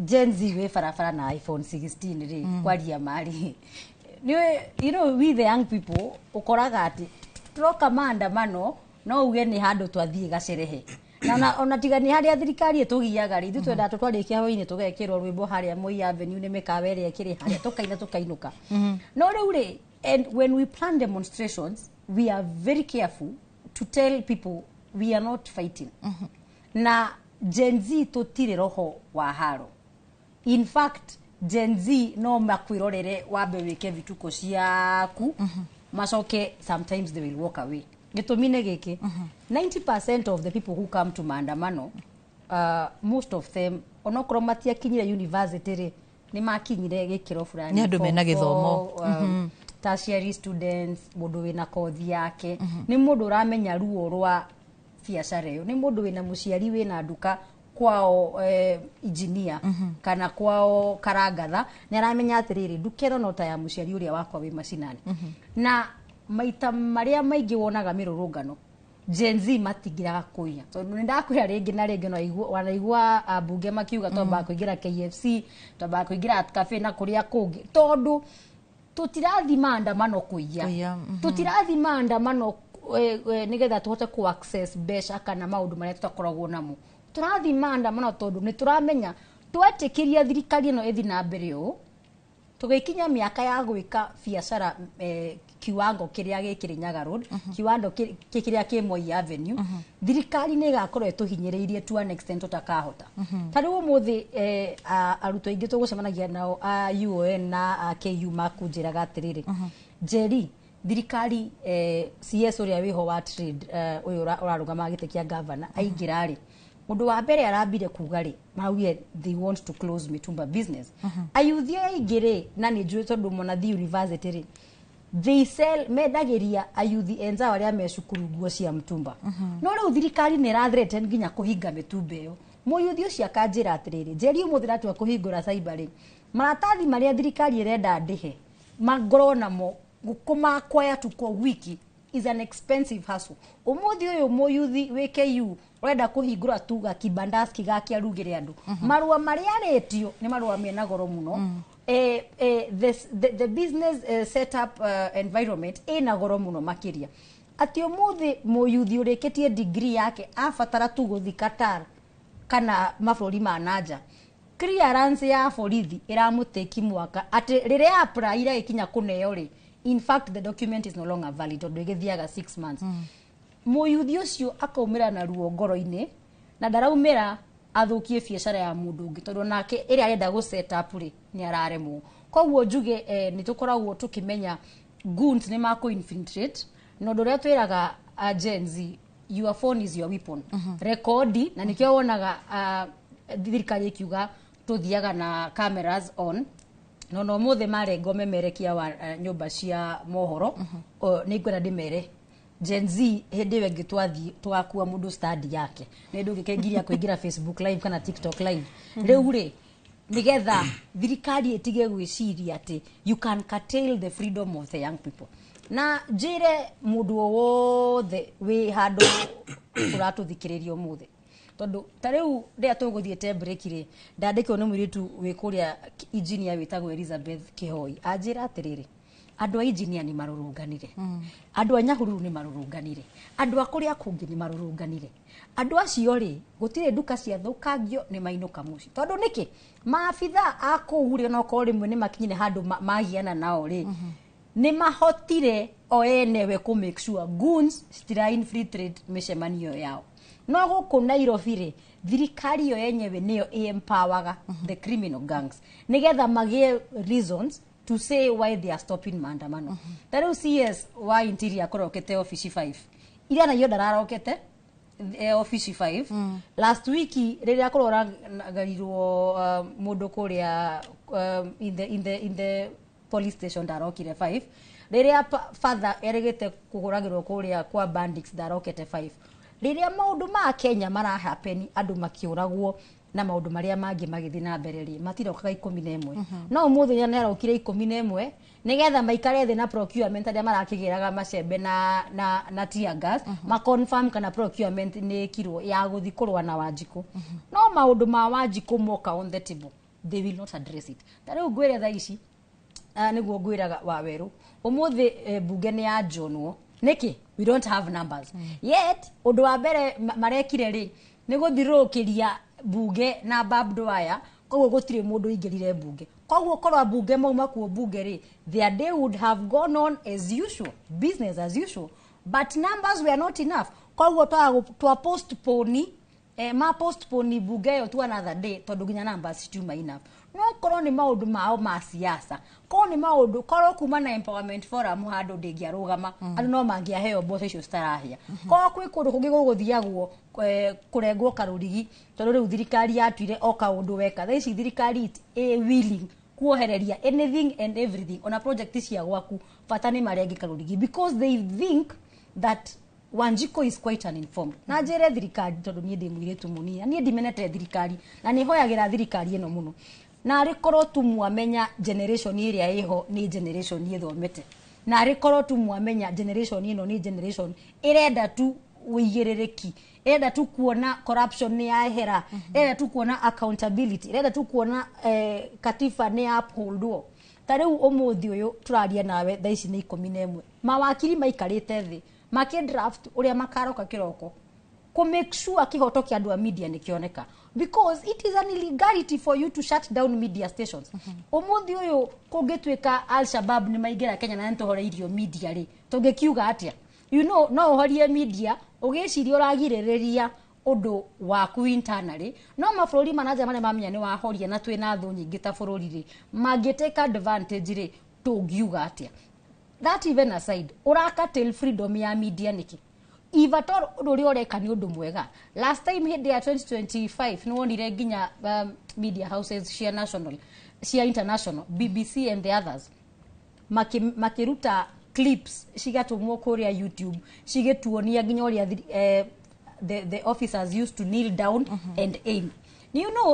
Gen Z wĩ barabara na iPhone 16 rĩ, kwaria marĩ nĩ we the young people ũkoraga atĩ tũroka maandamano no uge nĩ handũ twathiĩ gacerehe na ona tiga nĩ harĩa thirikari ĩtũgiaga rĩ, ithuĩ twendaga tũtwarĩkia hwainĩ tũgekĩrwo rwĩmbo harĩa Moi Avenue nĩ mĩkawa ĩrĩa ĩkĩrĩ harĩa, tũkaina tũkainũka. No rĩu rĩ, and when we plan demonstrations we are very careful to tell people we are not fighting. Na Gen Z tũtirĩ roho wa haro. In fact, Gen Z no makwĩrorere wambe wĩke vituko ciaku, macoke sometimes they will walk away. Gĩtũmi nĩ gĩkĩ: 90% of the people who come to maandamano, most of them, onokorwo matiakinyire university rĩ, nĩ makinyire gĩkĩro fulani. Nĩ andũ mena Form gĩthomo. four, tertiary students, mũndũ wĩna kothi yake, nĩ mũndũ ũramenya ruo rwa biacara ĩyo, nĩ mũndũ wĩna mũciari wĩna nduka kwao, engineer, kana kwao karangatha, nĩ aramenya atĩrĩrĩ, nduka ĩno no ta ya mũciari ũrĩa wakwa wĩ macinani. Na maita marĩa maingĩ wonaga mĩrũrũngano Gen Z matingĩraga kũiya, tondũ nĩ ndakwĩra rĩngĩ na rĩngĩ, no wanaigua ambunge makiuga twambaga kũingĩra KFC, twambaga kũingĩra Art Cafe na kũrĩa kũngĩ, tondũ tũtirathi maandamano kũiya. Kũiya, Tũtirathi maandamano nĩgetha tũhote ku access mbeca kana maũndũ marĩa tũtakoragwo namo. Tũrathi maandamano tondũ nĩ tũramenya twetĩkĩria thirikari ĩno ĩthi na mbere ũũ, tũgĩkinya mĩaka ya gwĩka biacara, kiwango kĩrĩa gĩ Kĩrĩnyaga Road, kiwango kĩrĩa kĩ Moi Avenue, thirikari nĩ ĩgakorwo ĩtũhinyĩrĩirie to an extent tũtakahota. Ta rĩu ũmũthĩ, arutwo aingĩ tũgũcemanagia nao a UON na a KU makũnjĩraga atĩrĩrĩ, Njeri, thirikari, CS ũrĩa wĩho wa trade, ũyũ ũrarũgama gĩtĩ kĩa governor, aingĩra rĩ, ũndũ wa mbere arambire kuga rĩ, maraugire they want to close mitumba business. Ayuthi aingĩ rĩ, na nĩ njũĩ tondũ mwanathi university rĩ, they sell, mendagĩria ayuthi enzao arĩa me cukuru nguo cia mtumba. No rĩu thirikari nĩ ĩrathreaten nginya kũhinga mĩtumba ĩyo. Mũyuthi ũcio akanjĩra atĩrĩrĩ, Njeri, ũmũthĩ ndatua kũhingũra cyber rĩ, maratathi marĩa thirikari ĩrenda ndĩhe mangorwo namo kũmakwaya tu kwa wiki is an expensive hustle. Ũmũthĩ ũyũ mũyuthi wĩ KU ũrenda kũhingũra tu gakibandaski gake arugĩre andũ, marũa marĩa arĩtio nĩ marũa mena goro mũno. The business setup, environment ĩna goro mũno makĩria, atĩ ũmũthĩ mũyuthi ũrĩkĩtie degree yake abatara tu gũthi Qatar kana mabũrũri ma nanja, clearance ya borithi ĩramũtĩki mwaka, atĩ rĩrĩa apply ĩgĩkinya kũneo rĩ, in fact the document is no longer valid tondũ ĩgĩthiaga 6 months. Mũyuthi ũcio akaumĩra na ruo ngoro-inĩ, na ndaraumĩra athũkie biacara ya mũndũ ũngĩ, tondũ nake ĩrĩa arenda gũ set up rĩ, nĩ araremwo. Koguo njuge, nĩ tũkoragwo tũkĩmenya goons nĩ makũ infiltrate, na ũndũ ũrĩa twĩraga a Gen Z, Your phone is your weapon. Rekodi na nikio wonaga thirikari ikiuga tuthiaga na cameras on. No mothe marengo memerekia wa nyumba cia mohoro. Nĩ ngwenda ndĩmere Gen Z hĩndĩ ĩyo ĩngĩ twathiĩ twakua mũndũ stand yake nĩ ndũngĩkengiria kũingĩra Facebook live kana TikTok live. Rĩu rĩ, nĩgetha thirikari ĩtige gwĩciria atĩ you can curtail the freedom of the young people, na njĩre mũndũ o wothe wĩ handũ ũratũthikĩrĩria ũmũthĩ, tondũ ta rĩu rĩrĩa tũgũthiĩte break rĩ, ndandĩkĩrwo nĩ mũirĩtu wĩ kũrĩa engineer wĩtagwo Elizabeth Kĩhoi, anjĩra atĩrĩrĩ, andũ a engineer nĩ marũrũnganire, andũ a Nyahururu nĩ marũrũnganire, andũ a kũrĩa kũngĩ nĩ marũrũnganire. Andũ acio rĩ, gũtirĩ nduka ciathũkangio, nĩ mainũka mũciĩ. Tondũ nĩkĩ maabitha a kũu rĩ, onokorwo rĩmwe nĩ makinyire handũ magiana nao rĩ, nĩ mahotire o enewe kũ make sure goons citira infiltrate mĩcemanio yao. No gũkũ Nairobi rĩ, thirikari yo yenyewe nĩyo ĩ-empowerga the criminal gangs nĩgetha magĩe reasons to say why they are stopping maandamano. Ta rĩu CS wa Interior akorokete ofici 5 iria naio ndararokete ofici 5 last week rĩrĩa kũroragarirwo mũndũ kũrĩa in the police station, ndarokire 5. Rĩrĩa father erĩgĩte kũhũragĩrwo kũrĩa kwa bandits, ndarokete 5. Rĩrĩa maũndũ ma Kenya marahappen, andũ makĩũragwo na maũndũ marĩa mangĩ magĩthiĩ na mbere rĩ, matirokaga 11. No ũmũthĩ nĩ arokire 11 nĩgetha maikare thĩ na procurement arĩa marakĩgĩraga macembe na tear gas, ma confirm kana procurement nĩ ĩkirwo ya gũthiĩ kũrũa na Wanjikũ. No maũndũ ma Wanjikũ moka on the table, they will not address it. Ta rĩu ngwĩre thaa ici, nĩguo ngwĩraga Wawerũ ũmũthĩ, bunge nĩ yanjonwo nĩkĩ? We don't have numbers yet. Ũndũ wa mbere marekire rĩ, nĩ gũthirũrũkĩria bunge na barbed wire, koguo gũtirĩ mũndũ ũingĩrire bunge. Koguo korwo ambunge mauma kuo bunge rĩ, their day would have gone on as usual, business as usual, but numbers were not enough. Koguo twa postpone, ma postpone bunge ĩyo to another day, tondũ nginya numbers citiuma enough. No korwo nĩ maũndũ mao ma siasa, korwo nĩ maũndũ, korwo kuma na empowerment forum handũ ndĩngĩarũgama, andũ no mangĩaheo mboco icio citarahĩa. Korwo kwĩ kũndũ kũngĩ gũgũthiagwo kũrengwo karũrigi, tondũ rĩu thirikari yatuire o kaũndũ weka. Thaa ici thirikari ĩ willing kuohereria anything and everything, ona project cia gwaku, bata nĩ marenge karũrigi, because they think that Wanjiko is quite uninformed. Na njĩre thirikari, tondũ niĩ ndĩ mũirĩtu mũnini na niĩ ndimenete thirikari na nĩ hoyagĩra thirikari ĩno mũno, na arĩ korwo tu mwamenya generation ĩrĩa ĩho nĩ generation ĩthomete, na arĩ korwo tu mwamenya generation ĩno nĩ generation ĩrenda tu ũigĩrĩrĩki, ĩrenda tu kuona corruption nĩ yahera, ĩrenda tu kuona accountability, ĩrenda tu kuona katiba nĩ upholdwo. Ta rĩu ũmũthĩ ũyũ tũraria nawe thaa ici nĩ 11, mawakiri maikarĩte thĩ makĩ draft ũrĩa makaroka kĩroko kũ make sure kĩhoto kĩa andũ a media nĩ kĩoneka, because it is an illegality for you to shut down media stations. Ũmũthĩ ũyũ kũngĩtuĩka Al-Shabab nĩ maingĩra Kenya na nĩtũhoreirio media rĩ, tũngĩkiuga atĩa? No ũhorie media ũgĩciria ũragirĩrĩria ũndũ waku internally, no mabũrũri ma nanja marĩa mamenya nĩ wahoria na twĩna thũ nyingĩ ta bũrũri rĩ, mangĩ take advantage rĩ, tũngiuga atĩa? That even aside, ũrakatil freedom ya media nĩkĩ if at all ũndũ ũrĩa ũreka nĩ ũndũ mwega? Last time hĩndĩ ya 2025 nĩ wonire nginya media houses cia national, cia international, BBC and the others, makĩruta clips cigatũmwo kũrĩa YouTube cigĩtuonia nginya ũrĩa the officers used to kneel down and aim.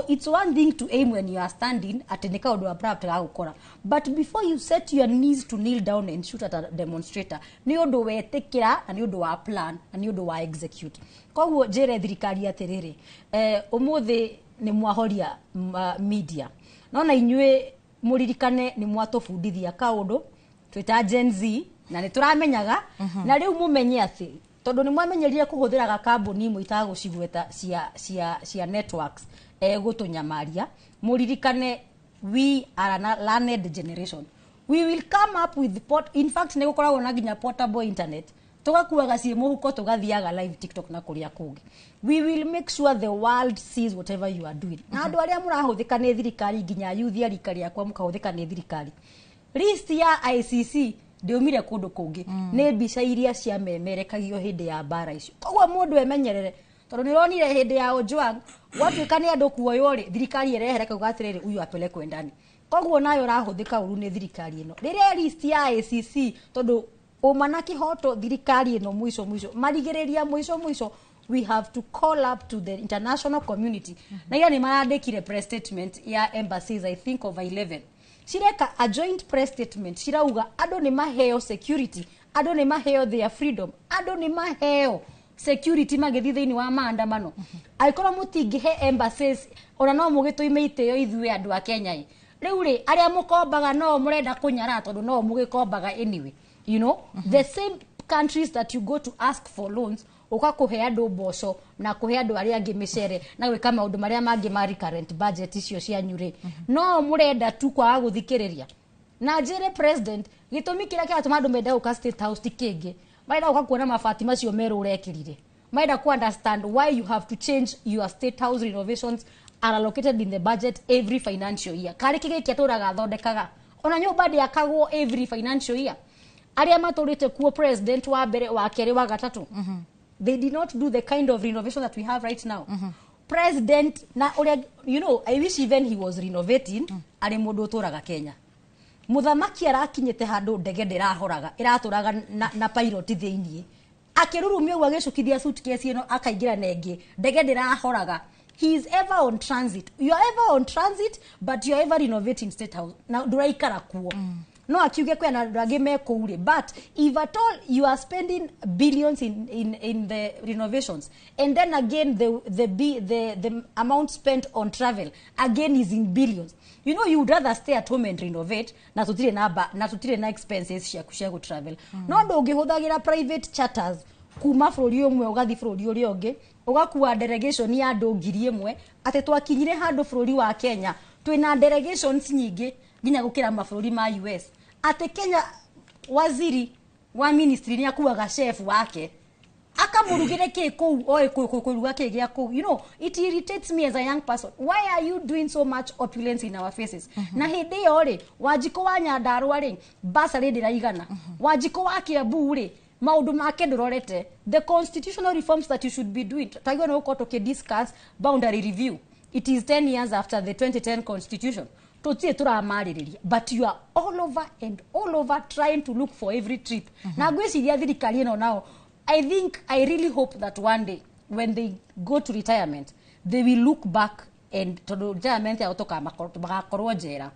It's one thing to aim when you are standing, atĩ nĩ kaũndũ abrupt gagũkora, but before you set your knees to kneel down and shoot at a demonstrator, nĩ ũndũ wetĩkĩra na nĩ ũndũ wa plan na nĩ ũndũ wa execute. Koguo njĩre thirikari atĩrĩrĩ, ũmũthĩ nĩ mwahoria media, no na inyuĩ mũririkane nĩ mwatũbundithia kaũndũ twĩta Gen Z na nĩ tũramenyaga. Na rĩu mũmenye atĩ tondũ nĩ mwamenyerire kũhũthĩraga kambuni imwe itagũcigweta cia networks gũtũnyamaria, mũririkane we are a learned generation. We will come up with in fact nĩ gũkoragwo na nginya portable internet, tũgakuaga ciĩ mũhuko, tũgathiaga live TikTok na kũrĩa kũngĩ. We will make sure the world sees whatever you are doing. Na andũ arĩa mũrahũthĩka nĩ thirikari, nginya youth a rika rĩakwa mũkahũthĩka nĩ thirikari, list ya ICC. Ndĩumire kũndũ kũngĩ. Nĩ mbica iria ciamemerekagio hĩndĩ ya mbara icio. Koguo mũndũ emenyerere, tondũ nĩ ũronire hĩndĩ ya Ojwang gwatuĩka nĩ andũ kuoywo rĩ, thirikari ĩrehere kauga atĩrĩrĩ, huyu apelekwe ndani. Koguo nayo ũrahũthĩka ũru nĩ thirikari ĩno rĩrĩa list ya ACC, tondũ ũma na kĩhoto thirikari ĩno mũico mũico marigĩrĩria mũico mũico we have to call up to the international community. Na ira nĩ marandĩkire press statement ya embassies, I think over 11, cireka a joint press statement, cirauga andũ nĩ maheo security, andũ nĩ maheo their freedom, andũ nĩ maheo security magĩthiĩ thĩinĩ wa maandamano. Angĩkorwo mũtingĩhe embassies, ona no mũgĩtũime itĩo ithuĩ andũ a Kenya ĩ. Rĩu rĩ, arĩa mũkombaga no mũrenda kũnyarara, tondũ no mũgĩkombaga anyway, the same countries that you go to ask for loans, ũka kũhe andũ mboco na kũhe andũ arĩa angĩ mĩcere na gwĩka maũndũ marĩa mangĩ ma recurrent budget icio cianyu rĩ, no mũrenda tu kwaga gũthikĩrĩria. Na njĩre president, gĩtũmi kĩrĩa kĩratũma andũ mende gũka State House ti kĩngĩ, marenda gũka kuona mabati macio merũ ũrekĩrire, marenda ku understand why you have to change your State House. Renovations are allocated in the budget every financial year. Karĩ kĩ gĩkĩ atũraga athondekaga? Ona nyũmba ndĩakagwo every financial year. Arĩa matũrĩte kuo, president wa mbere, wa kerĩ, wa gatatũ, they did not do the kind of renovation that we have right now. President na ũrĩa, I wish even he was renovating. Arĩ mũndũ ũtũraga Kenya, mũthamaki arakinyĩte handũ ndege ndĩrahoraga, ĩratũraga na pilot thĩiniĩ, akĩrurumia ũguo, agĩcukithia suitcase ĩno, akaingĩra na ĩngĩ, ndege ndĩrahoraga. He is ever on transit, you are ever on transit, but you are ever renovating State House na ndũraikara kuo. No akiuge kwĩna andũ angĩ me kũu rĩ, but if at all you are spending billions in the renovations, and then again the amount spent on travel again is in billions, you would rather stay at home and renovate na tutire na ba, na tutire na expenses ciaku cia gũ travel. No ndũngĩhũthagĩra private charters kuma bũrũri ũmwe ũgathiĩ bũrũri ũrĩa ũngĩ, ũgakua delegation ya andũ 1,000, atĩ twakinyire handũ bũrũri wa Kenya twĩna delegations nyingĩ nginya gũkĩra mabũrũri ma US, atĩ Kenya waziri wa ministry nĩ akuaga chef wake akamũrugĩre kĩ kũu oĩ kũruga kĩ gĩa kũu. It irritates me as a young person. Why are you doing so much opulence in our faces? Na hĩndĩ ĩyo rĩ, Wanjikũ wa Nyandarũa rĩ, basarĩ ndĩraigana. Wanjikũ wa Kiambu rĩ, maũndũ make ndũrorete. The constitutional reforms that you should be doing, twagĩrĩirwo nĩ gũkorwo tũkĩ boundary review. It is 10 years after the 2010 constitution, tũtirĩ tũramarĩrĩria, but you are all over and all over trying to look for every trip. Na ngwĩciria thirikari ĩno nao, I think, I really hope that one day when they go to retirement, they will look back, and tondũ retirement yao magakorwo njera,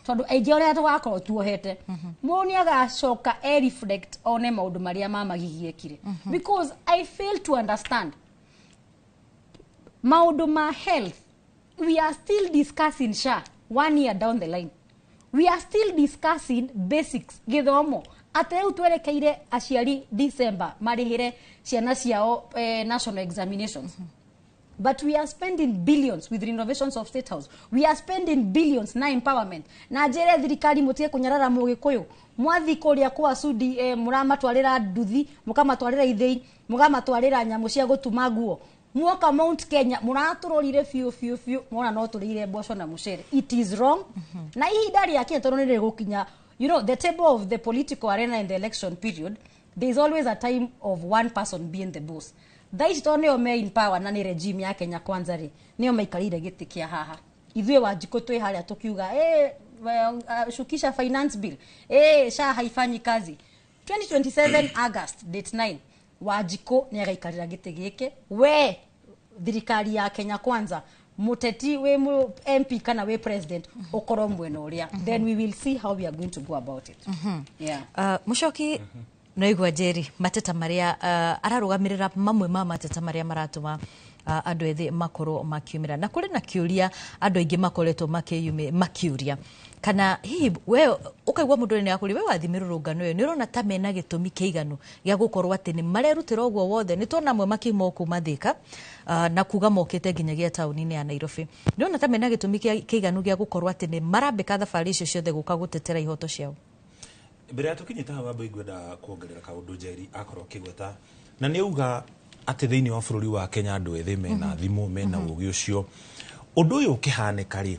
tondũ aingĩ arĩa tũgakorwo tuohete, mũndũ nĩ agacoka e reflect one maũndũ marĩa mamagigi ekire, because I fail to understand maũndũ ma health. We are still discussing SHA one year down the line. We are still discussing basics, gĩthomo, atĩ rĩu twerekeire aciari December marĩhĩre ciana ciao national examinations, but we are spending billions with renovations of State House. We are spending billions na empowerment. Na njĩre thirikari, mũtige kũnyarara mũgĩkũyũ. Mwathi kũrĩa kwa Sudi, mũramatwarĩra nduthi, mũkamatwarĩra ithĩi, mũkamatwarĩra nyamũ cia gũtuma nguo. Muoka Mount Kenya mũratũrorire biũ biũ biũ, mona no tũrĩire mboco na mũcere. It is wrong. Na ihinda rĩakinya, tondũ nĩ rĩgũkinya, the table of the political arena in the election period, there is always a time of one person being the boss. Thaa ici tondũ nĩo me in power na nĩ regime ya Kenya Kwanza rĩ, nĩo maikarĩire gĩtĩ kĩa haha. Ithuĩ Wanjikũ twĩ harĩa tũkiuga, "Hey, well, shukisha finance bill, hey, SHA haifanyi kazi." 2027 August date 9, Wanjikũ nĩ agaikarĩra gĩtĩ gĩkĩ. We thirikari ya Kenya Kwanza, mũteti wĩ MP kana wĩ president, ũkorwo mwena ũrĩa, then we will see how we are going to go about it, yeah. Mũcoki, naigua Njeri mateta marĩa ararũgamĩrĩra, mamwe ma mateta marĩa maratũma andũ ethĩ makorwo makiumĩra, na kũrĩ na kĩũria andũ aingĩ makoretwo makĩũria, kana hihi we ũkaigua mũndũ nĩ akũria, we wathi mĩrũrũngano ĩyo, nĩ ũrona ta mena gĩtũmi kĩiganu gĩa gũkorwo atĩ nĩ marerutĩra ũguo wothe? Nĩ tuona amwe makiuma kuma Thĩka na kuga mokĩte nginyagia taũni-inĩ ya Nairobi. Nĩ ũrona ta mena gĩtũmi kĩiganu gĩa gũkorwo atĩ nĩ marambĩka thabarĩ icio ciothe gũka gũtetera ihoto ciao? Mbere ya tũkinyĩte hau, wamba ingwenda kuongerera kaũndũ Njeri akorwo akĩgweta, na nĩ auga atĩ thĩinĩ wa bũrũri wa Kenya andũ ethĩ mena thimũ, mena ũgĩ ũcio. Ũndũ ũyũ ũkĩhanĩka rĩ,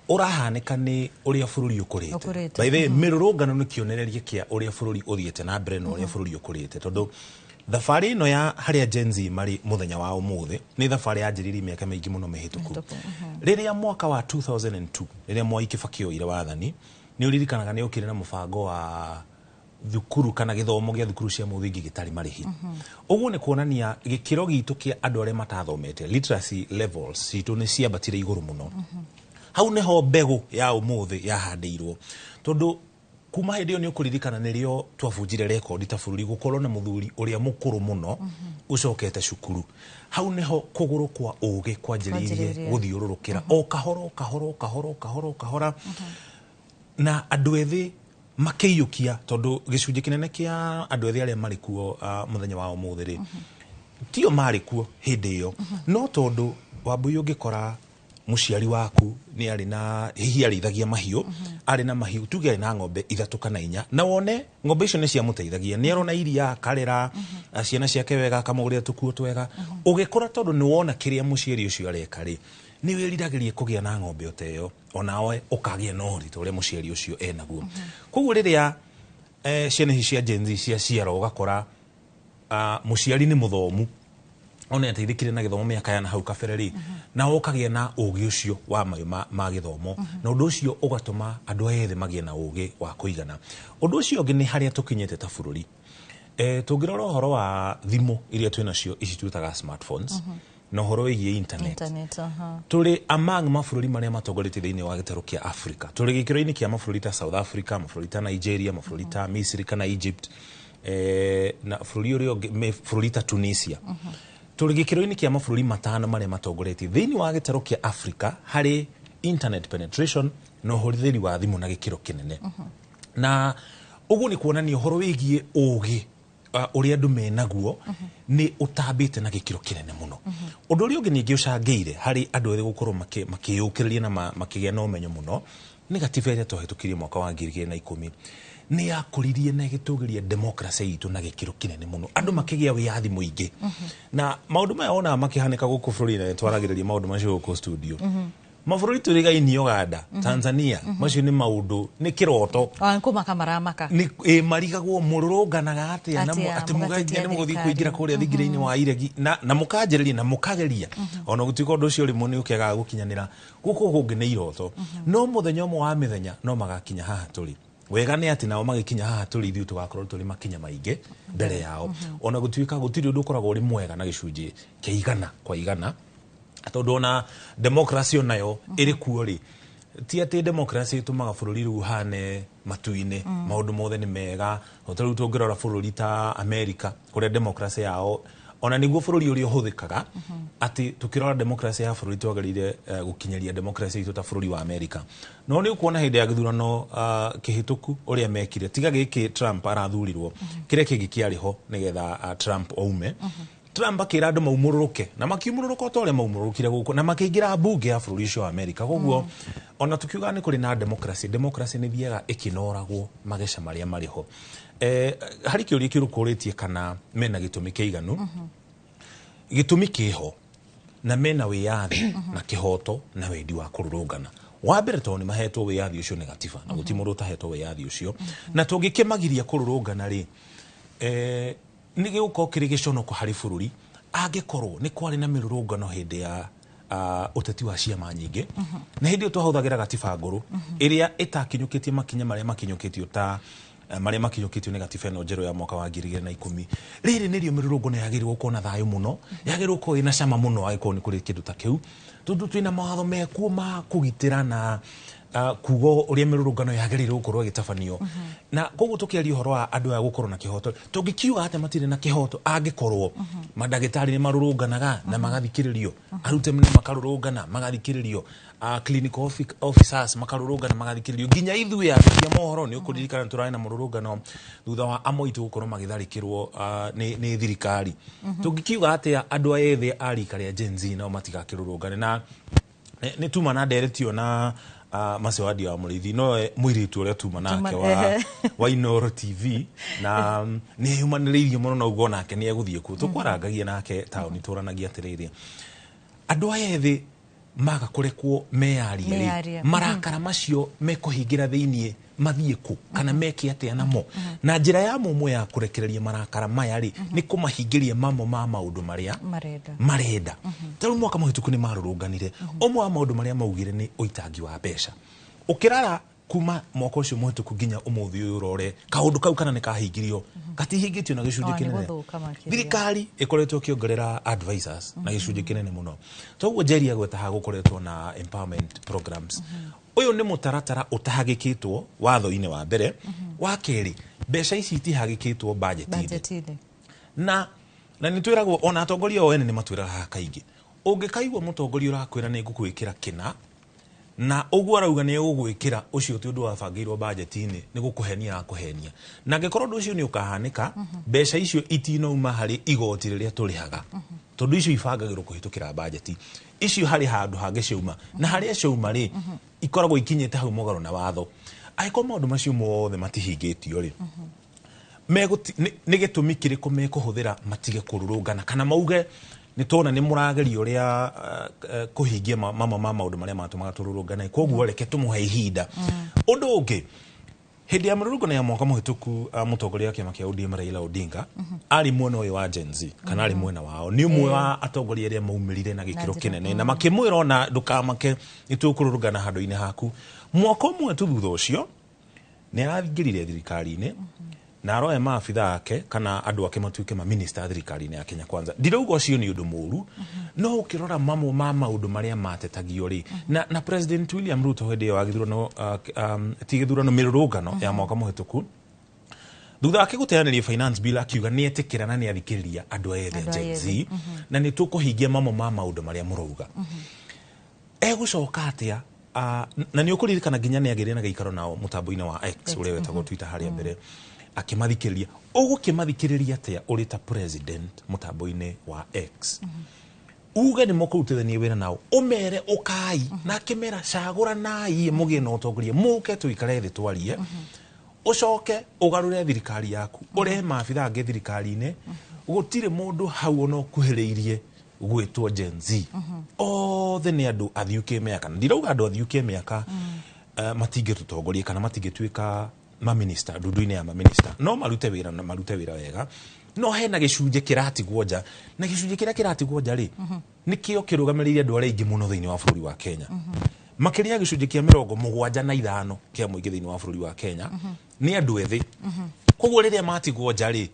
Ũrahanĩka nĩ ũrĩa bũrũri ũkũrĩte. Ũkũrĩte. By the way, mĩrũrũngano nĩ kĩonereria kĩa ũrĩa bũrũri ũthiĩte na mbere na ũrĩa bũrũri ũkũrĩte, tondũ thabarĩ ĩno ya harĩa Gen Z marĩ mũthenya wa ũmũthĩ nĩ thabarĩ yanjĩrĩirie mĩaka mĩingĩ mũno mĩhĩtũku. Rĩrĩa mwaka wa 2002, rĩrĩa Mwai Kibaki oire wathani, nĩ ũririkanaga nĩ okire na mũbango wa thukuru kana gĩthomo gĩa thukuru cia mũthingi gĩtarĩ marĩhi. Ũguo nĩ kuonania gĩkĩro gitũ kĩa andũ arĩa matathomete, literacy levels citũ, nĩ ciambatire igũrũ mũno. Hau nĩho mbegũ ya ũmũthĩ yahandĩirwo, tondũ kuma hĩndĩ ĩyo, nĩ ũkũririkana, nĩrĩo twabunjire rekondi ta bũrũri gũkorwo na mũthuri ũrĩa mũkũrũ mũno ũcokete cukuru. Hau nĩho kũgũrũ kwa ũgĩ kwanjĩrĩirie Kwanjĩrĩirie. gũthiũrũrũkĩra o kahora, o kahora, o kahora, o kahora, o kahora, na andũ ethĩ makĩiyũkia, tondũ gĩcunjĩ kĩnene kĩa andũ ethĩ arĩa marĩ kuo mũthenya wa ũmũthĩ rĩ, tio marĩ kuo hĩndĩ ĩyo. No tondũ Wambui, ũngĩkora mũciari waku nĩ arĩ na, hihi arĩithagia mahiũ, arĩ na mahiũ, tuge arĩ na ng'ombe 3 kana 4, na wone ng'ombe icio nĩ ciamũteithagia, nĩ arona iria, akarera ciana ciake wega, akamũgũrĩra tũkuo twega, ũgĩkũra, tondũ nĩ wona kĩrĩa mũciari ũcio areka rĩ, nĩ wĩriragĩria kũgĩa na ng'ombe o ta ĩyo, onawe ũkagĩa na ũhoti ta ũrĩa mũciari ũcio enaguo. Koguo rĩrĩa ciana ici cia Gen Z ciaciarwo, ũgakora mũciari nĩ mũthomu, ona ateithĩkire na gĩthomo mĩaka ya na hau kabere rĩ, na ũkagĩa na ũgĩ ũcio wa mayũ ma gĩthomo, na ũndũ ũcio ũgatũma andũ aya ethĩ magĩe na ũgĩ wa kũigana. Ũndũ ũcio ũngĩ nĩ harĩa tũkinyĩte ta bũrũri. Tũngĩrora ũhoro wa thimũ iria twĩ nacio ici twĩtaga smartphones, na ũhoro wĩgiĩ internet, Internet, aha. Tũrĩ among mabũrũri marĩa matongoretie thĩinĩ wa gĩtarũ kĩa Africa. Tũrĩ gĩkĩro-inĩ kĩa mabũrũri ta South Africa, mabũrũri ta Nigeria, mabũrũri ta Misiri kana Egypt, na bũrũri ũrĩa ũngĩ bũrũri ta Tunisia. Tũrĩ gĩkĩro-inĩ kĩa mabũrũri 5 marĩa matongoretie thĩinĩ wa gĩtarũ kĩa Africa harĩ internet penetration na ũhũthĩri wa thimũ na gĩkĩro kĩnene. Na ũguo nĩ kuonania ũhoro wĩgiĩ ũgĩ ũrĩa andũ menaguo nĩ ũtambĩte na gĩkĩro kĩnene mũno. Ũndũ ũrĩa ũngĩ ningĩ ũcangĩire harĩ andũ ethĩ gũkorwo makĩyũkĩrĩria na makĩgĩa na ũmenyo mũno nĩ gatiba ĩrĩa twahĩtũkirie mwaka wa 2010. Nĩ yakũririe na ĩgĩtũgĩria democracy itũ na gĩkĩro kĩnene mũno, andũ makĩgĩa wĩyathi mũingĩ, na maũndũ maya wonaga makĩhanĩka gũkũ bũrũri-inĩ. Nĩ twaragĩrĩria maũndũ macio gũkũ studio. Mabũrũri tũrigainie, Uganda, Tanzania, macio nĩ maũndũ nĩ kĩroto. Ona kũmaka maramaka. Nĩ ĩ marigagwo mũrũrũnganaga atĩa na Atĩa, atĩ mũgatetia mũgathia nĩ mũgũthiĩ thirikari. kũingĩra kũrĩa thingira-inĩ wa iregi na mũkanjĩrĩria na mũkageria, ona gũtuĩka ũndũ ũcio rĩmwe nĩ ũkĩagaga gũkinyanĩra. Gũkũ kũngĩ nĩ iroto, no mũthenya ũmwe wa mĩthenya no magakinya haha tũrĩ. Wega nĩ atĩ nao magĩkinya haha tũrĩ, ithuĩ tũgakorwo tũrĩ makinya maingĩ mbere yao, ona gũtuĩka gũtirĩ ũndũ ũkoragwo ũrĩ mwega na gĩcunjĩ kĩa 100%, tondũ ona democracy onayo ĩrĩ kuo rĩ, ti atĩ democracy ĩtũmaga bũrũri rĩu ũhane matu-inĩ, maũndũ mothe nĩ mega. O ta rĩu tũngĩrora bũrũri ta America, kũrĩa democracy yao ona nĩguo bũrũri ũrĩa ũhũthĩkaga, atĩ tũkĩrora democracy ya bũrũri twagĩrĩire gũkinyĩria democracy itũ ta bũrũri wa America. No nĩ ũkuona hĩndĩ ya gĩthurano kĩhĩtũku ũrĩa mekire, tiga gĩkĩ Trump arathurirwo, kĩrĩa kĩngĩ kĩarĩ ho nĩgetha Trump aume, Trump akĩra andũ maumũrũrũke, na makiumũrũrũka o ta ũrĩa maumũrũrũkire gũkũ, na makĩingĩra mbunge ya bũrũri ũcio wa America. Koguo ona tukiuga nĩ kũrĩ na democracy, democracy nĩ thiaga ĩkĩnoragwo mageca marĩa marĩ ho. Harĩ kĩũria kĩrũkũrĩtie kana mena gĩtũmi kĩiganu. Gĩtũmi kĩho, na mena wĩyathi na kĩhoto na wendi wa kũrũrũngana. Wa mbere, tondũ nĩ mahetwo wĩyathi ũcio nĩ gatiba, na gũtirĩ mũndũ ũtahetwo wĩyathi ũcio, na tũngĩkĩmagiria kũrũrũngana rĩ, nĩ gĩgũkorwo kĩrĩ gĩconoko harĩ bũrũri angĩkorwo nĩ kwarĩ na mĩrũrũngano hĩndĩ ya ũteti wa ciama nyingĩ, na hĩndĩ ĩyo twahũthagĩra gatiba ngũrũ ĩrĩa ĩtakinyũkĩtie makinya marĩa makinyũkĩtio ta marĩa makinyũkĩtio nĩ gatiba ĩno njerũ ya mwaka wa 2010. Rĩrĩ nĩrĩo mĩrũrũngano yagĩrĩirwo gũkorwo na thayũ mũno, yagĩrĩirwo gũkorwo ĩna cama mũno, angĩkorwo nĩ kũrĩ kĩndũ ta kĩu, tondũ twĩna mawatho mekuo ma kũgitĩra na kuga ũrĩa mĩrũrũngano yagĩrĩirwo gũkorwo ĩgĩtabanio. Na koguo tũkĩaria ũhoro wa andũ aya gũkorwo na kĩhoto, tũngĩkiuga atĩ matirĩ na kĩhoto angĩkorwo mandagĩtarĩ nĩ marũrũnganaga na magathikĩrĩrio, arutani nĩ makarũrũngana magathikĩrĩrio, clinical officers makarũrũngana magathikĩrĩrio, nginya ithuĩ andĩki a mohoro. Nĩ ũkũririkana tũrarĩ na mũrũrũngano thutha wa amwe aitũ gũkorwo magĩtharĩkĩrwo nĩ thirikari. Tũngĩkiuga atĩa andũ aya ethĩ a rika rĩa Gen Z nao matigakĩrũrũngane? Na nĩ tuma na ndereti ĩyo na Macewadi wa Mũrĩithi, nowe mũirĩtu ũrĩa tuma nake wa Inooro TV, na nĩ yumanĩrĩirie mũno na ũguo nake nĩ egũthiĩ kuo. Tũkwarangagia nake taũni, tũranagia atĩrĩrĩ, andũ aya ethĩ Maga kũrekwo meyarie rĩ, Meyarie. Marakara macio mekũhingĩra thĩiniĩ mathiĩ kũ kana meke atĩa namo? Na njĩra ya mũmwe ya kũrekereria marakara maya rĩ, nĩ kũmahingĩria mamwe ma maũndũ marĩa marenda. Marenda. Ta rĩu mwaka mũhĩtũku nĩ marũrũnganire, ũmwe wa maũndũ marĩa maugire nĩ ũitangi wa mbeca. Ũkĩrara kuma mwaka ũcio mũhĩtũku nginya ũmũthĩ ũyũ, ũrore kaũndũ kau kana nĩ kahingirio, katihingĩtio na gĩcunjĩ O, nĩ kĩnene. gũthũka makĩria. Thirikari ĩkoretwo ĩkĩongerera advisors na gĩcunjĩ kĩnene mũno. Toguo Njeri agweta haha gũkoretwo na empowerment programs. Ũyũ nĩ mũtaratara ũtahagĩkĩtwo watho-inĩ wa mbere. Wa kerĩ, mbeca ici itihagĩkĩtwo budget-inĩ. Budget-inĩ. Na nĩ twĩragwo ona atongoria o ene nĩ matwĩraga haha kaingĩ, ũngĩkaigua mũtongoria ũrakwĩra nĩ ngũkwĩkĩra kĩna, na ũguo arauga nĩ egũgwĩkĩra, ũcio ti ũndũ wabangĩirwo bajeti-inĩ, nĩ gũkũhenia arakũhenia. Na angĩkorwo ũndũ ũcio nĩ ũkahanĩka, mbeca icio itinauma harĩ igoti rĩrĩa tũrĩhaga, tondũ icio ibangagĩrwo kũhĩtũkĩra bajeti. Icio harĩ handũ hangĩ ciauma, na harĩa ciauma rĩ, ikoragwo ikinyĩte hau mũgarũ na watho. Angĩkorwo maũndũ macio mothe matihingĩtio rĩ, nĩ gĩtũmi kĩrĩkũ mekũhũthĩra matige kũrũrũngana kana mauge nĩ tuona nĩ mũrageria ũrĩa kũhingia mamwe ma maũndũ marĩa matũmaga tũrũrũngane, koguo reke tũmũhe ihinda? Ũndũ ũngĩ, hĩndĩ ya mĩrũrũngano ya mwaka mũhĩtũku, mũtongoria wa kĩama kĩa ODM Raila Odinga arĩ mwena ũyũ wa Gen Z kana arĩ mwena wao, nĩ ũmwe wa atongoria arĩa maumĩrire na gĩkĩro Na njĩra- kĩnene na makĩmwĩra ona ndũkamake, nĩ tũkũrũrũngana handũ-inĩ haku. Mwaka ũmwe tu thutha ũcio nĩ araingĩrire thirikari-inĩ na aroya maabitha ake kana andũ ake matuĩke maminista thirikari-inĩ ya Kenya Kwanza. Ndirauga ũcio nĩ ũndũ mũũru, no ũkĩrora mamwe ma maũndũ marĩa matetagio rĩ, na President William Ruto hĩndĩ ĩyo ya gĩthurano, ti gĩthurano, mĩrũrũngano ya mwaka mũhĩtũku, thutha wake gũteanĩria finance bill, akiuga nĩ etĩkĩra na nĩ athikĩrĩria andũ aya ethĩ a Andũ Gen aya Z ethĩ, na nĩ tũkũhingia mamwe ma maũndũ marĩa mũrauga. Egũcoka atĩa? Na nĩ ũkũririkana nginya nĩ agĩire na gĩikaro nao mũtambo-inĩ wa X, ũrĩa wetagwo Twitter harĩa mbere, akĩmathikĩrĩria. Ũgũkĩmathikĩrĩria atĩa ũrĩ ta president mũtambo-inĩ wa X, uge nĩ mũkũrutithania wĩra nao, ũmere ũkai, na akĩmera cagũranai mũgĩe na ũtongoria, mũke tũikare thĩ twarie, ũcoke ũgarũre thirikari yaku, ũrehe maabitha angĩ thirikari-inĩ, gũtirĩ mũndũ hau ona ũkuhĩrĩirie gwĩtwo Gen Z? Othe nĩ andũ athiu kĩmĩaka, na ndirauga andũ athiu kĩmĩaka matingĩtũtongoria kana matingĩtuĩka maminista ndundu-inĩ ya maminista, no marute wĩra na marute wĩra wega, no hena gĩcunjĩ kĩratigwo nja, na gĩcunjĩ kĩrĩa kĩratigwo nja rĩ, nĩkĩo kĩrũgamĩrĩire andũ arĩa aingĩ mũno thĩinĩ wa bũrũri wa Kenya. Makĩria ya gĩcunjĩ kĩa 75 kĩa mũingĩ thĩinĩ wa bũrũri wa Kenya nĩ andũ ethĩ. Koguo rĩrĩa matigwo nja rĩ,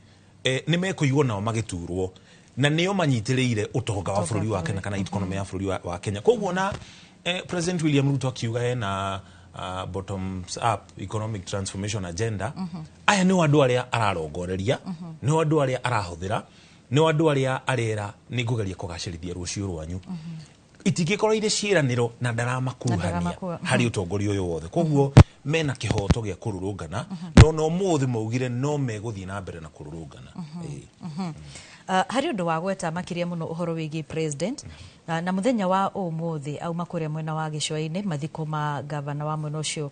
nĩ mekũigwo nao magĩturwo, na nĩo manyitĩrĩire ũtonga wa bũrũri wa Kenya kana economy ya bũrũri wa Kenya. Koguo na President William Ruto akiuga ena bottoms up economic transformation agenda, aya nĩo andũ arĩa ararongoreria, nĩo andũ arĩa arahũthĩra, nĩo andũ arĩa arera nĩ ngũgeria kũgacĩrithia rũciũ rwanyu. Itingĩkorwo irĩ ciĩranĩro na ndaramakuruhania harĩ ũtongoria ũyũ wothe. Koguo mena kĩhoto gĩa kũrũrũngana, no ũmũthĩ maugire no megũthiĩ na mbere na kũrũrũngana. Ĩĩ. Harĩ ũndũ wa gweta makĩria mũno ũhoro wĩgiĩ president, na mũthenya wa ũmũthĩ auma kũrĩa mwena wa gĩcũa-inĩ, mathiko ma gavana wa mwena ũcio,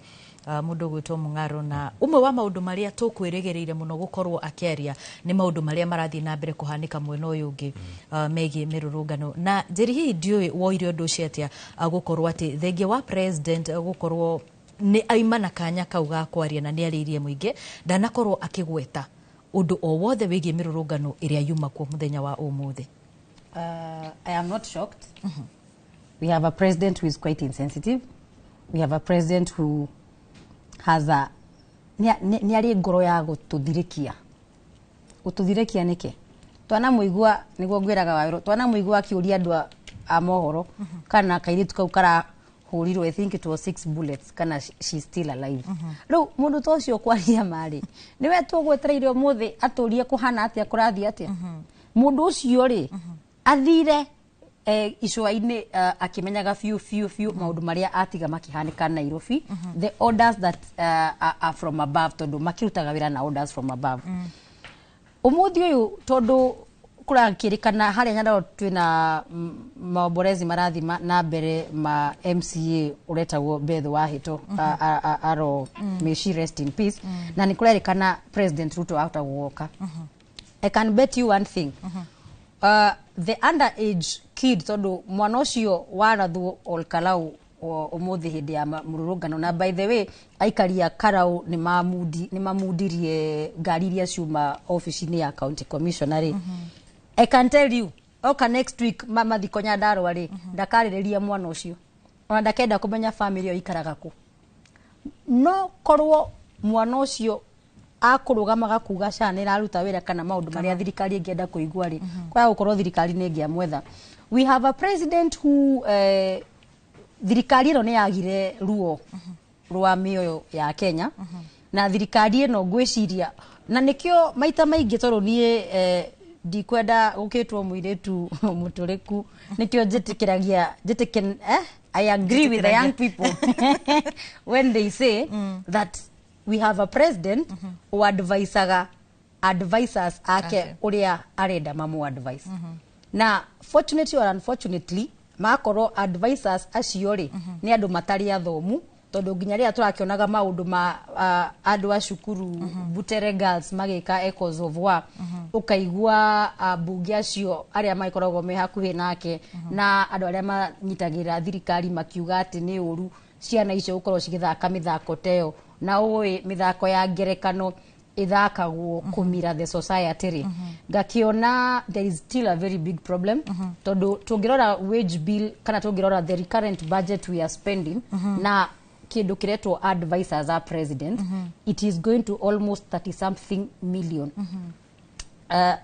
mũndũ ũgwĩtwo Mũng'aro, na ũmwe wa maũndũ marĩa tũkwĩrĩgĩrĩire mũno gũkorwo akĩaria nĩ maũndũ marĩa marathiĩ na mbere kũhanĩka mwena ũyũ ũngĩ, megiĩ mĩrũrũngano. Na Njeri, hihi ndiũĩ woire ũndũ ũcio atĩa, gũkorwo atĩ thengia wa president, gũkorwo nĩ aima na kanya kau ga kwaria na nĩ arĩirie mũingĩ, ndanakorwo akĩgweta ũndũ o wothe wĩgiĩ mĩrũrũngano ĩrĩa yuma kuo mũthenya wa ũmũthĩ? I am not shocked. We have a president who is quite insensitive. We have a president who has a nĩ arĩ ngoro ya gũtũthirĩkia. Gũtũthirĩkia nĩkĩ? Twanamũigua, nĩguo ngwĩraga Wawerũ, twanamũigua akĩũria andũ a mohoro kana kairĩtu kau karahũrirwo, I think it was six bullets, kana she's still alive. Rĩu mũndũ ta ũcio, kwaria marĩ nĩwe tũgwetereire ũmũthĩ atũrie kũhana atĩa, kũrathiĩ atĩa? Mũndũ ũcio rĩ, athire icũa-inĩ, akĩmenyaga biũ biũ biũ maũndũ marĩa atiga makĩhanĩka Nairobi, the orders that are from above, tondũ makĩrutaga wĩra na orders from above. Ũmũthĩ ũyũ, tondũ kũrakĩrĩkana harĩa Nyandarua twĩna maomborezi marathiĩ na mbere ma MCA ũretagwo Beth Wahĩto, aro may she rest in peace, na nĩ kũrerĩkana President Ruto ahota gũgoka. I can bet you one thing, The underage kid, tondũ mwana ũcio warathwo Olkalau ũmũthĩ hĩndĩ ya mũrũrũngano, na by the way, aikari a Karau nĩ mamundirie ngari iria ciuma obici-inĩ ya county commissioner rĩ. I can tell you, oka next week mathiko Nyandarua rĩ, ndakarĩrĩria mwana ũcio, ona ndakenda kũmenya family ĩyo ikaraga kũ. No korwo mwana ũcio akũrũgamaga kuga SHA nĩ ĩraruta wĩra kana maũndũ marĩa thirikari ĩngĩenda kũigua rĩ, kwaga gũkorwo thirikari nĩ ĩngĩamwetha. We have a president who, thirikari ĩno nĩ yagire ruo rwa mĩoyo ya Kenya, na thirikari ĩno ngwĩciria na nĩkĩo maita maingĩ, tondũ niĩ ndikwenda gũkĩtwo mũirĩtu mũtũrĩku, nĩkĩo njĩtĩkĩragia njĩtĩkĩ, I agree with the young people when they say that we have a president who advisaga advisors ake ũrĩa arenda mamu advice. Na fortunately or unfortunately, makorwo advisors acio rĩ nĩ andũ matarĩ athomu, tondũ nginya rĩrĩa tũrakĩonaga maũndũ ma andũ a cukuru Butere Girls magĩka Echoes of War, ũkaigua mbunge acio arĩa magĩkoragwo me hakuhĩ nake na andũ arĩa manyitagĩrĩra thirikari makiuga atĩ nĩ ũru ciana icio gũkorwo cigĩthaka mĩthako ta ĩyo, na ũĩ mĩthako ya ngerekano ĩthakagwo kũmira the society rĩ. Ngakĩona there is still a very big problem, tondũ tũngĩrora wage bill kana tũngĩrora the recurrent budget we are spending na kĩndũ kĩretwo advisors a president, it is going to almost 30 something million.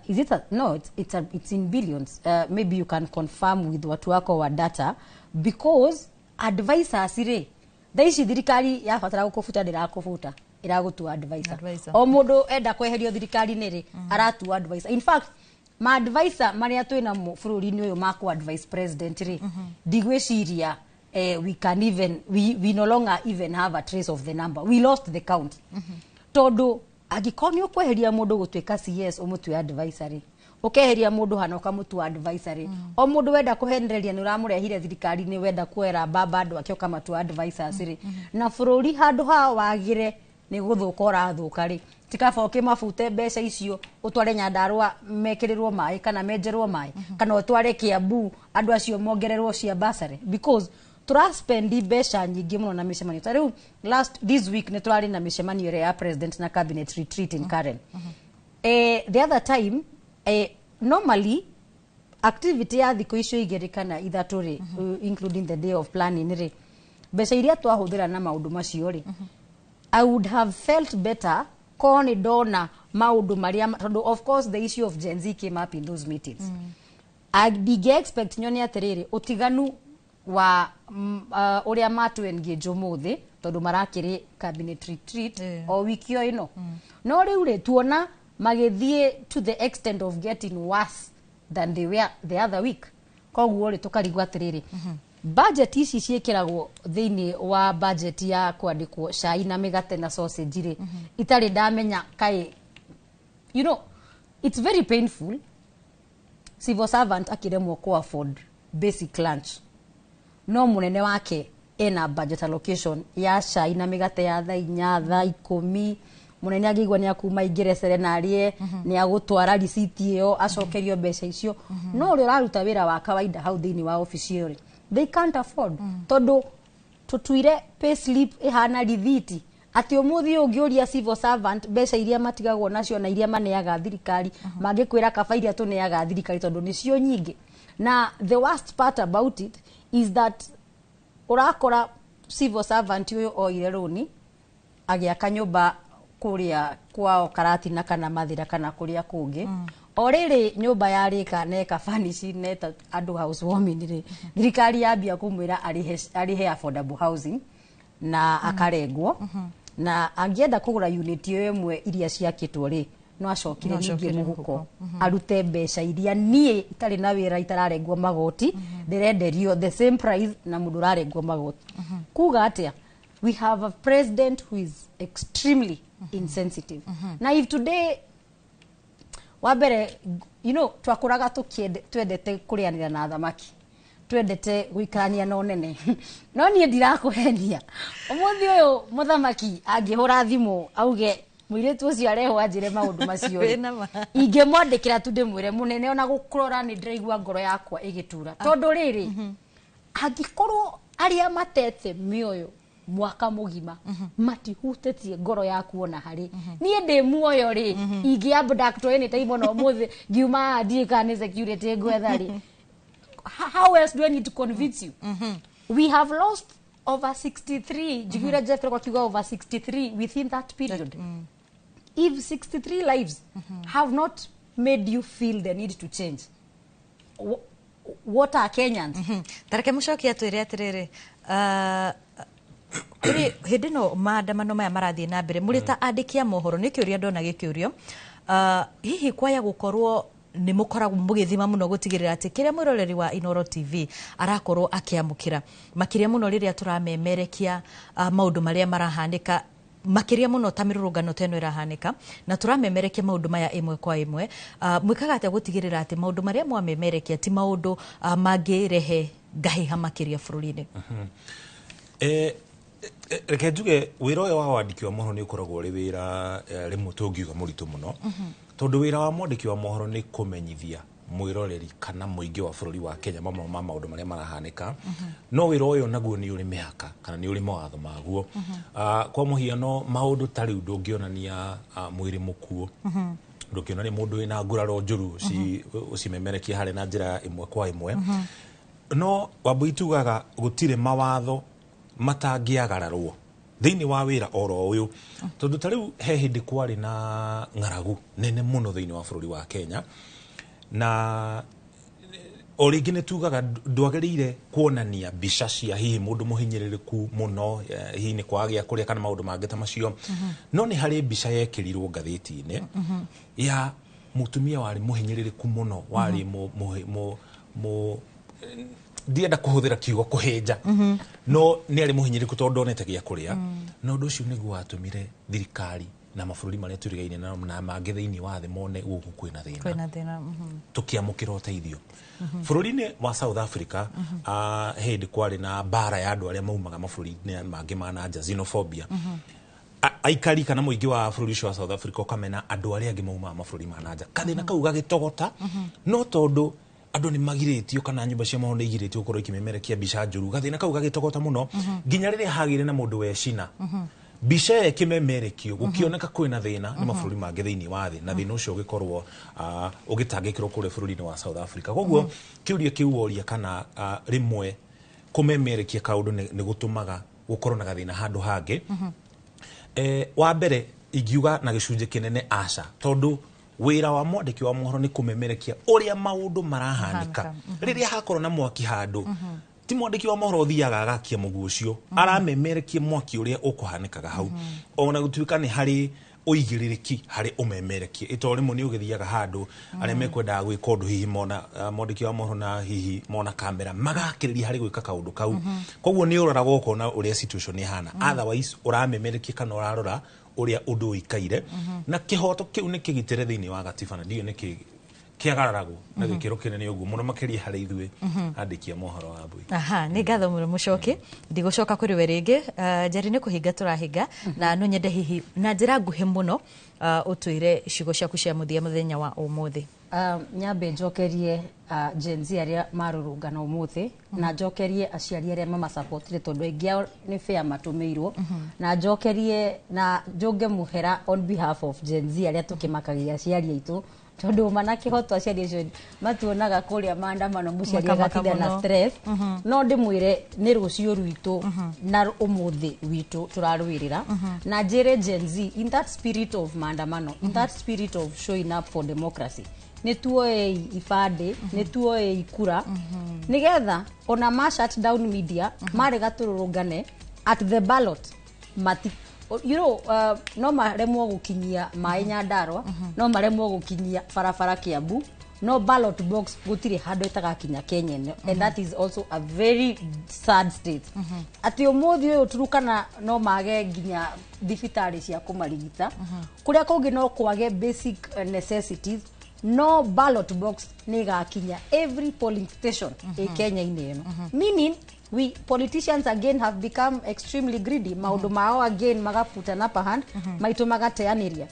Is it a, no, it's in billions. Maybe you can confirm with watu wako wa data, because advisors rĩ, thaa ici thirikari yabatara gũkũbuta ndĩrakũbuta, ĩragũtua advisor. Advisor. O mũndũ enda kweherio thirikari-inĩ rĩ, aratua advisor. In fact, ma advisor marĩa twĩ namo bũrũri-inĩ ũyũ ma kũ advise president rĩ, ndigwĩciria we can even we no longer even have a trace of the number. We lost the count, tondũ angĩkorwo nĩ ũkweheria mũndũ gũtuĩka CS ũmũtue advisor rĩ, ũkeheria mũndũ hana ũkamũtua advisor rĩ, o mũndũ wenda kũhenereria nĩ ũramũrehire thirikari-inĩ, wenda kuoera mbamba andũ ake ũkamatua advisors rĩ, na bũrũri handũ ha wagĩre nĩ gũthũka ũrathũka rĩ, tikaba ũkĩmabute mbeca icio ũtware Nyandarua mekĩrĩrwo maĩ kana menjerwo maĩ, kana ũtware Kiambu andũ acio mongererwo cia bursary, because tũraspendi mbeca nyingĩ mũno na mĩcemanio. Ta rĩu last this week nĩ tũrarĩ na mĩcemanio ĩrĩa ya president na cabinet retreat in Karen. The other time, normally activity ya thikũ icio 2 kana 3 rĩ, including the day of planning rĩ, mbeca iria twahũthĩra na maũndũ macio rĩ, I would have felt better korwo nĩ ndona maũndũ marĩa, tondũ of course the issue of Gen Z came up in those meetings. Ndingĩ expect nyone atĩrĩrĩ ũtiganu wa ũrĩa matu engage ũmũthĩ, tondũ marakĩrĩ cabinet retreat o wiki o ĩno. No rĩu rĩ, tuona magĩthiĩ to the extent of getting worse than they were the other week. Koguo rĩ, tũkarigwo atĩrĩrĩ, budget ici ciĩkĩragwo thĩinĩ wa budget ya kwandĩkwo cai na mĩgate na sausage rĩ, itarĩ ndamenya kaĩ, it's very painful, civil servant akĩremwo ku afford basic lunch, no mũnene wake ena budget allocation ya cai na mĩgate ya thaa 4, thaa 10. Mũnene angĩigua nĩ akuma ingĩrecere na arĩe, nĩ agũtwara risiti ĩyo acokerio mbeca icio. No ũrĩa ũraruta wĩra wa kawaida hau thĩinĩ wa obici ĩyo rĩ, they can't afford, tondũ tũtuire pay slip ĩhana rithiti, atĩ ũmũthĩ ũngĩũria civil servant mbeca iria matigagwo nacio na iria maneaga thirikari, mangĩkwĩra kaba iria tũneaga thirikari tondũ nĩcio nyingĩ. Na the worst part about it is that ũrakora civil servant ũyũ oire rũni agĩaka nyũmba kũrĩa kwao Karatina kana Mathĩra kana kũrĩa kũngĩ. O rĩrĩ nyũmba yarĩka neka furnish neta andũ housewarming rĩ, thirikari yambia kũmwĩra arĩhe affordable housing na akarengwo, na angĩenda kũgũra unit ĩyo ĩmwe iria ciakĩtwo rĩ, no acokire No ningĩ acokere mũhuko mũhuko. Arute mbeca iria niĩ itarĩ na wĩra itararengwo magoti ndĩrenderio the same price na mũndũ ũrarengwo magoti. Kuga atĩa? We have a president who is extremely insensitive. Na if today wa mbere, twakũraga twendete kũrĩanĩra na thamaki, twendete gũikarania na ũnene, no niĩ ndirakũhenia, ũmũthĩ ũyũ mũthamaki angĩhũra thimũ auge Mũirĩtu ũcio arehwo anjĩre maũndũ macio rĩ, ingĩmwandĩkĩra tu ndĩmwĩre mũnene ona gũkũrora nĩ ndĩraigua ngoro yakwa ĩgĩtura, tondũ rĩrĩ, angĩkorwo arĩa matete mĩoyo mwaka mũgima matihutĩtie ngoro yaku ona harĩ niĩ ndĩ muoyo rĩ, ingĩ abduct anytime, ona ũmũthĩ ngiuma haha ndiũĩ kana nĩ security ngwetha rĩ, how else do I need to convince you? We have lost over 63. Njiguire Jeffrey akiuga over 63 within that period. If 63 lives have not made you feel the need to change, what are Kenyans? Tareke mũcoki atwĩre atĩrĩrĩ, kũrĩ hĩndĩ ĩno maandamano maya marathiĩ na mbere, mũrĩ ta andĩki a mohoro, nĩ kĩũria ndona gĩkĩũrio, hihi kwaya gũkorwo nĩ mũkoragwo mũgĩthima mũno gũtigĩrĩra atĩ kĩrĩa mwĩroreri wa Inoro TV arakorwo akĩamũkĩra, makĩria mũno rĩrĩa tũramemerekia maũndũ marĩa marahanĩka, makĩria mũno ta mĩrũrũngano ta ĩno ĩrahanĩka na tũramemerekia maũndũ maya ĩmwe kwa ĩmwe, mwĩkaga atĩa gũtigĩrĩra atĩ maũndũ marĩa mwamemerekia ti maũndũ mangĩrehe ngahĩha makĩria bũrũri-inĩ? Reke njuge wĩra ũyũ wa wandĩki wa mohoro nĩ ũkoragwo ũrĩ wĩra rĩmwe tũngiuga mũritũ mũno, tondũ wĩra wa mwandĩki wa mohoro nĩ kũmenyithia mwĩroreri kana mũingĩ wa bũrũri wa Kenya mamwe ma maũndũ marĩa marahanĩka. No wĩra ũyũ naguo nĩ ũrĩ mĩhaka kana nĩ ũrĩ mawatho maguo. Kwa mũhiano, maũndũ ta rĩu ndũngĩonania mwĩrĩ mũkuũ, ndũngĩonania mũndũ wĩna nguraro njũru ũcimemerekie harĩa na njĩra ĩmwe kwa ĩmwe. No Wambui, tugaga gũtirĩ mawatho matangĩagararwo thĩinĩ wa wĩra oro ũyũ, tondũ ta rĩu he hĩndĩ kwarĩ na ng'aragu nene mũno thĩinĩ wa bũrũri wa Kenya, na o rĩngĩ nĩ tugaga ndwagĩrĩire kuonania mbica cia hihi mũndũ mũhinyĩrĩrĩku mũno, hihi nĩ kwaga gĩa kũrĩa kana maũndũ mangĩ ta macio. No nĩ harĩ mbica yekĩrirwo ngathĩti-inĩ ya mũtumia warĩ mũhinyĩrĩrĩku mũno, warĩ mũ ndienda kũhũthĩra kiugo kũhĩnja, no nĩ arĩ mũhinyĩrĩrĩku tondũ ndonete gĩa kũrĩa. Na ũndũ ũcio nĩguo watũmire thirikari na mabũrũri marĩa tũrigaine nao na mangĩ thĩinĩ wa thĩ mone gũkũ kwĩna thĩna, kwĩna thĩna. Tũkĩamũkĩra ũteithio bũrũri-inĩ wa South Africa. Hĩndĩ kwarĩ na mbara ya andũ arĩa maumaga mabũrũri-inĩ mangĩ ma nanja, xenophobia, aikari kana mũingĩ wa bũrũri ũcio wa South Africa ũkamena andũ arĩa angĩ maumaga mabũrũri ma nanja. Kathĩna kau gagĩtogota, no tondũ andũ nĩ magirĩtio kana nyũmba cia mohoro nĩ igirĩtio gũkorwo ikĩmemerekia mbica njũru, gathĩna kau gagĩtogota mũno nginya rĩrĩa hagĩire na mũndũ wecina mbica ĩyo ĩkĩmemerekio, gũkĩoneka kwĩna thĩna nĩ mabũrũri mangĩ thĩinĩ wa thĩ, na thĩna ũcio ũgĩkorwo ũgĩtangĩkĩrwo kũrĩa bũrũri-inĩ wa South Africa. Koguo kĩũria kĩu woria kana rĩmwe kũmemerekia kaũndũ nĩ gũtũmaga gũkorwo na gathĩna handũ hangĩ, wa mbere ingiuga na gĩcunjĩ kĩnene aca, tondũ wĩra wa mwandĩki wa mohoro nĩ kũmemerekia ũrĩa maũndũ marahanĩka. Rĩrĩa hakorwo na mwaki handũ, ti mwandĩki wa mohoro ũthiaga agakia mũguo ũcio, aramemerekia mwaki ũrĩa ũkũhanĩkaga hau, ona gũtuĩka nĩ harĩ ũigĩrĩrĩki harĩ ũmemerekie ĩto rĩmwe nĩ ũgĩthiaga handũ arĩa mekwendaga gwĩka ũndũ, hihi mona mwandĩki wa mohoro na hihi mona kamera magakĩrĩria harĩ gwĩka kaũndũ kau. Koguo nĩ ũroraga ũkona ũrĩa situation ĩhana, otherwise ũramemerekia kana ũrarora ũrĩa ũndũ ũikaire. Na kĩhoto kĩu nĩ kĩgitĩre thĩinĩ wa gatiba, na ndiũĩ nĩkĩ kĩagararagwo na gĩkĩro kĩnene ũguo mũno, makĩria harĩ ithuĩ andĩki a mohoro wa Mbui. Aha, nĩ ngatho mũno mũcoki, ndigũcoka kũrĩ we rĩngĩ. Njeri, nĩ kũhinga tũrahinga, na no nyende hihi na njĩra nguhĩ mũno ũtwĩre ciugo ciaku cia mũthia mũthenya wa ũmũthĩ. Nyambe njokerie Gen Z arĩa marũrũngana ũmũthĩ, na njokerie aciari arĩa mamasapotire, tondũ aingĩ ao nĩ fair matũmĩirwo, na njokerie na njũnge mũhera on behalf of Gen Z arĩa tũkĩmakagia aciari aitũ, tondũ mana kĩhoto aciari acio matuonaga kũrĩa maandamano, mũciari Makamaka agatinda na mũno. stress. No ndĩmwĩre nĩ rũciũ rwitũ na ũmũthĩ witũ tũrarũĩrĩra. Na njĩre Gen Z, in that spirit of maandamano, in that spirit of showing up for democracy, nĩ tuoei ibandĩ, nĩ tuoei kura, nĩgetha ona ma shut down media marega tũrũrũngane at the ballot mati no maremwo gũkinyia maĩ Nyandarua, no maremwo gũkinyia barabara Kiambu, no ballot box gũtirĩ handũ ĩtagakinya Kenya ĩno. And that is also a very sad state, atĩ ũmũthĩ ũyũ Turukana no mage nginya thibitarĩ cia kũmarigita, kũrĩa kũngĩ no kwage basic necessities, no ballot box nĩ ĩgakinya every polling station ĩ Kenya-inĩ ĩno, meaning We politicians again have become extremely greedy. Maundu mao again magaputa an upper hand, maitũ magateanĩria.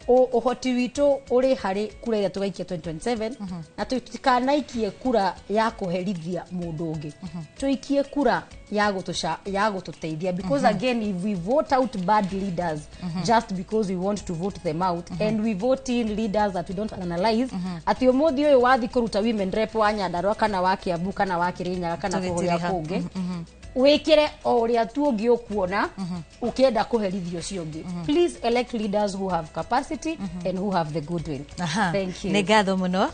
Ũhoti witũ ũrĩ harĩ kura ĩrĩa tũgaikia 2027, na tũtikanaikie kura ya kũherithia mũndũ ũngĩ, tũikie kura ya gũtũteithia, because again, if we vote out bad leaders just because we want to vote them out, and we vote in leaders that we don't analyze, atĩ ũmũthĩ ũyũ wathi kũruta women rep wa Nyandarua kana wa Kiambu kana wa Kirinyaga kana kũrĩa kũngĩ, wikire o uria tu ungi ukuona ukienda kuherithio ucio ungi. Please elect leaders who have capacity and who have the goodwill. Thank you. Nĩ ngatho mũno.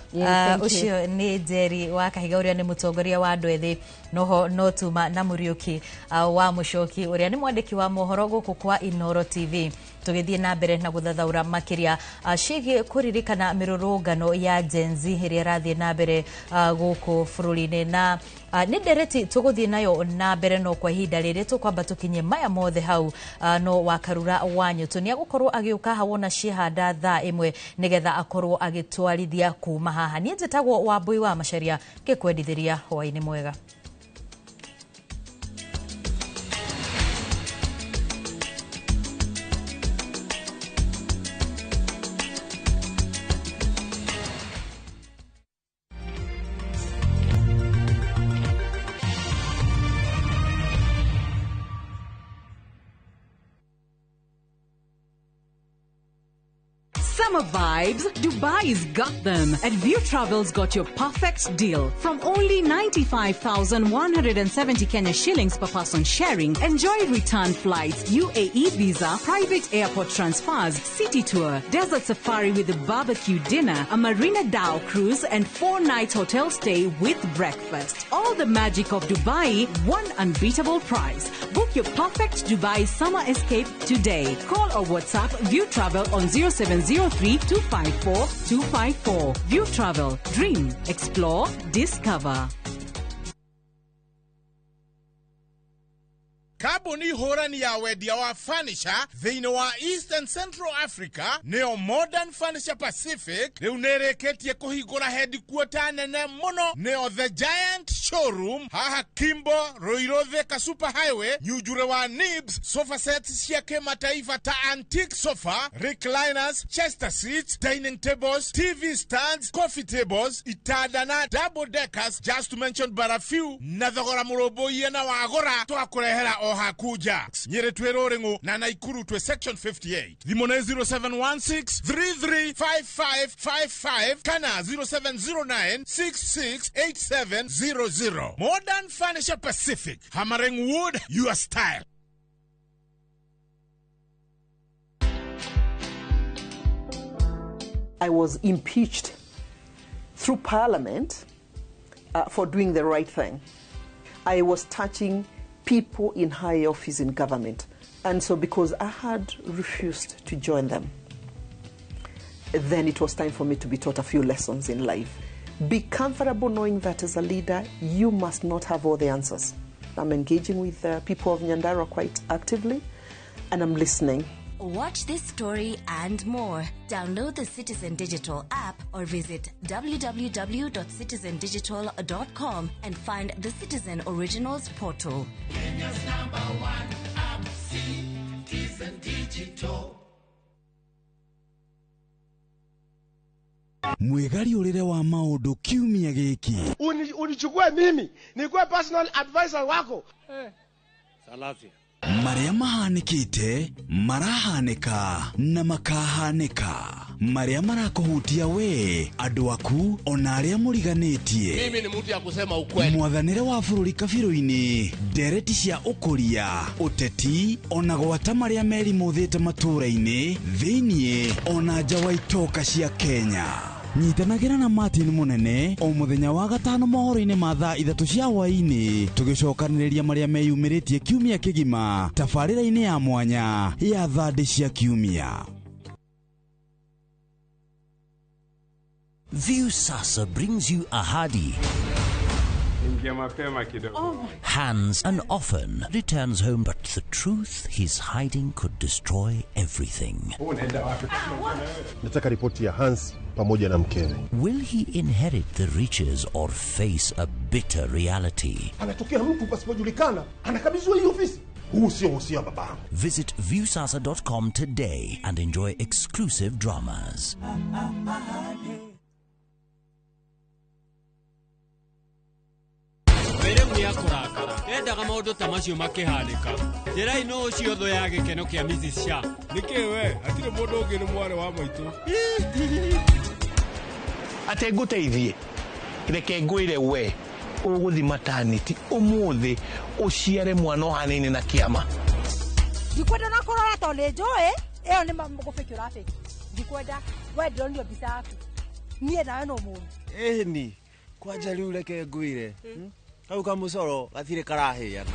Ũcio nĩ Njeri wa Kahiga, ũrĩa nĩ mũtongoria wa andũ ethĩ noho no tuma na Mũriũki wa Mũcoki, ũrĩa nĩ mwandĩki wa mohoro gũkũ kwa Inoro TV, tũgĩthiĩ na mbere na gũthathaũra makĩria ciĩgiĩ kũririkana mĩrũrũngano ya Gen Z ĩrĩa ĩrathiĩ na mbere gũkũ bũrũri-inĩ. Na nĩ ndereti tũgũthiĩ nayo na mbere, no kwa ihinda rĩrĩ tũkwamba tũkinye maya mothe hau. No Wakarura wa Nyũtũ nĩ agũkorwo agĩũka hawona ciĩhanda thaa 1 nĩgetha akorwo agĩtwarithia kuma haha. Niĩ njĩtagwo Wambui wa Macharia, ngĩkwendithĩria hwaĩ-inĩ mwega. Summer vibes, Dubai's got them. At View Travel's got your perfect deal. From only 95,170 Kenya shillings per person sharing, enjoy return flights, UAE visa, private airport transfers, city tour, desert safari with a barbecue dinner, a Marina Dhow cruise, and 4-night hotel stay with breakfast. All the magic of Dubai, one unbeatable price. Book your perfect Dubai summer escape today. Call or WhatsApp View Travel on 0703 254 254. View Travel. Dream, explore, discover. Kambuni hũrani ya wendia wa furniture thĩinĩ wa East and Central Africa nĩyo Modern Furniture Pacific rĩu nĩrĩkĩtie kũhingũra headquarter nene mũno, nĩyo The Giant Showroom haha Kimbo, Ruiru, Thika Super Highway, Nyunjure wa Nibs. Sofa sets cia kĩmataifa ta antique sofa, recliners, chester seats, dining tables, TV stands, coffee tables, itanda na double deckers, just to mention but a few, na thogora mũrũmbũiye na wagũra twakũrehera o hakuja. Nyĩrĩ twĩ Rũrĩng'ũ na Naikuru twĩ section 58. Thimũ nĩ 0716 335555 kana 0709 668700. Modern Furniture Pacific, hammering wood your style. I was impeached through Parliament for doing the right thing. I was touching people in high office in government. And so because I had refused to join them, then it was time for me to be taught a few lessons in life. Be comfortable knowing that as a leader, you must not have all the answers. I'm engaging with the people of Nyandarua quite actively, and I'm listening. Watch this story and more. Download the Citizen Digital app or visit www.citizendigital.com and find the Citizen Originals portal. Kenya's number one app, Citizen Digital. Mwĩgariũrĩre wa maũndũ kiumia gĩkĩ. Unichukue mimi nikuwe personal advisor wako. Salasia. Marĩa mahanĩkĩte, marahanĩka na makahanĩka, marĩa marakũhutia we, andũ aku ona arĩa mũriganĩtie. Mimi ni mtu ya kusema ukweli. Mwathanĩre wa bũrũri kabirũ-inĩ, ndereti cia ũkũria, ũteti ona gwata marĩa merimũthĩte matũũra-inĩ thĩiniĩ ona nja wa itoka cia Kenya. Nyitanagĩra na Martin Mũnene o mũthenya wa gatano mohoro-inĩ ma thaa 3 cia hwaĩ-inĩ, tũgĩcokanĩrĩria marĩa meyumĩrĩtie kiumia kĩgima tabarĩra-inĩ ya mwanya ya thandĩ cia kiumia. Viusasa brings you Ahadi. Ingia mapema kidogo. Hans, an orphan, returns home, but the truth he's hiding could destroy everything. Unaenda wapi? Nataka ripoti ya Hans pamoja na mkewe. Will he inherit the riches or face a bitter reality? Anatokea mtu pasipojulikana, anakabidhiwa hii ofisi. Huu sio uhusia wa babangu. Visit viewsasa.com today and enjoy exclusive dramas. Mbere nĩ akũrakara endaga maũndũ ta macio makĩhanĩka njĩra ino ũcio thũ ya gĩkeno kĩa Mrs. Shah. Nĩkĩ we hatirĩ mũndũ ũngĩ nĩ mwarĩ wa maitũ. Atĩ ngũteithie, reke ngwĩre we ũgũthi maternity ũmũthĩ ũciare mwana ũhanaine na kĩama. Ndikwenda na kũrora tondũ nĩ njũĩ ĩyo nĩ gũbĩki ũrabĩki. Ndikwenda we ndĩronio mbica yaku niĩ nawe no mũru. Ĩni kwanja rĩu reke ngwĩre kau kamũcoro gatirĩ karahĩana.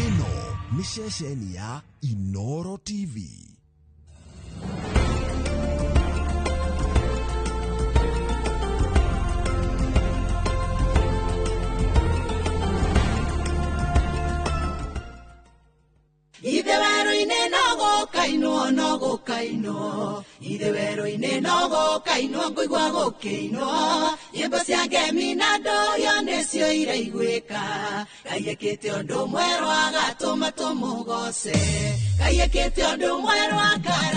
Ĩno nĩ ceceni ya Inoro TV. Ithe werũ-inĩ no gũkainwo no gũkainwo, ithe werũ-inĩ no gũkainwo ngũigua gũkĩinwo, nyĩmbo cia ngemi na ndũhio nĩcio iraiguĩka, Ngai ekĩte ũndũ mwerũ agatũma tũmũgoce, Ngai ekĩte ũndũ mwerũ akara